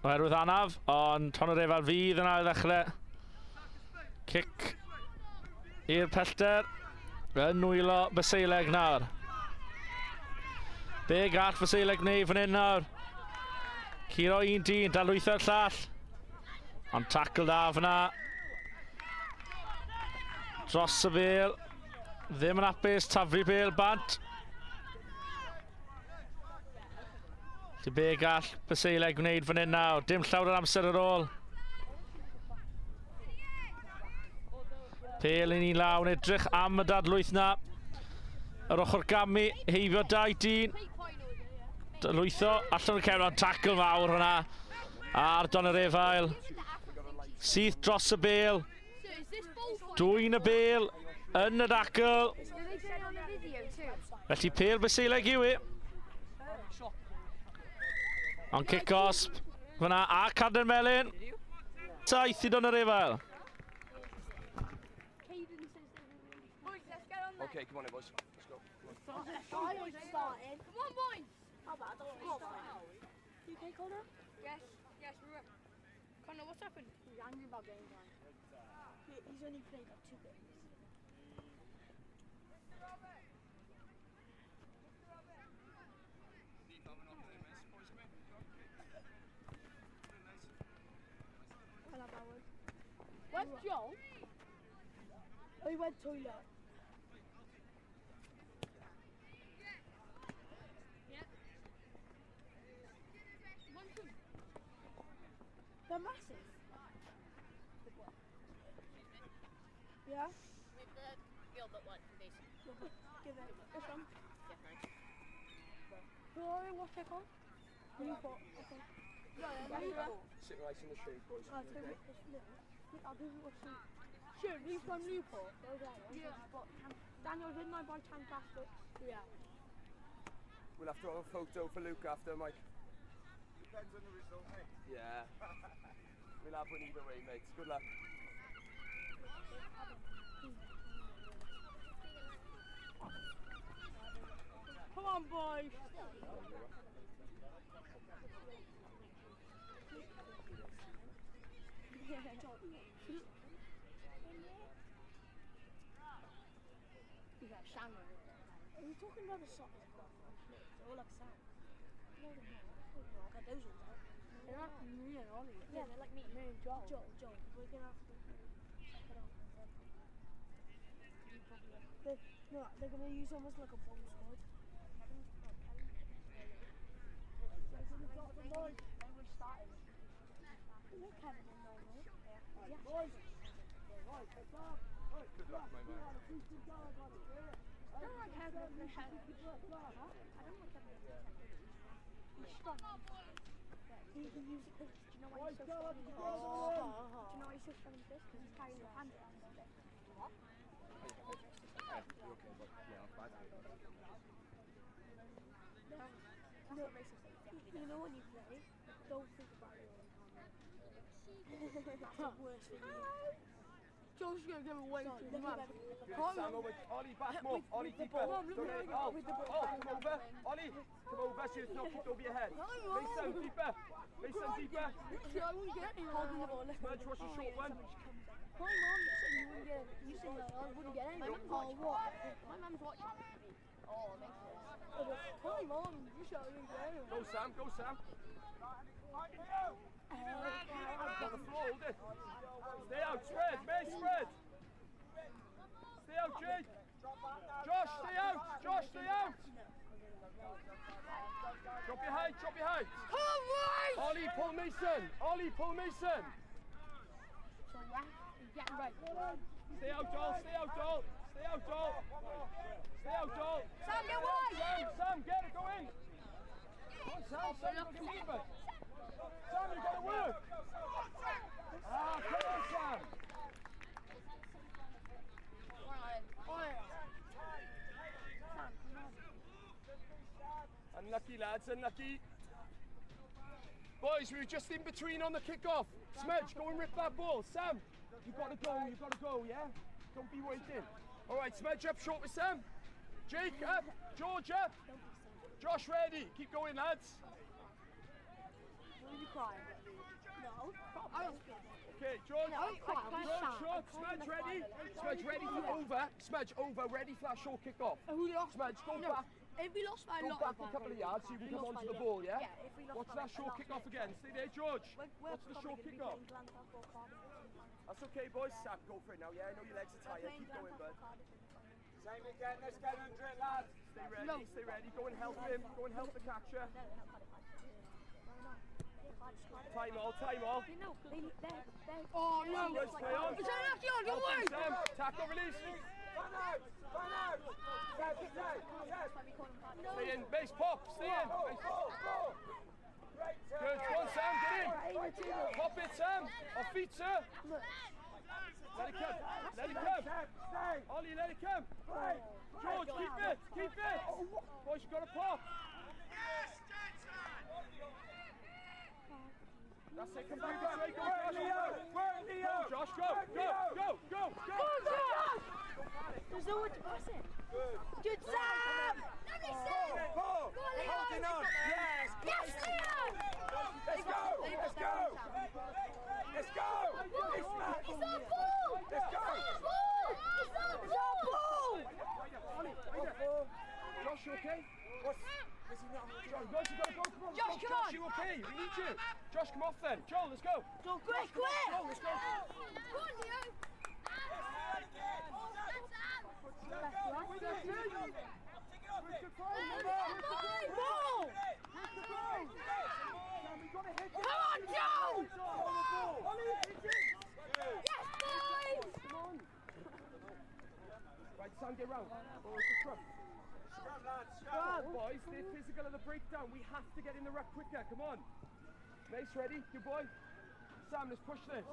oherwydd anaf, ond Tonyrefail fydd yn ail ddechrau. Cic i'r pellter, yn nwylo Baseileg nawr. Be gall Baseileg wneud fan hyn nawr? Curo un dyn, dadlwytho'r llall. Ond tackle da fyna. Dros y bêl. Ddim yn hapus, taflu bêl bant. Be gall Baseileg gwneud fan hyn nawr? Dim llawer o'r amser ar ôl. Pêl i ni law yn edrych am y dadlwyth na. Yr ochr gamu, heibio dau dyn. Dadlwytho, allan o'r cefn, ond tackle fawr hwnna. Ar Donyrefail. Syth dros y bêl. Dwyn y bêl yn y dacl. Felly pêl Baseileg yw i. Ond cic gosb fyna a Cadern Melyn. 7 i Donyrefail. Okay, come on, boys. Let's go. Come on, boys. You okay, Connor? Yes, yes, we're up. Connor, what's happened? He's angry about getting down. He's only played like 2 games. Where's Joel? Oh, he went toilet. Yeah. They're massive. Yeah? With the Gilbert one, please. Give it. This one? Yeah, thanks. What's it called? Newport. Okay. Yeah, Sit right in the shade, boys. Okay. Sure, he's from Newport. Yeah. Daniel, didn't I buy Tantastic? Yeah. We'll have to have a photo for Luke after, Mike. Depends on the result, mate. Yeah. We'll have one either way, mate. Good luck. Come on, boys. Are you talking about the soccer? They're all like sand. No, they're not. Got those ones out. They're like me and Ollie. Yeah, they're like me. Me and Joel. Joel. We're gonna have to check it off. No, they're gonna use almost like a bomb squad. Kevin. Kevin and Noel. Yeah. Good luck, my man. I don't like having the head. I don't like having the head. He's strong. He can use it because, do you know why he's so strong in the fist? Do you know why he's so strong in the fist? Because he's carrying the hand around all day. What? No, you know when you play, don't think about your own hand. That's the worst thing you do. Joe's going to give away too much. Sam over, Ollie back more, Ollie deeper. Don't let it go. Oh, come over. Ollie, come over so it's not kicked over your head. Mason, deeper. Mason, deeper. I wouldn't get it. Holding the ball. Smudge, watch the short one. My mum said you wouldn't get it. You said I wouldn't get it. My mum's watching. My mum's watching. Oh, makes sense. My mum, you said I wouldn't get it. Go Sam, go Sam. On the floor, hold it. Stay out, spread, May, spread. Stay out, Jake. Josh, stay out. Josh, stay out. Drop your height, drop your height. Come right. Ollie, pull Mason. Ollie, pull Mason. So yeah, get right. Stay out, Joel. Stay out, Joel. Stay out, Joel. Stay out, Joel. Sam, get wide. Sam, Sam, get it, go in. Come on, Sam, Sam, you've got to get moving. Sam, you've got to work. Ah, come on, Sam. Unlucky, lads, unlucky. Boys, we were just in between on the kickoff. Smedge, go and rip that ball. Sam, you've got to go, you've got to go, yeah? Don't be waiting. All right, Smedge up short with Sam. Jake up, George up. Josh ready. Keep going, lads. Will you cry? No. I don't. Okay, George. No, George, short. Smedge ready. Smedge ready for over. Smedge over, ready for that short kickoff. Who lost? Smedge, go back. If we lost by a Go lot, back a couple of yards so you can come onto the ball, yeah? Yeah, if we lost Watch by that short like kick off again. Stay there, George. We're Watch the short kick off. That's okay, boys. Sam, go for it now, yeah? I know your legs are tired. Keep going, bud. Same again, let's get under it, lads. Stay ready, stay ready. Go and help him. Go and help the catcher. No, they're not Cardiff. Why not? Time all, time all. No, they're Oh, no. Boys, play on. It's unlucky on, don't worry. Sam, tackle release. Run out! Run out! Step, step, step. Stay in, base pop, stay in. Base. Great turn. Good, come on Sam, get in. Pop it, Sam. Off feet, sir. Let it come, let it come. Stay. Ollie, let it come. George, keep it, keep it. Boys, you've got to pop. That's it, come back this way, go Josh. Work, Leo. Go, Josh, go, go, go, go, go. Go, Josh! There's no one to pass it. Good. Good, Sam! Lovely, Sam! Paul, Go on, Leo! holding on. Yes. Yes, Leo! Let's go. Let's go. Let's go. It's Matt. It's our ball! Let's go. It's our ball! It's our ball! Ollie, wait there. Josh, you okay? What's, is he not holding on? Josh, you gotta go, come on. Josh, come Josh, on. you okay? We need you. Josh, come off then. Joel, let's go. Go, quick, quick! Joel, let's go. Go on, Leo! Ball! Come on, Joe! Yes, boys! Right, Sam, get round. Oh, it's a scrum. Scrum, lads. Scrum. Boys, they're physical at the breakdown. We have to get in the ruck quicker. Come on. Mace, ready? Good boy. Sam, let's push this.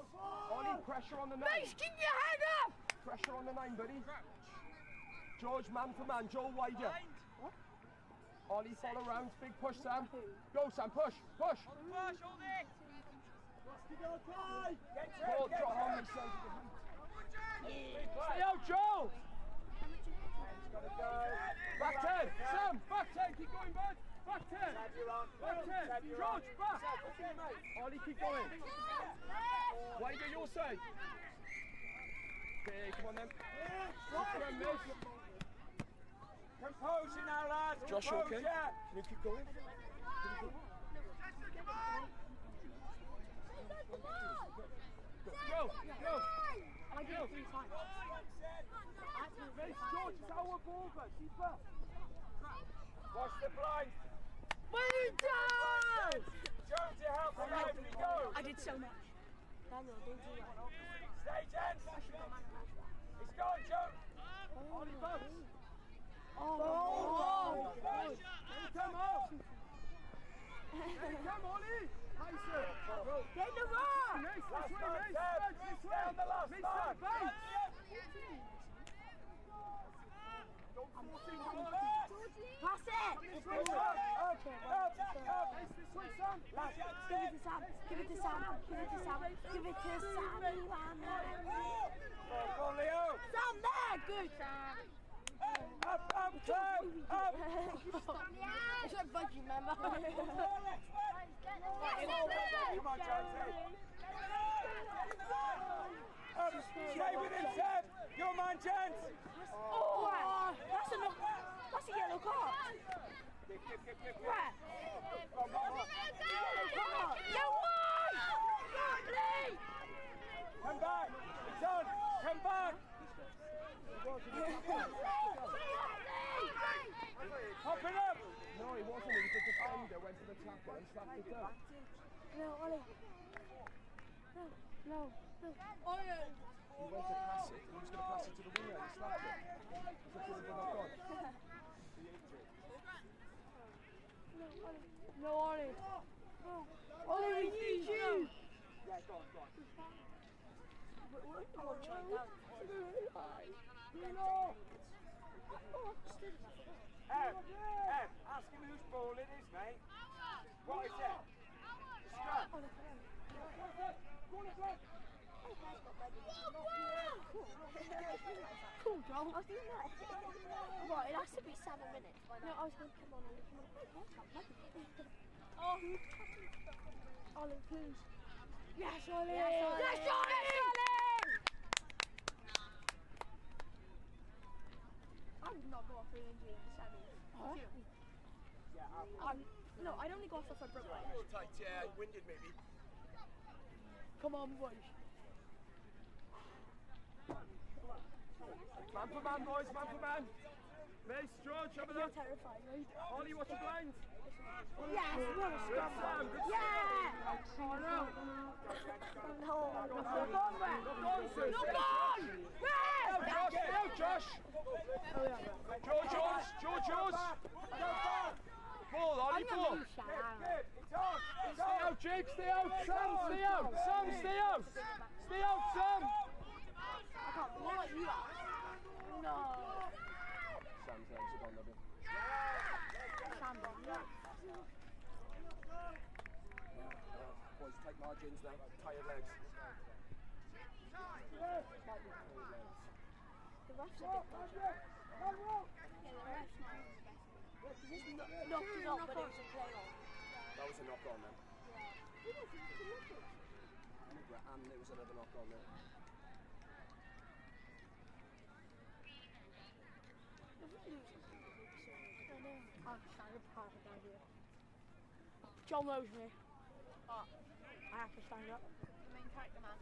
Ollie, pressure on the 9. Mace, keep your head up! Pressure on the 9, buddy. George, man for man. Joel, wider. Ollie, follow round. Big push, Sam. Go, Sam. Push. Push. Push, hold it! Ball drop on me, Sam. Stay out, Joel. Back 10. Sam, back 10. Keep going, bud. Back 10. Back 10. George, back. Ollie, keep going. Wider your side. Okay, come on then. Composure now, lads. Josh, you okay? Composure. Can you keep going? Go, go. I did it 3 times. Mace, George, it's our ball, bud. Keep up. Watch the blind. Well done! Jones, to help him out. We go. I did so much. Daniel, don't do that. Stay, gents. It's gone, Jones. Ollie, bounce. Sam, Ollie. Hi, sir. Get in the rock. Mace, this way, Mace. This way. Mace, bounce. Don't force it. Pass it. This way, Sam. Up, up, up. Mace, this way, Sam. Give it to Sam. Give it to Sam. Give it to Sam. Give it to Sammy. Go on, Leo. Sam there. Good, Sam. Up, up, up, up. It's like Budgie, remember? Come on, Jonesy. Up, stay with him, Seb. Your man, Jens. Oh, that's a that's a yellow card. Where? Yellow card. No one! Come back. It's on. Come back. Pop it up! No, he wasn't. He was the defender, went for the tackle and slapped it down. No, Ollie. No, no, no. Ollie! He went to pass it. He was going to pass it to the winger and he slapped it. He was going to knock on. No, Ollie. No, Ollie. No. Ollie, we need you! Yeah, go on, go on. Ev, Ev, ask him whose ball it is, mate. What is it? Scrum. Cool, Joel. I was doing that. Right, it has to be 7 minutes. No, I was going to come on, Ollie, come on. Oh, Ollie, please. Yes, Ollie! Yes, Ollie! Yes, Ollie! I would not go off for an injury in the semis. Huh? No, I'd only go off if I broke my leg. A little tight, yeah, winded maybe. Come on, boys. Man for man, boys, man for man. Mace, George, have a look. You're terrified, right? Ollie, watch your blind. Yes, what a scrum. Sam, good yeah! Oh, no. No. Look on, ref. Look on, sir. Look on! Ref! Josh, stay out, Josh. Oh, yeah. George, yours. George, yours. Ball, Ollie, ball. Stay out, Jake, stay out. Sam, stay out. Sam, stay out. Stay out, Sam. I can't believe you are. No. Sam's legs are gone, Robin. Sam, yeah. Boys, tight margins now. Tired legs. The ref's a bit dodgy. Yeah, the ref's not the best. Just knocked it off, but it was a play on. That was a knock on, then. Yeah. And there was another knock on there. I'm trying to park it down here. John knows me. But I have to stand up. The main character, man.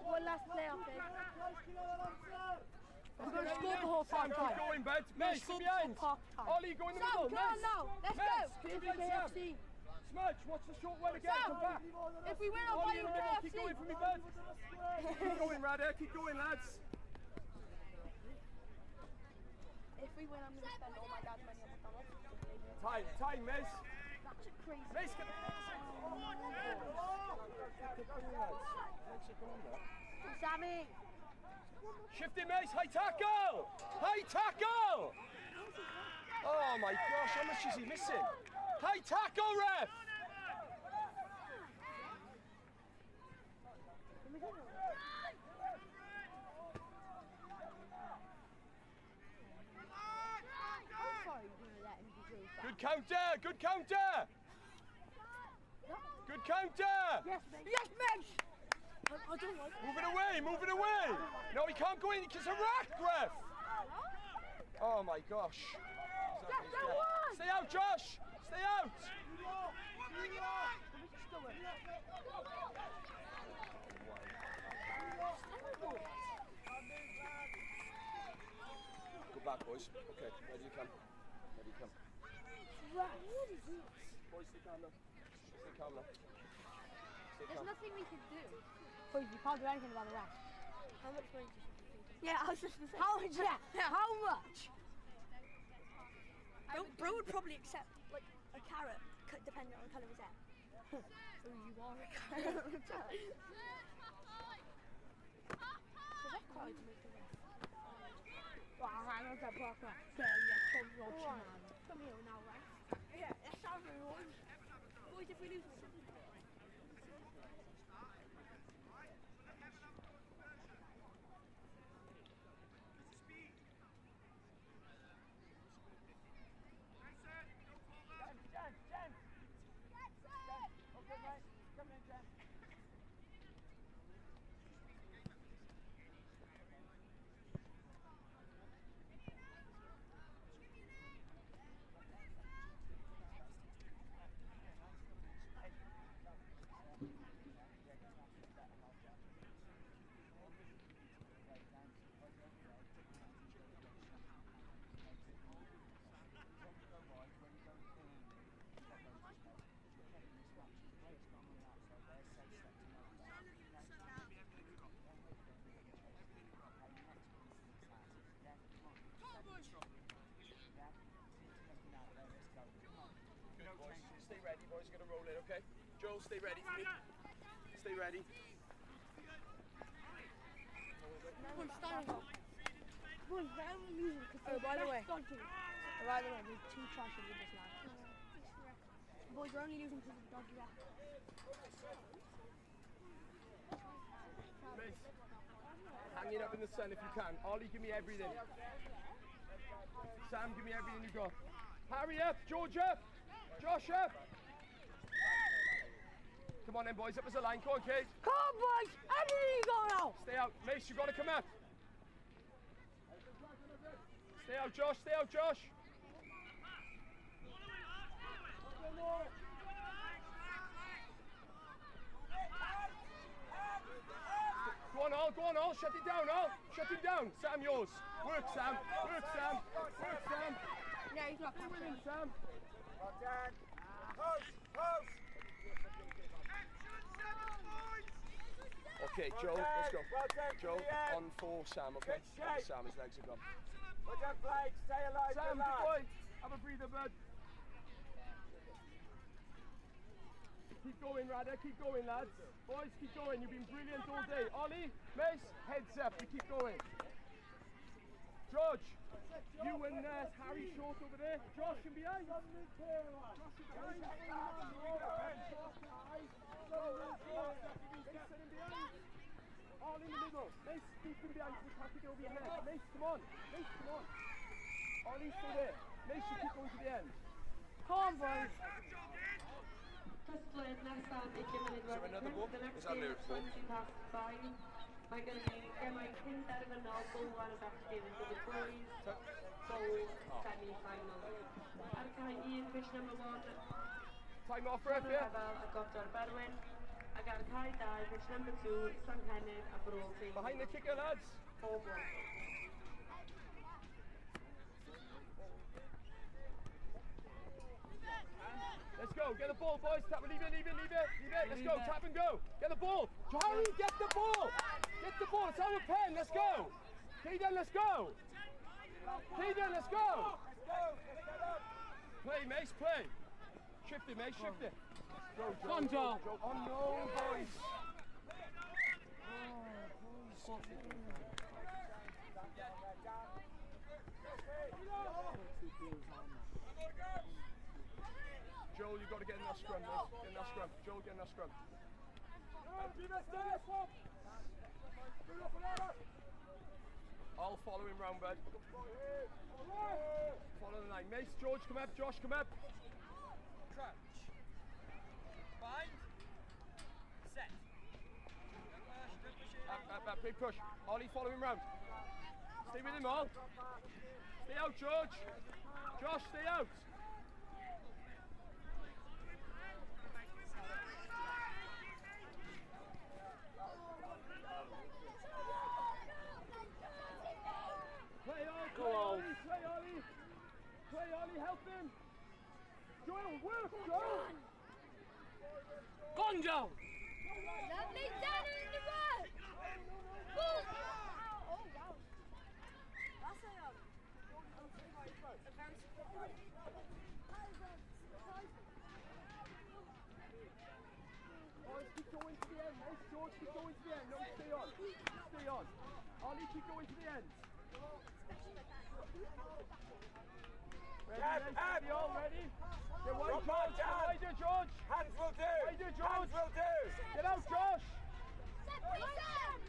One last play off it. We're going to score before Sam, half time. keep going, bud. Mace, behind. Ollie, go in the Sam, middle. come on now. Let's Mace, go. Keep behind Sam. Smudge, watch the short one again. Sam, come back. If we win, I'll buy Ollie you in the middle. KFC. Keep going for me, bud. Keep going, Radder. Keep going, lads. If we win, I'm going to spend all my dad's money on McDonald's. Time, time, Mace. That's a crazy. Mace, get the Sammy. Shift it, Mace. High tackle! High tackle! Oh my gosh, how much is he missing? High tackle, ref! Good counter! Good counter! Good counter! Yes, mate. Yes, mate! I don't like it. Move it away, move it away! No, he can't go in, it's a rack, ref! Oh my gosh. Stay out, Josh! Stay out! Go back, boys. Okay, ready to come. Ready to come. What is this? Boys, stay calm now. Stay calm now. Stay There's calm. nothing we can do. Boys, you can't do anything about the ref. How much money do you think? Yeah, I was just gonna say. How much? Yeah. How much? Bro would probably accept like A carrot, depending on the colour of his hair. Oh, you are a carrot. So that cried to make the ref. Come here now, ref. Yeah, that's everyone. Boys, if we lose, Stay ready, boys. You're gonna roll in, okay? Joel, stay ready for me. Stay ready. Oh, by the way, there's two tries to this lad. Boys, we're only losing because of the dodgy ref. Hang it up in the sun if you can. Ollie, give me everything. Sam, give me everything you got. Harry up, George up, Josh up. Come on then, boys, up as a line. Come on, Kate. Come on, boys, everything you got now. Stay out. Mace, you got to come up. Stay out, Josh. Stay out, Josh. Go on, all. Go on, all. Shut it down, all. Shut him down. Sam, yours. Work, Sam. Work, Sam. Work, Sam. Yeah, he's not Stay with him, Sam. Well done. Post, post. Okay, Joel, let's go. Well done, Joel, Ian. on for Sam, okay? Good shape. Sam, his legs are gone. Well done, Blake. Stay alive. Sam, good boy. Have a breather, bud. Keep going, Radda. Keep going, lads. Boys, keep going. You've been brilliant all day. Ollie, Mace, heads up. We keep going. George, you and Harry Short over there. Josh in behind. Josh in behind. Mason in behind. All in the middle. Mace, keep him behind so we can't get over your head. Mace, come on. Mace, come on. Ollie's still there. Mace, you keep going to the end. Come on, boys. Is there another one? The next Is that game at Liverpool? 5:20. Mae gennym ni gemau cyn-derfynol Bowl 1 y bechgyn yn y boys Bowl semi-final. Ar cae 1, pitch number 1, Time off, ref, yeah? Lefel a Godor Berwyn. Ac ar cae 2, pitch number 2, Senghennydd a Bro Teim. Behind the kicker, lads. Pob lwc. Let's go, get the ball, boys. Tap, leave it, leave it, leave it, leave it. Let's go, tap and go. Get the ball. Harry, get the ball. Get the ball, it's our pen, let's go. Kaden, let's go. Kaden, let's go. Let's go. Let's get up. Play, Mace, play. Shift it, Mace, shift it. Go, Joe. Come on, Joel. Joe. Oh, no, boys. Joel, you've got to get in that scrum, mate. Get in that scrum. Joel, get in that scrum. I'll follow him round, bud. Follow the line. Mace, George, come up. Josh, come up. Crouch. Bind. Set. Don't push, don't push it. Up, up, up. Big push. Ollie, follow him round. Stay with him, all. Stay out, George. Josh, stay out. Play, Ollie. Play, Ollie. Play, Ollie. Play, Ollie. Help him. Joel, work, Joel. Go on, Joel. Lovely down in the ruck. Ball. Oh, wow. That's a very surprising. Keep going to the end. Ready, ready, all ready? Get wide, George. Get wider, George. Hands will do. Wider, George. Hands will do. Get out, Josh. Well done, well done.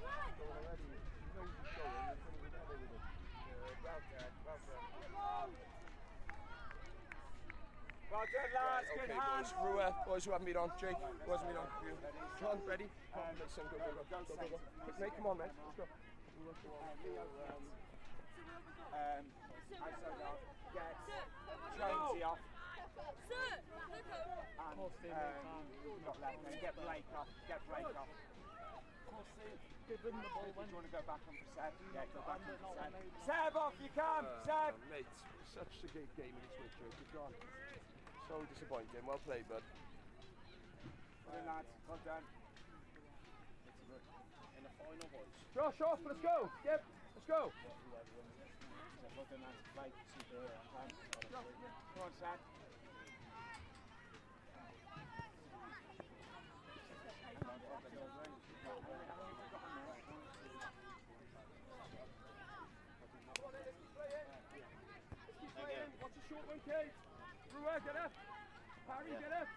Well done, lads. Right, good okay, hands. boys. Rua, boys who haven't been on. Jake, who hasn't been on? You. John, ready? Come on, mate, son, go, go, go, go, go, go. Quick, mate, come on, mate. Let's go. Get Jonesy off. And not left, then get Blake off. Get Blake off. Give him the ball. Do you want to go back on for Seb? Yeah, go back on for Seb. Seb, off you come! Seb! Mate, such a good game against Whitchurch. You've gone. So disappointing. Well played, bud. Well done, lads. Well done. In the final, boys. Josh, off. Let's go. Yep, let's go. Well done, lads. Blake, super. Come on, Seb. Watch a short one, Kate. Brewer, get up. Harry, get up.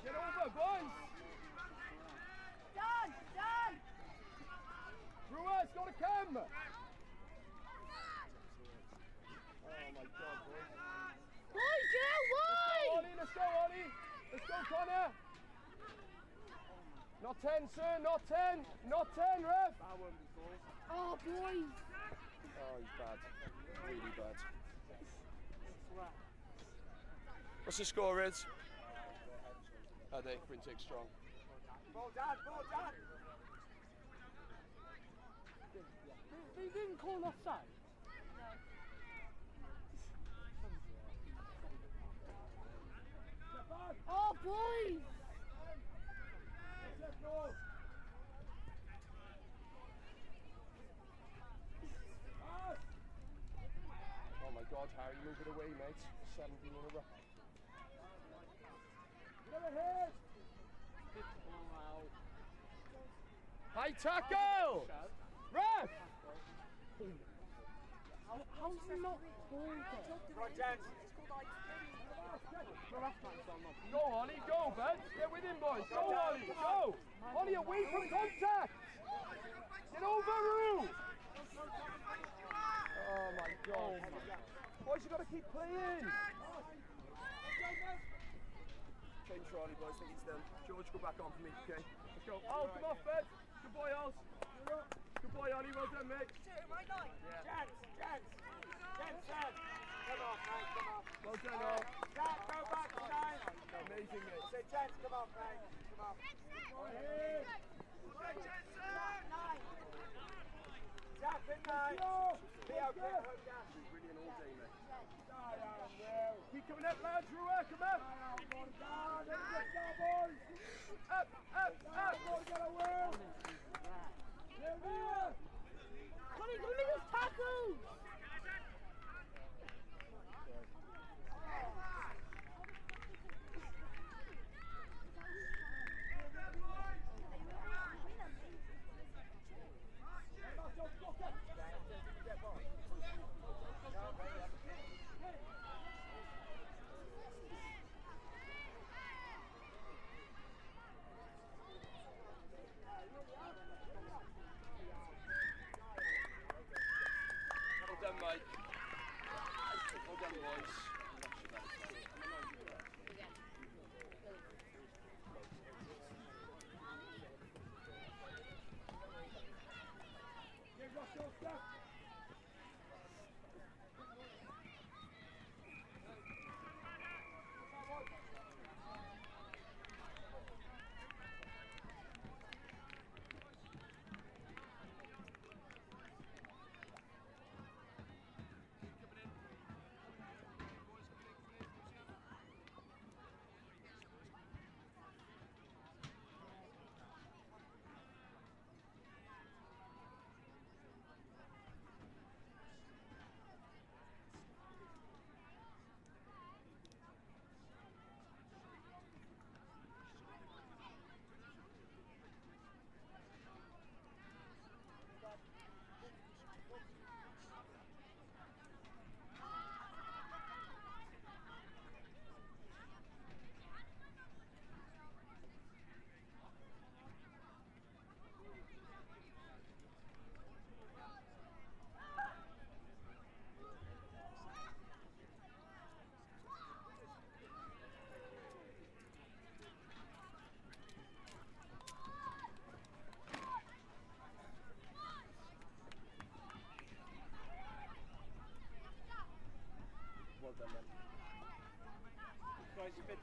Get over, boys. Done, done. Brewer's got to come. Oh my God, boys. Boys, get out wide! Ollie, let's go, Ollie. Let's go, Connor. Not 10, sir. Not 10. Not 10, ref. Oh, boys. Oh, he's bad. Really bad. What's the score, Riz? Are they? Brynteg strong. Ball down, ball down. They didn't call offside. Oh, boys! Oh my God, Harry, move it away, mate. 17 in a row. Get ahead! High tackle! Ref! How's he not called it? Right, gents. Go, Ollie, go, bud. Get with him, boys. Go, Ollie, go. Ollie, away from contact. Get over, Roo. Oh, my God. Boys, you've got to keep playing. Change for Ollie, boys. I think he's done. George, go back on for me, okay? Let's go. Oh, come off, bud. Good boy, Oz. Good boy, Ollie. Well done, mate. Yeah. Gents, gents. Gents, gents. Come off, mate, come off. Well done, all. Jack, go back to 9. Amazing, mate. Say, gents, come off, mate. Come off. Jack at 9. Leo, get home, Jack. Brilliant all day, mate. Keep coming up, lads. Rua, come up. Up, up, up. Connie, come and make those tackles! Well done, Mike. Well done, boys.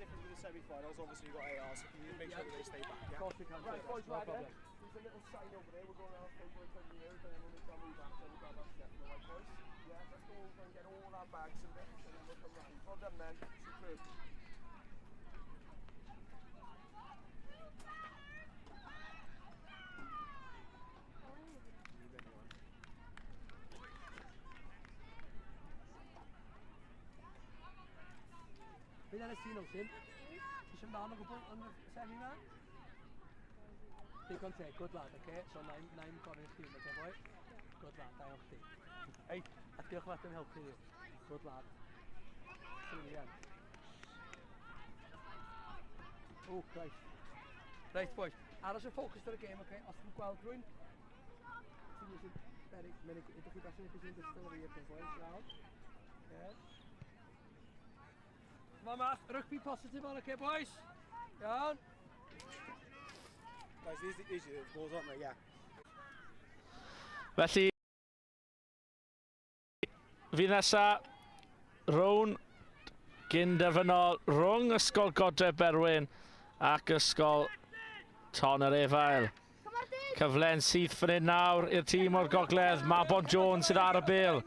difference with the semi-finals, obviously you've got AR, so can you make sure that they stay back? Yeah? Of course we can. Right, boys, no right problem. then. There's a little sign over there. We're going around over in here, then we'll make our move after we grab our step. All right, boys? Yeah, let's go over and get all our bags and bits, and then we'll come round. Well done, men. Superb. Be ddyn ti Nelson? Ti eisiau mynd o gwbl yn y semi ma? Digon teg, good lad, oce? So na'i'm gofyn chdi, oce boi? Good lad, da iawn chdi. Ei, a diolch yn fawr am helpu ni. Good lad. Brilliant. Oh, Christ. Right, boys, aros yn focus ar y gêm, oce? Os ti'n gweld rhywun, ti'n eisiau berig, menig, ydych chi beth yn eich dystal o fi, oce, boys, iawn. Oce. Come on, Matt. Rugby positive on, okay, boys? Iawn. Guys, these are the balls, aren't they? Yeah. Felly, fydd nesa, rown gynderfynol rhwng Ysgol Godre Berwyn ac Ysgol Tonyrefail. Cyfle'n syth fan hyn nawr i'r tîm o'r gogledd. Mabon Jones sydd ar y bêl.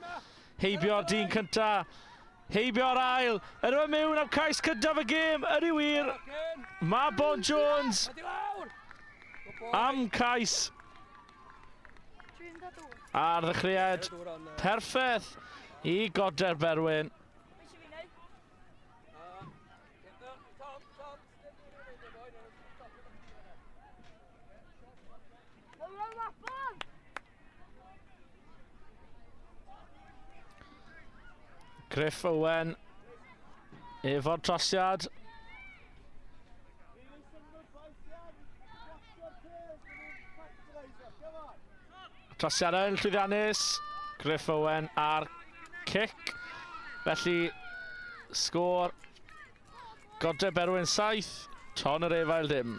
Heibio'r dyn cynta. Heibio'r ail. Yr yma mewn am cais cyntaf y gêm. Ydy wir. Mabon Jones am cais. Ar ddechreuad perffaith i Godre'r Berwyn. Griff Owen efo'r trosiad. Trosiad yn llwyddiannus. Griff Owen ar cic. Felly, sgôr Godre Berwyn 7, Tonyrefail dim.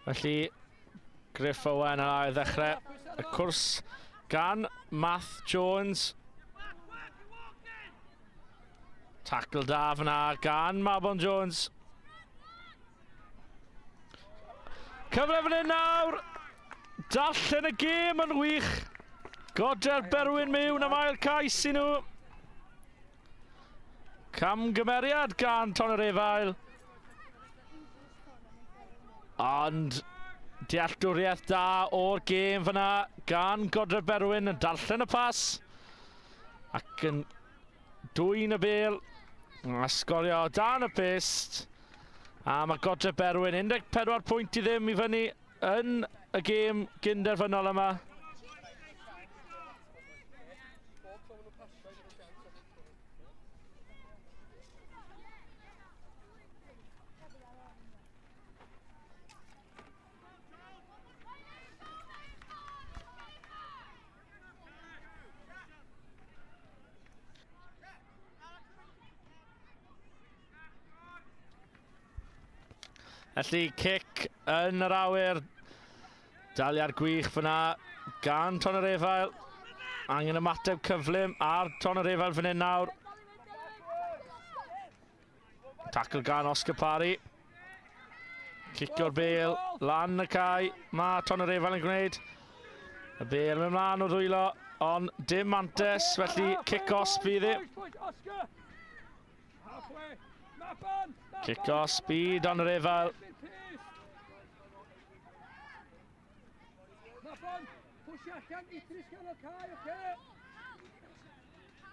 Felly, Griff Owen yn ail ddechrau y cwrs gan Matt Jones. Tackle da fyna gan Mabon Jones. Cyfle fan hyn nawr. Darllen y gêm yn wych. Godre'r Berwyn mewn am ail cais i nhw. Camgymeriad gan Tonyrefail. Ond dealltwriaeth da o'r gêm fyna gan Godre Berwyn yn darllen y pas ac yn dwyn y bêl a sgorio dan y pyst. A mae Godre Berwyn 14 pwynt i ddim i fyny yn y gêm gynderfynol yma. Felly, cic yn yr awyr. Daliad gwych fyna gan Tonyrefail. Angen ymateb cyflym ar Tonyrefail fan hyn nawr. Tackle gan Oscar Parry. Cicio'r bêl lan y cae. Mae Tonyrefail yn gwneud. Y bêl mynd mlaen o ddwylo, ond dim mantes, felly cic os bydd e. Cic o speed Tonyrefail. Pwysio allan, Idris gan o'r cae, oce?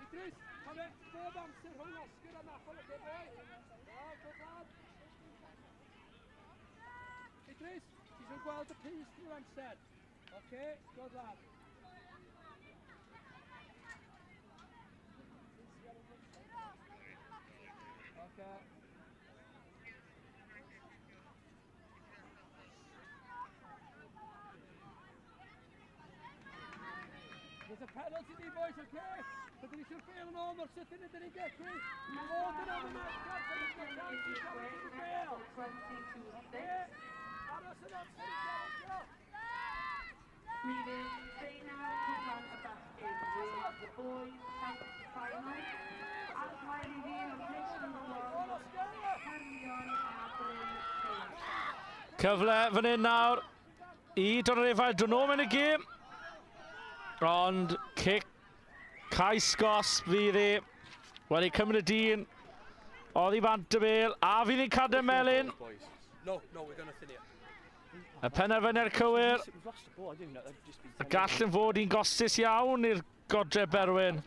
Idris, cofio, bob amser rhwng Oscar a Mabon, oce, boi? Da, good lad. Idris, ti eisiau gweld y pys drwy'r amser. Oce, good lad. Oce. There's a penalty. Penalty ni, boys, oce? Dydyn ni eisiau'r bel yn ôl, mor sydyn ydyn ni'n gallu. Fod yn am y mercad, dyn ni'n gallu bel. Aros yn amser i gael. Mi fydd ffeinal cwpan y bachgen with the boys final. Ar y cael ei hun o pitch number 1, Carnion a Bryn Teg. Cyfle fan hyn nawr i Tonyrefail, dod nôl mewn y gêm. Ond cic cais gosb fydd hi. Wedi cymryd y dyn. Oddi bant y bêl, a fydd hi'n cadw melyn. No, no, we're gonna thin it. Y penderfyniad cywir. Y gall yn fod hi'n gostus iawn i'r Godre Berwyn.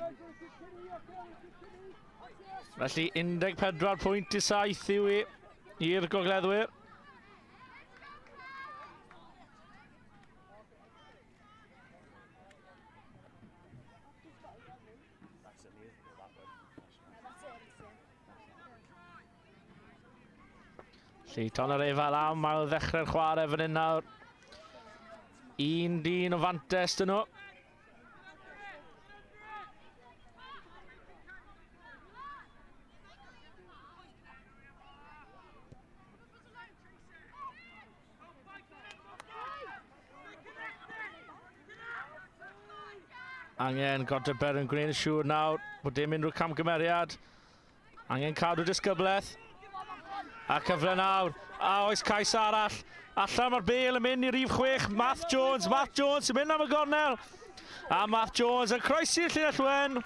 Felly 14 pwynt i 7 yw hi i'r gogleddwyr. Felly Tonyrefail am ail ddechrau'r chwarae fan hyn nawr. Un dyn o fantes dyn nhw. Angen Godreber yn gwneud yn siŵr nawr bod dim unrhyw camgymeriad. Angen cadw disgyblaeth. A cyfle nawr. A oes cais arall. Allan mae'r bêl yn mynd i rif 6. Matt Jones. Matt Jones yn mynd am y gornel. A Matt Jones yn croesi'r llinell wen.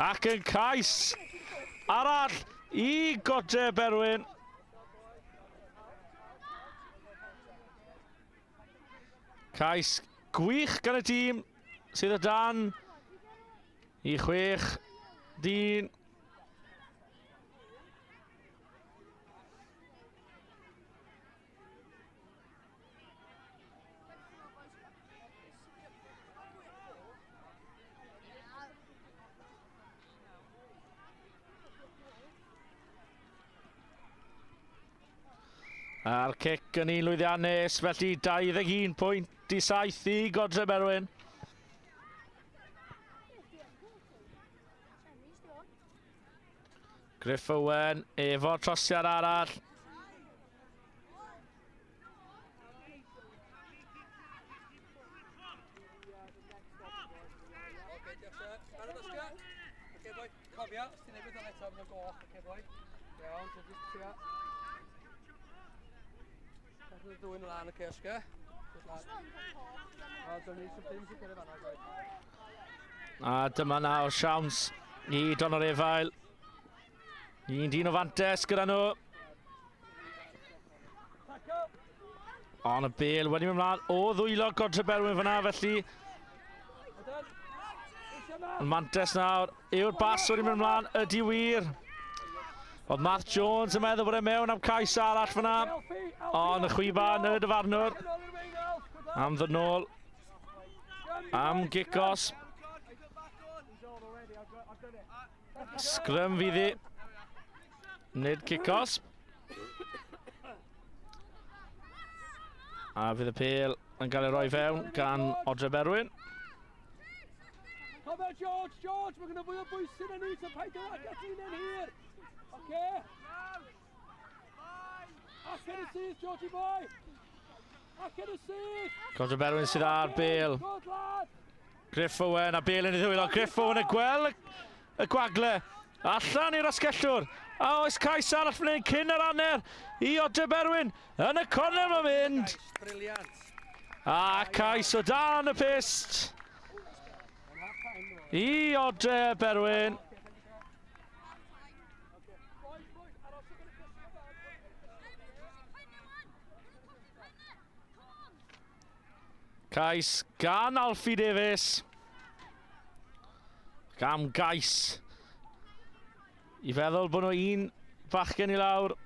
Ac yn cais arall i Godre Berwyn. Cais gwych gan y tîm sydd o dan i 6 dyn. A'r cic yn un lwyddiannus, felly 21 pwynt i 7 i Godre Berwyn. Griff Owen efo trosiad arall. Okay, diolch, sir. Barod, Oscar? Okay, boy. Cofio, os ti'n newid o'n eto, fydd o'n goch. Okay, boy. Iawn, so just trio. Cadw y ddwy'n lan, okay, Oscar? Good lad. O, don't need some things i gyrraedd fan'na, boy. A dyma nawr siawns i Tonyrefail. Un dyn o fantes gyda nhw. Ond y bêl wedi mynd mlaen o ddwylo Godre Berwyn fyna, felly Ond mantes nawr yw'r bas wedi mynd mlaen, ydy wir. Oedd Matt Jones yn meddwl bod e mewn am cais arall fyna. Ond y chwiban y dyfarnwr am ddod nôl am gic-os. Sgrym fydd hi. Nid cic-os. A fydd y pêl yn cael ei roi fewn gan Odre Berwyn. Come on, George, George, mae gyda fwy o bwysau na ni, so paid â agor ti'n yn hir. Oce? Allan y syth, Georgie boy. Allan y syth. Godre Berwyn sydd ar bêl. Good lad. Griff Owen a bêl yn ei ddwylo. Griff Owen yn gweld y gwagle. Allan i'r asgellwr. A oes cais arall fan hyn cyn yr hanner i Odre Berwyn. Yn y cornel mae'n mynd. Brilliant. A cais o dan y pyst i Odre Berwyn. Cais gan Alfie Davies. Gam gais. I feddwl bod nhw un bachgen i lawr.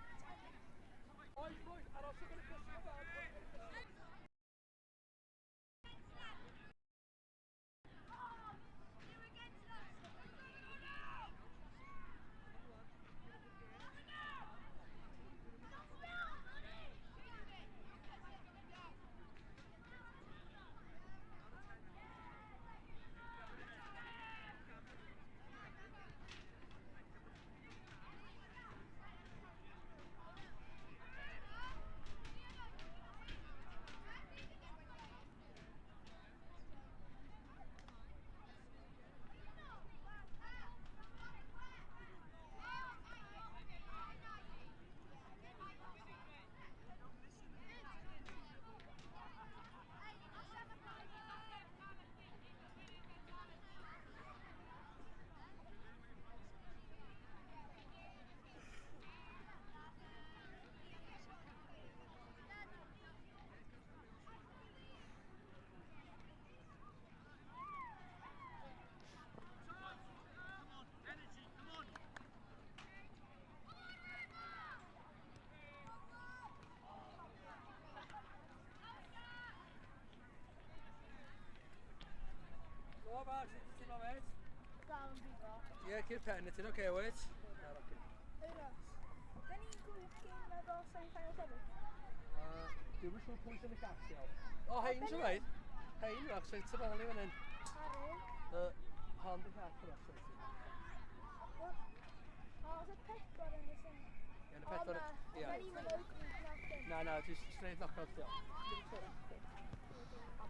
O, Mark, sut ti'n teimlo, mate? Dal yn brifo. Ie, cur pen, ti'n oce, wyt? Na, oce. Euros, da ni'n grŵp gêm efo semi-finals hefyd? Dwi'm yn siŵr pwy sy'n y garsiol. O, hein, sy'n rhaid. Hein, rach, sy'n tu ôl i fan hyn. Harry. Hon di llall, rach, sy'n. O, oes y pedwar yn y semi? Ie, y pedwar. Ie. Da ni'n mynd o'r grŵp knock-in. Na, na, just straight knockout, diolch.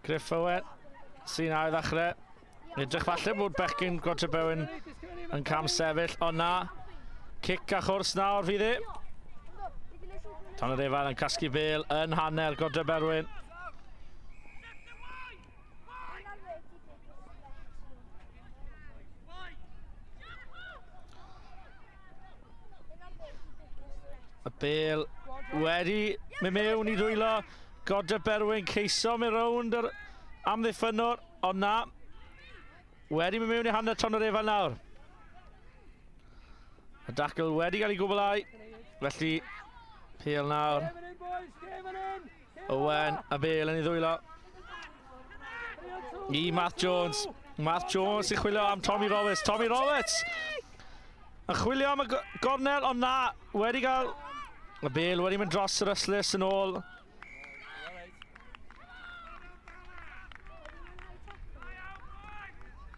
Griff Owen sy'n ail ddechrau. Edrych falle bod bechgyn Godre Berwyn yn cam sefyll, ond na. Cic a chwrs nawr fydd e. Tonyrefail yn casglu bêl yn hanner Godre Berwyn. Y bêl wedi mynd mewn i dwylo Godre Berwyn, ceisio mynd rownd yr amddiffynnwr, ond na. Wedi mynd mewn i hanner Tonyrefail nawr. Y dacl wedi cael ei gwblhau, felly pêl nawr. Owen a bêl yn ei ddwylo. I Matt Jones. Matt Jones sy'n chwilio am Tommy Roberts. Tommy Roberts yn chwilio am y gornel, ond na, wedi cael y bêl wedi mynd dros yr ystlys yn ôl.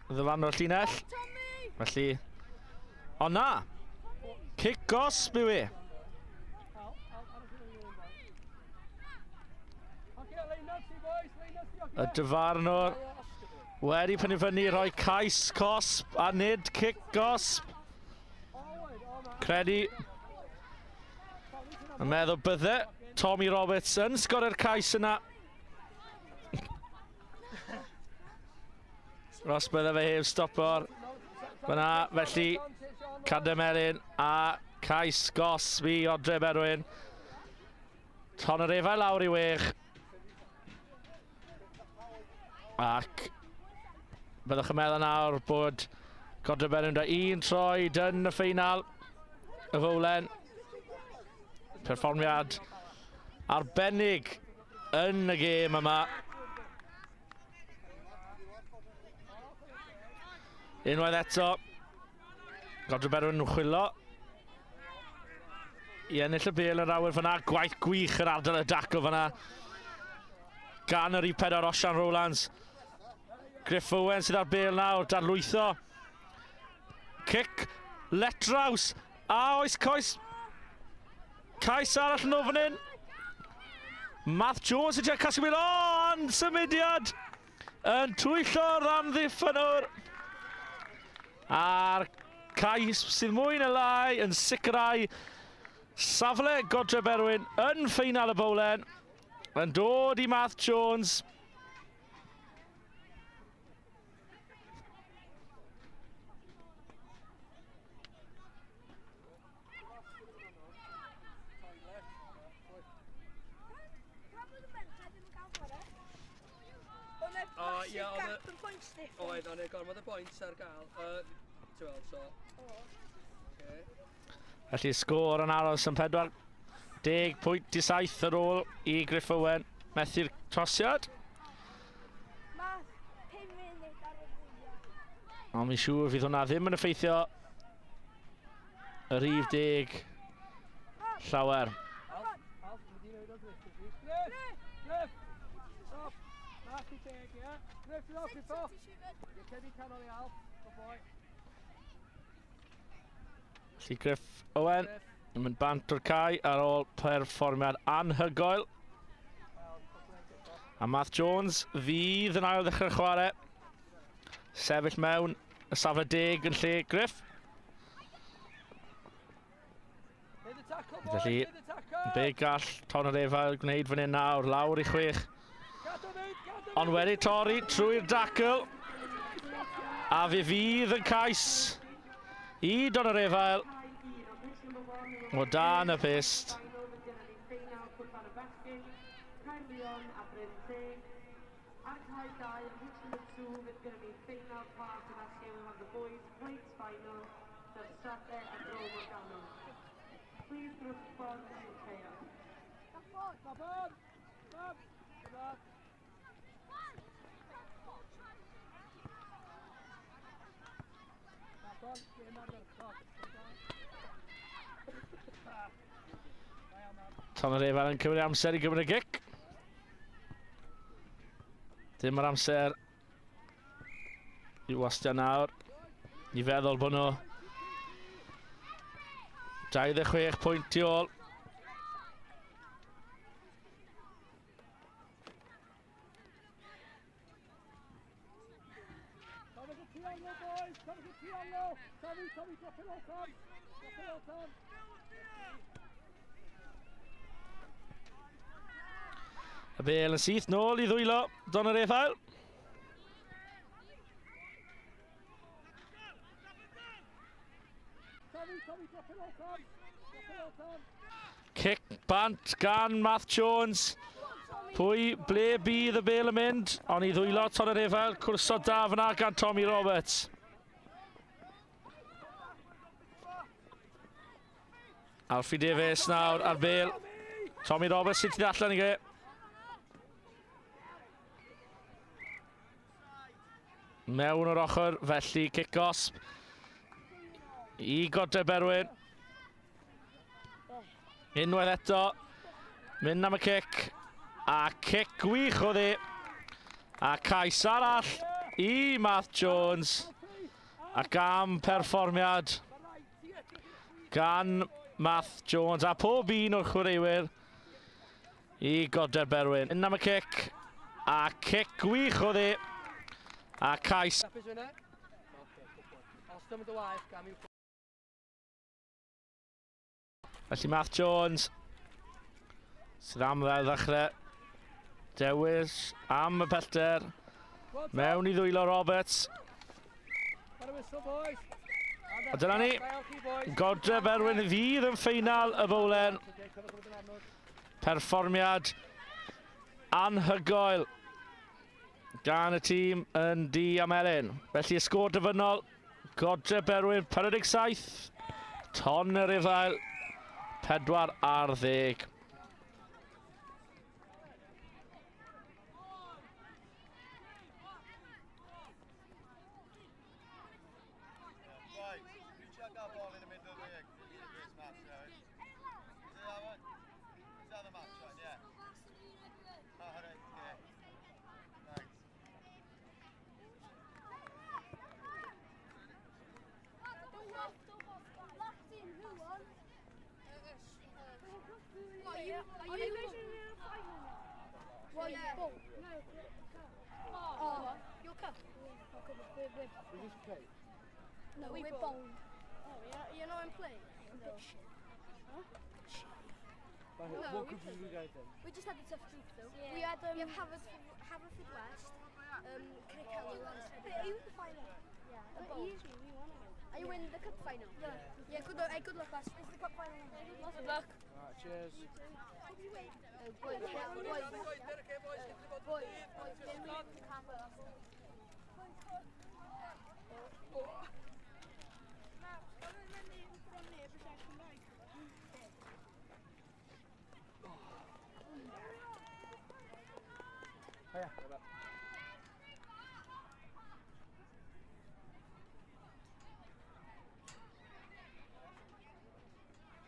Ddyfarnwr llinell. Felly, ond na. Cic gosb yw e. Y dyfarnwr wedi penderfynu rhoi cais cosb a nid cic gosb. Credu yn meddwl bydde Tommy Roberts yn sgorio'r cais yna. Ros bydde fe heb stopo'r fyna, felly Cadair Melyn a cais gosb i Odre Berwyn. Tonyrefail lawr i 6. Ac byddwch yn meddwl nawr bod Godre Berwyn da un troed yn y ffeinal y fowlen. Perfformiad arbennig yn y gêm yma. Unwaith eto, Godre Berwyn yn chwilo i ennill y bêl yn awyr fyna. Gwaith gwych yn ardal y dacl fyna gan yr I4 Osian Rowlands. Griff Owen sydd ar bêl nawr, darlwytho. Cic, letraws, a oes coes. Cais arall yn ôl fan hyn. Matt Jones yn trio casglu bêl, ond symudiad yn twyllo'r amddiffynnwr. A'r cais sydd mwy na lai yn sicrhau safle Godre Berwyn yn ffeinal y bowlen. Yn dod i Matt Jones. O, ie, oedd oedd e gormod o boints ar gael. Ti'n weld, so. Okay. Felly sgôr yn aros yn 40.7 ar ôl i Griff Owen methu'r trosiad. Ond mi'n siŵr fydd hwnna ddim yn effeithio y rhif 10 llawer. Felly Griff Owen yn mynd bant o'r cae ar ôl perfformiad anhygoel. A Matt Jones fydd yn ail ddechrau'r chwarae. Sefyll mewn y safle 10 yn lle Griff. Felly, be gall Tonyrefail gwneud fan hyn nawr, lawr i 6. Ond wedi torri trwy'r dacl. A fe fydd yn cais i Donyrefail o dan y pyst. Tonyrefail yn cymryd amser i gymryd y gic. Dim yr amser i wastio nawr. I feddwl bod nhw 26 pwynt tu ôl. Y bêl yn syth nôl i ddwylo Tonyrefail. Cic bant gan Math Jones. Pwy, ble bydd y bêl yn mynd? Ond i ddwylo Tonyrefail, cwrso da fyna gan Tommy Roberts. Alfie Davies nawr ar bêl. Tommy Roberts sy'n tu allan i ge. Mewn o'r ochr, felly cic gosb i Godre Berwyn. Unwaith eto, mynd am y cic, a cic gwych oedd hi. A cais arall i Math Jones, ac am perfformiad gan Math Jones a pob un o'r chwaraewyr i Godre Berwyn. Mynd am y cic, a cic gwych oedd hi. A cais. Felly Math Jones sydd am ddechrau dewis am y pellter mewn i ddwylo Roberts. A dyna ni, Godre Berwyn fydd yn ffeinal y bowlen. Perfformiad anhygoel gan y tîm yn du a melyn. Felly y sgôr dyfynol, Godre Berwyn 47, Tonyrefail 40. We just play. No, we're bowled. Oh, yeah, you're not in play? A bit shit. Huh? Shit. No, what group did you guys in? We just had a tough group though. Yeah. We had Haverfordwest, Crickhowell and Are you in the final? Yeah. Easy, we won it. Are you in the cup final? Yeah. Yeah, good luck. Good luck, lads. It's the cup final. Good luck. Alright, cheers. Boys, boys, boys,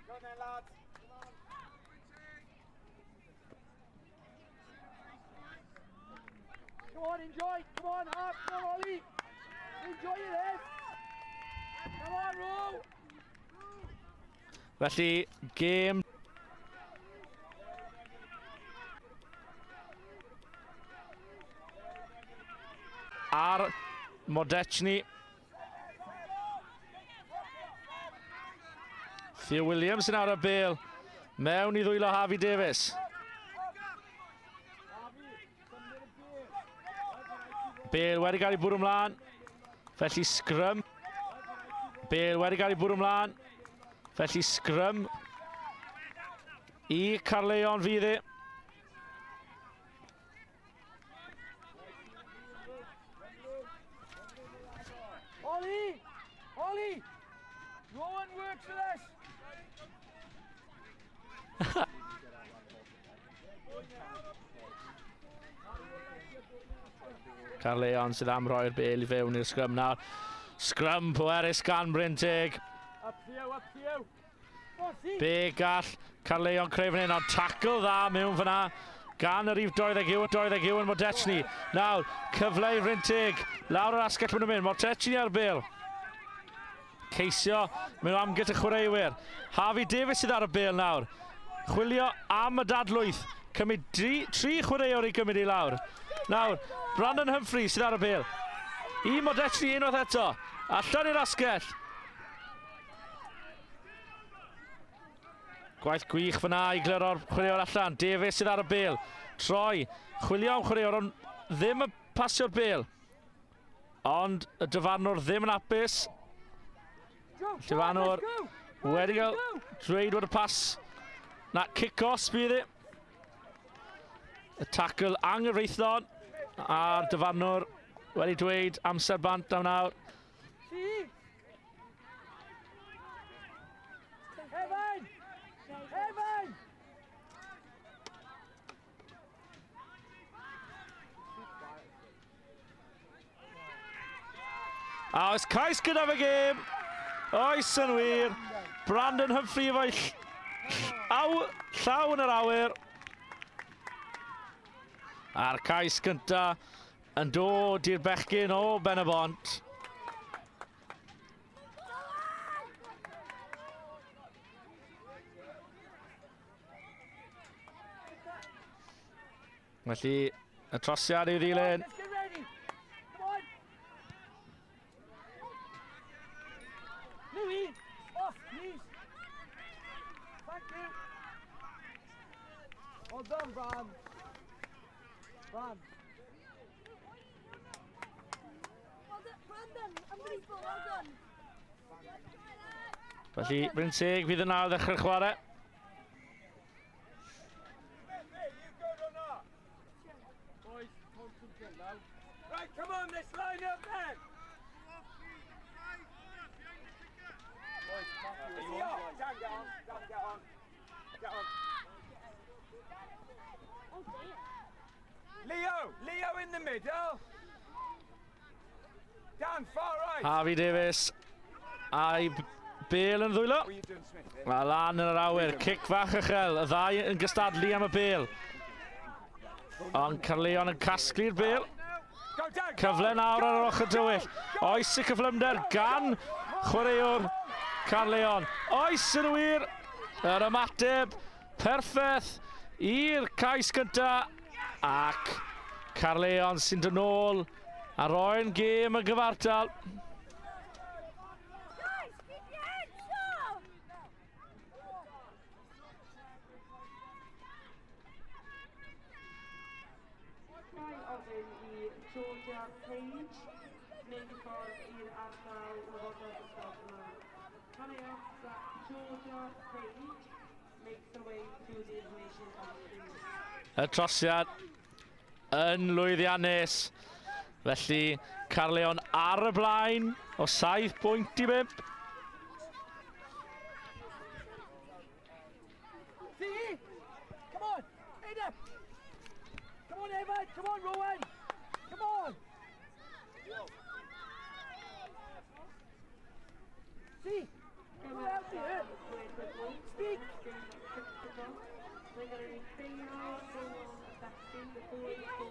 Go on then, lads. Come on, enjoy. Come on, up. Come on, Ollie. Enjoy your head. Come on, Ro. Felly, gêm ar Modechny. Theo Williams yn ar y bêl mewn i ddwylo Harvey Davies. Bêl wedi cael ei bwrw ymlaen, felly sgrym. Bêl wedi cael ei bwrw ymlaen, felly sgrym i Caerleon fydd e. Ollie! Ollie! Rowan works for this! Caerleon sydd am roi'r bêl i fewn i'r sgrym nawr. Scrum pwerus gan Bryn Teg. Be gall Caerleon creu fan hyn, ond tackle dda mewn fyna gan y rhif 21, 21 Modechny. Nawr, cyfle i Bryn Teg. Lawr yr asgell maen nhw'n mynd, Modechny ar bêl. Ceisio mewn amgylch y chwaraewyr. Harvey Davies sydd ar y bêl nawr. Chwilio am y dadlwyth. Cymryd dri, tri chwaraewr i gymryd i lawr. Nawr, Brandon Humphrey sydd ar y bêl. I Modechny unwaith eto. Allan i'r asgell. Gwaith gwych fyna i gliro'r chwaraewr allan. Davies sydd ar y bêl. Troi. Chwilio am chwaraewr ond ddim yn pasio'r bêl. Ond y dyfarnwr ddim yn hapus. Dyfarnwr wedi cael dweud bod y pas. Na, cic-off bydd e. Y tackle anghyfreithlon. A'r dyfarnwr wedi dweud amser bant am nawr. Evan! Evan! A oes cais gyda fe gêm. Oes yn wir. Brandon Humphrey efo'i aw, llaw yn yr awyr. A'r cais gynta yn dod i'r bechgyn o Ben y Bont. Felly, y trosiad i'w ddilyn. Louis, off, please. Thank you. Well done, Bran. Bran. Well done, Brandon. Unbelievable, well done. Felly, Bryn Teg fydd yn awr ddechrau'r chwarae. Right, come on, let's line up then. Dan, get on. Dan, get on. Get on. Oh dear. Leo, Leo in the middle. Dan, far right. Harvey Davies a'i bêl yn ddwylo. Mae lan yn yr awyr, cic fach uchel, y ddau yn gystadlu am y bêl. Ond Caerleon yn casglu'r bêl. Cyfle nawr ar yr ochr dywyll. Oes y cyflymder gan chwaraewr Caerleon. Oes yn wir yr ymateb perffaith i'r cais gyntaf ac Caerleon sy'n dod nôl a roi'n gêm y gyfartal. Guys, keep your heads up! Ga i ofyn i Georgia Page wneud y ffordd i'r ardal wybodaeth ysgol yma. Can I ask that Georgia Page makes her way to the information desk, please? Y trosiad yn lwyddiannus. Felly, Caerleon ar y blaen o 7 pwynt i 5. See? Come on, head up. Come on, Evan. Come on, Rowan. Come on. See? We're out here. Speak. Mae gen i Feiro, Rowan, a Bechgyn, the boys for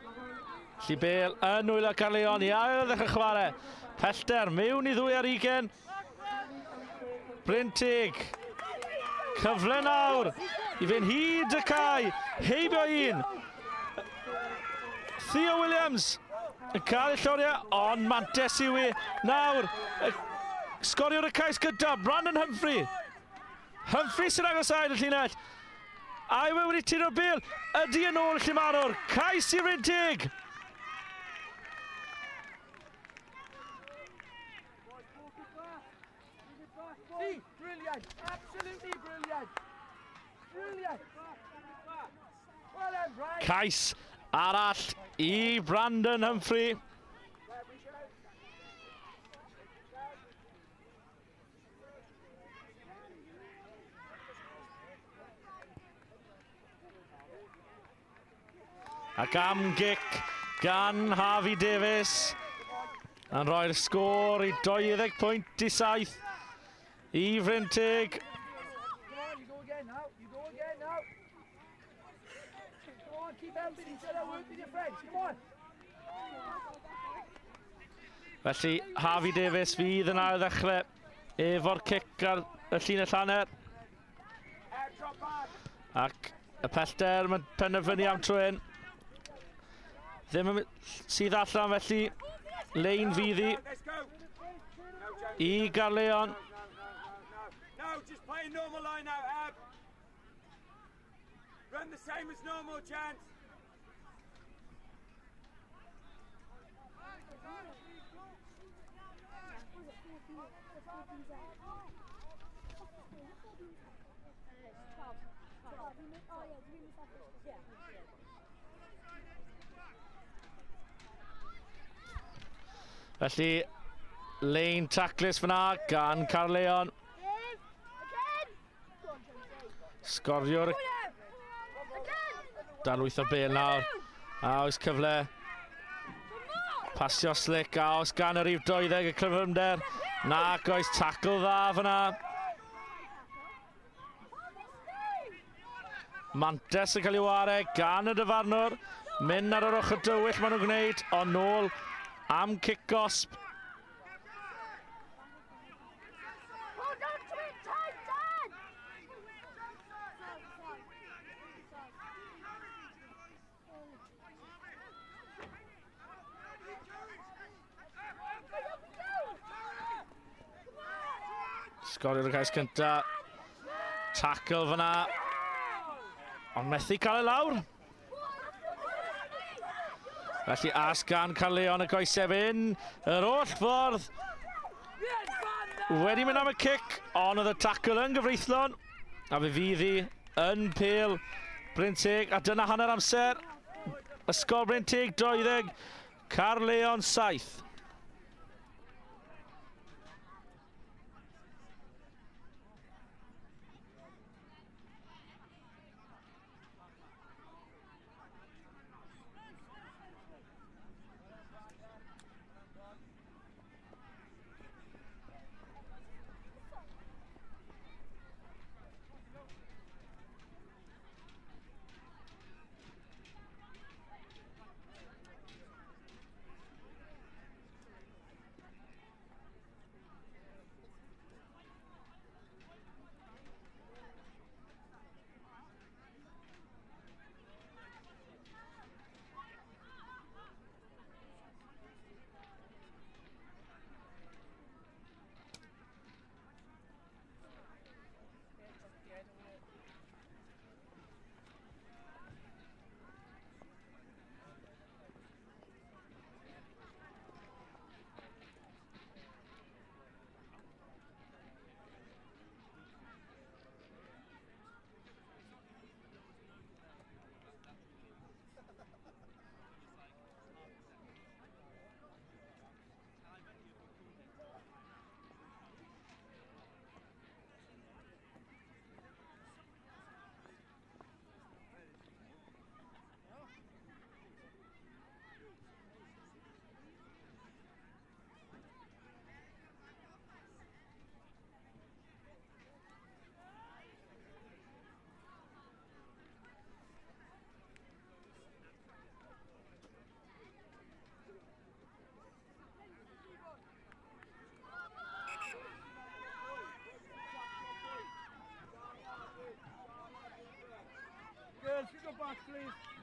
Mae hwn Felly bêl yn nwylo Caerleon i ail ddechrau chwarae. Pellter mewn i 2 ar 20. Bryn Teg. Cyfle nawr i fynd hyd y cae. Heibio un. Theo Williams yn cael ei lloriau, ond mantes yw i nawr. Sgoriwr y cais gyda Brandon Humphrey. Humphrey sy'n agos ail y llinell. A yw e wedi tiro'r bêl. Ydy yn ôl Llimarwr. Cais i Bryn Teg. See? Brilliant. Absolutely brilliant. Brilliant. Well done, Brian. Cais arall i Brandon Humphrey. Ac am gic gan Harvey Davies. Yn rhoi'r sgôr i 20 pwynt i 7 i Frynteg. Felly Harvey Davies fydd yn ail ddechrau efo'r cic ar y llinell hanner. Ac y pellter mae'n penderfynu am tro hyn. Ddim yn sydd allan felly lein fydd hi i Gaerleon. No, just play normal line out, Ab. Run the same as normal, chance. Felly, lein taclus fyna gan Caerleon. Sgoriwr darlwytho bêl nawr. A oes cyfle. Pasio slick, a oes gan yr rhif 20 y cyflymder. Nac oes, tackle dda fyna. Mantes yn cael ei ware gan y dyfarnwr. Mynd ar yr ochr dywyll maen nhw'n gwneud, ond nôl am cic gosb. Hold on to it tight, Dad! Sgorio'r cais cynta. Tackle fyna. Ond methu cael ei lawr. Felly as gan Caerleon y goesef un yr holl ffordd. Wedi mynd am y cic, ond oedd y tackle yn gyfreithlon. A fe fydd hi yn pêl Brynteg, a dyna hanner amser. Ysgol Brynteg 20, Caerleon 7. Girls, you go back, please.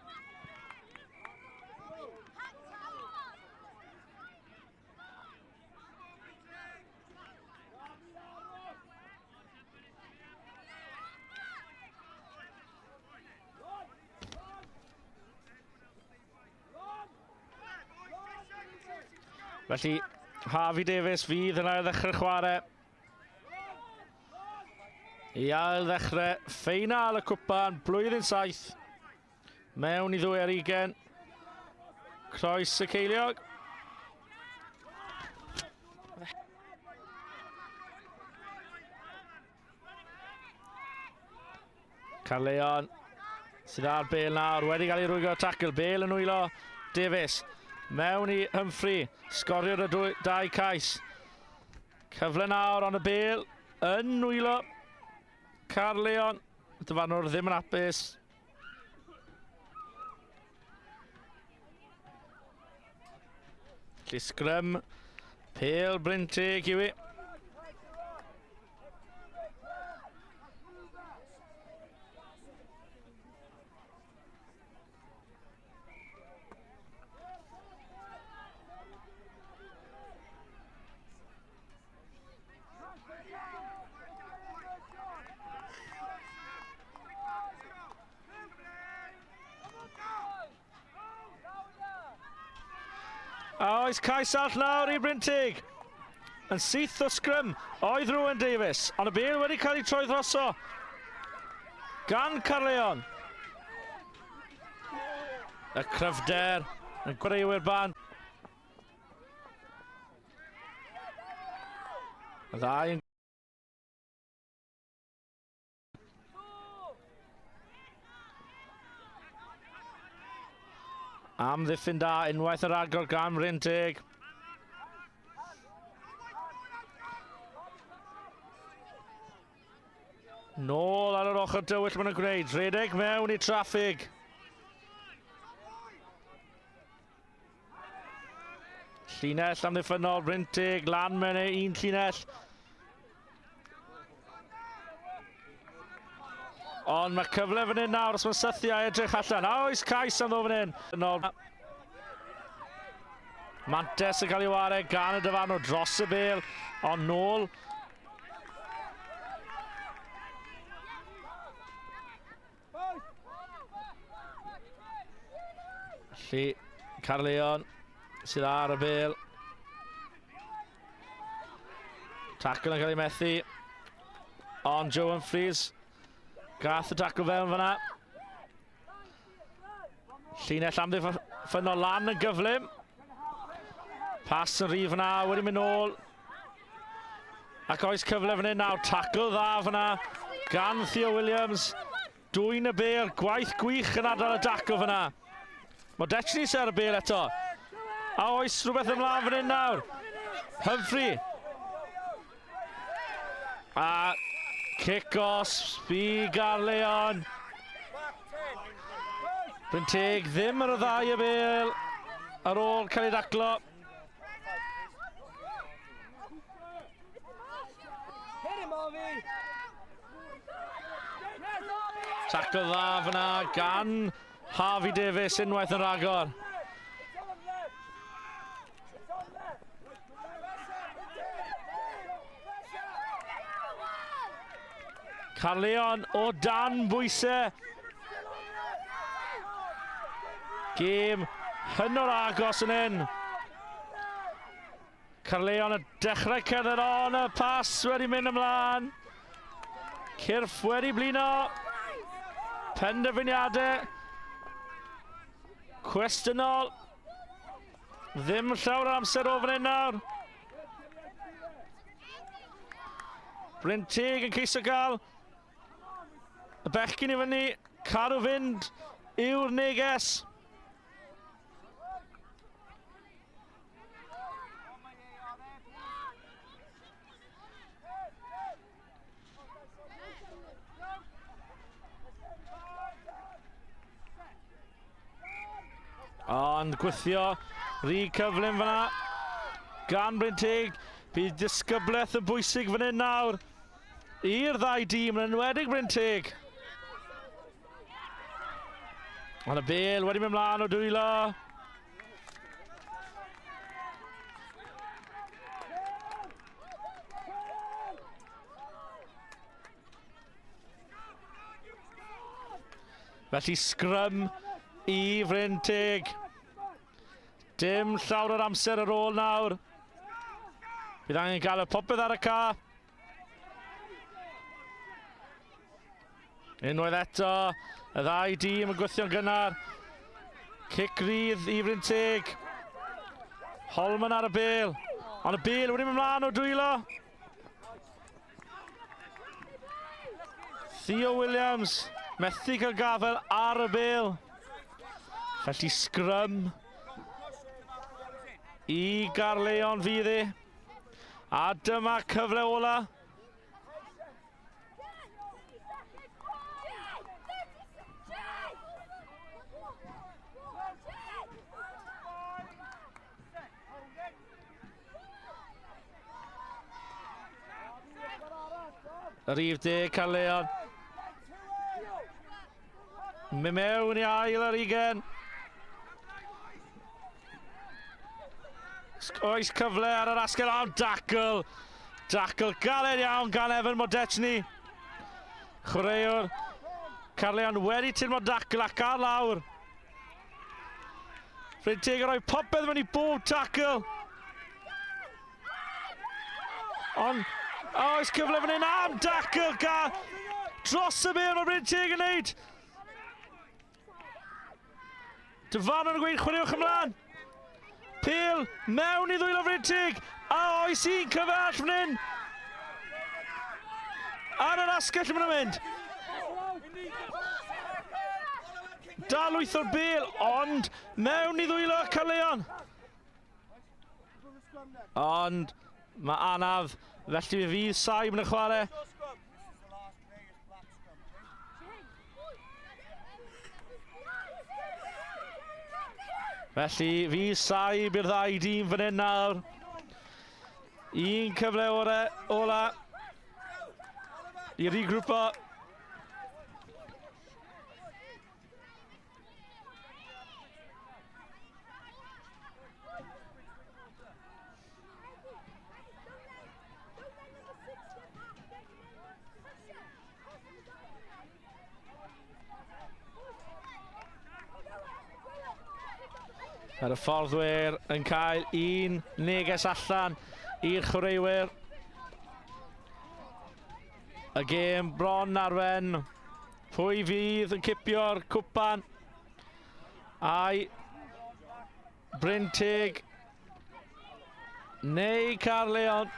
Felly, Harvey Davies fydd yn ail ddechrau chwarae. I ail ddechrau ffeinal y cwpan, blwyddyn 7. Mewn i 2-20. Croes y Ceiliog. Caerleon sydd ar bêl nawr, wedi cael ei rwygo tackle, bêl yn wylo Davies. Mewn i Humphrey, sgoriwr y dwy, dau cais. Cyfle nawr ond y bel yn nwylo Caerleon. Y dyfarnwr ddim yn hapus. Felly sgrym, pêl Bryn Teg yw i. A oes cais all nawr i Brynteg. Yn syth o sgrym oedd Rowan Davies, ond y bel wedi cael ei troi droso gan Carleon. Y cryfder yn gwreiwyr ban. Y ddau yn Amddiffyn da, unwaith yr agor gan Bryn Teg. Nôl ar yr ochr dywyll maen nhw'n gwneud. Rhedeg mewn i traffig. Llinell amddiffynnol, Bryn Teg, lan mewn un llinell. Ond mae cyfle fan hyn nawr os mae'n sythu a edrych allan. A oes cais am ddod fan hyn. Nôl. Mantes yn cael ei ware gan y dyfarnwr dros y bel, ond nôl. Felly, Caerleon sydd ar y bel. Tackle yn cael ei methu. Ond Joe Humphreys gath y tackle fewn fyna. Llinell amddiffynnol lan yn gyflym. Pas yn rhif fyna, wedi mynd nôl. Ac oes cyfle fan hyn nawr, tackle dda fyna gan Theo Williams. Dwyn y bel, gwaith gwych yn adael y dacl fyna. Modechny sydd ar y bel eto. A oes rhywbeth ymlaen fan hyn nawr. Humphrey. A cic os, sbig ar Leon. Bryn Teg ddim ar y ddau y bel ar ôl cael ei daclo. Tackle dda fyna gan Harvey Davies unwaith yn rhagor. Carleon o dan bwysau. Gêm hynod agos yn hyn. Carleon yn dechrau cerdded on, y pas wedi mynd ymlaen. Cyrff wedi blino. Penderfyniadau. Cwestiynol. Ddim llawer o amser o fan hyn nawr. Bryn Teg yn ceisio gael y bechgyn i fyny. Cadw fynd yw'r neges. Ond gwythio rhy cyflym fyna gan Bryn Teg. Bydd disgyblaeth yn bwysig fan hyn nawr i'r ddau dîm, yn enwedig Bryn Teg. Ond y bel wedi mynd mlaen o dwylo. Felly sgrym i Fryn Teg. Dim llawer o'r amser ar ôl nawr. Bydd angen gael y popeth ar y ca. Unwaith eto, y ddau dîm yn gwythio'n gynnar. Cic rydd i Fryn Teg. Holman ar y bel. Ond y bel wedi mynd mlaen o dwylo. Theo Williams methu cael gafel ar y bel. Felly sgrym. I Gaerloon fydd e. A dyma cyfle ola. Yr rhif 10, Caerloon. Mynd mewn i ail ar 20. Oes cyfle ar yr asgell, ond dacl. Dacl galed iawn gan Evan Modechny. Chwaraewr Caerloon wedi teimlo dacl ac ar lawr. Brynteg yn rhoi popeth mewn i bob tacl. Ond oes cyfle fan hyn am dacl ga dros y bêl mae Brynteg yn neud. Dyfarnwr yn gweud chwaraewch ymlaen. Pêl mewn i ddwylo Brynteg. A oes un cyfle arall fan hyn. Ar yr asgell maen nhw'n mynd. Dal lwyth o'r bêl, ond mewn i ddwylo Caerloon. Ond mae anaf, felly fe fydd saib yn y chwarae. Felly fydd saib i'r ddau dîm fan hyn nawr. Un cyfle ola i regrwpo. Mae'r hyfforddwyr yn cael un neges allan i'r chwaraewyr. Y gêm bron ar ben. Pwy fydd yn cipio'r cwpan? Ai Brynteg neu Caerloon?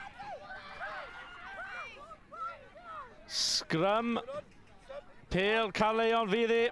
Sgrym. Pêl Caerloon fydd hi.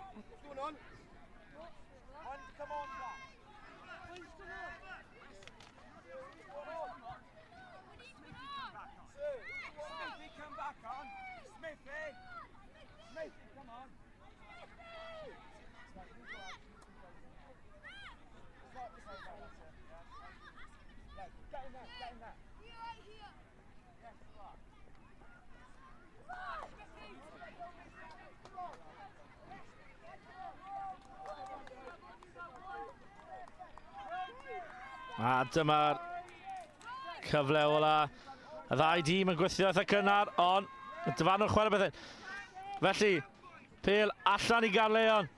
A dyma'r cyfle ola. Y ddau dîm yn gweithio eitha cynnar, ond y dyfarnwr chwarae beth hyn. Felly, pêl allan i Gaerloon.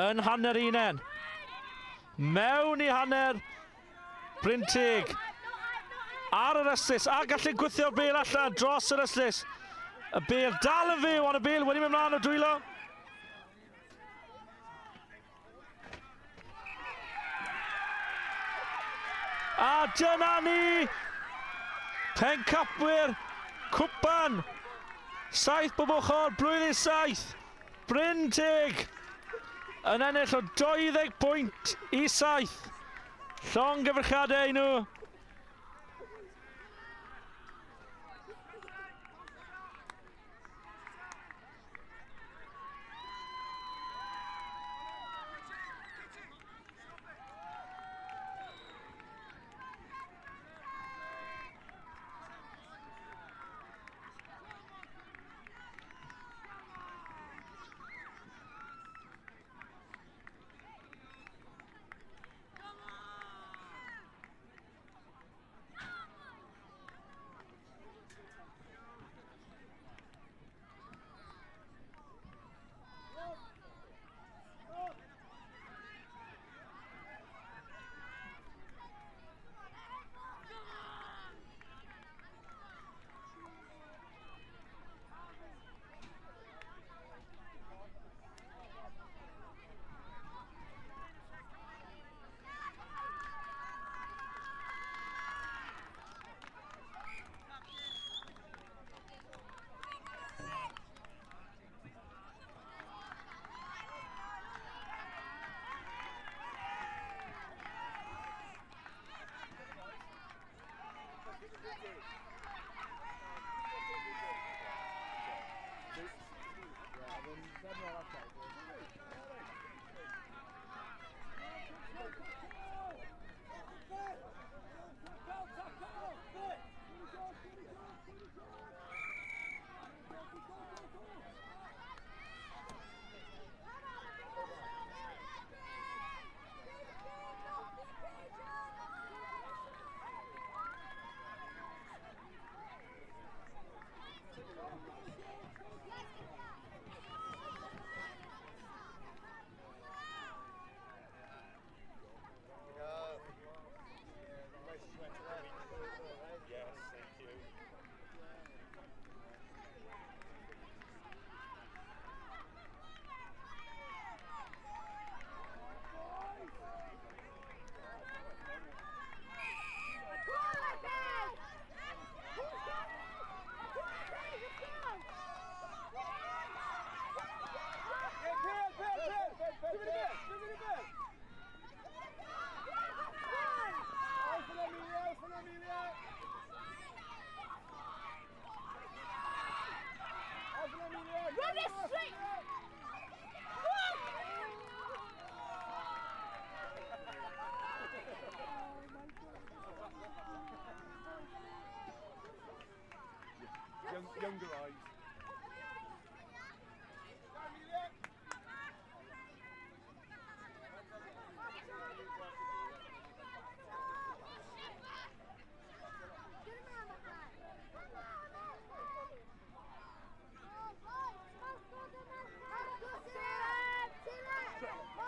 Yn hanner unen. Mewn i hanner Brynteg. Ar yr ystlys, a gallu gweithio'r bêl allan dros yr ystlys. Y bêl dal yn fyw, ond y bêl wedi mynd mlaen o dwylo. A dyna ni! Pencampwyr Cwpan 7 bob ochr, blwyddyn 7. Brynteg yn ennill o 20 pwynt i 7. Llongyfarchiadau i nhw. Younger eyes.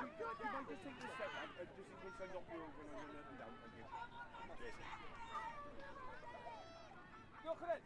Do you mind just taking a step back, just in case I knock you over and I'm going down? Thank you. Look at it!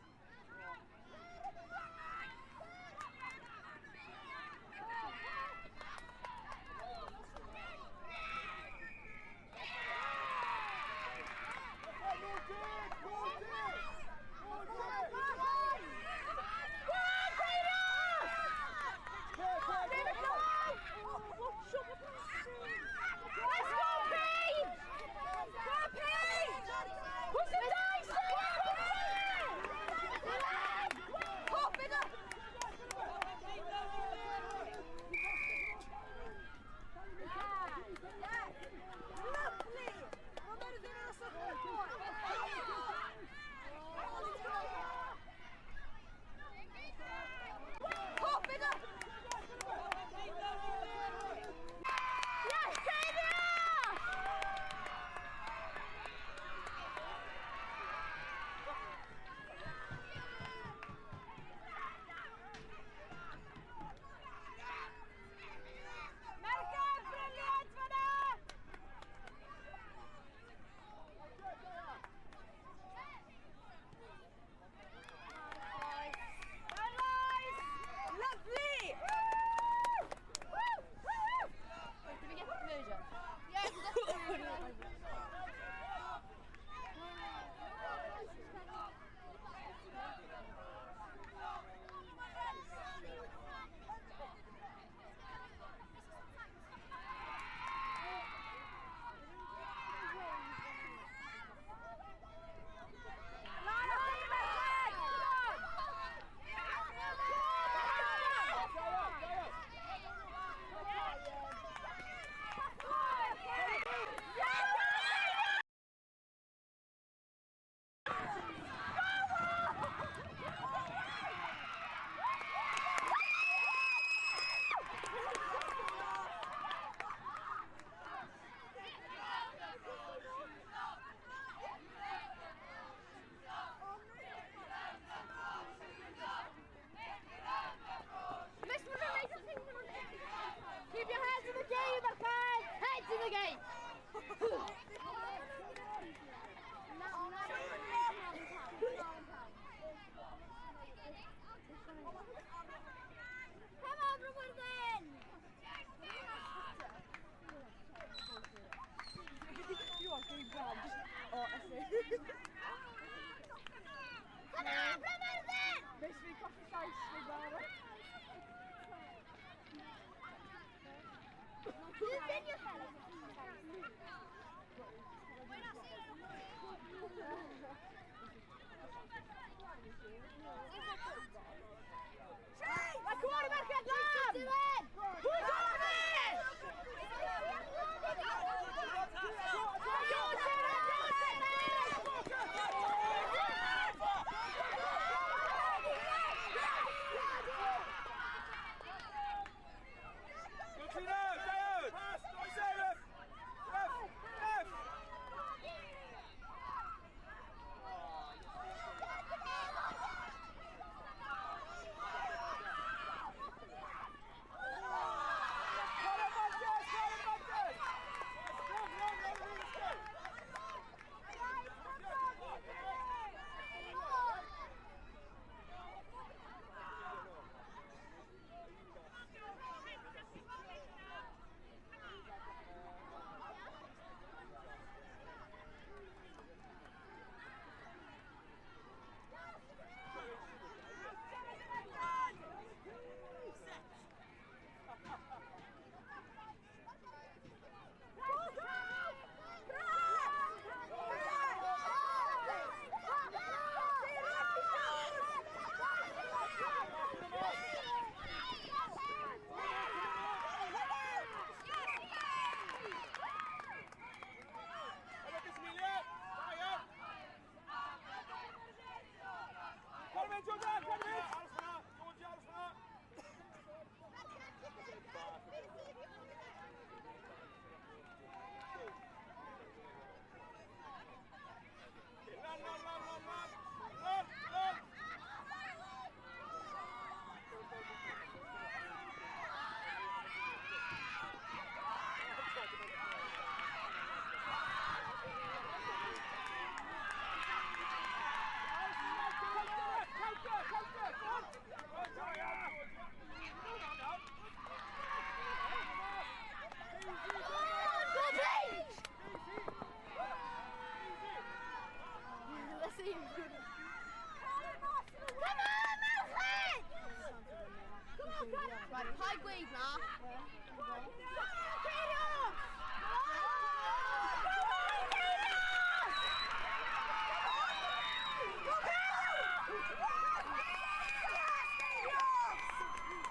Keep your heads in the game, okay? Heads in the game! Come on, Rwydden! You are getting down. Just, oh, I see. Come on, Rwydden! Makes me coffee face, Rwydden. Who's in your head? Come on, America, mynd, Georgia, cer i fynd! Aros fyna, Georgia, aros fyna! Lan, lan, lan, lan, lan! Lan, lan! Right, high grade now.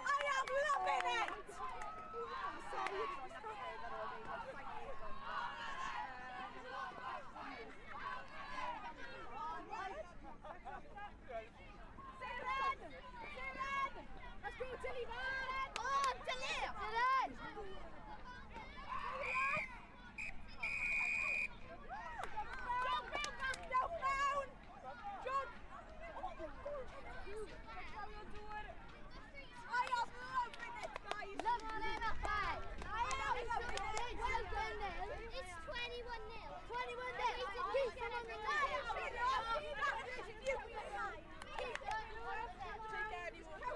I am loving it! Let's go, Tilly, man! Oh, Tilly! Tilly! Jump down, down, down! Jump! I am loving it, guys! Loving it, I am loving it! Well done, Nil. It's 21-0. 21-0. Keep them on the Take any water.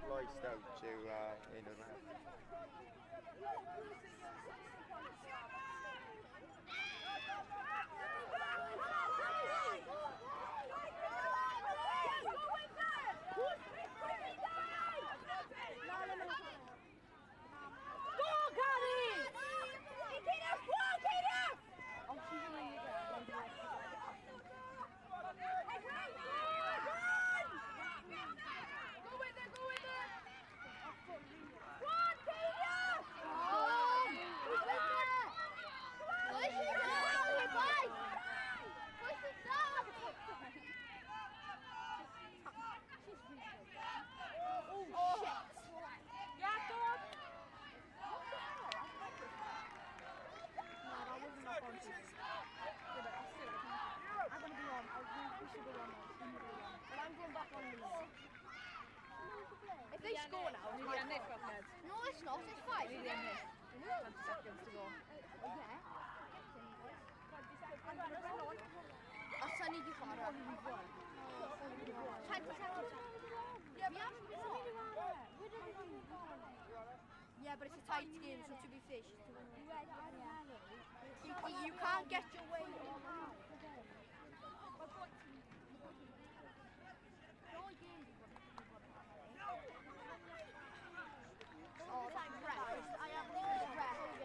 Lost out to in and out. If they score now, no, it's not. It's 5. 20 seconds to go. Yeah. 20 seconds. Yeah, but it's a tight game, so to be fair, she's doing it. You can't get your way. Oh, that's breakfast. I am breakfast.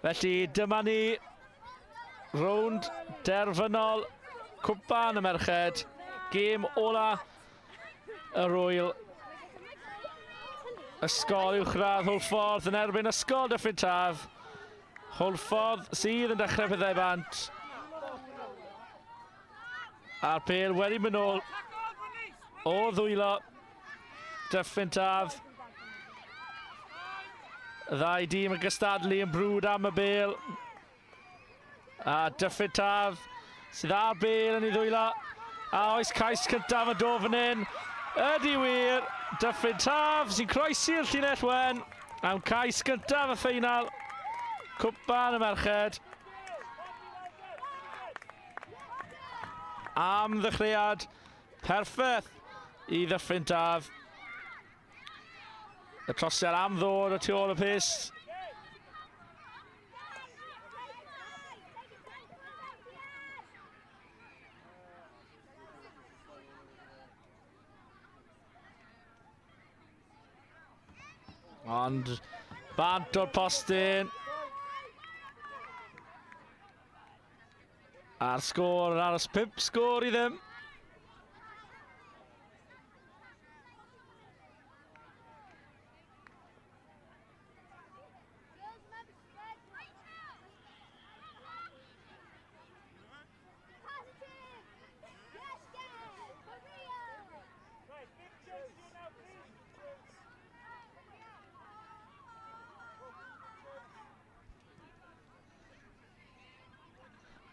Felly dyma ni rownd derfynol Cwpan y Merched. Gêm ola yr wyl. Ysgol Uwchradd Hwlffordd yn erbyn Ysgol Dyffryn Taf. Hwlffordd sydd yn dechrau pethau bant. A'r pêl wedi mynd nôl o ddwylo Dyffryn Taf. Y ddau dîm yn gystadlu yn brwd am y bêl. A Dyffryn Taf sydd â'r bêl yn ei ddwylo. A oes cais cyntaf yn dod fan hyn. Ydy wir, Dyffryn Taf sy'n croesi'r llinell wen am cais gyntaf y ffeinal. Cwpan y Merched. Am ddechreuad perffaith i Ddyffryn Taf. Y trosiad am ddod o tu ôl y pys. Ond bant o'r postyn. A'r sgôr yn aros 5 sgôr i ddim.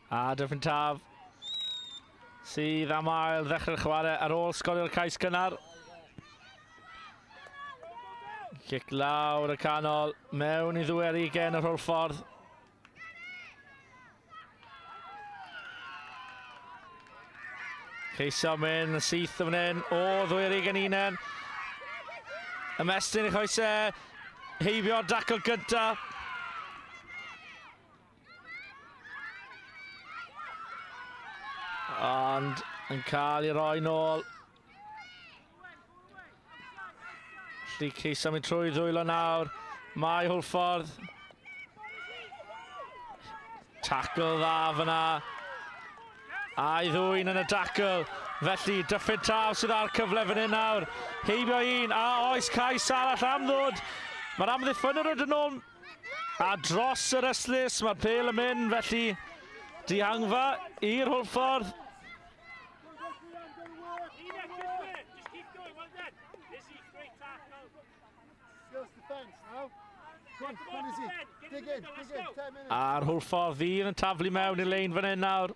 A Dyffryn Taf sydd am ail ddechrau'r chwarae ar ôl sgorio'r cais cynnar. Cic lawr y canol, mewn i ddwy ugain yr Hwlffordd. Ceisio mynd yn syth o fan hyn, o ddwy ugain unen. Ymestyn i choesau, heibio'r dacl gyntaf. Ond yn cael ei roi nôl. Felly ceisio mynd trwy ddwylo nawr. Mae Hwlffordd. Tackle dda fyna. A'i ddwyn yn y dacl. Felly Dyffryn Taf sydd â'r cyfle fan hyn nawr. Heibio un, a oes cais arall am ddod. Mae'r amddiffynwr yn dod nôl. A dros yr ystlys, mae'r pêl yn mynd, felly dihangfa i'r Hwlffordd. A'r Hwlffordd fydd yn taflu mewn i'r lein fan hyn nawr.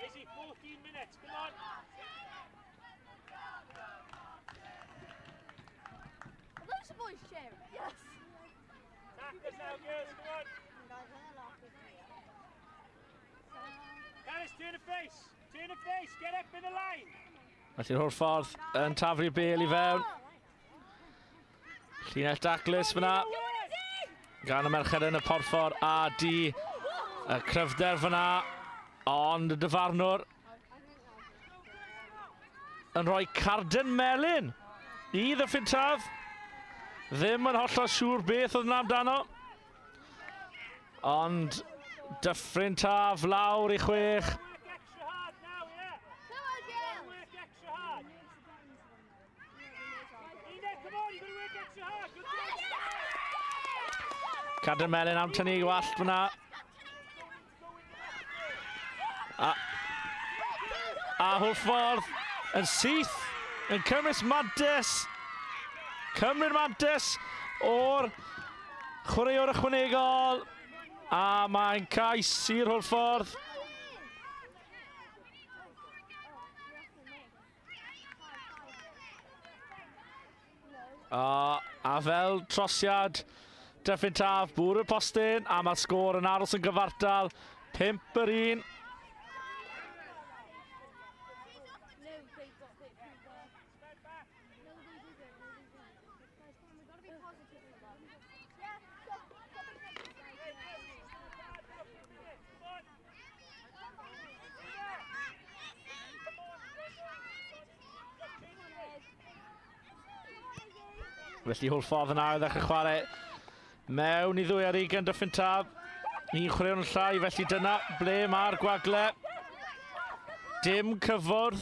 Izzy, 14 minutes, come on. Are those the boys cheering? Yes. Tackles now, girls, come on. Dennis, turn the face. Turn the face, get up in the line. Felly'r Hwlffordd yn taflu bêl i fewn. Llinell daclus fyna. Gan y merched yn y porffor a di y cryfder fyna. Ond y dyfarnwr yn rhoi carden melyn i Ddyffryn Taf. Ddim yn hollol siŵr beth oedd yna amdano. Ond Dyffryn Taf lawr i 6. Carden melyn am tynnu gwallt fyna. A Hwlffordd yn syth yn cymryd mantes. Cymryd mantes o'r chwaraewr ychwanegol. A mae'n cais i'r Hwlffordd. A fel trosiad Dyffryn Taf, bwrw y postyn, a mae'r sgôr yn aros yn gyfartal, 5-1. Felly Hwlffordd yn ail ddechrau chwarae mewn i 22 Dyffryn Taf. Un chwaraewr yn llai, felly dyna ble mae'r gwagle. Dim cyfwrdd,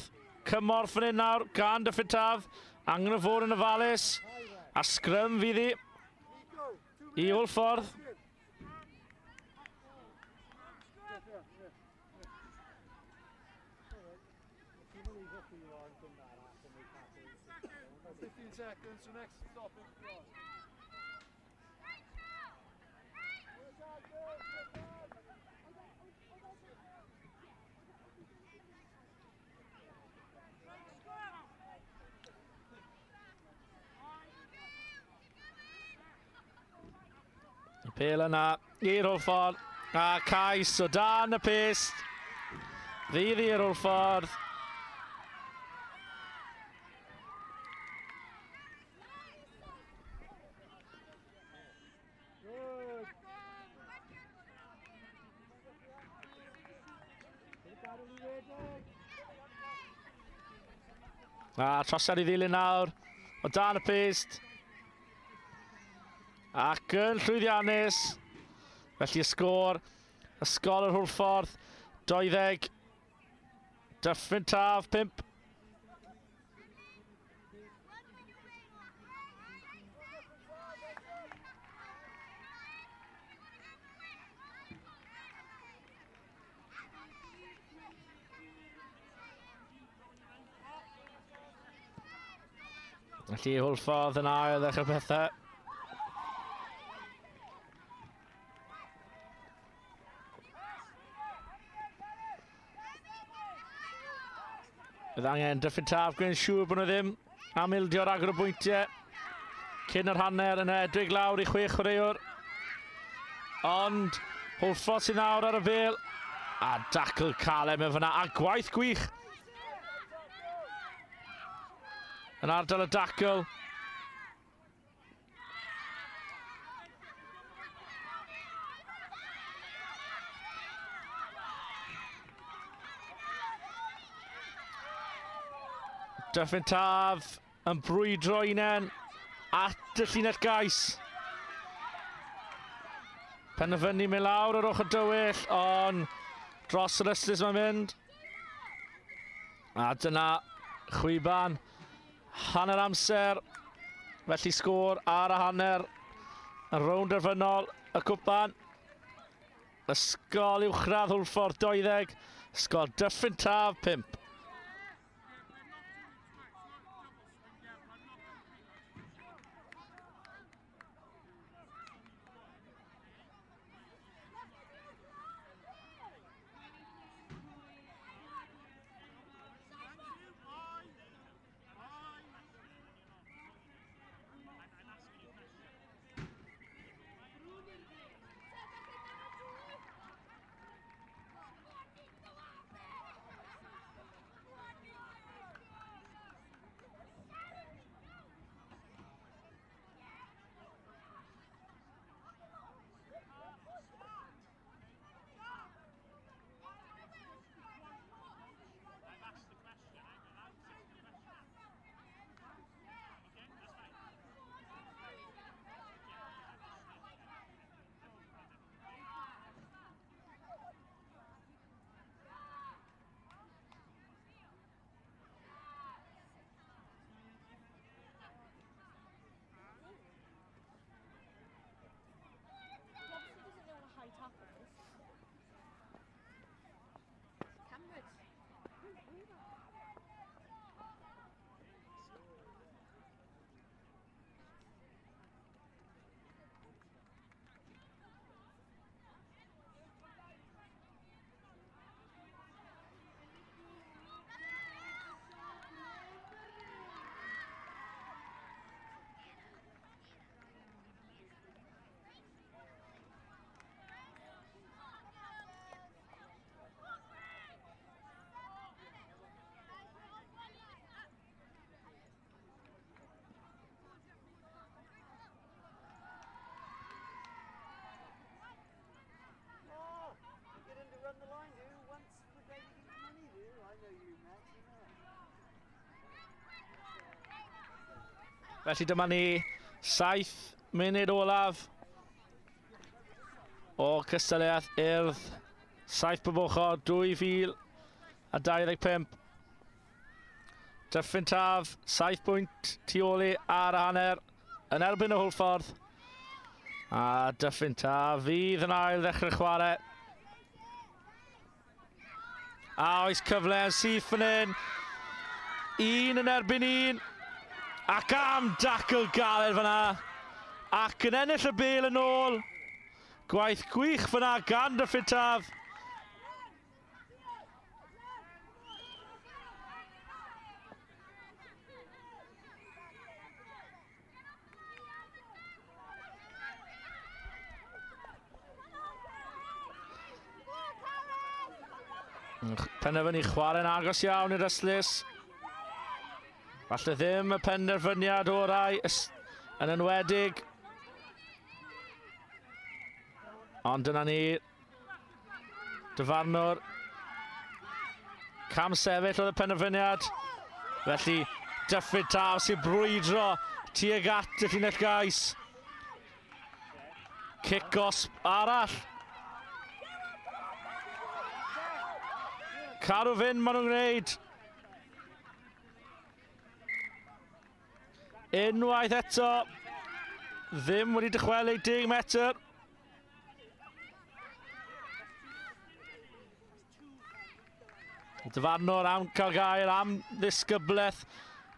cymorth fan hyn nawr gan Dyffryn Taf. Angen o fod yn ofalus. A sgrym fydd hi i Hwlffordd. Y pêl yna i'r Hwlffordd a cais o dan y pyst. Fydd i'r Hwlffordd. A trosiad i ddilyn nawr o dan y pyst. Ac yn llwyddiannus. Felly y sgôr, Ysgol yr Hwlffordd, 20, Dyffryn Taf, 5. Felly Hwlffordd yn ail ddechrau pethau. Bydd angen Dyffryn Taf gwneud siŵr bod nhw ddim am ildio ragor o bwyntiau cyn yr hanner yn edrych lawr i 6 chwaraewr. Ond Hwlffordd sy'n nawr ar y bêl. A dacl caled mewn fyna a gwaith gwych yn ardal y dacl. Dyffryn Taf yn brwydro unen at y llinell gais. Penderfynu mynd lawr yr ochr dywyll, ond dros yr ystlys mae'n mynd. A dyna chwiban hanner amser. Felly sgôr ar y hanner yn rownd derfynol y cwpan. Ysgol Uwchradd Hwlffordd 20, Ysgol Dyffryn Taf 5. Felly dyma ni, 7 munud olaf o cystadleuaeth Urdd. 7 pob ochr, 2025. Dyffryn Taf, 7 pwynt tu ôl i ar y hanner yn erbyn y Hwlffordd. A Dyffryn Taf fydd yn ail ddechrau chwarae. A oes cyfle yn syth fan hyn. 1 yn erbyn 1. Ac am dacl galed fyna. Ac yn ennill y bêl yn ôl. Gwaith gwych fyna gan Dyffryn Taf. Penderfynu chwarae'n agos iawn i'r ystlys. Falle ddim y penderfyniad orau yn enwedig. Ond dyna ni. Dyfarnwr. Cam sefyll oedd y penderfyniad. Felly Dyffryn Taf sy'n brwydro tuag at y llinell gais. Cic gosb arall. Cadw fynd maen nhw'n gwneud. Unwaith eto, ddim wedi dychwelyd 10 metr. Dyfarnwr am cael gair am ddisgyblaeth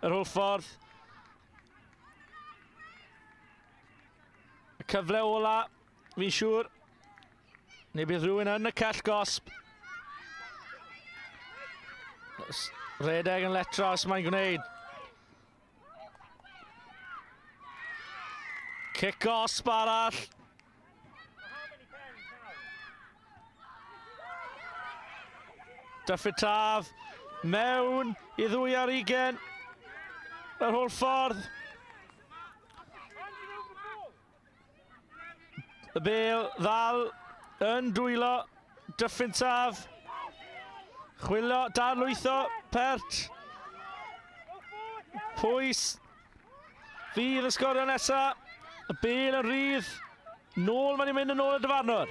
yr Hwlffordd. Y cyfle ola, fi'n siŵr. Neu bydd rhywun yn y cell gosb. Redeg yn letra os mae'n gwneud. Cic gosb arall. Dyffryn Taf mewn i 22. Yr Hwlffordd. Y bêl ddal yn dwylo Dyffryn Taf. Chwilio, darlwytho, Pert. Pwys fydd y sgorio nesa. Y bêl yn rhydd. Nôl, mae'n mynd yn ôl y dyfarnwr.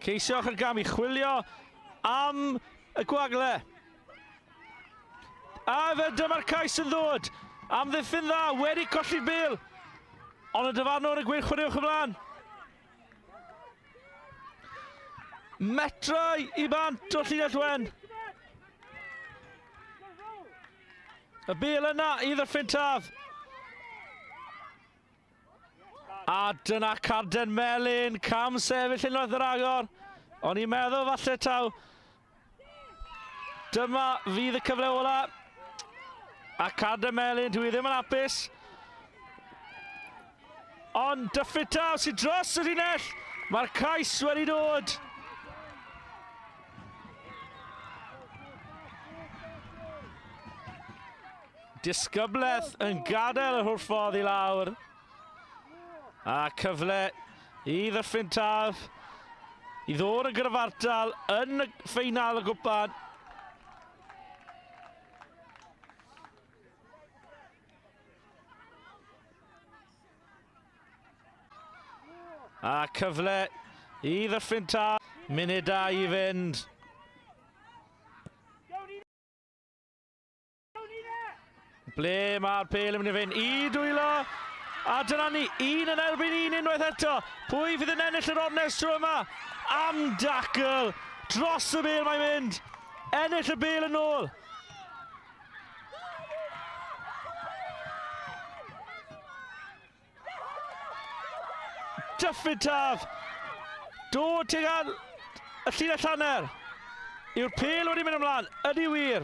Ceisiwch yr gam i chwilio am y gwagle. A fe dyma'r cais yn ddod. Amddiffyn dda, wedi colli'r bêl. Ond y dyfarnwr yn gweud chwaraewch ymlaen. Metrau i bant o llinell wen. Y bêl yna i Ddyffryn Taf. A dyna carden melyn, cam sefyll unwaith yr agor. O'n i'n meddwl falle taw. Dyma fydd y cyfle ola. A carden melyn, dwi ddim yn hapus. Ond Dyffryn Taf sy'n dros y llinell. Mae'r cais wedi dod. Disgyblaeth yn gadael yr Hwlffordd i lawr. A cyfle i Ddyffryn Taf i ddod yn gyfartal yn y ffeinal y gwpan. A cyfle i Ddyffryn Taf. Munudau i fynd. Ble mae'r pêl yn mynd i fynd? I dwylo. A dyna ni, 1 yn erbyn 1 unwaith eto. Pwy fydd yn ennill yr ornest tro yma? Am dacl. Dros y bêl mae'n mynd. Ennill y bêl yn ôl. Dyffryn Taf. Dod tuag at y llinell hanner. Yw'r pêl wedi mynd ymlaen? Ydy wir.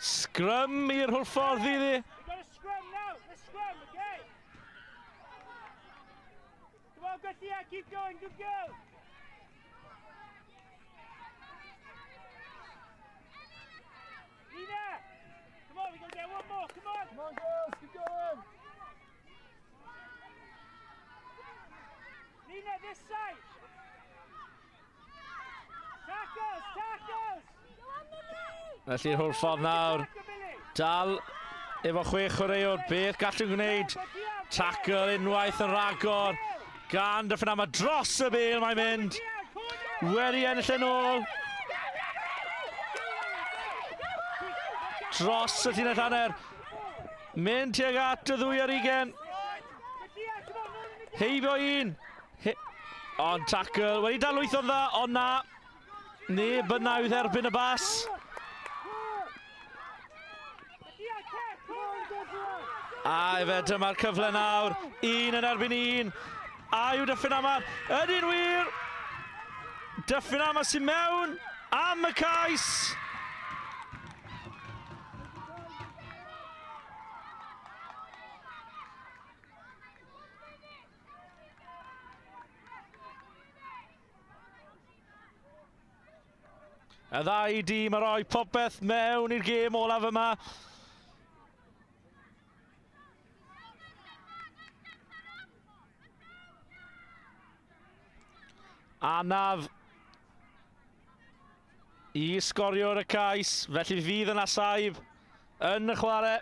Sgrym i'r Hwlffordd iddi. Keep going, good girl. Nina, come on, we gotta get one more. Come on. Come on, girls, keep going. Nina, this side. Tackles, tackles. Felly'r Hwlffordd nawr. Dal efo chwech chwaraewr. Beth gallwn gwneud? Tackle unwaith yn rhagor gan Dyffryn Aman. Dros y bel mae'n mynd. Wedi ennill yn ôl. Dros y llinell hanner. Mynd tuag at y ddwy ar ugen. Heibio un. He ond tackle. Wedi dalwytho'n dda, ond na. Neb yna i'w dderbyn y bas. A efe, dyma'r cyfle nawr. Un yn erbyn un. A yw Dyffryn Aman. Ydy'n wir! Dyffryn Aman sy'n mewn am y cais. Y ddau dîm yn rhoi popeth mewn i'r gêm olaf yma. Anaf i sgorio'r y cais, felly fydd yna saib yn y chwarae.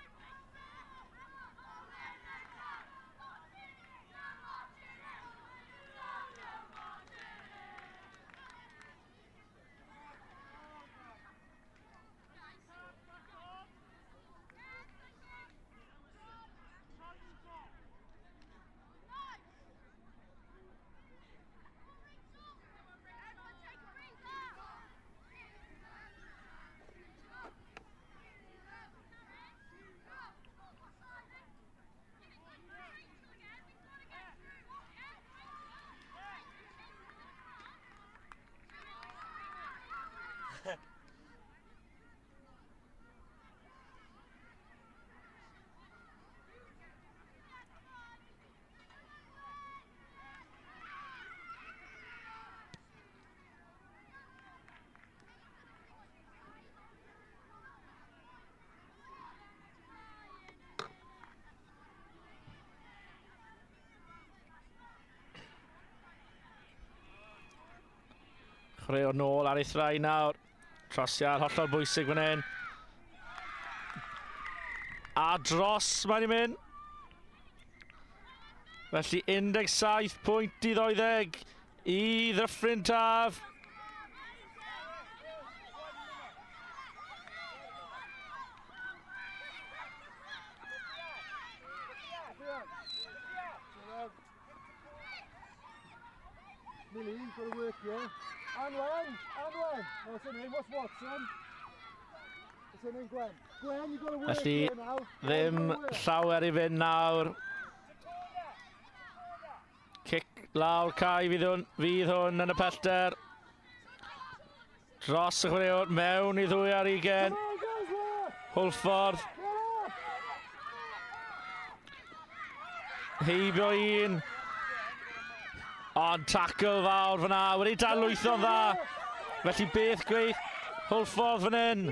Chwaraewr nôl ar ei thrai nawr. Trosiad hollol bwysig fan hyn. A dros mae'n i mynd. Felly 17 pwynt i 20 i Ddyffryn Taf. Millie, you've got to work here. Anwen, Anwen. What's her name? What's Watson? What's her name, Gwen? Gwen, you've got to work Felly, here now. ddim llawer i fynd nawr. Cic lawr cae fydd hwn, fydd hwn yn y pellter. Dros y chwaraewr, mewn i ddwy ar ugen. Hwlffordd. Heibio un. Ond tackle fawr fyna, wedi darlwytho'n dda. Felly beth gweith Hwlffordd fan hyn.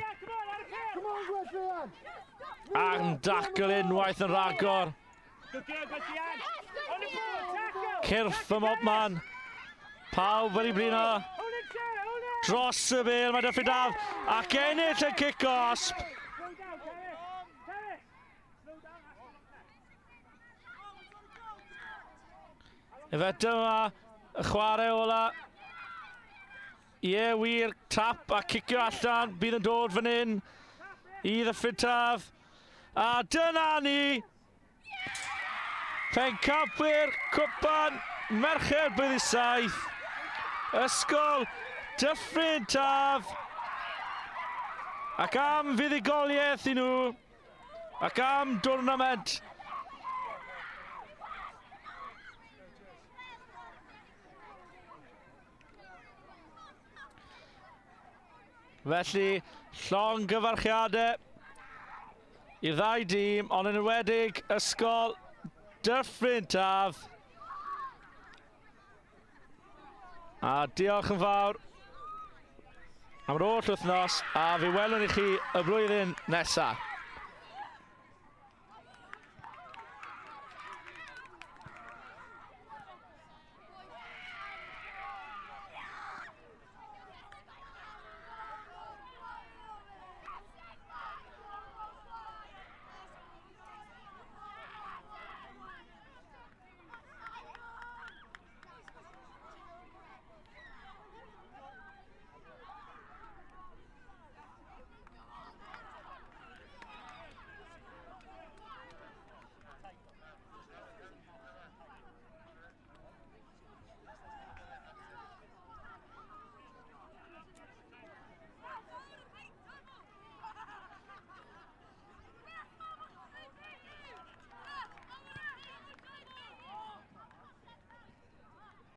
Am tackle unwaith yn rhagor. Cyrff ym mobman. Pawb wedi blino. Dros y bel mae Dyffryn Daf ac ennill y cic osb. Efe dyma y chwarae ola. Ie wir, tap a cicio allan, bydd yn dod fan hyn i Ddyffryn Taf. A dyna ni! Pencampwyr Cwpan Merched Blwyddyn 7. Ysgol Dyffryn Taf. Ac am fuddugoliaeth i nhw. Ac am dwrnament. Felly, llongyfarchiadau i'r ddau dîm, ond yn enwedig Ysgol Dyffryn Taf. A diolch yn fawr am yr holl wythnos, a fe welwn i chi y blwyddyn nesaf.